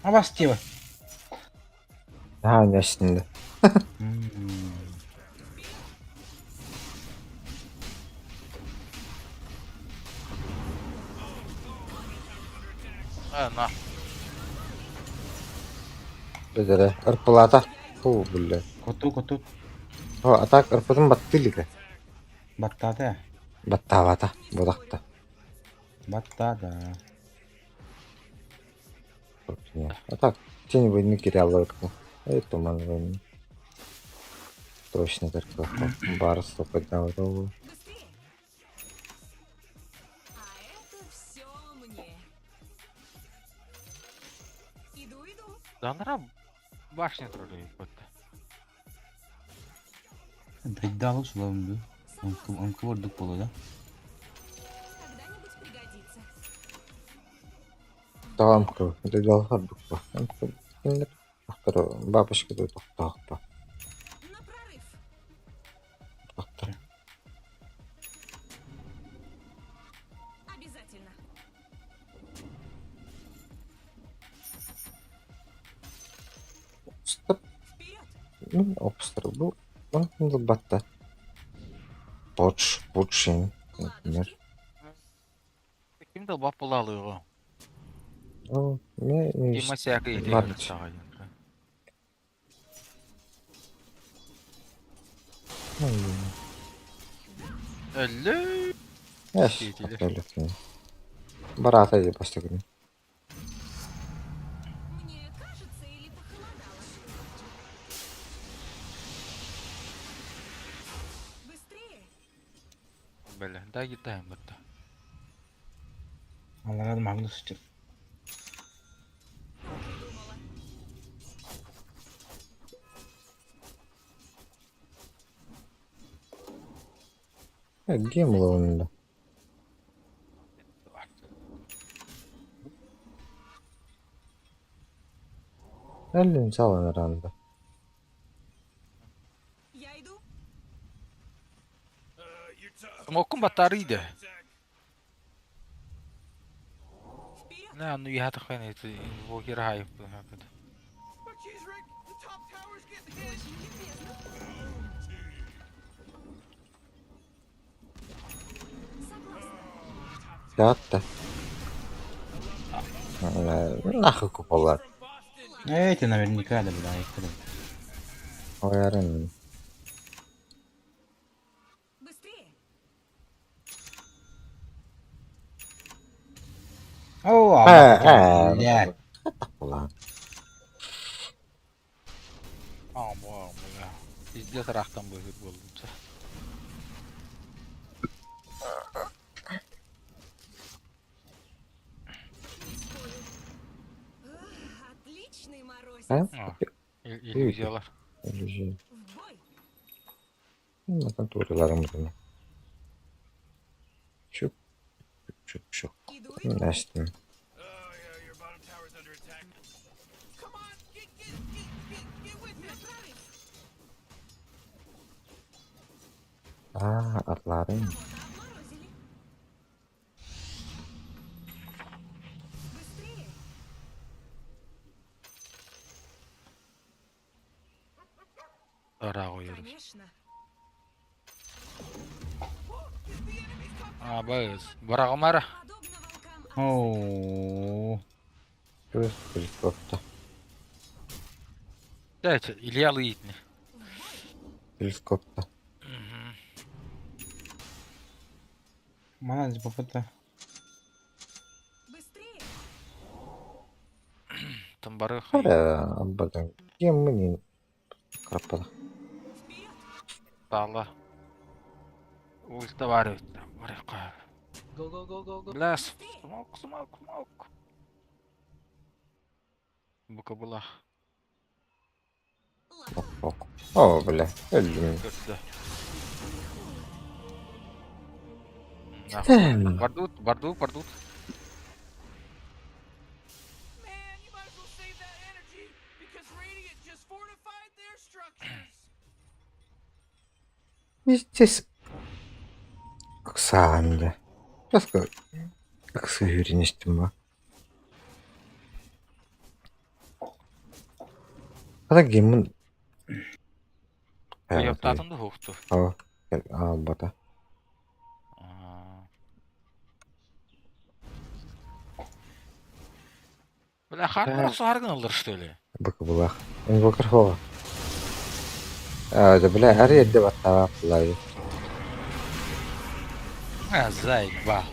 Абастива. Наһаа ньэстиннэ. А, на. Бэдэрэ ырпылаата. Фу, бля. Коту, коту. О, а так ырпытын батты илигэ. Баттаата. Баттаабата. Бодахта. Баттаата. А так, тень войны киряллар Эй, туман войны. Точно так Барс поднял голову. А это все мне. Иду, иду. Данра башня троллит будто. Дайдалык шулабын бу. Оҥку ордук буолуо да? Когда-нибудь пригодится. Tamam kız. Дайдалхар буква. Бабочка да тохтоохпа. На прорыв. Тохтор. Обязательно. Стоп. Ну, обстрел был. Он батта. Поч, пучин, например. Ким долбап булалы его? Ну, мне не Ким всякий Барыч. Өллө. Эш, Барата ди бастыгын. Мне кажется, или похолодало? Быстрее. Бля, дай гитаем будто. Аллаға Магнус үчүн. Так и думала. Гем ловында. Әллен салан аранда. Я иду. Мокун батарейда. Вперед. На, ну я так это инвокер хайп. Очень любезно. Согласна. Ятта. Нахуй куполар. Эти наверняка да бля, их Оярын. Быстрее. О, Э, блядь. Була. А, бля. Пиздец рахтан будет был. Не спорю. Ах, Отличный морозец. А? Иллюзиялар. Иллюзия. В бой. Ну, туураларым гына. Чуп, чуп, чуп. Иду, иду. Нэстим. На прорыв. Аа, атларын. Кого-то обморозили. Быстрее. Дорогой. Конечно. А, быз. Барагымара. Подобно волкам. О, Көз перископта. Дайте, Илья Лыитни. Перископта. Манан попыта. Быстрее. Там бары. Хара, абадан. Кем мы крапада. Вперед. Тала. Ульта бары. Бары. Go, go, go, go, go. Бля, смок, смок, смок. Бука была. Ок, ок. О, бля. Өлдүм. Көрдө. Нахуй. Бардут, бардут, бардут. Man, you might as well save that energy because Radiant just fortified their structures. Здесь Оксана. Просто Оксана. Хата гимн. Уйаптаатын да хуохту. Aa, бата. Бля, харгын охсуһаргын ыллар что ли? Быка булах. Инвокер хоға. А, да бля, ари эрде баттаға булай. А, заебал.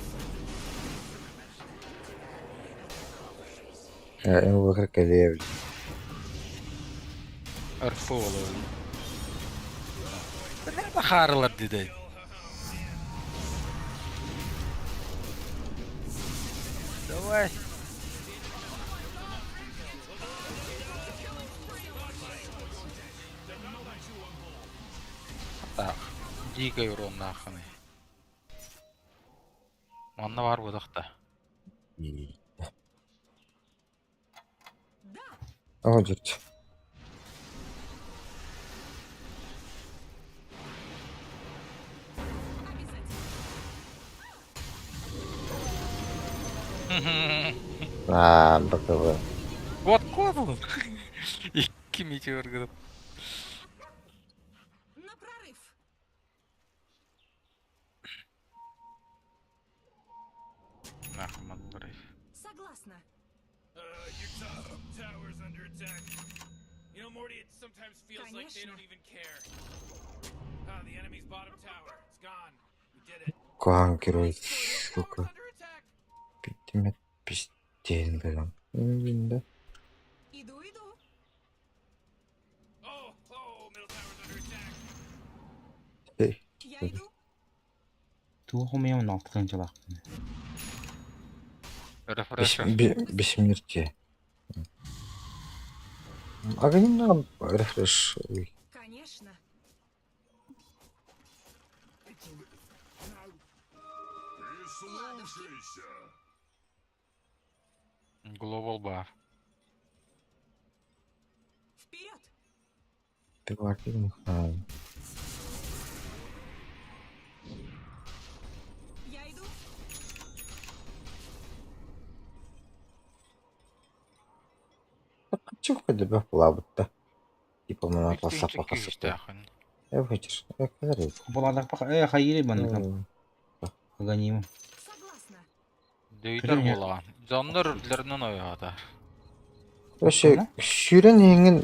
Инвокер кэлиэ. РФ олор. Бля, бахарылар диде. Давай. Так, дикий урон нахуй. Манна бар будақта. О, жұрт. А, быка Вот кот он. Икки метеор гырып. На прорыв. Нахуй манна Согласна. Your top tower's under attack. You know, Morty, it sometimes feels like they Конечно. don't even care. Ah, the enemy's bottom tower. It's gone. We did it. Куан герой, Your tower's сука. under attack. Биттиме пизден бэлэн. Да. Иду, иду. Oh, oh, middle tower's under attack. Эй. Я иду. Туох умеем алтыгынчылак. Рефрешер. Бессмертие. Огненно рефреш. Ой. Конечно. Глобал бар. Вперед! Ты А, Я иду. Чего хоть плавать-то? Типа мы на сапаха Я хочешь, я говорю. Буладак паха э хайыри банны. Аганим. Согласна. Дөйтер Күрүн болған. Зоннар үрлерінен ойғатар. Вообще, сүүрэн иҥин,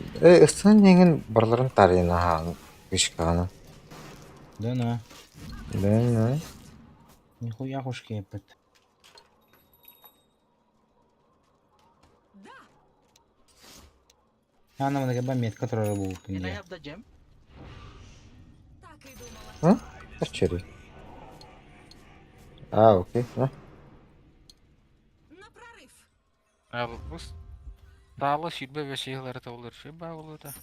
ыстан иҥин барларын тарыйна хаан кышкаана. Да на. Да, да. Нихуя хуш кепет. Да. Ана мына кеба метка турары бу күндө. Так и думала. А? Черри. А, окей, на. На прорыв. Ал бус. Таалы сүрбе бесиһилere толыр шиба болута.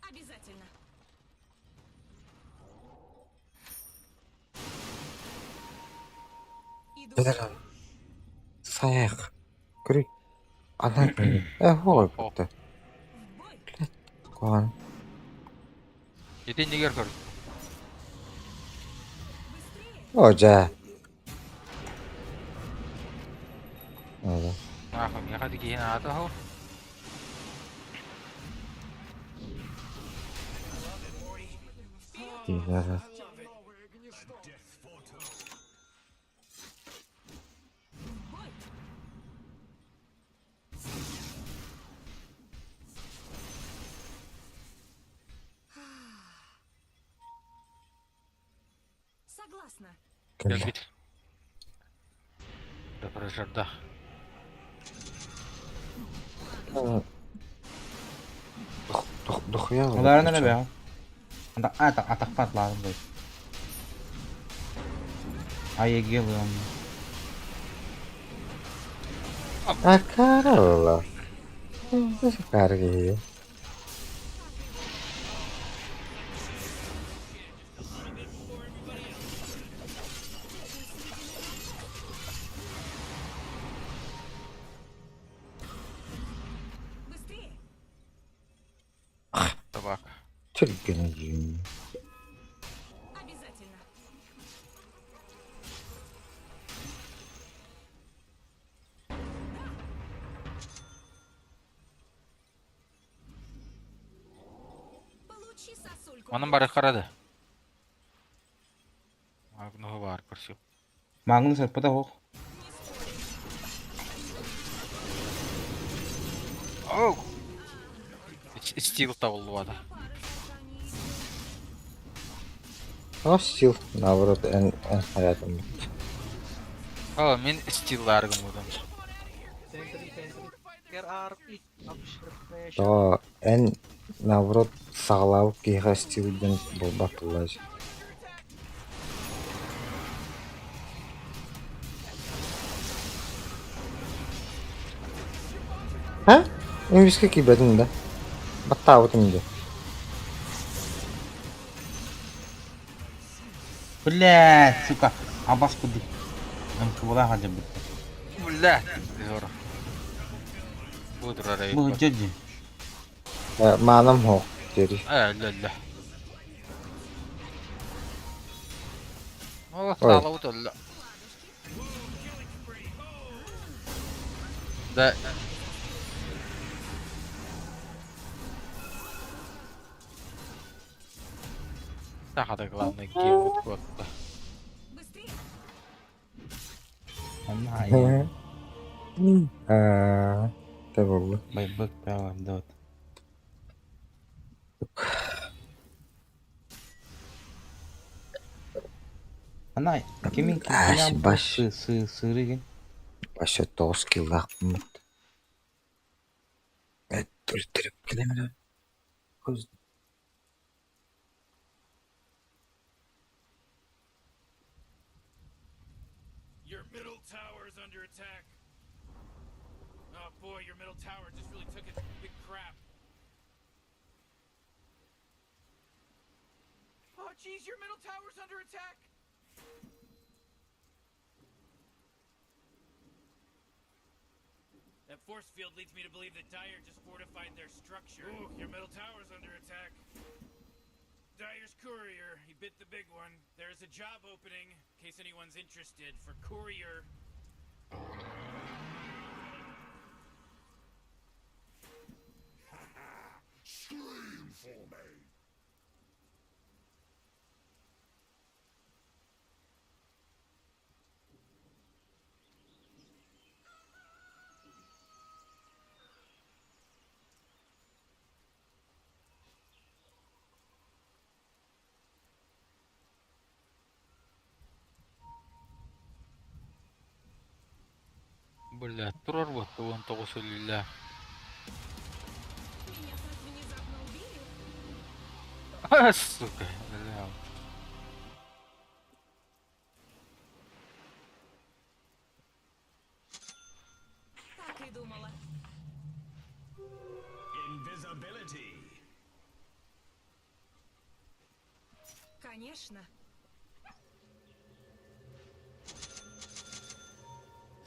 Обязательно. Иду. Бедер. Саяк. Көрүй. Ана күн. Э, хоой бутта. В бой. Куан. Итин дигер көр. Быстрее. О, жа. Ага. Нахуй, меха дигин ата хо. Дигер. В бой. Согласна. Кэллэ. Келбит. Рефрешерда. Дохуя. Уларына не бе? Анда ата атакпат ларын бу. АЕГ бу. А, карала. Карги. Түргэнэ дии. Обязательно. Получи сосульку. Онон бары харады. Магнуһу баар көрсүм. Магнус ырпыта оһох. Оу! Стил табыллыбата. А стил, наоборот, эн эн хаятым. О, мин стиллаар гыммытым. Тоҕо эн наоборот саҕалаабыт киһиэхэ стил диэн буолбат буоллаҕа дии. А? Үҥүскэ киирбэтим да. Баттаабытым дии. Блядь, сука, абас курдук МКБ-лаах сылдьарбыт. Бля, Егор. Бу турар Бу эбит. дьэ дьэ. Маанам суох диэри. Э, өллө өллө. Ол Ой. таалабыт өллө. Да. Сахата главное геймут куотта. Быстрее. Онно айыы. Аа, тэ буолла. Байбык да вот. Ана кимин Аш, килям баш. сы сы сырыгын. Баша тоҕус киллаахпын. Өлтөрүп кэлэммин. Your middle tower is under attack. Oh boy, your middle tower just really took a big crap. Oh jeez, your middle tower's under attack. That force field leads me to believe that Dire just fortified their structure. Ooh, your middle tower's under attack. Dire's courier, he bit the big one. There's a job opening, in case anyone's interested, for courier. Scream for me. Бля, турар буотта уон тоҕус өлүүлээх. Меня так внезапно убили. А, сука, бля. Так и думала. Invisibility. Конечно.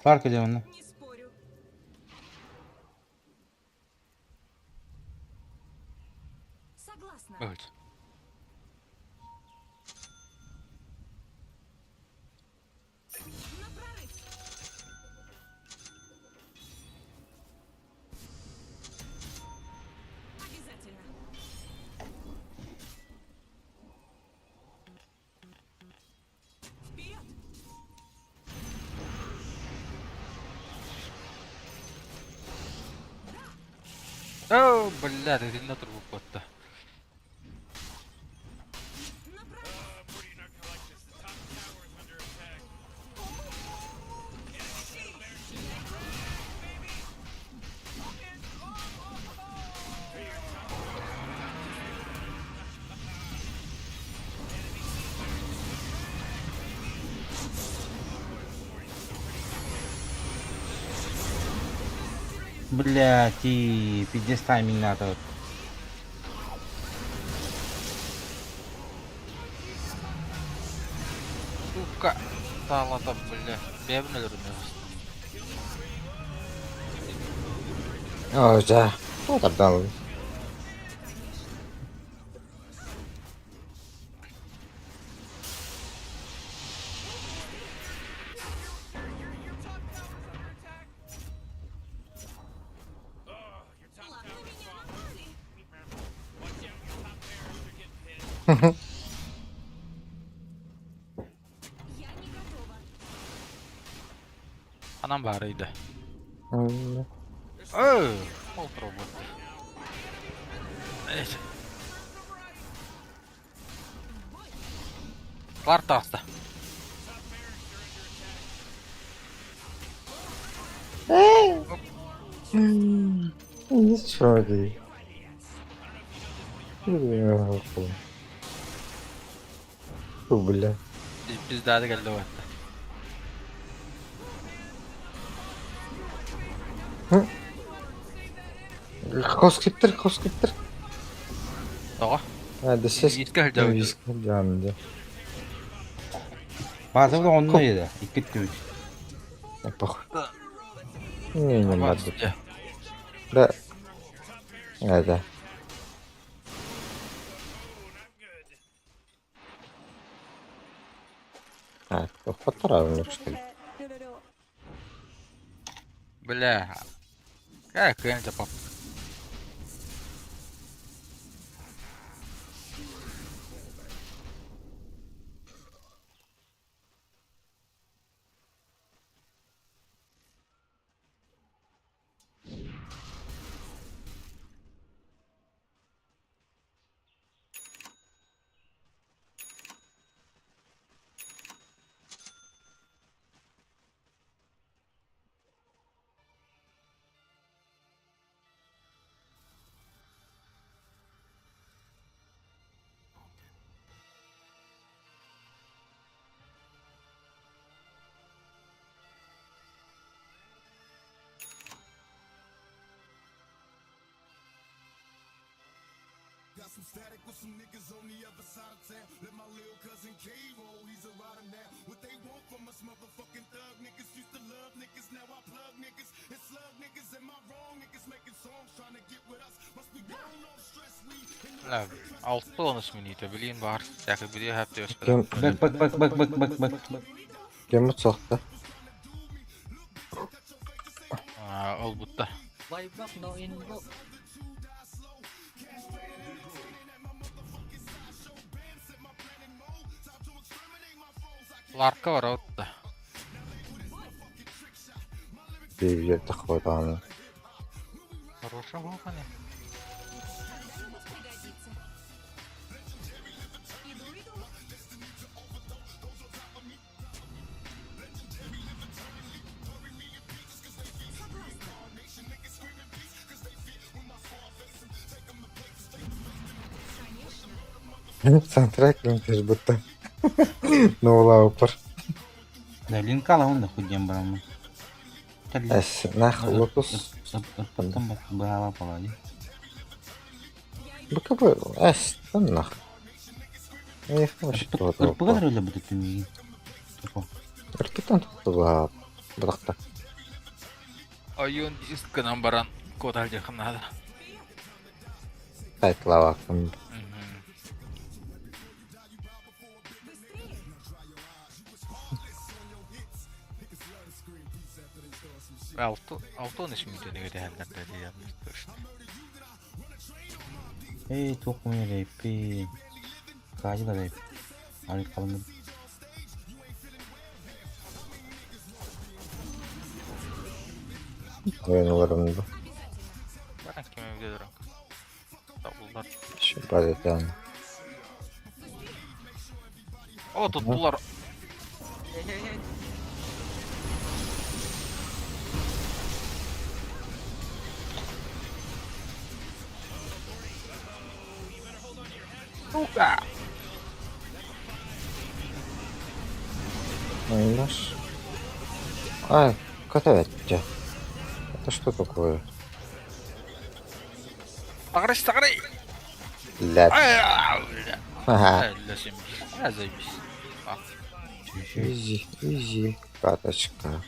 Fark ediyorum onu. Не спорю. Согласна. Evet. На прорыв. Обязательно. Вперед! О, бля, итиннэ турбут буотта. На прорыв! Morty, you're not gonna like this. The top tower is under attack. Блядь, и пиздец тайминг надо. Сука. Таалата, бля. Бэйэбин өлөрүнүө. Оо, дьэ. Туох тардан Конечно. Анам баарый да. Өө, ол робот. Бар таҕыста. Ничего дии. Бля. Пиздаады кэллэ уотта. Хоскиптер, хоскиптер. Тоҕо? А, да сес. Виска сылдьабыт. Виска сылдьаҕын дии. База да онно еді. Икки түбүт. Похуй. Не, не надо. Да. Это. А, хотторовник, что ли? Бля. Как кыайан пап. Бля, алты мүнүүтэ билиин баар. Сәкы билии хапты Кем... Бак бак бак бак бак бак бак. Кем соқты? Ол бутта. Buyback, no invo. Ларка бар отта. Бейбер тахватаны. Хороша болғаны. Саундтрек тоже будто. Ну лаупер. Да, линка ла он да хуй дем барамы. Эс, нах лотус. Там бала палади. БКБ, эс, там нах. Я их вообще Ырпыгар өлө буту түмиги. Ырпытан тула быракта. Ойун дискынан баран код алжахынада. Сайтлавакым. Алты алты он үш мүнүүтэ нэгэ тэхэллэр точно. Эй, туох муя рейпи. Кажы да рейп. Ары калыңы. Ойын оларымды. Баран кеме биле Табылдар. Şu базетан. О, туттулар. Сука! Наш. А, котовятя. Это что такое? Тагрыш, тагры! Ля. Ай, бля. Ага. Ай, ля, семь. А, заебись. А. Изи, изи, каточка.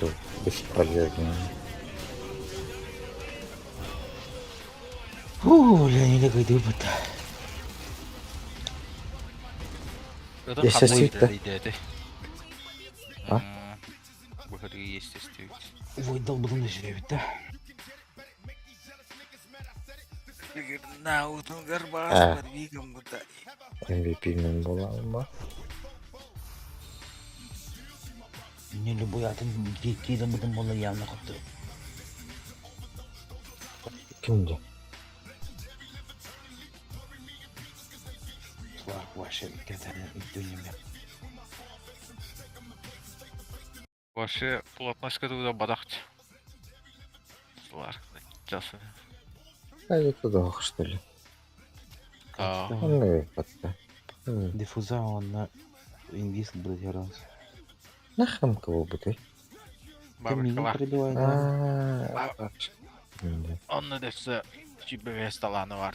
Что бесполезно. Фу, Леонида кыйдыыбыт. Это Естественно. А? Выходы естественно. Ой, долбылын өсүрөбүт да. На утун А. гарбаас барбигам гута. MVP мен бола алма. Не любой атын кийден бутун болар явно копту. Кимди? Сларк вообще кетерне үттүнүмө. Вообще плотность кадуда бадахт. Сларк, часы. А это туда, что ли? А. Ну, батта. Диффуза онна инвиз будет ярас. Нахрен кого бы ты? Ты меня прибивай, да. А, Онны десе чибе сталаны бар.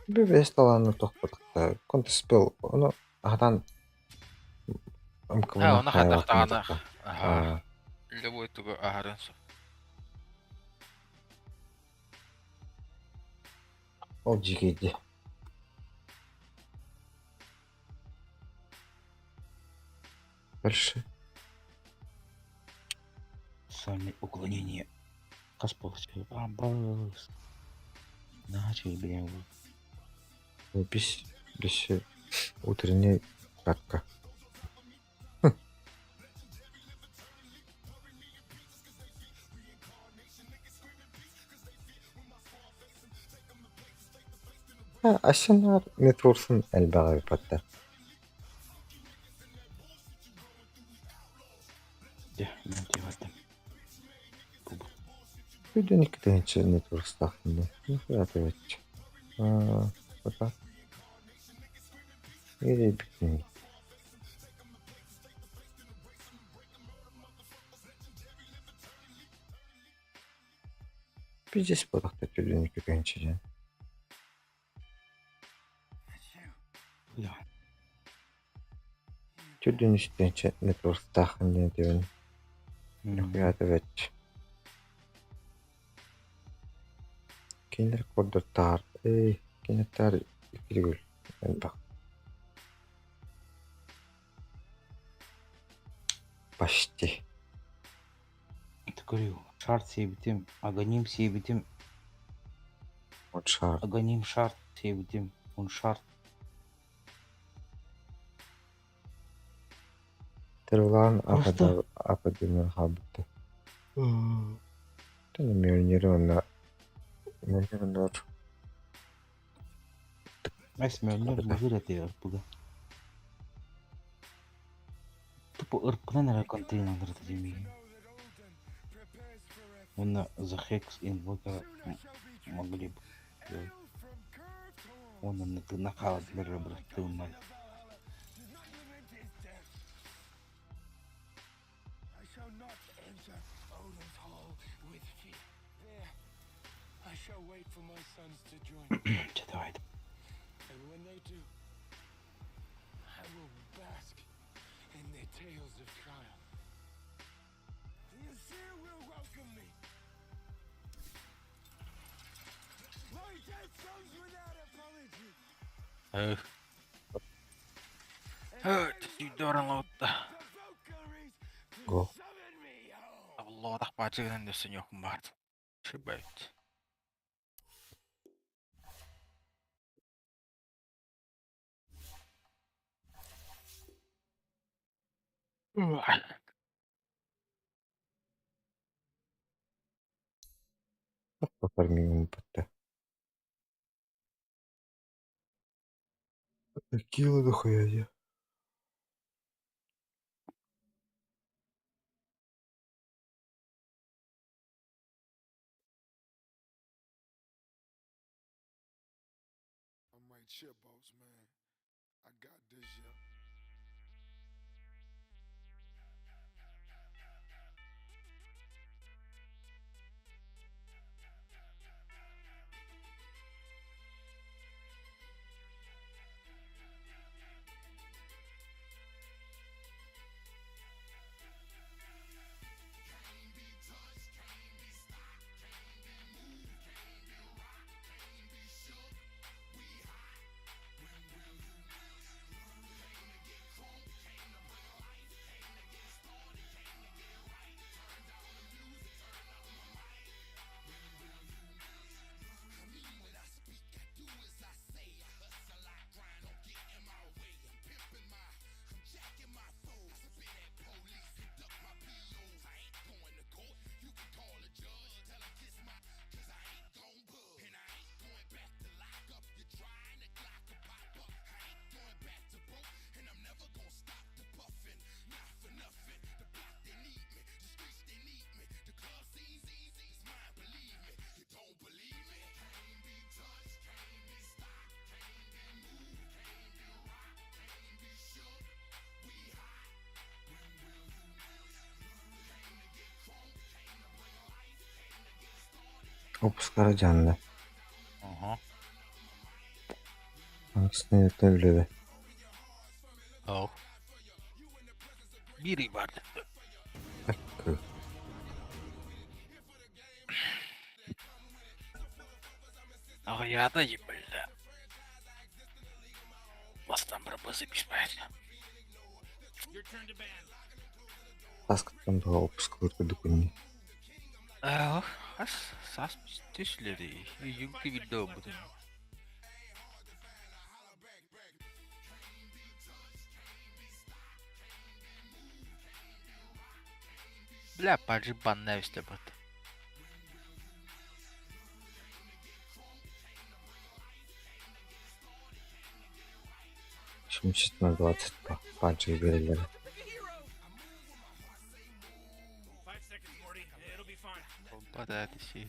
Бибес таланы тохпотта. Контрспел, ону ахатан А, оны хатахтагана. А. Ага. Любой тугу ахарын. Ол жигеди. Дальше. Сами уклонение. Каспалчы. Абас. Начали, блин. Бис, бис утренняя катка. Асенар метрорсын әлбәғі батта. Я, мен тиғаттым. Үйден екі тегінші нетворстақында. Нахуя ты ведь? А, вот так. Или бикини. Пиздец бодақта түрден екі тегінші жан. Я. Түрден үш тегінші нетворстақында деген. Нахуя ты ведь? Кинер кордор тар. Эй, кинер тар иккиригүл. Элбэх. Почти. Говорю, шарт себитим, аганим себитим, Вот шар. Аганим шарт себитим, он шарт. Терулан Просто- апада ападымын хабыты. Тene Mjölnir онна Mjölnir оннор Мәс мөлнөр музыр эте ырпыга. Тупо ырпынан эрэ контейнер демей. Онна The Hex Invoker могли бы сделать. Он на ты нахала для ребра тылмай. I shall not enter Odin's hall with fear. There, I shall wait for my sons to join me. Че давай. And when they do, I will bask in their tales of triumph. The Aesir will welcome me. My death comes without apology. Доран лаутта. Го. Лодах бачыгынан дөсөн йокун бар. Шибайт. Фармингым бітті. Кило дохуя я. I'm right here, boss man. I got this, yeah. Опускара дьаһанна. Оһо. Аныгыс нэдиэлэттэн үлэбэ. Оо. Биир ый барды. Эккэ. Аҕыйаата ебалла. Бастан барбасы биспэт. Таскыттан туһа опускалыыр курдук күннүү. Аа, хас саас түслэри югки видео бутун. Бля, паджи банна бат. Шумчит на 22 панчы биэрэллэрэ. Бада си.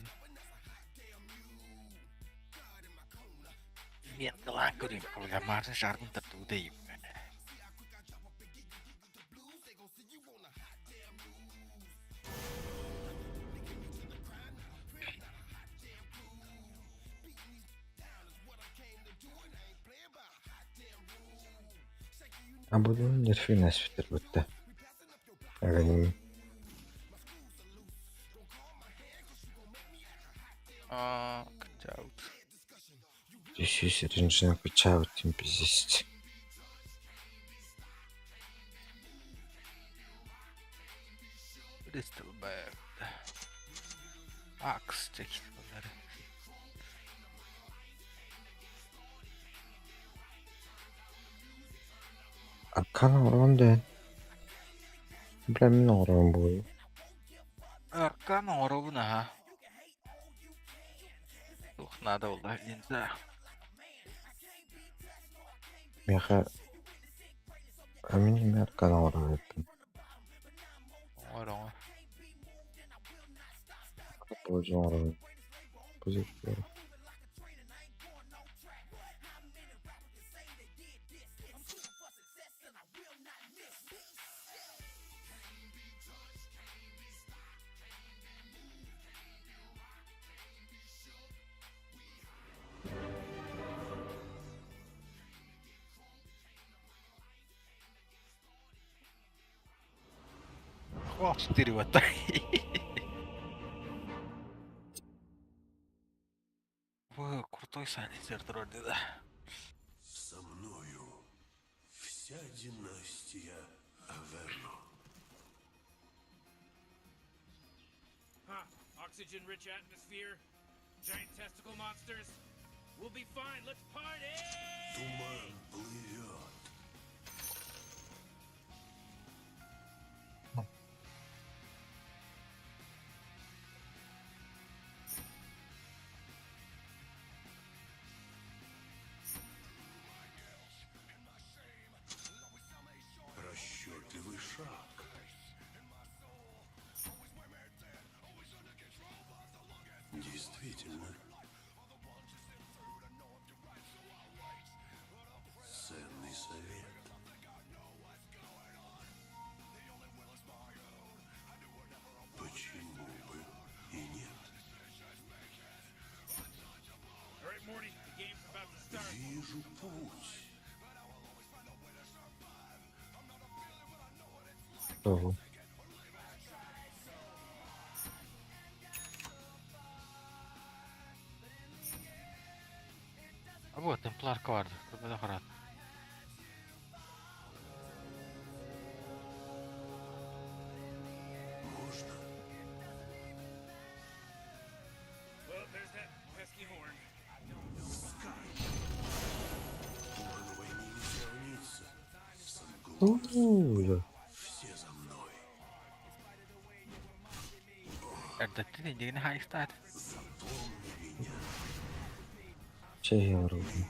Мен кылаан көрүм, бля, жардын тартууда А буду нерфин эспитер бүтте. Аганим. Аа, качаут. Сүүс ринжин качаут им пиздец. Crystal Bird. Axe çekil bunları. Аркана урон дэн. Бля, мин оҥорон буолуо. Аркан оҥоробун аха. Туох наада буолла линза. Миэхэ а мин эмиэ аркана оҥорор эбиппин. Оҥор оҥор. Позже оҥоробун. Позже О, четыре вот так. Во, крутой сайленсер вроде, да. Со мною вся династия Аверно. Huh. Oxygen-rich atmosphere, giant testicle monsters. We'll be fine. Let's party! Туман плывет. Расчетливый шаг. Действительно. Ценный совет. Почему бы и нет? All right, Morty, the game's about to start. Вижу путь. Того. А вот, темпларка vardı. Burada harat. Можно? Well, there's that pesky horn. Туман войны не сравнится с мглой. Уу, Все за мной. Эрдэттэн индигини хайыстаат. Запомни меня. Чэй оҥоробун.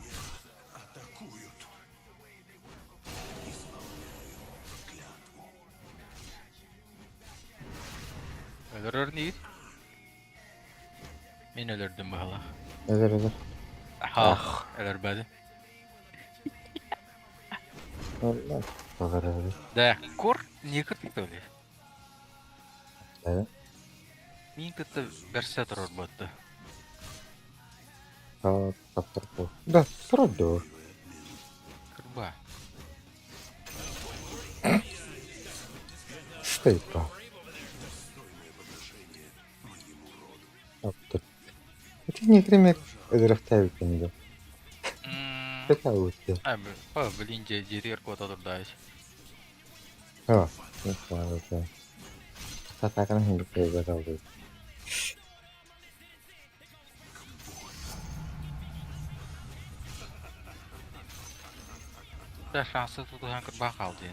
Атакуют. Исполняю клятву. Өлөрөр değil. Мен өлөрдүм баһала. Өлөр өлөр. Ах, өлөрбөдү. Өлөр. Өлөр өлөр. Да, кор не кытты ли? Да. Мин кытты берсе турар ботты. Таптар Да, турар Кырба. Что это? Это не время өлөрөхтөөбүккүн Это лучше. А, блин, дьиэтигэр куота турдаайыс. О, не знаю, это. Атаканы хинди кыйга. Да шансы тутуһан кырба хаалды.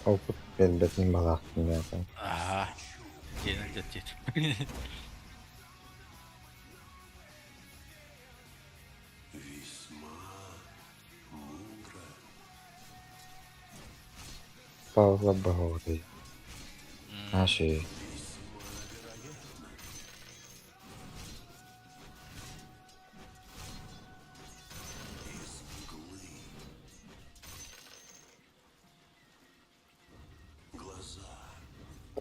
Опыт бербетин балаактын яатын. Ага. Дьиэнэн дьэттиит. Павла Богорий. Наши.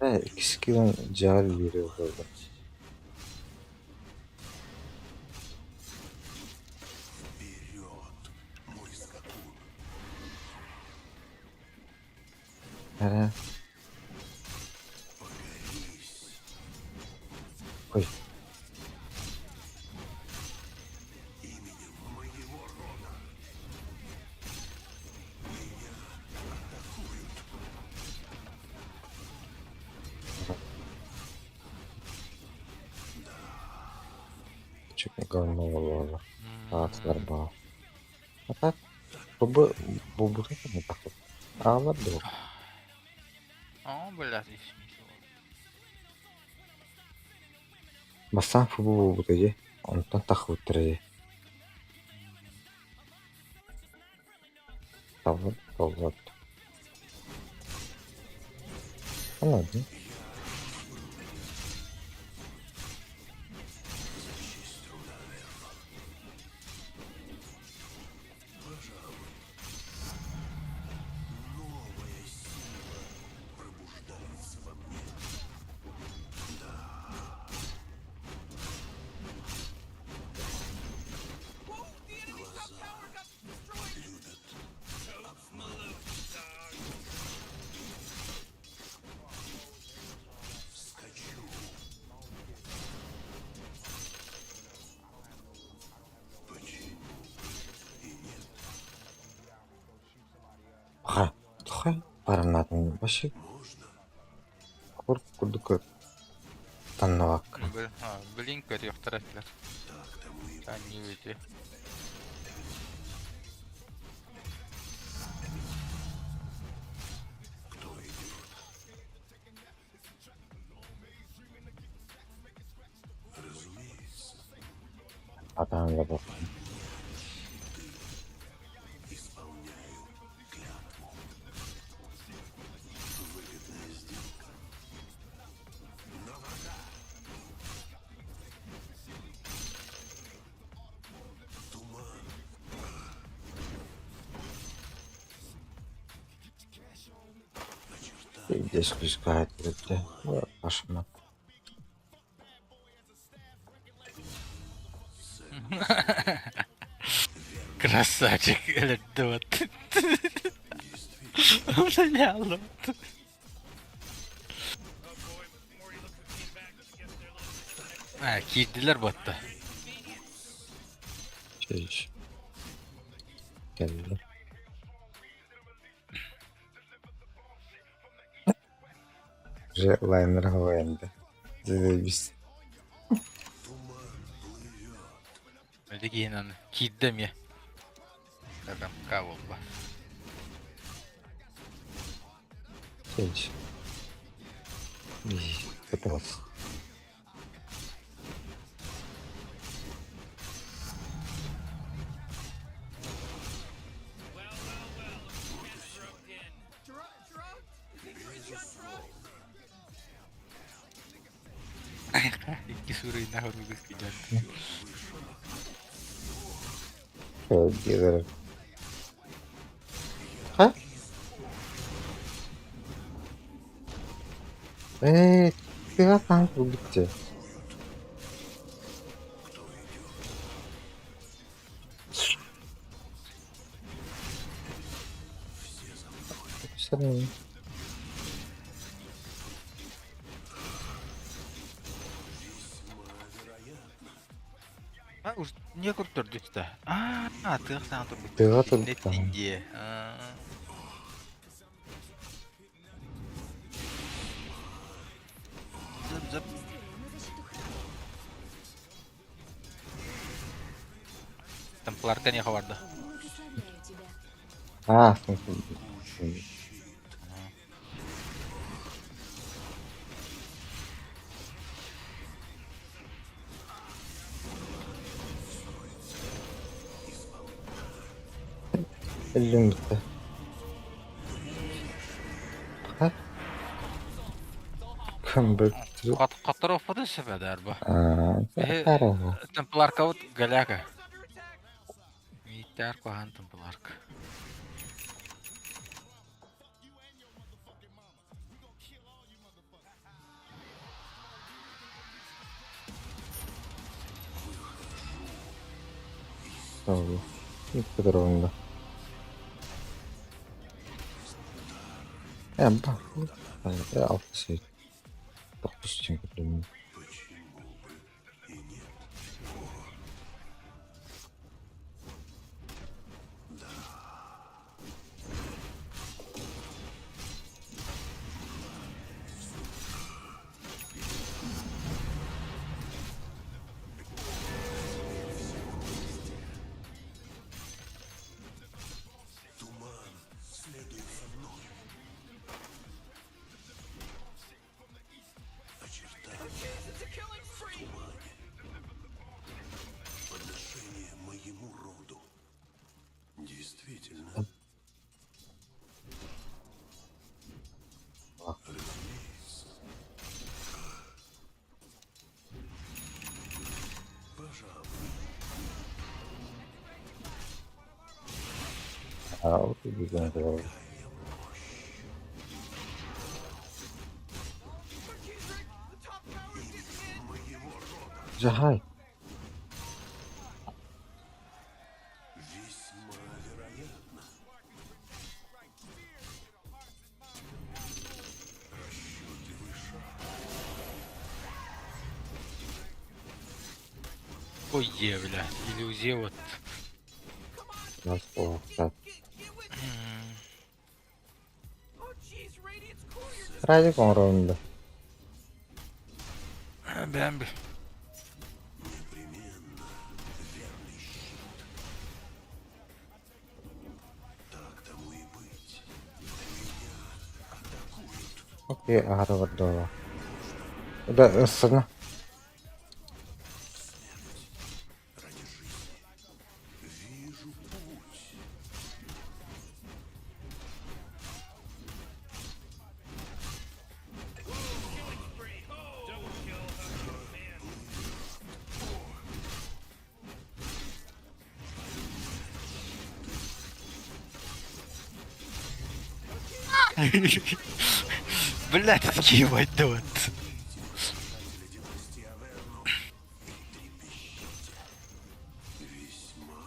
Икки дьаар биэриэ олордо. Эрэ. Ой. Чуть говно буолла. Аатылар баа. А так, бу бу бу не так. Аалар дуо. О, блядь, Бастаан фубу буолбута дии, онтон тахыбыттара дии. Талбыт толлот. Ладно. Ха, тухай баранатын баши кур курдук таннавакка. Блин, көрүөхтэр этилэр. Таанньы Атаан да Здесь пускает это. Пошла. Красавчик, вот. Бля, А, киирдилер батта. Şey. Geldi. Уже лайнер говорит. Biz. Öyle аны киирдем я. Адам кабылба. Şey. Это. Икки суруйнаах уругус кидер. Диэлэр. Ха? Ээ, тыа хаһан турбут Сэрин. А, уж не көрдөрдүт да. Аа, тыах саҥа турбут. Тыаҕа турбут. Индия. Зып зып. Темпларка не хаварда. Благословляю тебя. Аа, в смысле. Өллүм бүттэ. Ха? Кым бүттү? Которого фото себе ба. Аа, хорошо. Темпларка вот голяка. Митар кухан темпларка. Oldu. Ne kadar oyunda. Ya bak. Ya altı şey. Dokuz için kötü. Туман следует за мной. Очертания в тумане. Подношение моему роду. Действительно. Разумеется. Пожалуй. Aa, o da güzel oldu. Jahay. Весьма вероятно. Расчетливый шаг. Ой, е, бля, иллюзия вот. Nasıl olacak? Радик оҥоронда. Бэмби. Непременно верный щит. Так тому и быть. Меня атакуют. Окей, аһара барда. Да, ысына. Ради жизни. Вижу путь. Блять, ебать, да вот. Для династии Аверну. И трепещите. Весьма.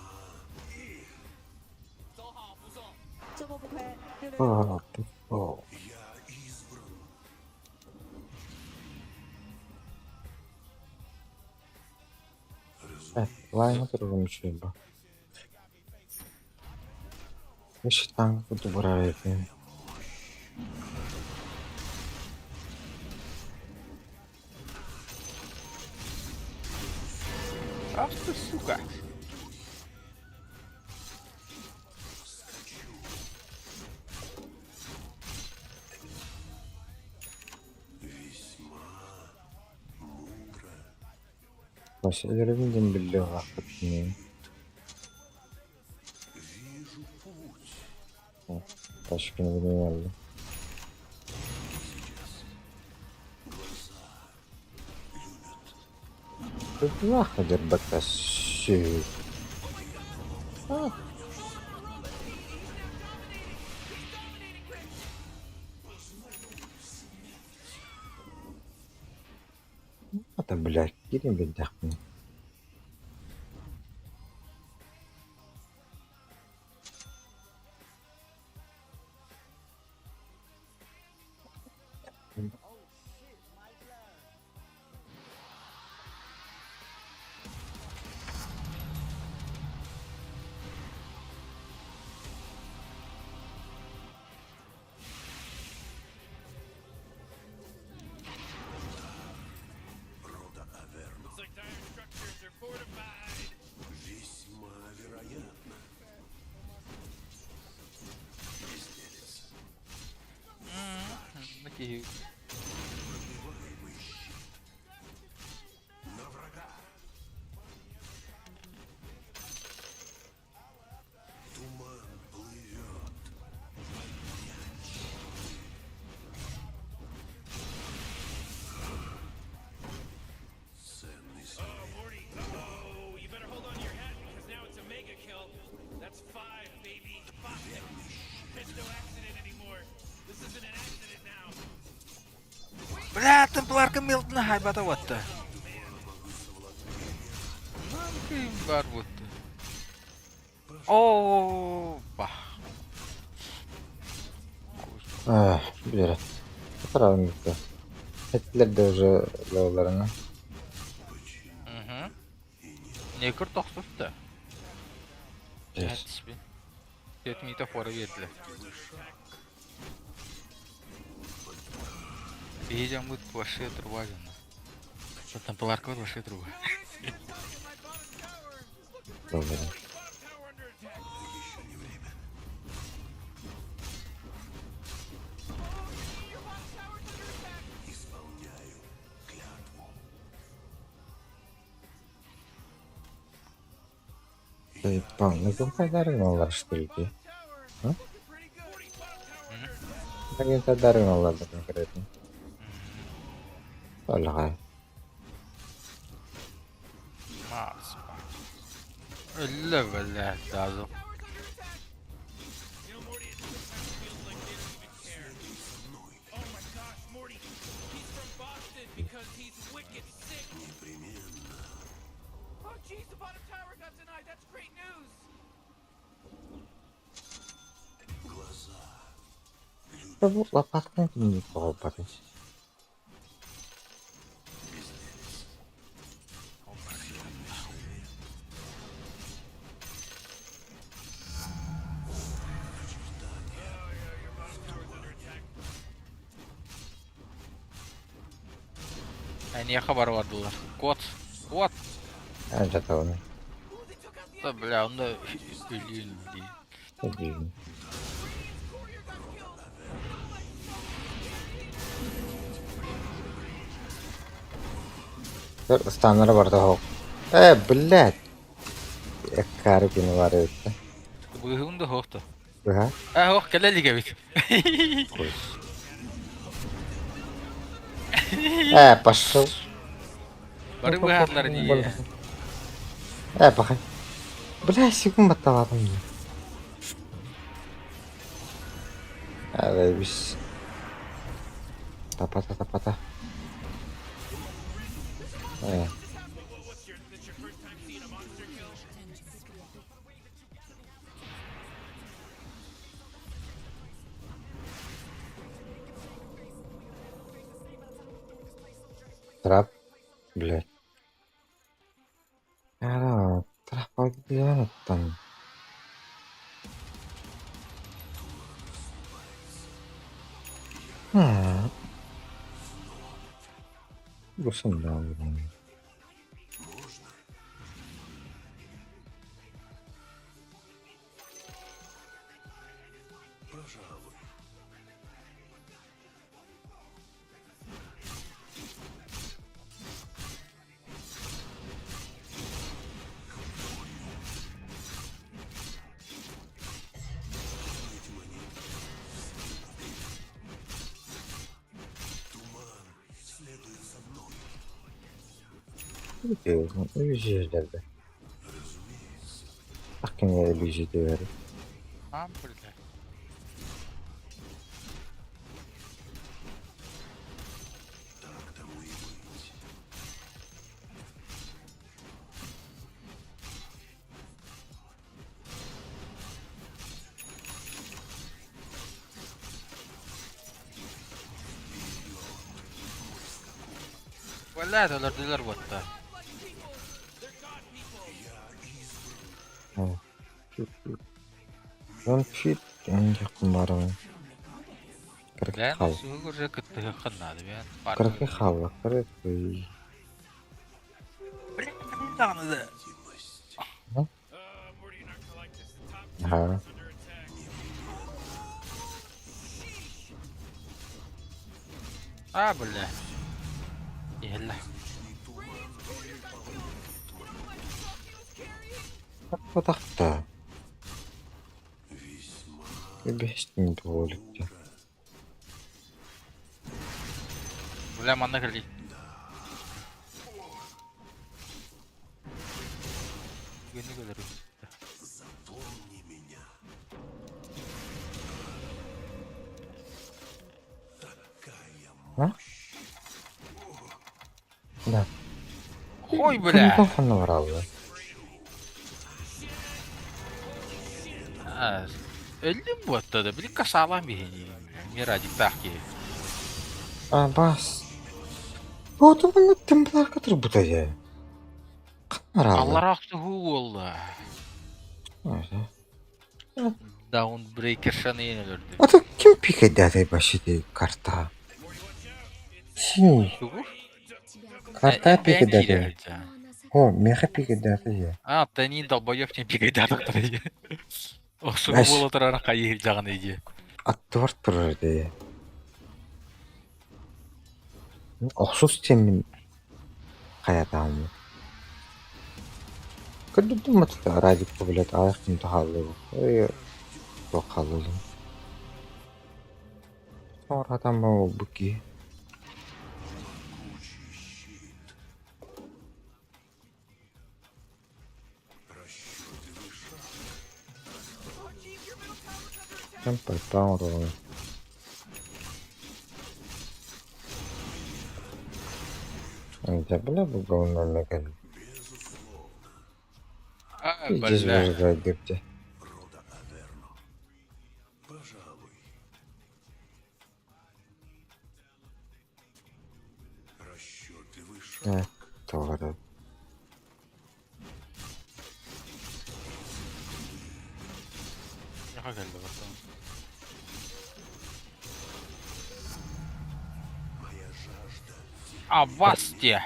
Oh. Я избран. Лайна тургумчуйба. Мечтаң кутубурар этим. Ах ты, сука. Весьма мудро. Баш өлөрүм билле вакыт. Вижу путь. Başka ne geldi. Сейчас. Глаза. Дырбата сү. Ата, блядь, киирэн биэрдэхпинэ. Looks like dire structures are fortified. Весьма вероятно. Безделица. Накиһи. Пробиваемый щит. На врага. Туман плывет. Поднять щиты. Ценный Oh, Morty. Oh, you better hold on to your hat because now it's a mega kill. That's five, baby. Five. There's no accident anymore. This isn't an accident now. Бля, темпларка мелтна хайбата ватта. Бар бутты. О, ба. Билэр. Правильно. Этлер да уже левелларына. Угу. Некр тохтуфта. Yes. Әтіспен. Жетмейті фора берділер. Бейжан будет вообще труба жана. Темпларка вот вообще труба. Добре. Еще не время. Исполняю клятву. Пан, что ли? А? Дарыналар конкретно. Олға. Мас. Өлі бля, дазы. You know, Morty, it sometimes feels like they don't even care. Oh my gosh, Morty, he's from Boston because he's wicked sick. Непременно. Oh jeez, the bottom tower got denied. That's great news. Глаза. Бу лопатканы кимник батын. Безделица. Әне хабар бардылар. Кот. Кот. Жатабын. Да, бля, онда өлейін дей. Деймін. Бір станнары бар да хоқ. Э, блядь. Эккары күні бар еді. Бұғын да хоқты. Быға. А, хоқ, кәлі бит. Э, пошел. Бары бұғатлар не. Э, бақай. Бля, секунд батталадым. Э, бис. Тапата, тапата. Э. Трап, блядь. Ара, трап оттан. 무슨 나오는. Пожалуй. Эти монеты. Туман следует за мной. Иллюзияларда. Аккиҥҥа иллюзия А, бля. Бля, өлөрдүлэр буотта. Он фит, он барабан. Бля, Хал. сугу уже кыттыһыаххын наада, бля. Кыракый хаалла, кыракый. Даҕаны да. Ха. А, бля. Иһэллэ. Батахта. Бэстин туолукта. Бля, манна кэлли. Гүнү кэлэр. А? Да. Ой, бля. Кимтэн ханна бараллар? А, өллүм буотта да, били касаалаан биһини. Мирадик таах киһи. А, бас. Отубунна темпларка турбута я. Ханна бараллар? Аллараах туһуу буолла. Даунбрейкер шаны өлөрдү. Ата ким пикэдээтэй башити карта? Син. Тугу? Карта Э, пикэдээтэй. О, меха пикэдээтэй я. А, тани долбоёб тен пикэдээтэй. Охсугу Ась. буола турара хайы жаганы иди. Аттыбар турар дээ. Охсус темин хаятаамы. Көрдүм матта радик блядь, аяк ким тахаллы. Ой, тохаллы. Сор атам буки. Там попал. Бля, бугал на кал. А, Здесь бля. выжигает. Товары. Яха келди баттан. А вас те.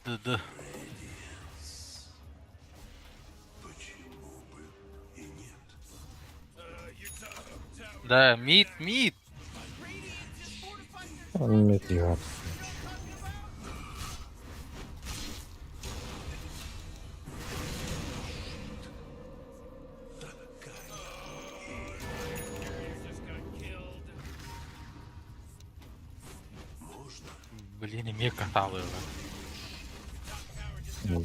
Ды-ды. Да, мид, мид. Нет, я. Блин, эмиэ каталыга.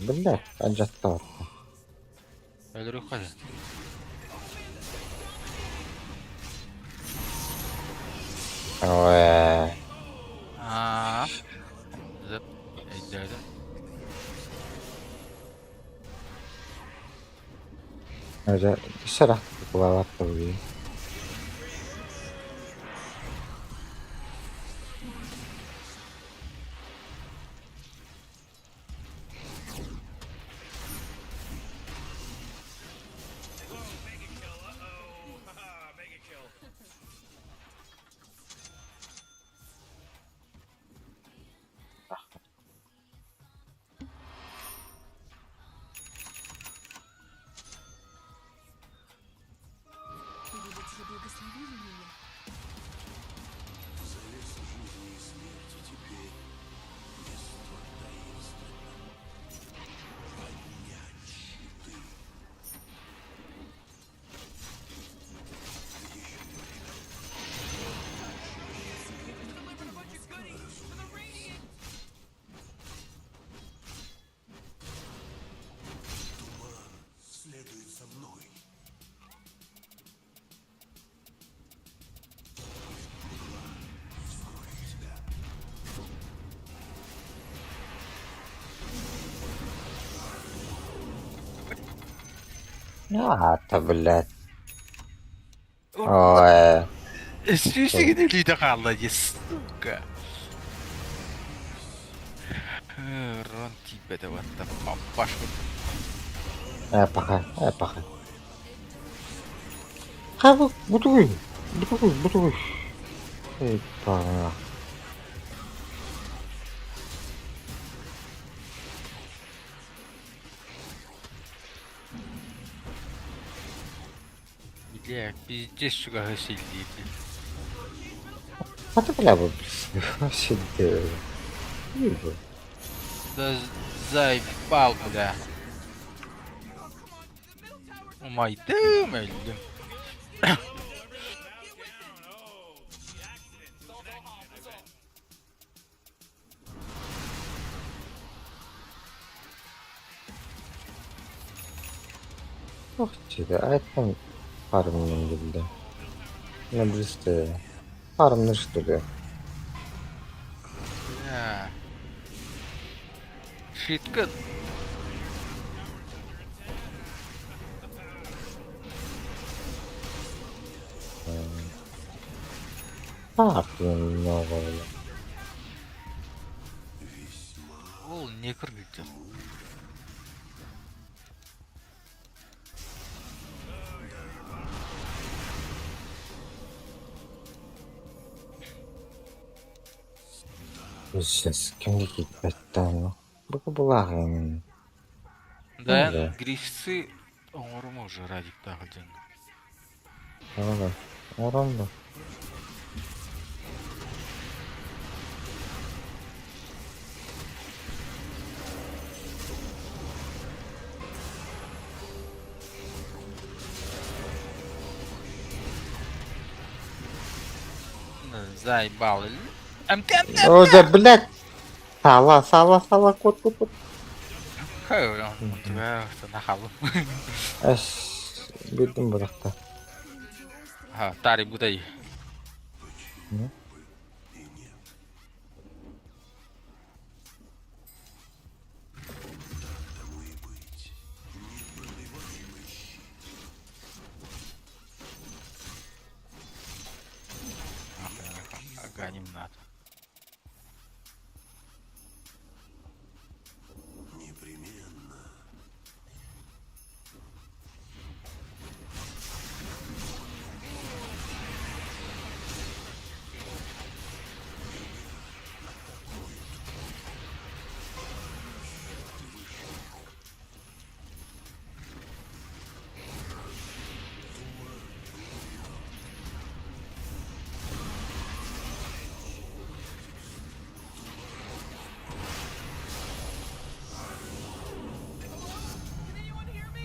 Бля, аджаттар. Өлөрү хады. Ой. Аа. Зып. Эйдээдим. Ажа, сарах кулават туги. Аата, блядь. Ой. Сүүсүгүн өлүүтэ хаалла дии, сука. Рон тиийбэтэ уонна папаш Э, пока, э, пока. Ха, бу тугуй? Бу тугуй, бу тугуй? Эй, пана. Бля, пиздец чугаһы силлиир. Хата, бля, бу вообще да. Да заебал, бля. Умайдым, өлдүм. Ох, чиде, айтам парымнан келді. Не білісті. Парымны что ли? Бля. Shit good. Парымны. Ол не кіргізді. Сейчас, кімге кетпәттен? Бұғы бұлағын. Да, Да. грифсы оңорум уже радик тағылдың. Ага, оранды. Заебал. О, да, блядь! Сала, сала, сала, кот, кот, кот. Нахалым. Әш, беттім бірақта. Ха, тари будай. Не? Аганим надо.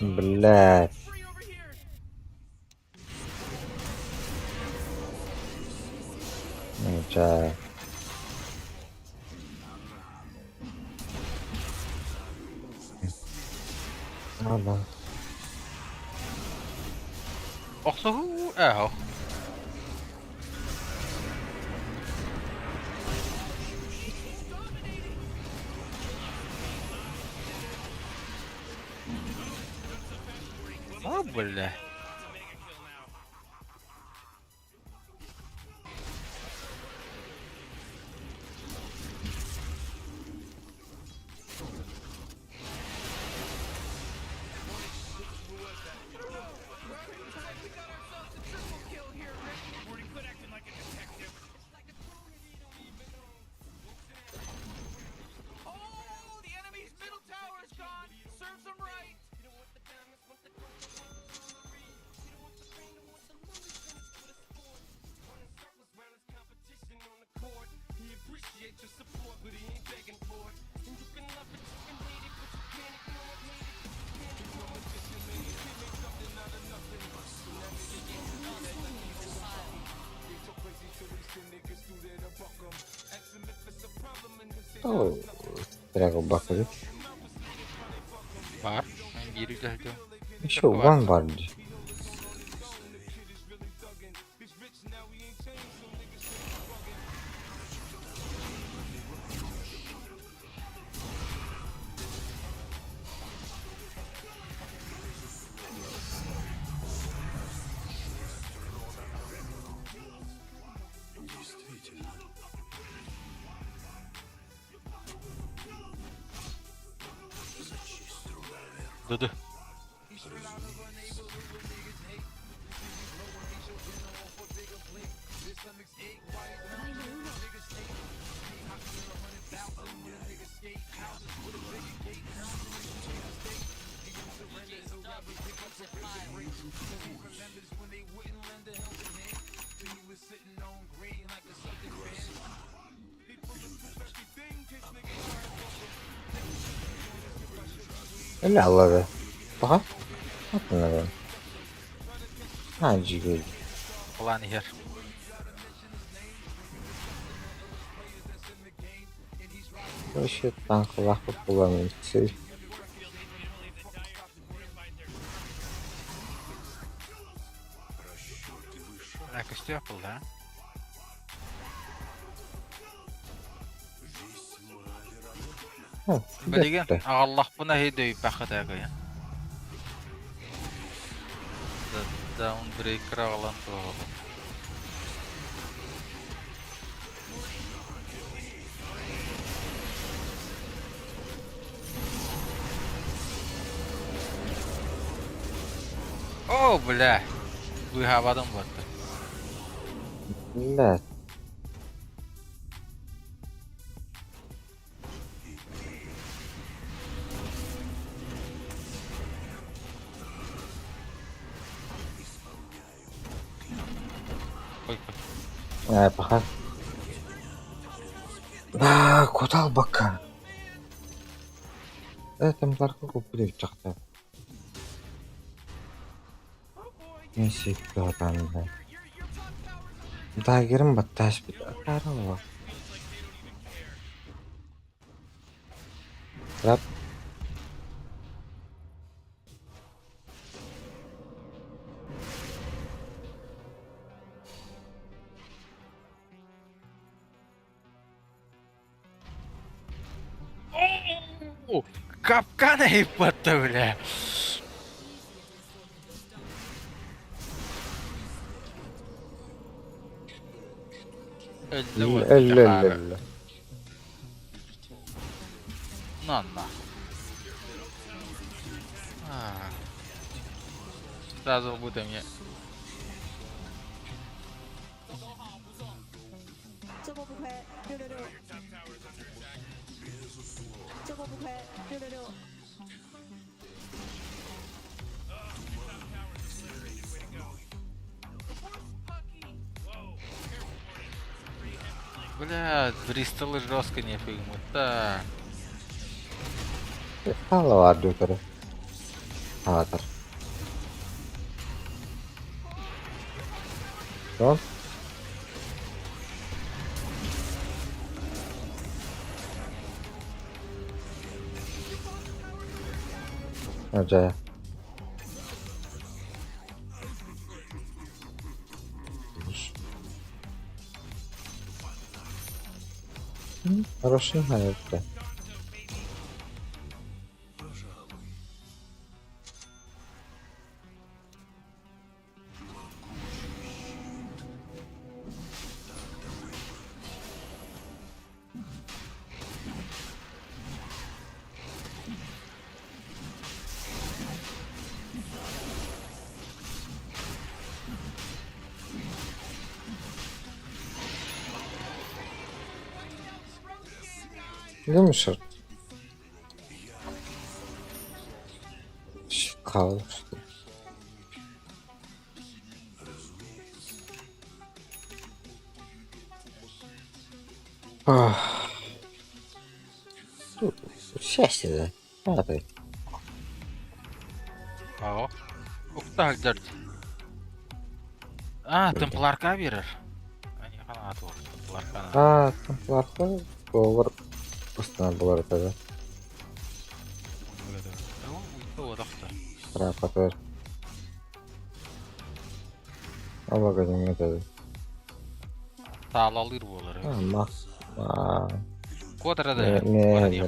Блядь. Ну, чай. Ладно. Охсоху, эхо. О, бля. О, Трего бакыры. Бар. Мен бири үлэһитим. Еще one бар дии. Ды-ды. Эле аллады. Баха. Аттынары. Ha, жигей. План иһэр. Вообще танкылах буламын. Бля, көстүөх буолла, а? Билигин аҕаллахпына иһи дөйүппэххэ кыйан. Даунбрейкер аҕалан туоһулун. О, бля! Быыһаабатым буотта. Бля. Ой, ой. Э, пока. Да, куда бака? Это мларка купили чахта. Не сикка там да. Дагерим батташ бит. Атарова. Трап. О, капкана ебать, бля. Өллө өллө. На нахуй. А. Сразу будет мне. 这波不亏，666。这波不亏，666。 Бля, Бристолы жестко не фигмут. Да. Хала бар Хатар. Что? Жая. Хороший наверное. Yumuşak. Kal. Ah. Счастье, да. Падает. О. Укта дерт. А, темпларка берер. Они канат вот, темпларка. А, темпларка повар. Устана булар это. Рапатыр. Аллага это. Таалалыр болар. А, ма. Кодра да. Не,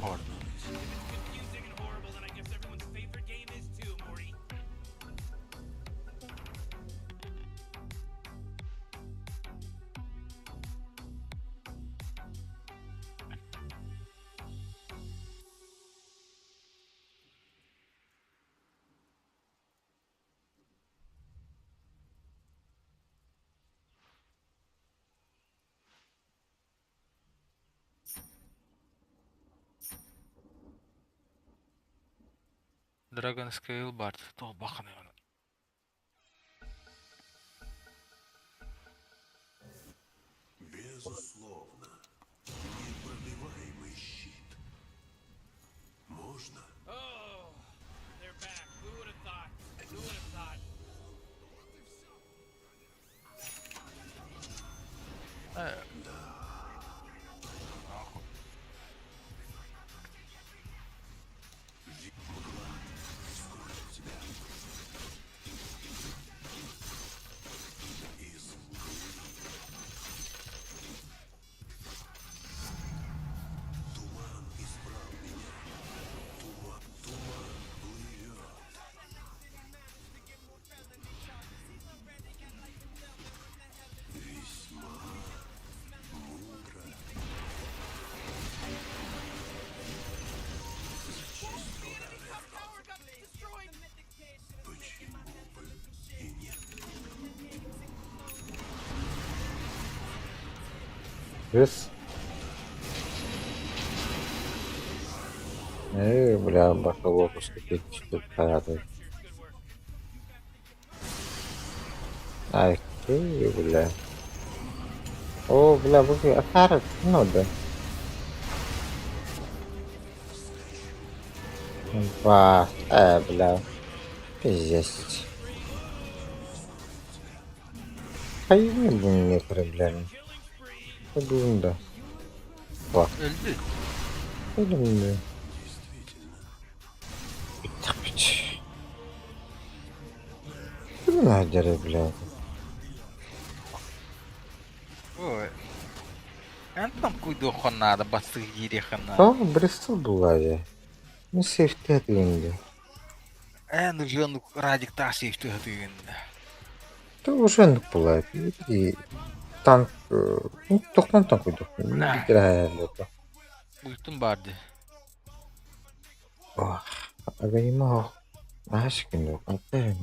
Dragon Scale баар туох бахханый оны. Безусловно. Непробиваемый щит. Можно? Oh, they're back. Who would have thought? Who would have thought? Мгла скроет тебя. Из мглы. Туман избрал меня. Туман, туман плывет. Весьма мудро. За честь рода Аверно. Почему бы и нет? Плюс. Э, бля, башка поступить, что порядок. Ай, ты, бля. О, бля, вы ахар, ну да. Ба, бля. Пиздец. Хайвни бу не бля. Бүгүн да. Ба. Öldü. Ölümlü. Бүт. Бүгүн ажары, бля. Ой. Антон куйду хоннада басты гири хоннада. О, Бристол була я. Ну, сейфте дегенде. Эн уже Радик та сейфте дегенде. То уже була. И танк, ну, тохтон танк уйду. Да. Битер Ультум барды. Ох, агаима Ашкин, ата.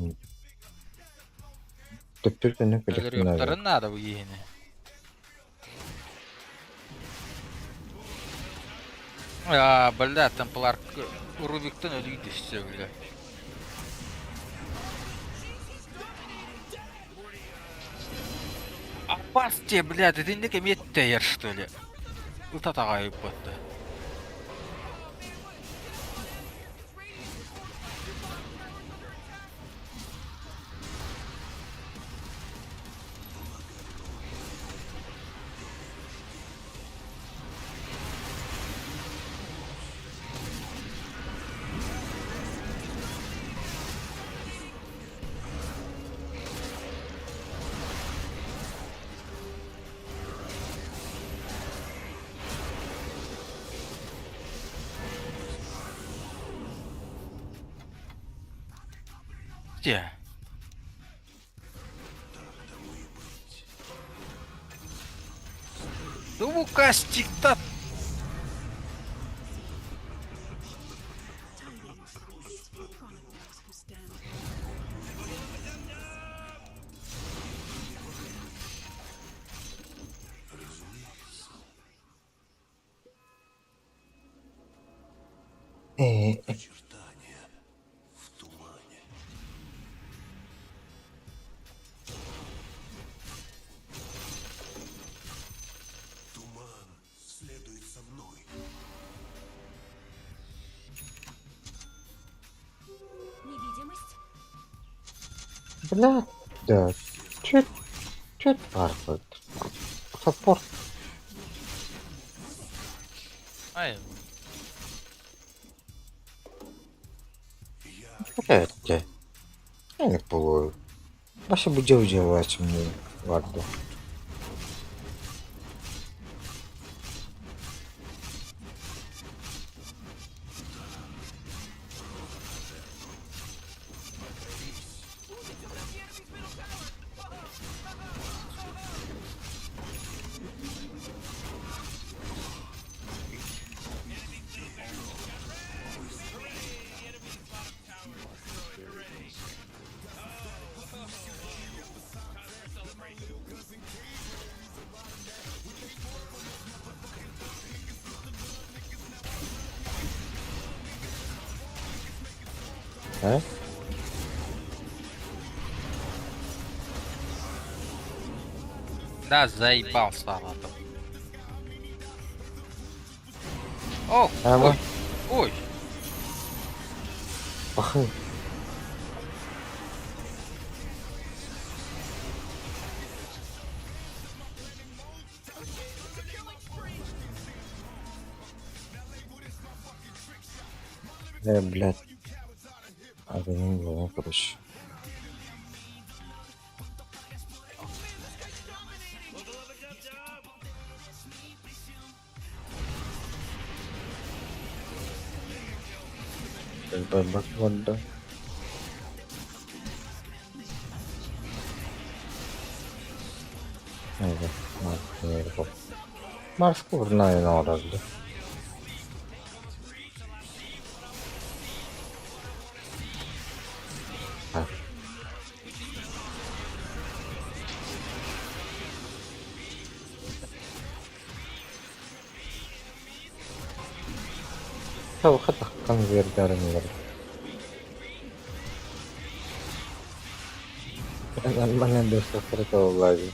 Төптөр көнө Өлөр yoптарын нада бу yeni. Я, бля, Темплар Рубиктен өлүй düşse бля. Апас те, бля, дединдик эметте ер, что ли? Ыта тагайып батты. Где? Ну, кастик-то. Очертания в тумане. Туман следует за мной. Невидимость? Бля, да. Чё, чё это Саппорт. Ай, Блядь. Я не полую. Баша будь делать мне варду. А? Да, заебал стало там. О, Ама. ой, ой. Пахы. Блядь. А не было, короче. Бак. Марс знаю на. А. Хата конвертерин Нормально без открытого влазит.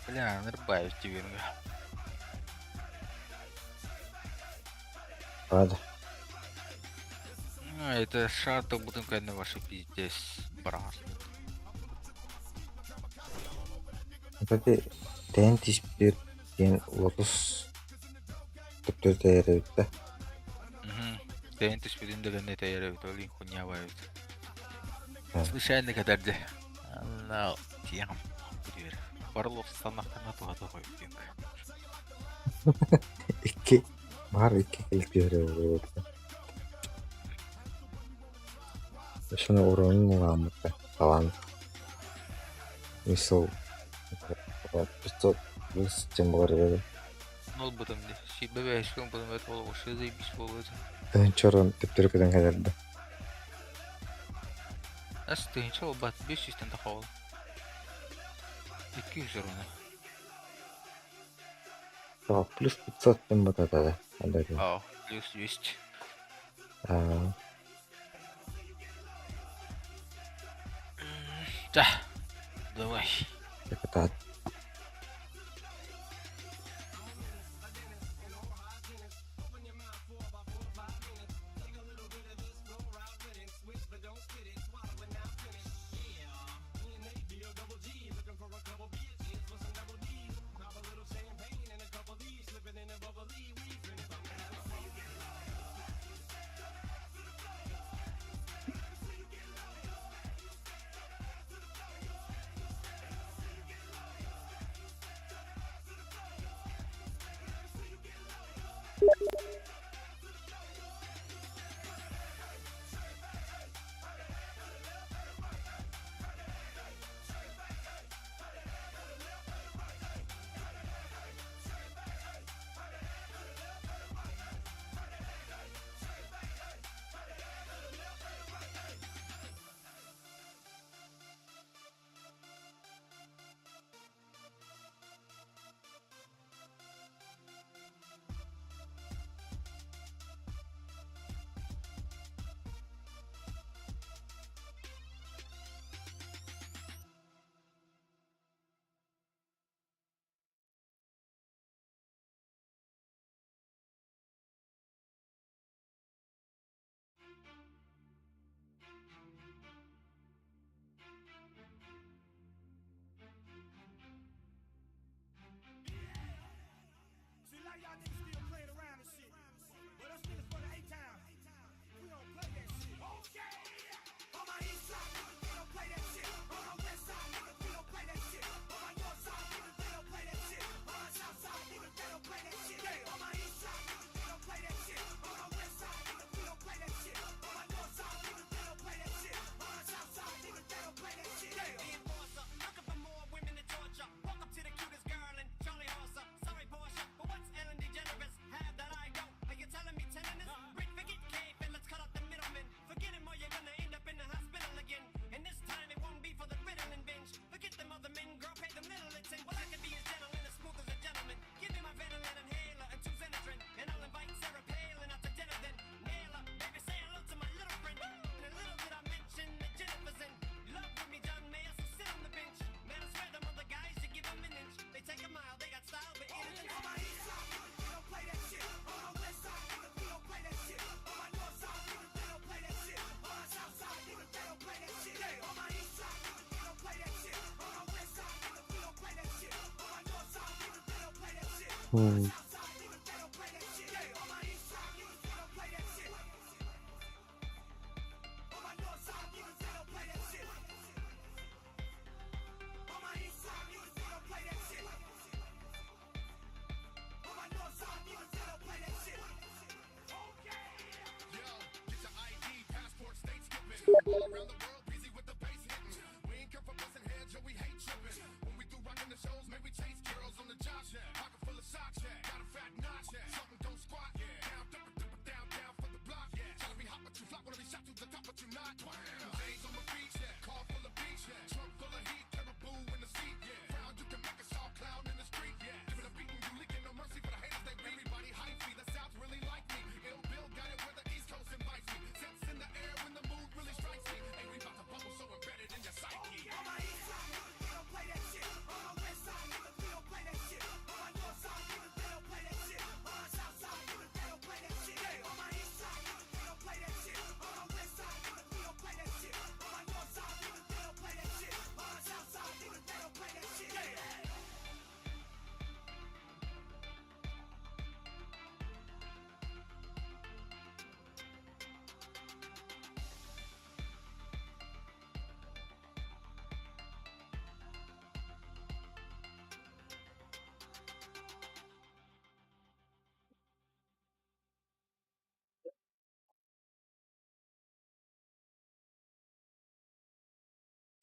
Бля, нырбаю тебе. Ладно. Ну, это шатл будем на ваши пиздец, брат. Кстати, тен тиспир ден лотос төптөр тәйәрәбитте. Угу. Тен тиспирин дегенне тәйәрәбит, олин хуйня бает. Случайно кадәрде. Ну, тем. Барлық станақтарына туғады ғой. Икки бар икки келтире болот. Шуны уронун уламыты талант. Мисал 500 плюс тем бар edi. Нол бутым де. Сибебе эшкем бутым эт болу, ошо заебись болу. Тынчорон төптөр көдөн кадәрде. Ас тыгынча ол бат 500 тен тахабыл. 200 урона. Так, плюс 500 тен бататады. А, плюс 200. А, Да. Давай. Это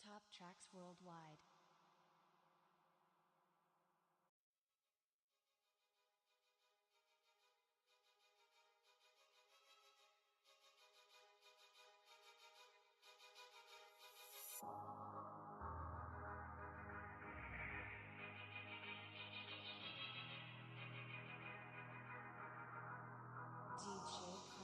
Top tracks worldwide. DJ Khaled.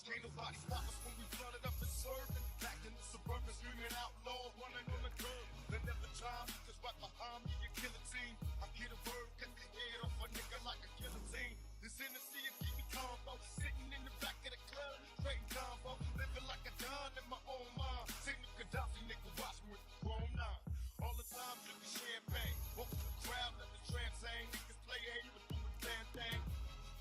Can't nobody stop us when we flooded up and serving. Back in the suburban, screaming outlaw, running on the curb. They never try me, 'cause right behind me, a killer team. I get a word, cut the head off a nigga like a guillotine. This Hennessy will keep me combo. Sitting in the back of the club, straight combo. Living like a don in my own mind. Signal Gaddafi, nigga, watch me with the chrome nine. All the time, drinking champagne. Walk the crowd, let the trance hang. Niggas play A, but do a damn thing.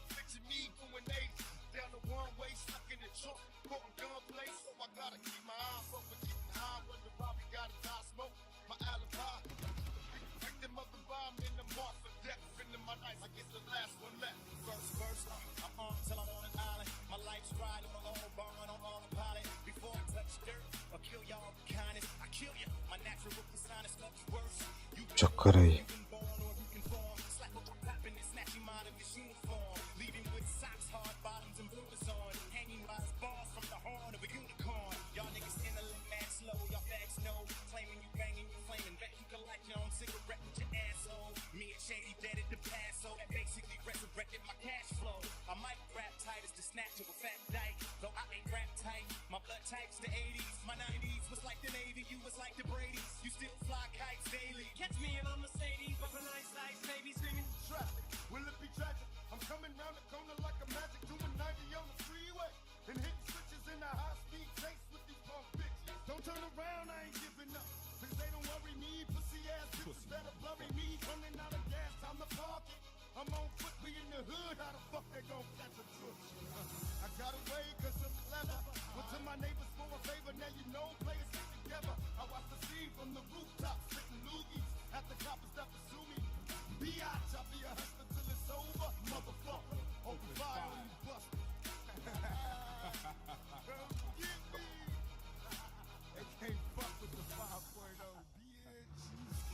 Picture me doing eight down the one way, stuck in the trunk, caught in gunplay. So I gotta keep my eyes open, getting high when the Bobby got a die smoke. My alibi, break the mother bomb in the mark for death. In my knife, I get the last one left. First verse, I'm on till I'm on an island. My life's ride on an autobahn on autopilot. Before I touch dirt or kill y'all with kindness, I kill you. My natural persona much worse. You Чакырый. born or you conform. Slap a pop and snatch him out of his uniform. Leave him with socks, hard bottoms, and bloomers on. Hanging by his balls from the horn of a unicorn. Y'all niggas inhalate mad slow, y'all fags know. Claiming you banging, you flaming. Bet you can light your own cigarette with your asshole. Me and Shady dead at the past, so that basically resurrected my cash flow. I might rap tight as the snatch of a fat dyke. Though I ain't rap tight. My blood type's the 80s. My 90s was like the Navy, you was like the Brady's. You still fly kites daily. Catch me in my Mercedes, bumping ice ice, baby, screaming. Traffic, will it be tragic? I'm coming round the corner like a magic, doing 90 on the freeway and hitting switches in a high speed chase with these punk bitches. Don't turn around, I ain't giving up. Cause they don't worry me, pussy ass bitches better bury me. Running out of gas, time to park it. I'm on foot, we in the hood, how the fuck they gon' catch a crook? I got away cause I'm clever. Went to my neighbors for a favor, now you know players stick together. I watch the scene from the rooftop, spitting loogies at the coppers that pursue me. Biatch, I'll be a hustler till it's over, motherfucker. Open fire on you busters. Come get me. They can't fuck with the 5.0, bitch.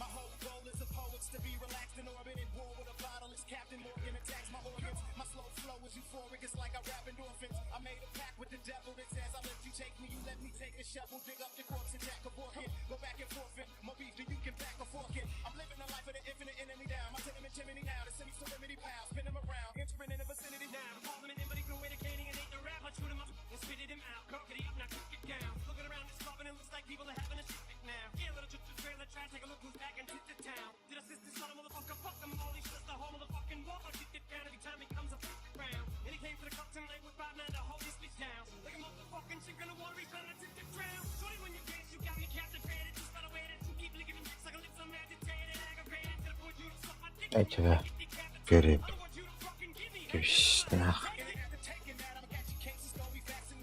My whole goal as a poet's to be relaxed in orbit at war with a bottle as Captain Morgan attacks my organs. My slow flow is euphoric, it's like I rap endorphins. I made a pact with the devil that says I let you take me, you let me take a shovel, dig up the corpse and jack a orchid. Go back and forth and more beef than you can pack a fork in. I'm living the life of the infinite enemy down. My tenement chimney now, the semi serenity pal, spin 'em around, entering in the vicinity now. Calling him, but he grew indicating it ain't the rap. I shoot him up and spit him out. Cockety up, now kick it down. Looking around this club and it looks like people are having a shit now. Yeah, little trailer trash. Take a look who's back and hit the town. Did I sister son of motherfucker? Fuck them all. He shuts the whole motherfucking wall. I kick it down every time he comes up round. And he came to the club tonight with 5-9 to hold his bitch down. Like a motherfucking chick in the water, he's trying to tip the drown. Shorty, when you dance, you got me captivated. Just by the way that you keep licking me, like a lips, I'm agitated, aggravated to the point you don't suck my dick. Эчэгэ. Көрүм. Кэбис, нах.